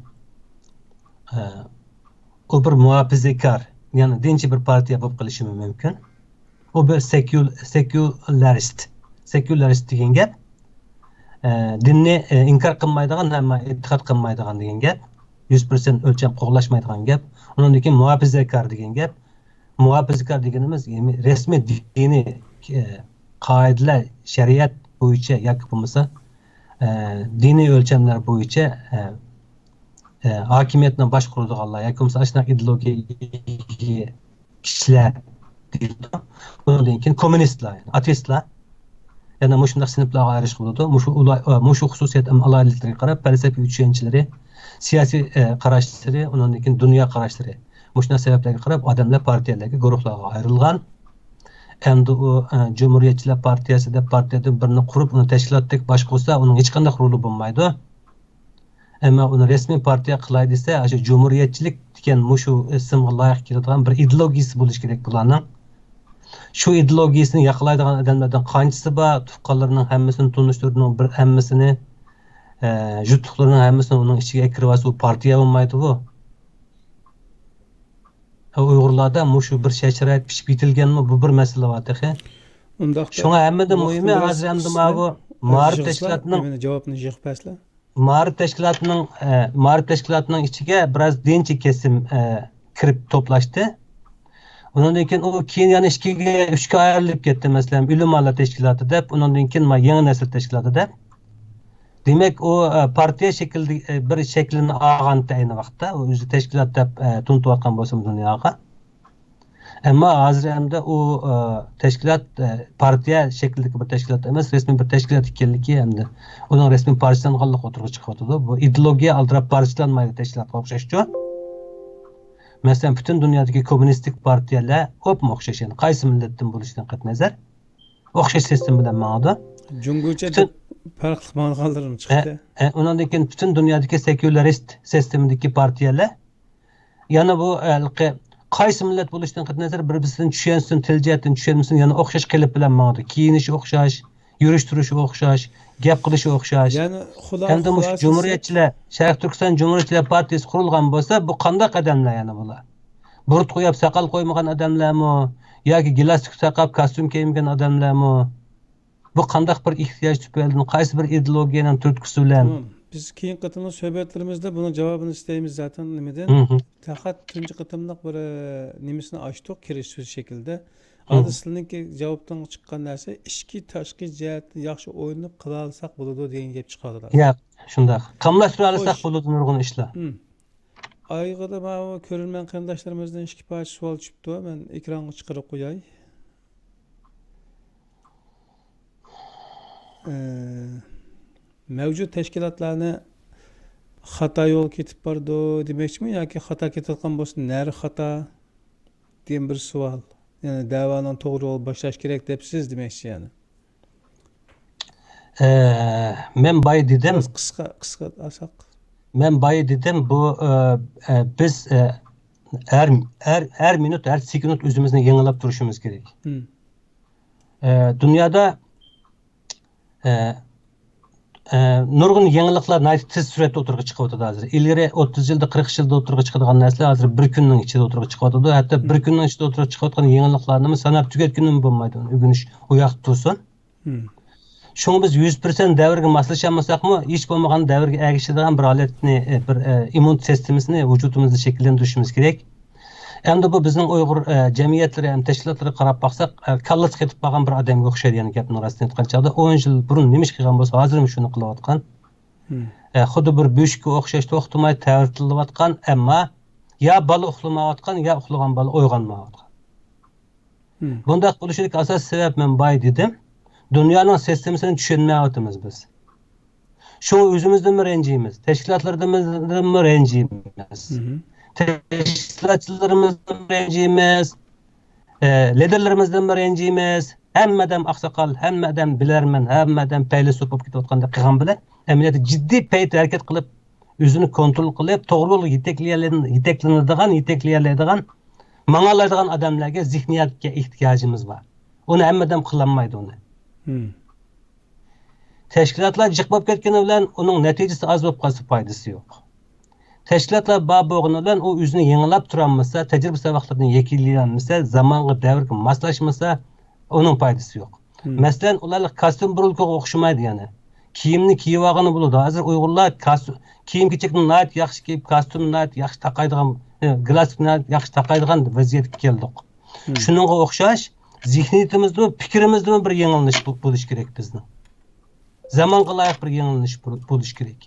ئە، ئۇ بىر مۇھاپىزەتكار، يەنى دىنچى بىر پارتىيە بولۇپ قېلىشىمۇ مۇمكىن. ئۇ بىر سېكۇل-، سېكۇلارىست. سېكۇلارىست دېگەن گەپ، ئە، دىننى، ئە، ئىنكار قىلمايدىغان، ئەمما ئېتىقاد قىلمايدىغان دېگەن گەپ. يۈز پىرسەنت ئۆلچەم قوغلاشمايدىغان گەپ. ئۇنىڭدىن كېيىن مۇھاپىزەتكار دېگەن گەپ. مۇھاپىزەتكار دېگىنىمىز، يەنى رەسمىي دىنىي، ئە، قائىدىلەر، شەرىئەت بويىچە ياكى بولمىسا، ئە، دىنىي ئۆلچەملەر بويىچە، ئە، ئە، ھاكىمىيەتنى باشقۇرىدىغانلار ياكى بولمىسا ئاشۇنداق ئىدېئولوگىيەگە ئىگە كىشىلەر دېيىلىدۇ. ئۇنىڭدىن كېيىن كوممۇنىستلار، ئاتېئىستلار يەنە مۇشۇنداق سىنىپلارغا ئايرىشقا بولىدۇ. مۇشۇ ئۇلا-، ئە، مۇشۇ خۇسۇسىيەت ھەم ئالاھىدىلىكلىرىگە قاراپ پەلسەپىۋى چۈشەنچىلىرى، سىياسىي، ئە، قاراشلىرى، ئۇنىڭدىن كېيىن دۇنيا قاراشلىرى، مۇشۇنداق سەۋەبلەرگە قاراپ ئادەملەر پارتىيەلەرگە، گۇرۇھلارغا ئايرىلغان. ئەمدى ئۇ، ئە، جۇمھۇرىيەتچىلەر پارتىيەسى دەپ پارتىيەدىن بىرنى قۇرۇپ، ئۇنى تەشكىلاتتەك باشقۇرسا، ئۇنىڭ ھېچقانداق رولى بولمايدۇ. ئەمما ئۇنى رەسمىي پارتىيە قىلاي دېسە، ئاشۇ جۇمھۇرىيەتچىلىك دېگەن مۇشۇ ئىسىمغا لايىق كېلىدىغان بىر ئىدېئولوگىيىسى بولۇشى كېرەك بۇلارنىڭ. شۇ ئىدېئولوگىيىسىنى ياقلايدىغان ئادەملەردىن قانچىسى بار؟ تۇغقانلىرىنىڭ ھەممىسىنى، تونۇشلىرىنىڭ بىر ھەممىسىنى، ئە، يۇرتلۇقلىرىنىڭ ھەممىسىنى ئۇنىڭ ئىچىگە ئەكىرىۋالسا، ئۇ پارتىيە بولمايدىغۇ. ئۇيغۇرلاردا مۇشۇ بىر شەرت-شارائىت پىشىپ يېتىلگەنمۇ؟ بۇ بىر مەسىلە بار تېخى. ئۇنداقتا شۇڭا ھەممىدىن مۇھىمى ۋاقتىمىز ھازىر ئەمدى قىسمەن، ماۋۇ مائارىپ يىغسا، تەشكىلاتىنىڭ نېمىنى، جاۋابنى يىغىپ بەرسىلە. مائارىپ تەشكىلاتىنىڭ، ئە، مائارىپ تەشكىلاتىنىڭ ئىچىگە بىراز دىنچى كېسىم، ئە، كىرىپ توپلاشتى. ئۇنىڭدىن كېيىن ئۇ كېيىن يەنە ئىككىگە، ئۈچكە ئايرىلىپ كەتتى. مەسىلەن، ئۆلىمالار تەشكىلاتى دەپ، ئۇنىڭدىن كېيىن ما يېڭى نەسىل تەشكىلاتى دەپ. دېمەك، ئۇ، ئە، پارتىيە شەكلىدە، ئە، بىر شەكلىنى ئالغانتى ئەينى ۋاقىتتا. ئۇ ئۆزى تەشكىلات دەپ، ئە، تونۇتۇۋاتقان بولسىمۇ دۇنياغا. ئەمما ھازىر ئەمدى ئۇ، ئە، تەشكىلات، ئە، پارتىيە شەكلىدىكى بىر تەشكىلات ئەمەس، رەسمىي بىر تەشكىلات ئىكەنلىكى ھەمدە ئۇنىڭ رەسمىي پارچىلانغانلىقى ئوتتۇرىغا چىقىۋاتىدۇ. بۇ ئىدېئولوگىيە ئالدىراپ پارچىلانمايدۇ تەشكىلاتقا ئوخشاشچۇ. مەسىلەن، پۈتۈن دۇنيادىكى كوممۇنىستىك پارتىيەلەر ئوپمۇ ئوخشاش، يەنى قايسى مىللەتتىن بولۇشىدىن قەتئىينەزەر، ئوخشاش سىستېما بىلەن ماڭىدۇ. جۇڭگوچە پۈتۈن دەپ پەرقلىق ماڭىدىغانلىرىمۇ ئە، چىقتى. ئە، ئۇنىڭدىن كېيىن پۈتۈن دۇنيادىكى سېكۇلارىست سىستېمىدىكى پارتىيەلەر يەنە بۇ، ھېلىقى قايسى مىللەت بولۇشىدىن قەتئىينەزەر، بىر-بىرسىدىن چۈشەنسۇن، تىل جەھەتتىن چۈشەنمىسۇن، يەنە ئوخشاش قېلىپ بىلەن ماڭىدۇ. كىيىنىشى ئوخشاش، يۈرۈش-تۇرۇشى ئوخشاش، گەپ قىلىشى ئوخشاش. يەنى خۇلا-، ھەمدە مۇشۇ خۇلاسىسى جۇمھۇرىيەتچىلەر، شەرقىي تۈركىستان جۇمھۇرىيەتچىلەر پارتىيىسى قۇرۇلغان بولسا، بۇ قانداق ئادەملەر يەنە بۇلار؟ بۇرۇت قويۇپ ساقال قويمىغان ئادەملەرمۇ؟ ياكى گىلاستۇك تاقاپ، كاستيۇم كىيمىگەن ئادەملەرمۇ؟ بۇ قانداق بىر ئېھتىياج تۈپەيلىدىن، قايسى بىر ئىدېئولوگىيەنىڭ تۈرتكىسى بىلەن؟ تامام. بىز كېيىنكى قېتىملىق سۆھبەتلىرىمىزدە بۇنىڭ جاۋابىنى ئىستەيمىز زاتەن نېمىدىن. مھم. پەقەت تۇنجى قېتىملىق بىر، ئە، نېمىسىنى ئاچتۇق، كىرىش سۆز شەكلىدە. مھم. ھازىر سىلىنىڭكى جاۋابتىن چىققان نەرسە ئىچكى، تاشقى جەھەتتىن ياخشى ئويلىنىپ قىلالىساق بولىدۇ دېگەن گەپ چىقىۋاتىدۇ. ياق، شۇنداق. قاملاشتۇرالىساق خوش. بولىدۇ نۇرغۇن ئىشلار. مھم. ئايىغىدا ماۋۇ كۆرۈرمەن قېرىنداشلىرىمىزدىن ئىككى پارچە سوئال چۈشۈپتۇ. مەن ئېكرانغا چىقىرىپ قوياي. ئە، مەۋجۇت تەشكىلاتلارنى خاتا يولغا كېتىپ بارىدۇ دېمەكچىمۇ ياكى خاتا كېتىۋاتقان بولسا نەرە خاتا دېگەن بىر سوئال. يەنى دەۋانىڭ توغرا يولغا باشلاش كېرەك دەپسىز دېمەكچى يەنى. ئە، مەن بايا دېدىم. بىراز قىسقا، قىسقا ئالساق. مەن بايا دېدىم، بۇ، ئە، ئە، بىز، ئە، ھەر، ھەر، ھەر مىنۇت، ھەر سېكۇنت ئۆزىمىزنى يېڭىلاپ تۇرۇشىمىز كېرەك. مم. ئە، دۇنيادا، ئە، ئە، نۇرغۇن يېڭىلىقلار ناھايىتى تېز سۈرئەتتە ئوتتۇرىغا چىقىۋاتىدۇ ھازىر. ئىلگىرى ئوتتۇز يىلدا، قىرىق يىلدا ئوتتۇرىغا چىقىدىغان نەرسىلەر ھازىر بىر كۈننىڭ ئىچىدە ئوتتۇرىغا چىقىۋاتىدۇ. ھەتتا بىر مم. كۈننىڭ ئىچىدە ئوتتۇرىغا چىقىۋاتقان يېڭىلىقلارنىمۇ ساناپ تۈگەتكىنىمۇ بولمايدۇ. ئۆگىنىش ئۇ ياقتا تۇرسۇن. مم. شۇڭا بىز يۈز پىرسەنت دەۋرگە ماسلىشالمىساقمۇ، ھېچ بولمىغاندا دەۋرگە ئەگىشىدىغان بىر ھالەتنى، ئە، بىر، ئە، ئىممۇن سىستېمىسىنى ۋۇجۇدىمىزدا شەكىللەندۈرۈشىمىز كېرەك. ئەمدى بۇ بىزنىڭ ئۇيغۇر، ئە، جەمئىيەتلىرى ھەم تەشكىلاتلىرىغا قاراپ باقساق، ئە، كاللىسى قېتىپ قالغان بىر ئادەمگە ئوخشايدۇ، يەنى گەپنىڭ راستىنى ئېيتقان چاغدا. ئون يىل بۇرۇن نېمە ئىش قىلغان بولسا، ھازىرمۇ شۇنى قىلىۋاتقان. مم. ئە، خۇددى بىر بۆشۈككە ئوخشاش توختىماي تەۋرىتىلىۋاتقان، ئەمما يا بالا ئۇخلىمايۋاتقان، يا ئۇخلىغان بالا ئويغانمايۋاتقان. مم. بۇنداق بولۇشىدىكى ئاساسىي سەۋەب، مەن بايا دېدىم، دۇنيانىڭ سىستېمىسىنى چۈشەنمەيۋاتىمىز بىز. شۇڭا ئۆزىمىزدىنمۇ رەنجىيمىز، تەشكىلاتلاردىنمۇ رەنجىيمىز، مم. تەشكىلاتچىلىرىمىزدىنمۇ رەنجىيمىز، ئە، لىدېرلىرىمىزدىنمۇ رەنجىيمىز. ھەممە ئادەم ئاقساقال، ھەممە ئادەم بىلەرمەن، ھەممە ئادەم پەيلىسوپ بولۇپ كېتىۋاتقاندەك قىلغان بىلەن، ئەمەلىيەتتە جىددىي پەيت ھەرىكەت قىلىپ، ئۆزىنى كونترول قىلىپ، توغرا يولغا يېتەكلىيەلەن-، يېتەكلىنىدىغان، يېتەكلىيەلەيدىغان، ماڭالايدىغان ئادەملەرگە، زېھنىيەتكە ئېھتىياجىمىز بار. ئۇنى ھەممە ئادەم قىلالمايدۇ ئۇنى. مم. تەشكىلاتلار جىق بولۇپ كەتكىنى بىلەن ئۇنىڭ نەتىجىسى ئاز بولۇپ قالسا پايدىسى يوق. تەشكىلاتلار بار بولغىنى بىلەن ئۇ ئۆزىنى يېڭىلاپ تۇرالمىسا، تەجرىبە ساۋاقلىرىنى يەكۈنلىيەلمىسە، زامانغا، دەۋرگە ماسلاشمىسا، ئۇنىڭ پايدىسى يوق. مم. مەسىلەن، ئۇلار كاستيۇم بۇرۇلكىغا ئوخشىمايدۇ يەنى. كىيىمنى كىيىۋالغىلى بولىدۇ. ھازىر ئۇيغۇرلار كاس-، كىيىم-كېچەكنى ناھايىتى ياخشى كىيىپ، كاستيۇمنى ناھايىتى ياخشى تاقايدىغان، ئە، گىلاستۇكنى ناھايىتى ياخشى تاقايدىغان ۋەزىيەتكە كەلدۇق. مم. شۇنىڭغا ئوخشاش، زېھنىيىتىمىزدىمۇ، پىكرىمىزدىمۇ بىر يېڭىلىنىش بو-، بولۇشى كېرەك بىزنىڭ. زامانغا لايىق بىر يېڭىلىنىش بو-، بولۇشى كېرەك.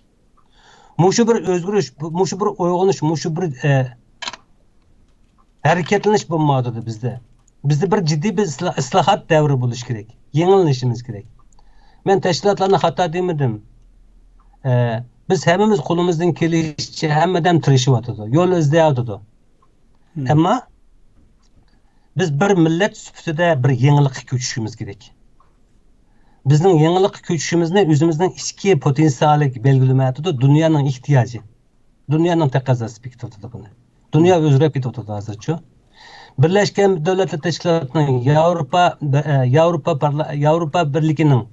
مۇشۇ بىر ئۆزگىرىش، بۇ، مۇشۇ بىر ئويغىنىش، مۇشۇ بىر، ئە، ھەرىكەتلىنىش بولمايۋاتىدۇ بىزدە. بىزدە بىر جىددىي بىر ئىسلا-، ئىسلاھات دەۋرى بولۇشى كېرەك. يېڭىلىنىشىمىز كېرەك. مەن تەشكىلاتلارنى خاتا دېمىدىم. ئە، بىز ھەممىمىز قولىمىزدىن كېلىشىچە ھەممە ئادەم تىرىشىۋاتىدۇ، يول ئىزدەۋاتىدۇ. مم. ئەمما بىز بىر مىللەت سۈپىتىدە بىر يېڭىلىققا كۆچۈشىمىز كېرەك. بىزنىڭ يېڭىلىققا كۆچۈشىمىزنى ئۆزىمىزنىڭ ئىچكى پوتېنسىيالى بەلگىلىمەيۋاتىدۇ، دۇنيانىڭ ئېھتىياجى. دۇنيانىڭ تەقەززاسى بېكىتىۋاتىدۇ بۇنى. دۇنيا ئۆزگىرىپ كېتىۋاتىدۇ ھازىرچۇ. بىرلەشكەن دۆلەتلەر تەشكىلاتىنىڭ، ياۋروپا، ياۋروپا پارلا-، ياۋروپا بىرلىكىنىڭ،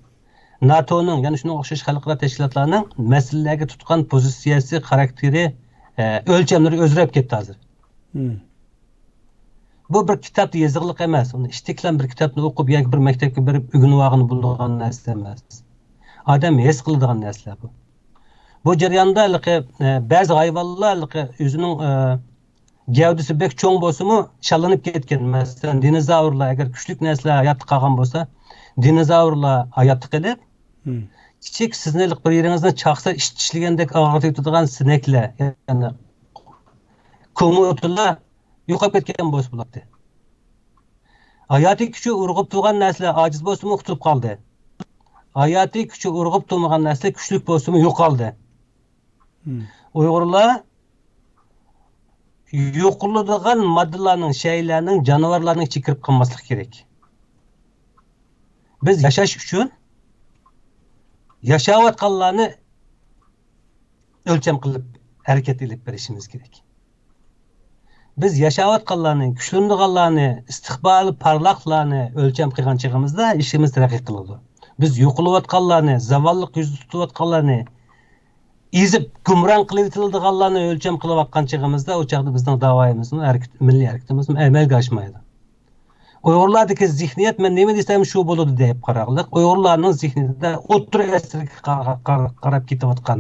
ناتونىڭ، يەنە شۇنىڭغا ئوخشاش خەلقئارا تەشكىلاتلارنىڭ مەسىلىلەرگە تۇتقان پوزىتسىيەسى، خاراكتېرى، ئە، ئۆلچەملىرى ئۆزگىرىپ كەتتى ھازىر. مم. بۇ بىر كىتابتا يېزىقلىق ئەمەس. ئۇنى ئىشتىكلەن بىر كىتابنى ئوقۇپ ياكى بىر مەكتەپكە بېرىپ ئۆگىنىۋالغىلى بولىدىغان نەرسە ئەمەس. ئادەم ھېس قىلىدىغان نەرسىلەر بۇ. بۇ جەرياندا ھېلىقى، ئە، بەزى ھايۋانلار ھېلىقى ئۆزىنىڭ، ئە، گەۋدىسى بەك چوڭ بولسىمۇ، شاللىنىپ كەتكەن. مەسىلەن، دىنوزاۋرلار ئەگەر كۈچلۈك نەرسىلەر ھاياتتا قالغان بولسا، دىنوزاۋرلار ھاياتتا قېلىپ، مم. كىچىك سىزنى بىر يېرىڭىزنى چاقسا، ئىچ چىشلىگەندەك ئاغرىتىۋېتىدىغان سىنەكلەر، يەنى كومۇتىلار يوقاپ كەتكەن بولسا بولاتتى. ھاياتىي كۈچى ئۇرغۇپ تۇرغان نەرسىلەر ئاجىز بولسىمۇ قۇتۇلۇپ قالدى. ھاياتىي كۈچى ئۇرغۇپ تۇرمىغان نەرسىلەر كۈچلۈك بولسىمۇ يوقالدى. مم. ئۇيغۇرلار يوقىلىدىغان ماددىلارنىڭ، شەيئىلەرنىڭ، جانىۋارلارنىڭ ئىچىگە كىرىپ قالماسلىق كېرەك. بىز ياشاش ئۈچۈن ياشاۋاتقانلارنى ئۆلچەم قىلىپ ھەرىكەت ئېلىپ بېرىشىمىز كېرەك. بىز ياشاۋاتقانلارنى، كۈچلىنىدىغانلارنى، ئىستىقبالى پارلاقلارنى ئۆلچەم قىلغان چېغىمىزدا ئىشىمىز تەرەققىي قىلىدۇ. بىز يوقىلىۋاتقانلارنى، زاۋاللىق يۈزدە تۇتۇۋاتقانلارنى، ئېزىپ، گۇمران قىلىۋېتىلىدىغانلارنى ئۆلچەم قىلىۋاتقان چېغىمىزدا، ئۇ چاغدا بىزنىڭ داۋايىمىزمۇ، ھەرىكىت، مىللىي ھەرىكىتىمىزمۇ ئەمەلگە ئاشمايدۇ. ئۇيغۇرلاردىكى زېھنىيەت، مەن نېمە دېسەم شۇ بولىدۇ دەپ قاراقلىق، ئۇيغۇرلارنىڭ زېھنىيىتىدە ئوتتۇرا ئەسىرگە قارا-، قارا-، قاراپ كېتىۋاتقان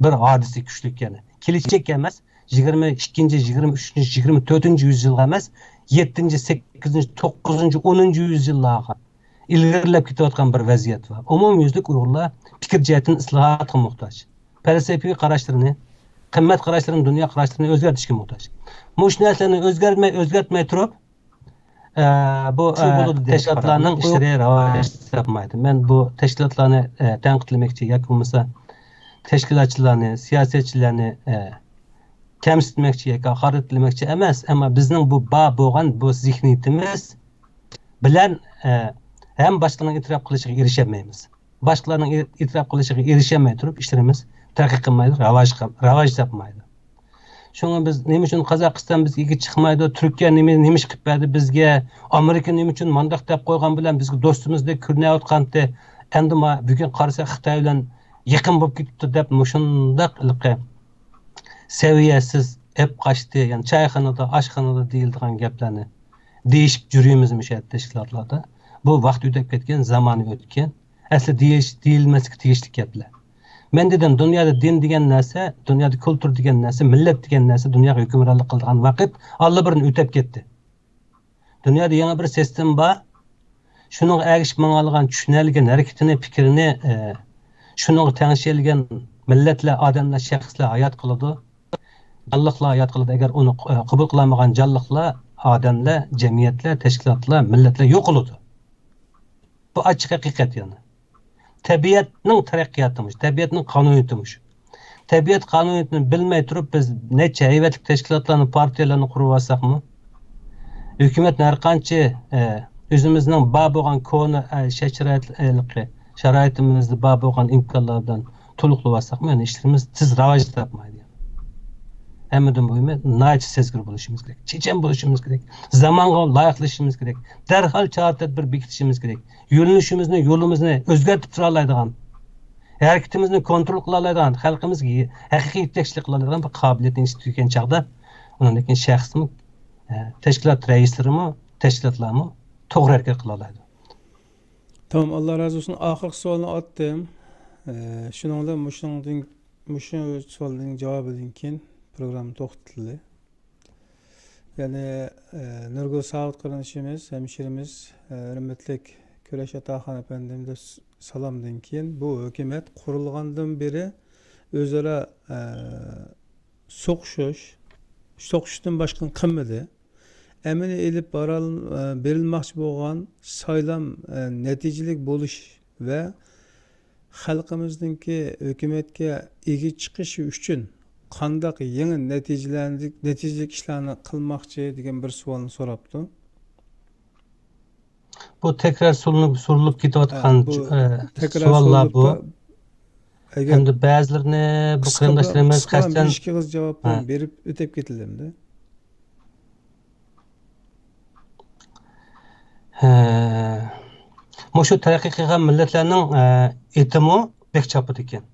بىر ھادىسە كۈچلۈك يەنە. كېلىچەك ئەمەس، يىگىرمە ئىككىنچى، يىگىرمە ئۈچىنچى، يىگىرمە تۆتىنچى يۈزيىلغا ئەمەس، يەتتىنچى، سەككىزىنچى، توققۇزىنچى، ئونىنچى يۈزيىللارغا ئىلگىرىلەپ كېتىۋاتقان بىر ۋەزىيەت بار. ئومۇميۈزلۈك ئۇيغۇرلار پىكىر جەھەتتىن ئىسلاھاتقا موھتاج. پەلسەپىۋى قاراشلىرىنى، قىممەت قاراشلىرىنى، دۇنيا قاراشلىرىنى ئۆزگەرتىشكە موھتاج. مۇشۇ نەرسىلەرنى ئۆزگەرتمەي، ئۆزگەرتمەي تۇرۇپ، ئە، بۇ، شۇ ئە، بولىدۇ دەپ تەشكىلاتلارنىڭ قاراڭ. ئىشلىرى راۋاج تاپمايدۇ. مەن بۇ تەشكىلاتلارنى، ئە، تەنقىدلىمەكچى ياكى بولمىسا تەشكىلاتچىلارنى، سىياسەتچىلەرنى، ئە، كەمسىتمەكچى ياكى ھاقارەتلىمەكچى ئەمەس. ئەمما بىزنىڭ بۇ بار بولغان بۇ زېھنىيىتىمىز بىلەن، ئە، ھەم باشقىلارنىڭ ئېتىراپ قىلىشىغا ئېرىشەلمەيمىز. باشقىلارنىڭ ئېتىراپ قىلىشىغا ئېرىشەلمەي تۇرۇپ ئىشلىرىمىز تەرەققىي قىلمايدۇ، راۋاج، راۋاج تاپمايدۇ. شۇڭا بىز نېمە ئۈچۈن قازاقىستان بىزگە ئىگە چىقمايدۇ، تۈركىيە نېمە، نېمە ئىش قىلىپ بەردى بىزگە، ئامېرىكا نېمە ئۈچۈن مانداق دەپ قويغان بىلەن بىزگە دوستىمىزدەك كۆرۈنۈۋاتقانتى، ئەمدى ما بۈگۈن قارىسا خىتاي بىلەن يېقىن بولۇپ كېتىپتۇ دەپ مۇشۇنداق ھېلىقى سەۋىيەسىز، ئەپ قاچتى، يەنى چايخانىدا، ئاشخانىدا دېيىلىدىغان گەپلەرنى دېيىشىپ يۈرىمىز مۇشۇ يەردە تەشكىلاتلاردا. بۇ ۋاقىت ئۆتۈپ كەتكەن، زامانى ئۆتكەن. ئەسلى دېيىش، دېيىلمەسلىكى تېگىشلىك گەپلەر. مەن دېدىم، دۇنيادا دىن دېگەن نەرسە، دۇنيادا كۇلتۇر دېگەن نەرسە، مىللەت دېگەن نەرسە دۇنياغا ھۆكۈمرانلىق قىلىدىغان ۋاقىت ئاللىبۇرۇن ئۆتۈپ كەتتى. دۇنيادا يېڭى بىر سىستېما بار. شۇنىڭغا ئەگىشىپ ماڭالىغان، چۈشىنەلىگەن ھەرىكىتىنى، پىكرىنى، ئە، شۇنىڭغا تەڭشەلگەن مىللەتلەر، ئادەملەر، شەخسلەر ھايات قىلىدۇ. جانلىقلار ھايات قىلىدۇ. ئەگەر ئۇنى، ئە، قوبۇل قىلالمىغان جانلىقلار، ئادەملەر، جەمئىيەتلەر، تەشكىلاتلار، مىللەتلەر يوقىلىدۇ. بۇ ئاچچىق ھەقىقەت يەنى. تەبىئەتنىڭ تەرەققىياتى مۇشۇ، تەبىئەتنىڭ قانۇنىيىتى مۇشۇ. تەبىئەت قانۇنىيىتىنى بىلمەي تۇرۇپ، بىز نەچچە ھەيۋەتلىك تەشكىلاتلارنى، پارتىيەلەرنى قۇرۇۋالساقمۇ، ھۆكۈمەتنىڭ ھەر قانچە، ئە، ئۆزىمىزنىڭ بار بولغان كونا، ئە، شەرت-شارائىت، ئە، شارائىتىمىزدا بار بولغان ئىمكانلار بىلەن تولۇقلىۋالساقمۇ، يەنە ئىشلىرىمىز تېز راۋاج تاپمايدۇ. ھەممىدىن مۇھىمى، ناھايىتى سەزگۈر بولۇشىمىز كېرەك. چېچەن بولۇشىمىز كېرەك. زامانغا لايىقلىشىشىمىز كېرەك. دەرھال چارە-تەدبىر بېكىتىشىمىز كېرەك. يۆنىلىشىمىزنى، يولىمىزنى ئۆزگەرتىپ تۇرالايدىغان، ھەرىكىتىمىزنى كونترول قىلالايدىغان، خەلقىمىزگە ھەقىقىي يېتەكچىلىك قىلالايدىغان بىر قابىلىيەتنى يېتىشتۈرگەن چاغدا، ئۇنىڭدىن كېيىن شەخسمۇ، ئە، تەشكىلات رەئىسلىرىمۇ، تەشكىلاتلارمۇ توغرا ھەرىكەت قىلالايدۇ. تامام، ئاللا رازى بولسۇن. ئاخىرقى سوئالنى ئاتتىم. ئە، شۇنىڭ بىلەن مۇشۇنىڭدىن، مۇشۇ سوئالنىڭ جاۋابىدىن كېيىن پروگرامما توختىتىلدى. يەنى، ئە، نۇرگۈل ساۋۇت قېرىندىشىمىز، ھەمشىرىمىز، ئە، ھۆرمەتلىك كۈرەش ئاتاخان ئەپەندىمگە س-، سالامدىن كېيىن، بۇ ھۆكۈمەت قۇرۇلغاندىن بېرى ئۆزئارا، ئە، سوقۇشۇش، سوقۇشۇشتىن باشقىنى قىلمىدى. ئەمەلىي ئېلىپ بارال-، ئە، بېرىلماقچى بولغان سايلام، ئە، نەتىجىلىك بولۇش ۋە خەلقىمىزنىڭكى ھۆكۈمەتكە ئىگە چىقىشى ئۈچۈن قانداق يېڭى نەتىجىلەرنى، نەتىجىلىك ئىشلارنى قىلماقچى دېگەن بىر سوئالنى سوراپتۇ. بۇ تەكرار سورىلىپ، سورىلىپ ھە، كېتىۋاتقان، بۇ ئە، تەكرار سوئاللار سورىلىپ بۇ. تا-، ئەگەر ھەمدە بەزىلىرىنى بۇ قىسقا بىر، قېرىنداشلىرىمىز قىسقا قەستەن بىر ئىككى ئېغىز جاۋاب ھە. بىلەن بېرىپ ئۆتۈپ كېتىلدى ئەمدى. ھە. مۇشۇ تەرەققىي قىلغان مىللەتلەرنىڭ، ئە، ئېتىمۇ بەك چاپىدىكەن.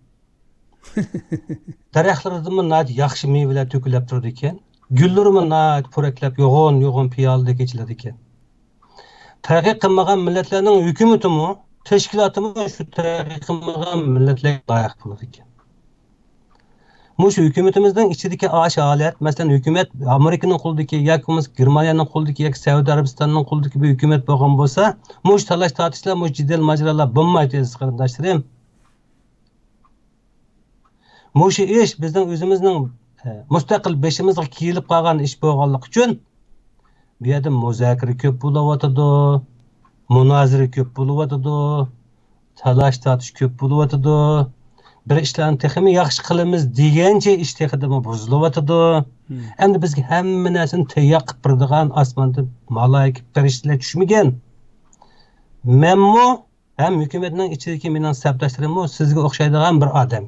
دەرەخلىرىدىنمۇ ناھايىتى ياخشى مېۋىلەر تۆكۈلۈپ تۇرىدىكەن. گۈللىرىمۇ ناھايىتى پورەكلەپ، يوغان، يوغان پىيالىدەك ئېچىلىدىكەن. تەرەققىي قىلمىغان مىللەتلەرنىڭ ھۆكۈمىتىمۇ، تەشكىلاتىمۇ شۇ تەرەققىي قىلمىغان مىللەتلەرگە لايىق بولىدىكەن. مۇشۇ ھۆكۈمىتىمىزنىڭ ئىچىدىكى ئاشۇ ھالەت، مەسىلەن، ھۆكۈمەت ئامېرىكىنىڭ قولىدىكى ياكى بولمىسا گېرمانىيەنىڭ قولىدىكى ياكى سەئۇدى ئەرەبىستاننىڭ قولىدىكى بىر ھۆكۈمەت بولغان بولسا، مۇشۇ تالاش-تارتىشلار، مۇشۇ جېدەل-ماجىرالار بولمايتتى، ئەزىز قېرىنداشلىرىم. مۇشۇ ئىش بىزنىڭ ئۆزىمىزنىڭ، ئە، مۇستەقىل بېشىمىزغا كىيىلىپ قالغان ئىش بولغانلىقى ئۈچۈن، بۇ يەردە مۇزاكىرە كۆپ بولۇۋاتىدۇ، مۇنازىرە كۆپ بولۇۋاتىدۇ، تالاش-تارتىش كۆپ بولۇۋاتىدۇ. بىر ئىشلارنى تېخىمۇ ياخشى قىلىمىز دېگەنچە ئىش تېخىدىمۇ بۇزۇلۇۋاتىدۇ. مم. ئەمدى بىزگە ھەممە نەرسىنى تەييار قىلىپ بېرىدىغان ئاسماندىن مالائىكە پەرىشتىلەر چۈشمىگەن. مەنمۇ ھەم ھۆكۈمەتنىڭ ئىچىدىكى مېنىڭ سەپداشلىرىممۇ سىزگە ئوخشايدىغان بىر ئادەم.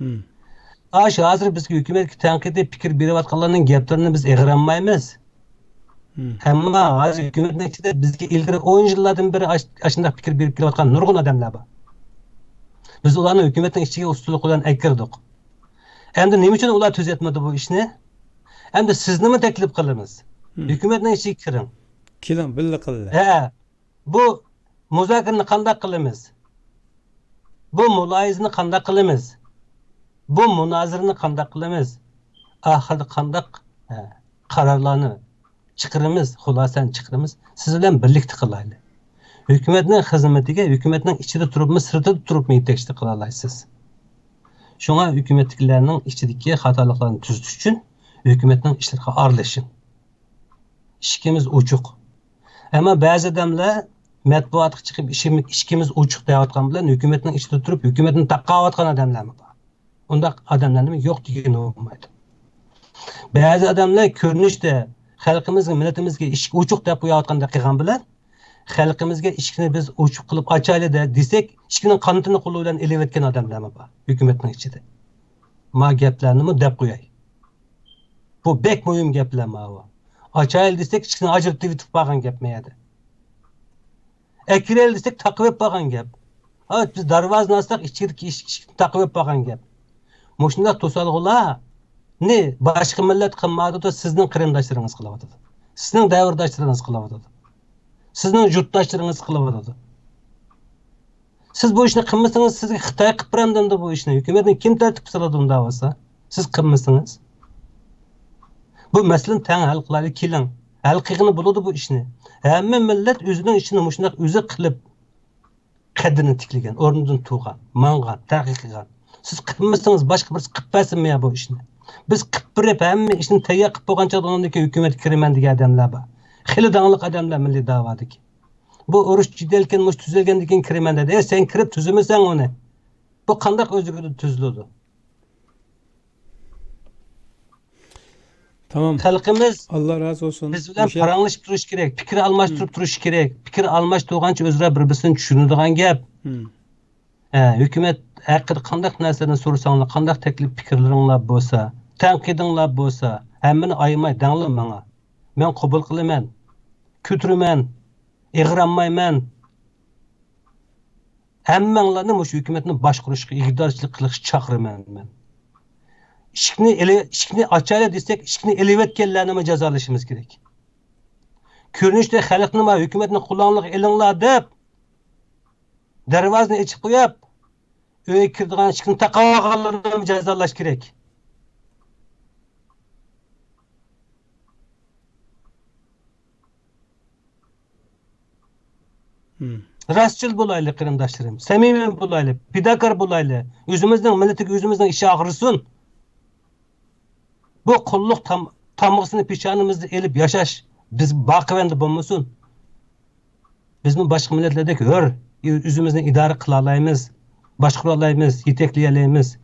مم. ئاشۇ ھازىر بىزگە ھۆكۈمەتكە تەنقىدىي پىكىر بېرىۋاتقانلارنىڭ گەپلىرىنى بىز ئېغىرالمايمىز. مم. ئەمما ھازىر ھۆكۈمەتنىڭ ئىچىدە بىزگە ئىلگىرى ئون يىللاردىن بېرى ئاش-، ئاشۇنداق پىكىر بېرىپ كېلىۋاتقان نۇرغۇن ئادەملەر بار. بىز ئۇلارنى ھۆكۈمەتنىڭ ئىچىگە ئۇستىلىق بىلەن ئەكىردۇق. ئەمدى نېمە ئۈچۈن ئۇلار تۈزەتمىدى بۇ ئىشنى؟ ئەمدى سىزنىمۇ تەكلىپ قىلىمىز. مم. ھۆكۈمەتنىڭ ئىچىگە كىرىڭ. كېلىڭ، بىللە قىلىلى. ھە، بۇ مۇزاكىرىنى قانداق قىلىمىز؟ بۇ مۇلاھىزىنى قانداق قىلىمىز؟ بۇ مۇنازىرىنى قانداق قىلىمىز؟ ئاخىرىدا قانداق، ھە، قارارلارنى چىقىرىمىز، خۇلاسەنى چىقىرىمىز، سىز بىلەن بىرلىكتە قىلايلى. ھۆكۈمەتنىڭ خىزمىتىگە ھۆكۈمەتنىڭ ئىچىدە تۇرۇپمۇ، سىرتىدا تۇرۇپمۇ يېتەكچىلىك قىلالايسىز. شۇڭا ھۆكۈمەتتىكىلەرنىڭ ئىچىدىكى خاتالىقلارنى تۈزىتىش ئۈچۈن ھۆكۈمەتنىڭ ئىشلىرىغا ئارىلىشىڭ. ئىشىكىمىز ئوچۇق. ئەمما بەزى ئادەملەر مەتبۇئاتقا چىقىپ، ئىشىم-، ئىشىكىمىز ئوچۇق دەۋاتقان بىلەن ھۆكۈمەتنىڭ ئىچىدە تۇرۇپ، ھۆكۈمەتنى تاقاۋاتقان ئادەملەرمۇ بار. ئۇنداق ئادەملەرنىمۇ يوق دېگىلى بولمايدۇ. بەزى ئادەملەر كۆرۈنۈشتە خەلقىمىزگە، مىللىتىمىزگە ئىشىك ئوچۇق دەپ قويۇۋاتقاندەك قىلغان بىلەن، خەلقىمىزگە ئىشىكنى بىز ئوچۇق قىلىپ ئاچايلى دە-، دېسەك، ئىشىكنىڭ قانىتىنى قولى بىلەن ئېلىۋەتكەن ئادەملەرمۇ بار ھۆكۈمەتنىڭ ئىچىدە. ما گەپلەرنىمۇ دەپ قوياي. بۇ بەك مۇھىم گەپلەر ماۋۇ. ئاچايلى دېسەك، ئىشىكنى ئاجرىتىۋېتىپ بارغان گەپ مەيەردە. ئەكىرەيلى دېسەك، تاقىۋېلىپ بارغان گەپ. ھا، بىز دەرۋازىنى ئاچساق، ئىچكىرىكى ئىشىك-، ئىشىكنى تاقىۋېلىپ بارغان گەپ. مۇشۇنداق توسالغۇلارنى باشقا مىللەت قىلمايدۇ، سىزنىڭ قېرىنداشلىرىڭىز قىلىۋاتىدۇ. سىزنىڭ دەۋرداشلىرىڭىز قىلىۋاتىدۇ. سىزنىڭ يۇرتداشلىرىڭىز قىلىۋاتىدۇ. سىز بۇ ئىشنى قىلمىسىڭىز، سىزگە خىتاي قىلىپ بېرەمدۇ ئەمدى بۇ ئىشنى؟ ھۆكۈمەتنى كىم تەرتىپكە سالىدۇ ئۇنداق بولسا؟ سىز قىلمىسىڭىز. بۇ مەسىلىنى تەڭ ھەل قىلايلى، كېلىڭ. ھەل قىلغىلى بولىدۇ بۇ ئىشنى. ھەممە مىللەت ئۆزىنىڭ ئىشىنى مۇشۇنداق ئۆزى قىلىپ، قەددىنى تىكلىگەن، ئورنىدىن تۇرغان، ماڭغان، تەرەققىي قىلغان. سىز قىلمىسىڭىز، باشقا بىرسى قىلىپ بەرسۇنمۇ يا بۇ ئىشنى؟ بىز قىلىپ بېرىپ، ھەممە ئىشنى تەييار قىلىپ بولغان چاغدا ئۇنىڭدىن كېيىن ھۆكۈمەتكە كىرىمەن دېگەن ئادەملەر بار. خېلى داڭلىق ئادەملەر مىللىي داۋادىكى. بۇ ئۇرۇش تۈگىدىكەن، مۇشۇ تۈزۈلگەندىن كېيىن كىرىمەن دېدى. ئەي، سەن كىرىپ تۈزىمىسەن ئۇنى؟ بۇ قانداق ئۆزلۈكىدىن تۈزۈلىدۇ؟ تامام. خەلقىمىز ئاللا رازى بولسۇن. بىز بىلەن مۇشۇ پاراڭلىشىپ تۇرۇشى كېرەك، پىكىر ئالماشتۇرۇپ تۇرۇشى كېرەك. پىكىر ئالماشتۇرغانچە ئۆزئارا بىر-بىرسىنى چۈشىنىدىغان گەپ. ھە، ھۆكۈمەت ھەققىدە قانداق نەرسىلەرنى سورىساڭلار، قانداق تەكلىپ پىكىرلىرىڭلار بولسا، تەنقىدىڭلار بولسا، ھەممىنى ئايىماي دەڭلار ماڭا. مەن قوبۇل قىلىمەن، كۆتۈرىمەن، ئېغىرالمايمەن. ھەممەڭلارنى مۇشۇ ھۆكۈمەتنى باشقۇرۇشقا، ئىگىدارچىلىق قىلىشقا چاقىرىمەن مەن. ئىشىكنى ئېلى-، ئىشىكنى ئاچايلى دېسەك، ئىشىكنى ئېلىۋەتكەنلەرنىمۇ جازالىشىمىز كېرەك. كۆرۈنۈشتە خەلقنى، ما ھۆكۈمەتنى قولۇڭلارغا ئېلىڭلار دەپ، دەرۋازىنى ئېچىپ قويۇپ، ئۆيگە كىرىدىغان ئىشىكنى تاقاۋالغانلارنىمۇ جازالاش كېرەك. راستچىل بولايلى، قېرىنداشلىرىم، سەمىمىي بولايلى، پىداكار بولايلى. ئۆزىمىزنىڭ مىللىتىگە ئۆزىمىزنىڭ ئىشى ئاغرىسۇن. بۇ قۇللۇق تام-، تامغىسىنى پېشانىمىزدا ئېلىپ ياشاش بىز باقىۋەندە بولمىسۇن. بىزمۇ باشقا مىللەتلەردەك ھۆر، ئۆزىمىزنى ئىدارە قىلالايمىز، باشقۇرالايمىز، يېتەكلىيەلەيمىز.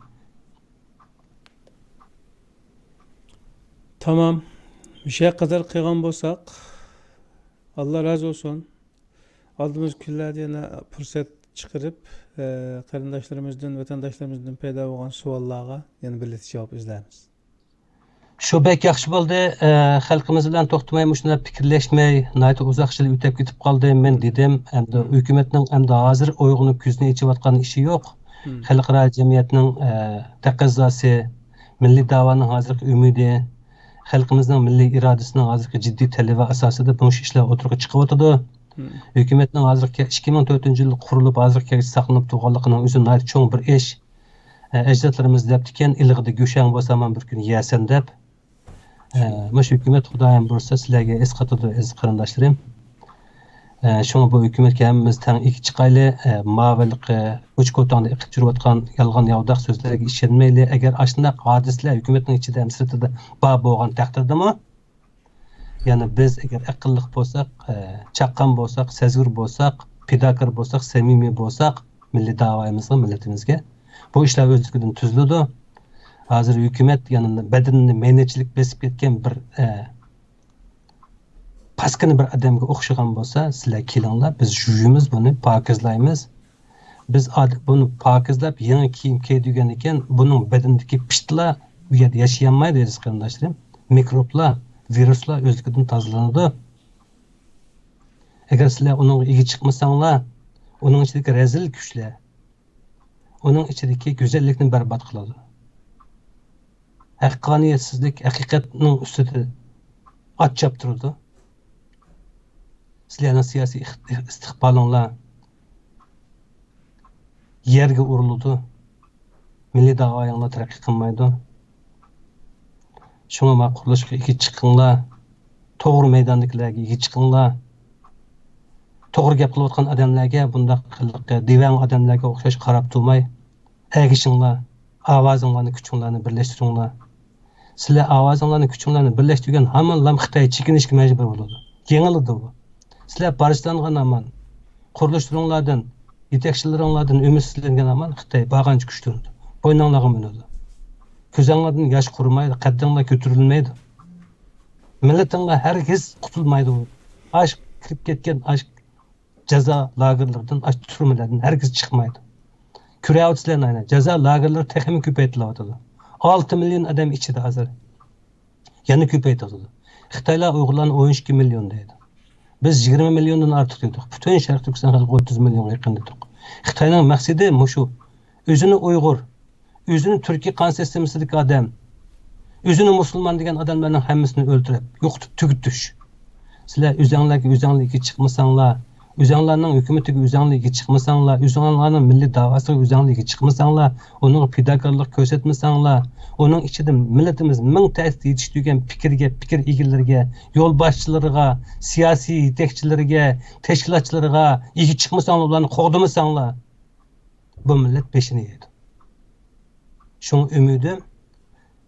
تامام. مۇشۇ قەدەر قىلغان بولساق، ئاللا رازى بولسۇن. ئالدىمىزدىكى كۈنلەردە يەنە پۇرسەت چىقىرىپ، ئە، قېرىنداشلىرىمىزدىن، ۋەتەنداشلىرىمىزدىن پەيدا بولغان سوئاللارغا يەنە بىرلىكتە جاۋاب ئىزلەيمىز. شۇ بەك ياخشى بولدى. ئە، خەلقىمىز بىلەن توختىماي مۇشۇنداق پىكىرلەشمەي، ناھايىتى ئۇزاق يىل ئۆتۈپ كېتىپ قالدى. مەن دېدىم، ئەمدى ھۆكۈمەتنىڭ ئەمدى ھازىر ئويغىنىپ كۆزىنى ئېچىۋاتقان ئىشى يوق. خەلقئارا جەمئىيەتنىڭ، ئە، تەقەززاسى، مىللىي داۋانىڭ ھازىرقى ئۈمىدى، خەلقىمىزنىڭ مىللىي ئىرادىسىنىڭ ھازىرقى جىددىي تەلىپى ئاساسىدا مۇشۇ ئىشلار ئوتتۇرىغا چىقىۋاتىدۇ. ھۆكۈمەتنىڭ ھازىرقى ئىككى مىڭ تۆتىنچى يىلدا قۇرۇلۇپ، ھازىرغىچە ساقلىنىپ تۇرغانلىقىنىڭ ئۆزى ناھايىتى چوڭ بىر ئىش. ئە، ئەجدادلىرىمىز دەپتىكەن، «ئىلىغىدە گۆش ھەڭ بولسا، ھامان بىر كۈنى يەرسەن» دەپ. ئە، مۇشۇ ھۆكۈمەت خۇدايىم بۇيرۇسا سىلەرگە ئەسقاتىدۇ، ئەزىز قېرىنداشلىرىم. ئە، شۇڭا بۇ ھۆكۈمەتكە ھەممىمىز تەڭ ئىگە چىقايلى. ئە، ماۋۇ ھېلىقى ئوچكوتاڭدا ئېقىپ يۈرۈۋاتقان يالغان ياۋىداق سۆزلەرگە ئىشەنمەيلى. ئەگەر ئاشۇنداق ھادىسىلەر ھۆكۈمەتنىڭ ئىچىدە ھەم سىرتىدا بار بولغان تەقدىردىمۇ، يەنى بىز ئەگەر ئەقىللىق بولساق، ئە، چاققان بولساق، سەزگۈر بولساق، پىداكار بولساق، سەمىمىي بولساق، مىللىي داۋايىمىزغا، مىللىتىمىزگە، بۇ ئىشلار ئۆزلۈكىدىن تۈزۈلىدۇ. ھازىر ھۆكۈمەت يەنە بەدىنىنى مەينەتچىلىك بېسىپ كەتكەن بىر، ئە، پاسكىنا بىر ئادەمگە ئوخشىغان بولسا، سىلەر كېلىڭلار، بىز يۇيىمىز بۇنى، پاكىزلايمىز. بىز ئاد-، بۇنى پاكىزلاپ، يېڭى كىيىم كىيدۈرگەندىن كېيىن، بۇنىڭ بەدىنىدىكى پىتلار ئۇ يەردە ياشىيالمايدۇ، ئەزىز قېرىنداشلىرىم. مىكروبلار، ۋىرۇسلار ئۆزلۈكىدىن تازىلىنىدۇ. ئەگەر سىلەر ئۇنىڭغا ئىگە چىقمىساڭلار، ئۇنىڭ ئىچىدىكى رەزىل كۈچلەر، ئۇنىڭ ئىچىدىكى گۈزەللىكنى بەربات قىلىدۇ. ھەققانىيەتسىزلىك ھەقىقەتنىڭ ئۈستىدە ئات چاپتۇرىدۇ. سىلەرنىڭ سىياسىي ئىق-، ئىستىقبالىڭلار يەرگە ئۇرۇلىدۇ. مىللىي داۋايىڭلار تەرەققىي قىلمايدۇ. شۇڭا ما قۇرۇلۇشقا ئىگە چىقىڭلار. توغرا مەيداندىكىلەرگە ئىگە چىقىڭلار. توغرا گەپ قىلىۋاتقان ئادەملەرگە، بۇنداق دىۋەڭ ئادەملەرگە ئوخشاش قاراپ تۇرماي، ئەگىشىڭلار. ئاۋازىڭلارنى، كۈچۈڭلارنى بىرلەشتۈرۈڭلار. سىلەر ئاۋازىڭلارنى، كۈچۈڭلارنى بىرلەشتۈرگەن ھامانلا خىتاي چېكىنىشكە مەجبۇر بولىدۇ. يېڭىلىدۇ بۇ. سىلەر پارچىلانغان ھامان، قۇرۇلۇشلىرىڭلاردىن، يېتەكچىلىرىڭلاردىن ئۈمىدسىزلەنگەن ھامان خىتاي بارغانچە كۈچلىنىدۇ. بوينۇڭلارغا مىنىدۇ. كۆزۈڭلاردىن ياش قۇرۇمايدۇ، قەددىڭلار كۆتۈرۈلمەيدۇ. مىللىتىڭلار ھەرگىز قۇتۇلمايدۇ. ئاش كىرىپ كەتكەن ئاش جازا لاگېرلىرىدىن، ئاش تۈرمىلەردىن ھەرگىز چىقمايدۇ. كۆرۈۋاتىسىلەر، ئاينا جازا لاگېرلىرى تېخىمۇ كۆپەيتىلىۋاتىدۇ. ئالتە مىليون ئادەم ئىچىدە ھازىر. يەنە كۆپەيتىۋاتىدۇ. خىتايلار ئۇيغۇرلارنى ئون ئىككى مىليون دەيدۇ. بىز يىگىرمە مىليوندىن ئارتۇق دېدۇق. پۈتۈن شەرقىي تۈركىستان خەلقى ئوتتۇز مىليونغا يېقىن دېدۇق. خىتاينىڭ مەقسىتى مۇشۇ. ئۆزىنى ئۇيغۇر، ئۆزىنى تۈركىي قان سىستېمىسىدىكى ئادەم، ئۆزىنى مۇسۇلمان دېگەن ئادەملەرنىڭ ھەممىسىنى ئۆلتۈرۈپ، يوقىتىپ تۈگىتىش. سىلەر ئۆزەڭلارگە ئۆزەڭلار ئىگە چىقمىساڭلار، ئۆزەڭلارنىڭ ھۆكۈمىتىگە ئۆزەڭلار ئىگە چىقمىساڭلار، ئۆزەڭلارنىڭ مىللىي داۋاسىغا ئۆزەڭلار ئىگە چىقمىساڭلار، ئۇنىڭغا پىداكارلىق كۆرسەتمىسەڭلار، ئۇنىڭ ئىچىدە مىللىتىمىز مىڭ تەستە يېتىشتۈرگەن پىكىرگە، پىكىر ئىگىلىرىگە، يولباشچىلىرىغا، سىياسىي يېتەكچىلىرىگە، تەشكىلاتچىلىرىغا ئىگە چىقمىساڭلار، ئۇلارنى قوغدىمىساڭلار، بۇ مىللەت بېشىنى يەيدۇ. شۇڭا ئۈمىدىم،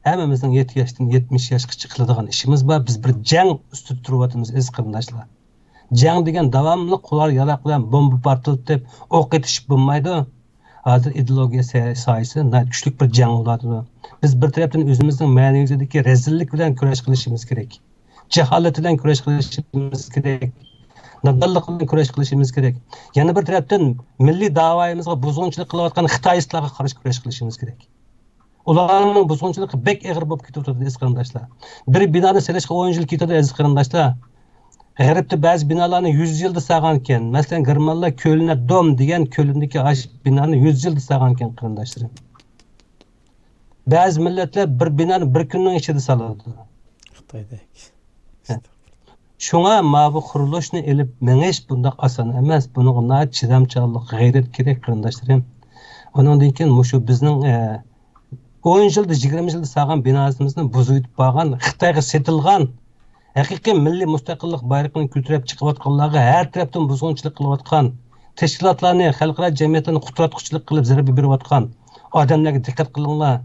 ھەممىمىزنىڭ يەتتە ياشتىن يەتمىش ياشقىچە قىلىدىغان ئىشىمىز بار. بىز بىر جەڭ ئۈستىدە تۇرۇۋاتىمىز، ئەزىز قېرىنداشلار. جەڭ دېگەن داۋاملىق قورال-ياراق بىلەن بومبا پارتلىتىپ، ئوق ئېتىشىپ بولمايدۇ. ھازىر ئىدېئولوگىيە سا-، ساھەسىدە ناھايىتى كۈچلۈك بىر جەڭ بولۇۋاتىدۇ. بىز بىر تەرەپتىن ئۆزىمىزنىڭ مەنىۋى يۈزىدىكى رەزىللىك بىلەن كۈرەش قىلىشىمىز كېرەك. جاھالەت بىلەن كۈرەش قىلىشىمىز كېرەك. نادانلىق بىلەن كۈرەش قىلىشىمىز كېرەك. يەنە بىر تەرەپتىن، مىللىي داۋايىمىزغا بۇزغۇنچىلىق قىلىۋاتقان خىتايىستلارغا قارشى كۈرەش قىلىشىمىز كېرەك. ئۇلارنىڭ بۇزغۇنچىلىقى بەك ئېغىر بولۇپ كېتىۋاتىدۇ، ئەزىز قېرىنداشلار. بىر بىنانى سېلىشقا ئون يىل كېتىدۇ، ئەزىز قېرىنداشلار. غەربتە بەزى بىنالارنى يۈز يىلدا سالغانكەن. مەسىلەن، گېرمانلار كۆلىنە دوم دېگەن كۆلىدىكى ئاش بىنانى يۈز يىلدا سالغانكەن، قېرىنداشلىرىم. بەزى مىللەتلەر بىر بىنانى بىر كۈننىڭ ئىچىدە سالىدۇ. خىتايدەك. ھە. شۇڭا ماۋۇ قۇرۇلۇشنى ئېلىپ مېڭىش بۇنداق ئاسان ئەمەس. بۇنىڭغا ناھايىتى چىدامچانلىق، غەيرەت كېرەك، قېرىنداشلىرىم. ئۇنىڭدىن كېيىن مۇشۇ بىزنىڭ، ئە، ئون يىلدا، يىگىرمە يىلدا سالغان بىناسىمىزنى بۇزۇۋېتىپ بارغان، خىتايغا سېتىلغان، ھەقىقىي مىللىي مۇستەقىللىق بايرىقىنى كۆتۈرۈپ چىقىۋاتقانلارغا، ھەر تەرەپتىن بۇزغۇنچىلىق قىلىۋاتقان تەشكىلاتلارنى، خەلقئارا جەمئىيەتلەرنى قۇتراتقۇچىلىق قىلىپ زەربە بېرىۋاتقان ئادەملەرگە دىققەت قىلىڭلار.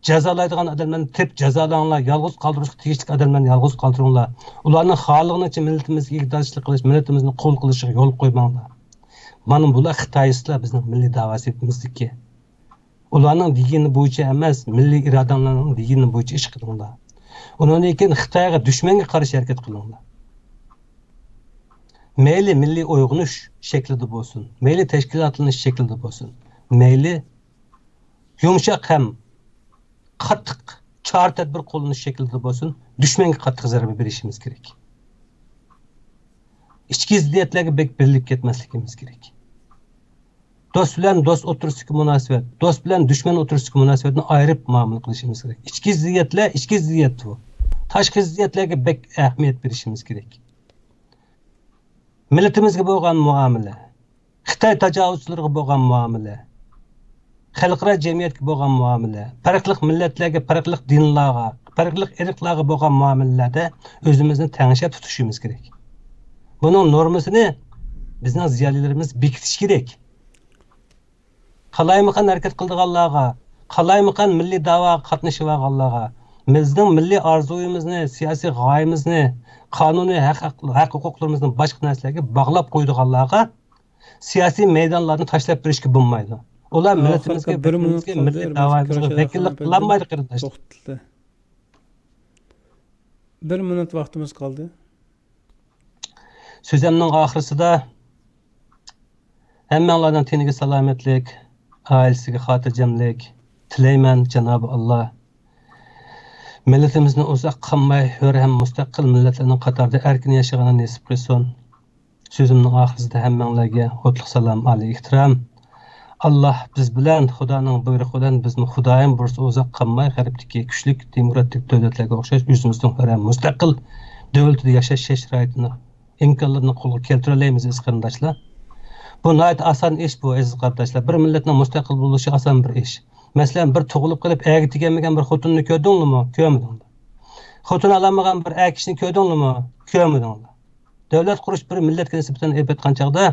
جازالايدىغان ئادەملەرنى تېپىپ جازالاڭلار، يالغۇز قالدۇرۇشقا تېگىشلىك ئادەملەرنى يالغۇز قالدۇرۇڭلار. ئۇلارنىڭ خالىغىنىچە مىللىتىمىزگە ئىگىدارچىلىق قىلىش، مىللىتىمىزنى قۇل قىلىشىغا يول قويماڭلار. مانا بۇلار خىتايىستلار بىزنىڭ مىللىي داۋاسىمىزدىكى. ئۇلارنىڭ دېگىنى بويىچە ئەمەس، مىللىي ئىرادەڭلارنىڭ دېگىنى بويىچە ئىش قىلىڭلار. ئۇنىڭدىن كېيىن خىتايغا، دۈشمەنگە قارشى ھەرىكەت قىلىڭلار. مەيلى مىللىي ئويغىنىش شەكلىدە بولسۇن، مەيلى تەشكىلاتلىنىش شەكلىدە بولسۇن، مەيلى يۇمشاق ھەم قاتتىق چارە-تەدبىر قوللىنىش شەكلىدە بولسۇن، دۈشمەنگە قاتتىق زەربە بېرىشىمىز كېرەك. ئىچكى زىددىيەتلەرگە بەك بېرىلىپ كەتمەسلىكىمىز كېرەك. دوست بىلەن دوست ئوتتۇرىسىدىكى مۇناسىۋەت، دوست بىلەن دۈشمەن ئوتتۇرىسىدىكى مۇناسىۋەتنى ئايرىپ مۇئامىلە قىلىشىمىز كېرەك. ئىچكى زىددىيەتلەر، ئىچكى زىددىيەت بۇ. تاشقى زىددىيەتلەرگە بەك ئەھمىيەت بېرىشىمىز كېرەك. مىللىتىمىزگە بولغان مۇئامىلە، خىتاي تاجاۋۇزچىلىرىغا بولغان مۇئامىلە، خەلقئارا جەمئىيەتكە بولغان مۇئامىلە، پەرقلىق مىللەتلەرگە، پەرقلىق دىنلارغا، پەرقلىق ئىرقلارغا بولغان مۇئامىلىلەردە ئۆزىمىزنى تەڭشەپ تۇتۇشىمىز كېرەك. بۇنىڭ نورمىسىنى بىزنىڭ زىيالىيلىرىمىز بېكىتىشى كېرەك. قالايمىقان ھەرىكەت قىلىدىغانلارغا، قالايمىقان مىللىي دەۋاغا قاتنىشىۋالغانلارغا، بىزنىڭ مىللىي ئارزۇيىمىزنى، سىياسىي غايىمىزنى، قانۇنىي ھەق، ھەق، ھەق ھوقۇقلىرىمىزنى باشقا نەرسىلەرگە باغلاپ قويىدىغانلارغا سىياسىي مەيدانلارنى تاشلاپ بېرىشكە بولمايدۇ. ئۇلار مىللىتىمىزگە، ۋەتىنىمىزگە، مىللىي دەۋايىمىزغا ۋەكىللىك قىلالمايدۇ، قېرىنداشلار. بىر مىنۇت ۋاقتىمىز قالدى. سۆزۈمنىڭ ئاخىرىسىدا ھەممەڭلارنىڭ تېنىگە سالامەتلىك، ئائىلىسىگە خاتىرجەملىك تىلەيمەن، جانابى ئاللا. مىللىتىمىزنى ئۇزاق قالماي ھۆر ھەم مۇستەقىل مىللەتلەرنىڭ قاتارىدا ئەركىن ياشىغىنى نېسىپ قىلسۇن. سۆزۈمنىڭ ئاخىرىسىدا ھەممەڭلارگە ئوتلۇق سالام، ئالىي ئېھتىرام. ئاللا بىز بىلەن، خۇدانىڭ بۇيرۇقى بىلەن بىزمۇ خۇدايىم بۇيرۇسا ئۇزاق قالماي غەربتىكى كۈچلۈك دېموكراتىك دۆلەتلەرگە ئوخشاش ئۆزىمىزنىڭ ھۆر ھەم مۇستەقىل دۆلىتىدە ياشاش شەرائىتىنى ئىمكانلىرىنى قولغا كەلتۈرەلەيمىز، ئەزىز قېرىنداشلار. بۇ ناھايىتى ئاسان ئىش بۇ، ئەزىز قېرىنداشلار. بىر مىللەتنىڭ مۇستەقىل بولۇشى ئاسان بىر ئىش. مەسىلەن، بىر تۇغۇلۇپ قېلىپ ئەرگە تېگەلمىگەن بىر خوتۇننى كۆردۈڭلىمۇ؟ كۆرمىدىڭلار. خوتۇن ئالالمىغان بىر ئەر كىشىنى كۆردۈڭلىمۇ؟ كۆرمىدىڭلار. دۆلەت قۇرۇش بىر مىللەتكە نىسبەتەن ئېلىپ ئېيتقان چاغدا،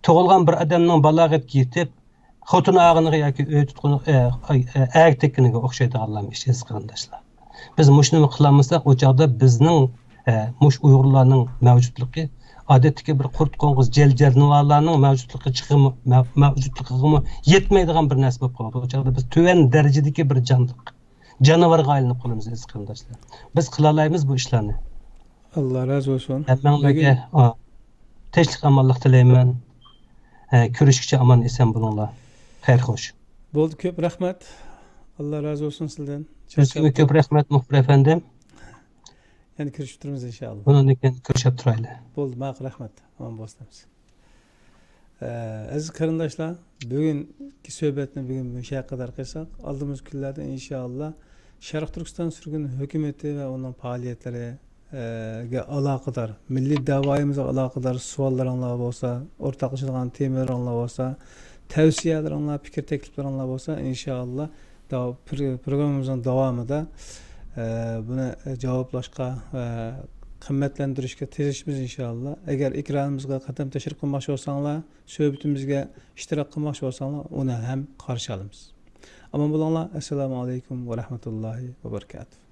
تۇغۇلغان بىر ئادەمنىڭ بالاغەتكە يېتىپ، خوتۇن ئالغىنىغا ياكى ئۆي تۇتقىنىغا، ئە، ئاي، ئە، ئەرگە تەگكىنىگە ئوخشايدىغانلارمۇ ئىش، ئەزىز قېرىنداشلار. بىز مۇشۇنى قىلالمىساق، ئۇ چاغدا بىزنىڭ، ئە، مۇشۇ ئۇيغۇرلارنىڭ مەۋجۇتلۇقى ئادەتتىكى بىر قۇرت قوڭغۇز، جەل جانىۋارلارنىڭ مەۋجۇتلۇقى چىقىمۇ، مەۋ-، مەۋجۇتلۇقىغىمۇ يەتمەيدىغان بىر نەرسە بولۇپ قالىدۇ. ئۇ چاغدا بىز تۆۋەن دەرىجىدىكى بىر جانلىق، جانىۋارغا ئايلىنىپ قالىمىز، ئەزىز قېرىنداشلار. بىز قىلالايمىز بۇ ئىشلارنى. ئاللا رازى بولسۇن. ھەممەڭلارگە، بۈگۈن ئا، تىنچلىق، ئامانلىق تىلەيمەن. ئە، كۆرۈشكىچە ئامان ئېسەن بولۇڭلار. خەير خوش. بولدى، كۆپ رەھمەت. ئاللا رازى بولسۇن سىزدىن. سىزگىمۇ كۆپ رەھمەت، مۇخبىر ئەپەندىم. يەنە كۆرۈشۈپ تۇرىمىز ئىنشائاللا. بۇنىڭدىن كېيىن كۆرۈشۈپ تۇرايلى. بولدى، ماقۇل، رەھمەت. ئامان بولسىڭىز. ئە، ئەزىز قېرىنداشلار، بۈگۈنكى سۆھبەتنى بۈگۈن مۇشۇ يەرگە قەدەر قىلساق، ئالدىمىزدىكى كۈنلەردە ئىنشائاللا شەرقىي تۈركىستان سۈرگۈن ھۆكۈمىتى ۋە ئۇنىڭ پائالىيەتلىرى، ئە، گە ئالاقىدار، مىللىي دەۋايىمىزغا ئالاقىدار سوئاللىرىڭلار بولسا، ئورتاقلىشىدىغان تېمىلىرىڭلار بولسا، تەۋسىيەلىرىڭلار، پىكىر تەكلىپلىرىڭلار بولسا، ئىنشائاللا داۋ-، پر-، پروگراممىمىزنىڭ داۋامىدا، ئە، بۇنى جاۋابلاشقا ۋە قىممەتلەندۈرۈشكە تىرىشىمىز، ئىنشائاللا. ئەگەر ئېكرانىمىزغا قەدەم تەشرىپ قىلماقچى بولساڭلار، سۆھبىتىمىزگە ئىشتىراك قىلماقچى بولساڭلار، ئۇنى ھەم قارشى ئالىمىز. ئامان بولۇڭلار. ئەسسالامۇ ئەلەيكۇم ۋە رەھمەتۇللاھى ۋە بەرىكاتۇھ.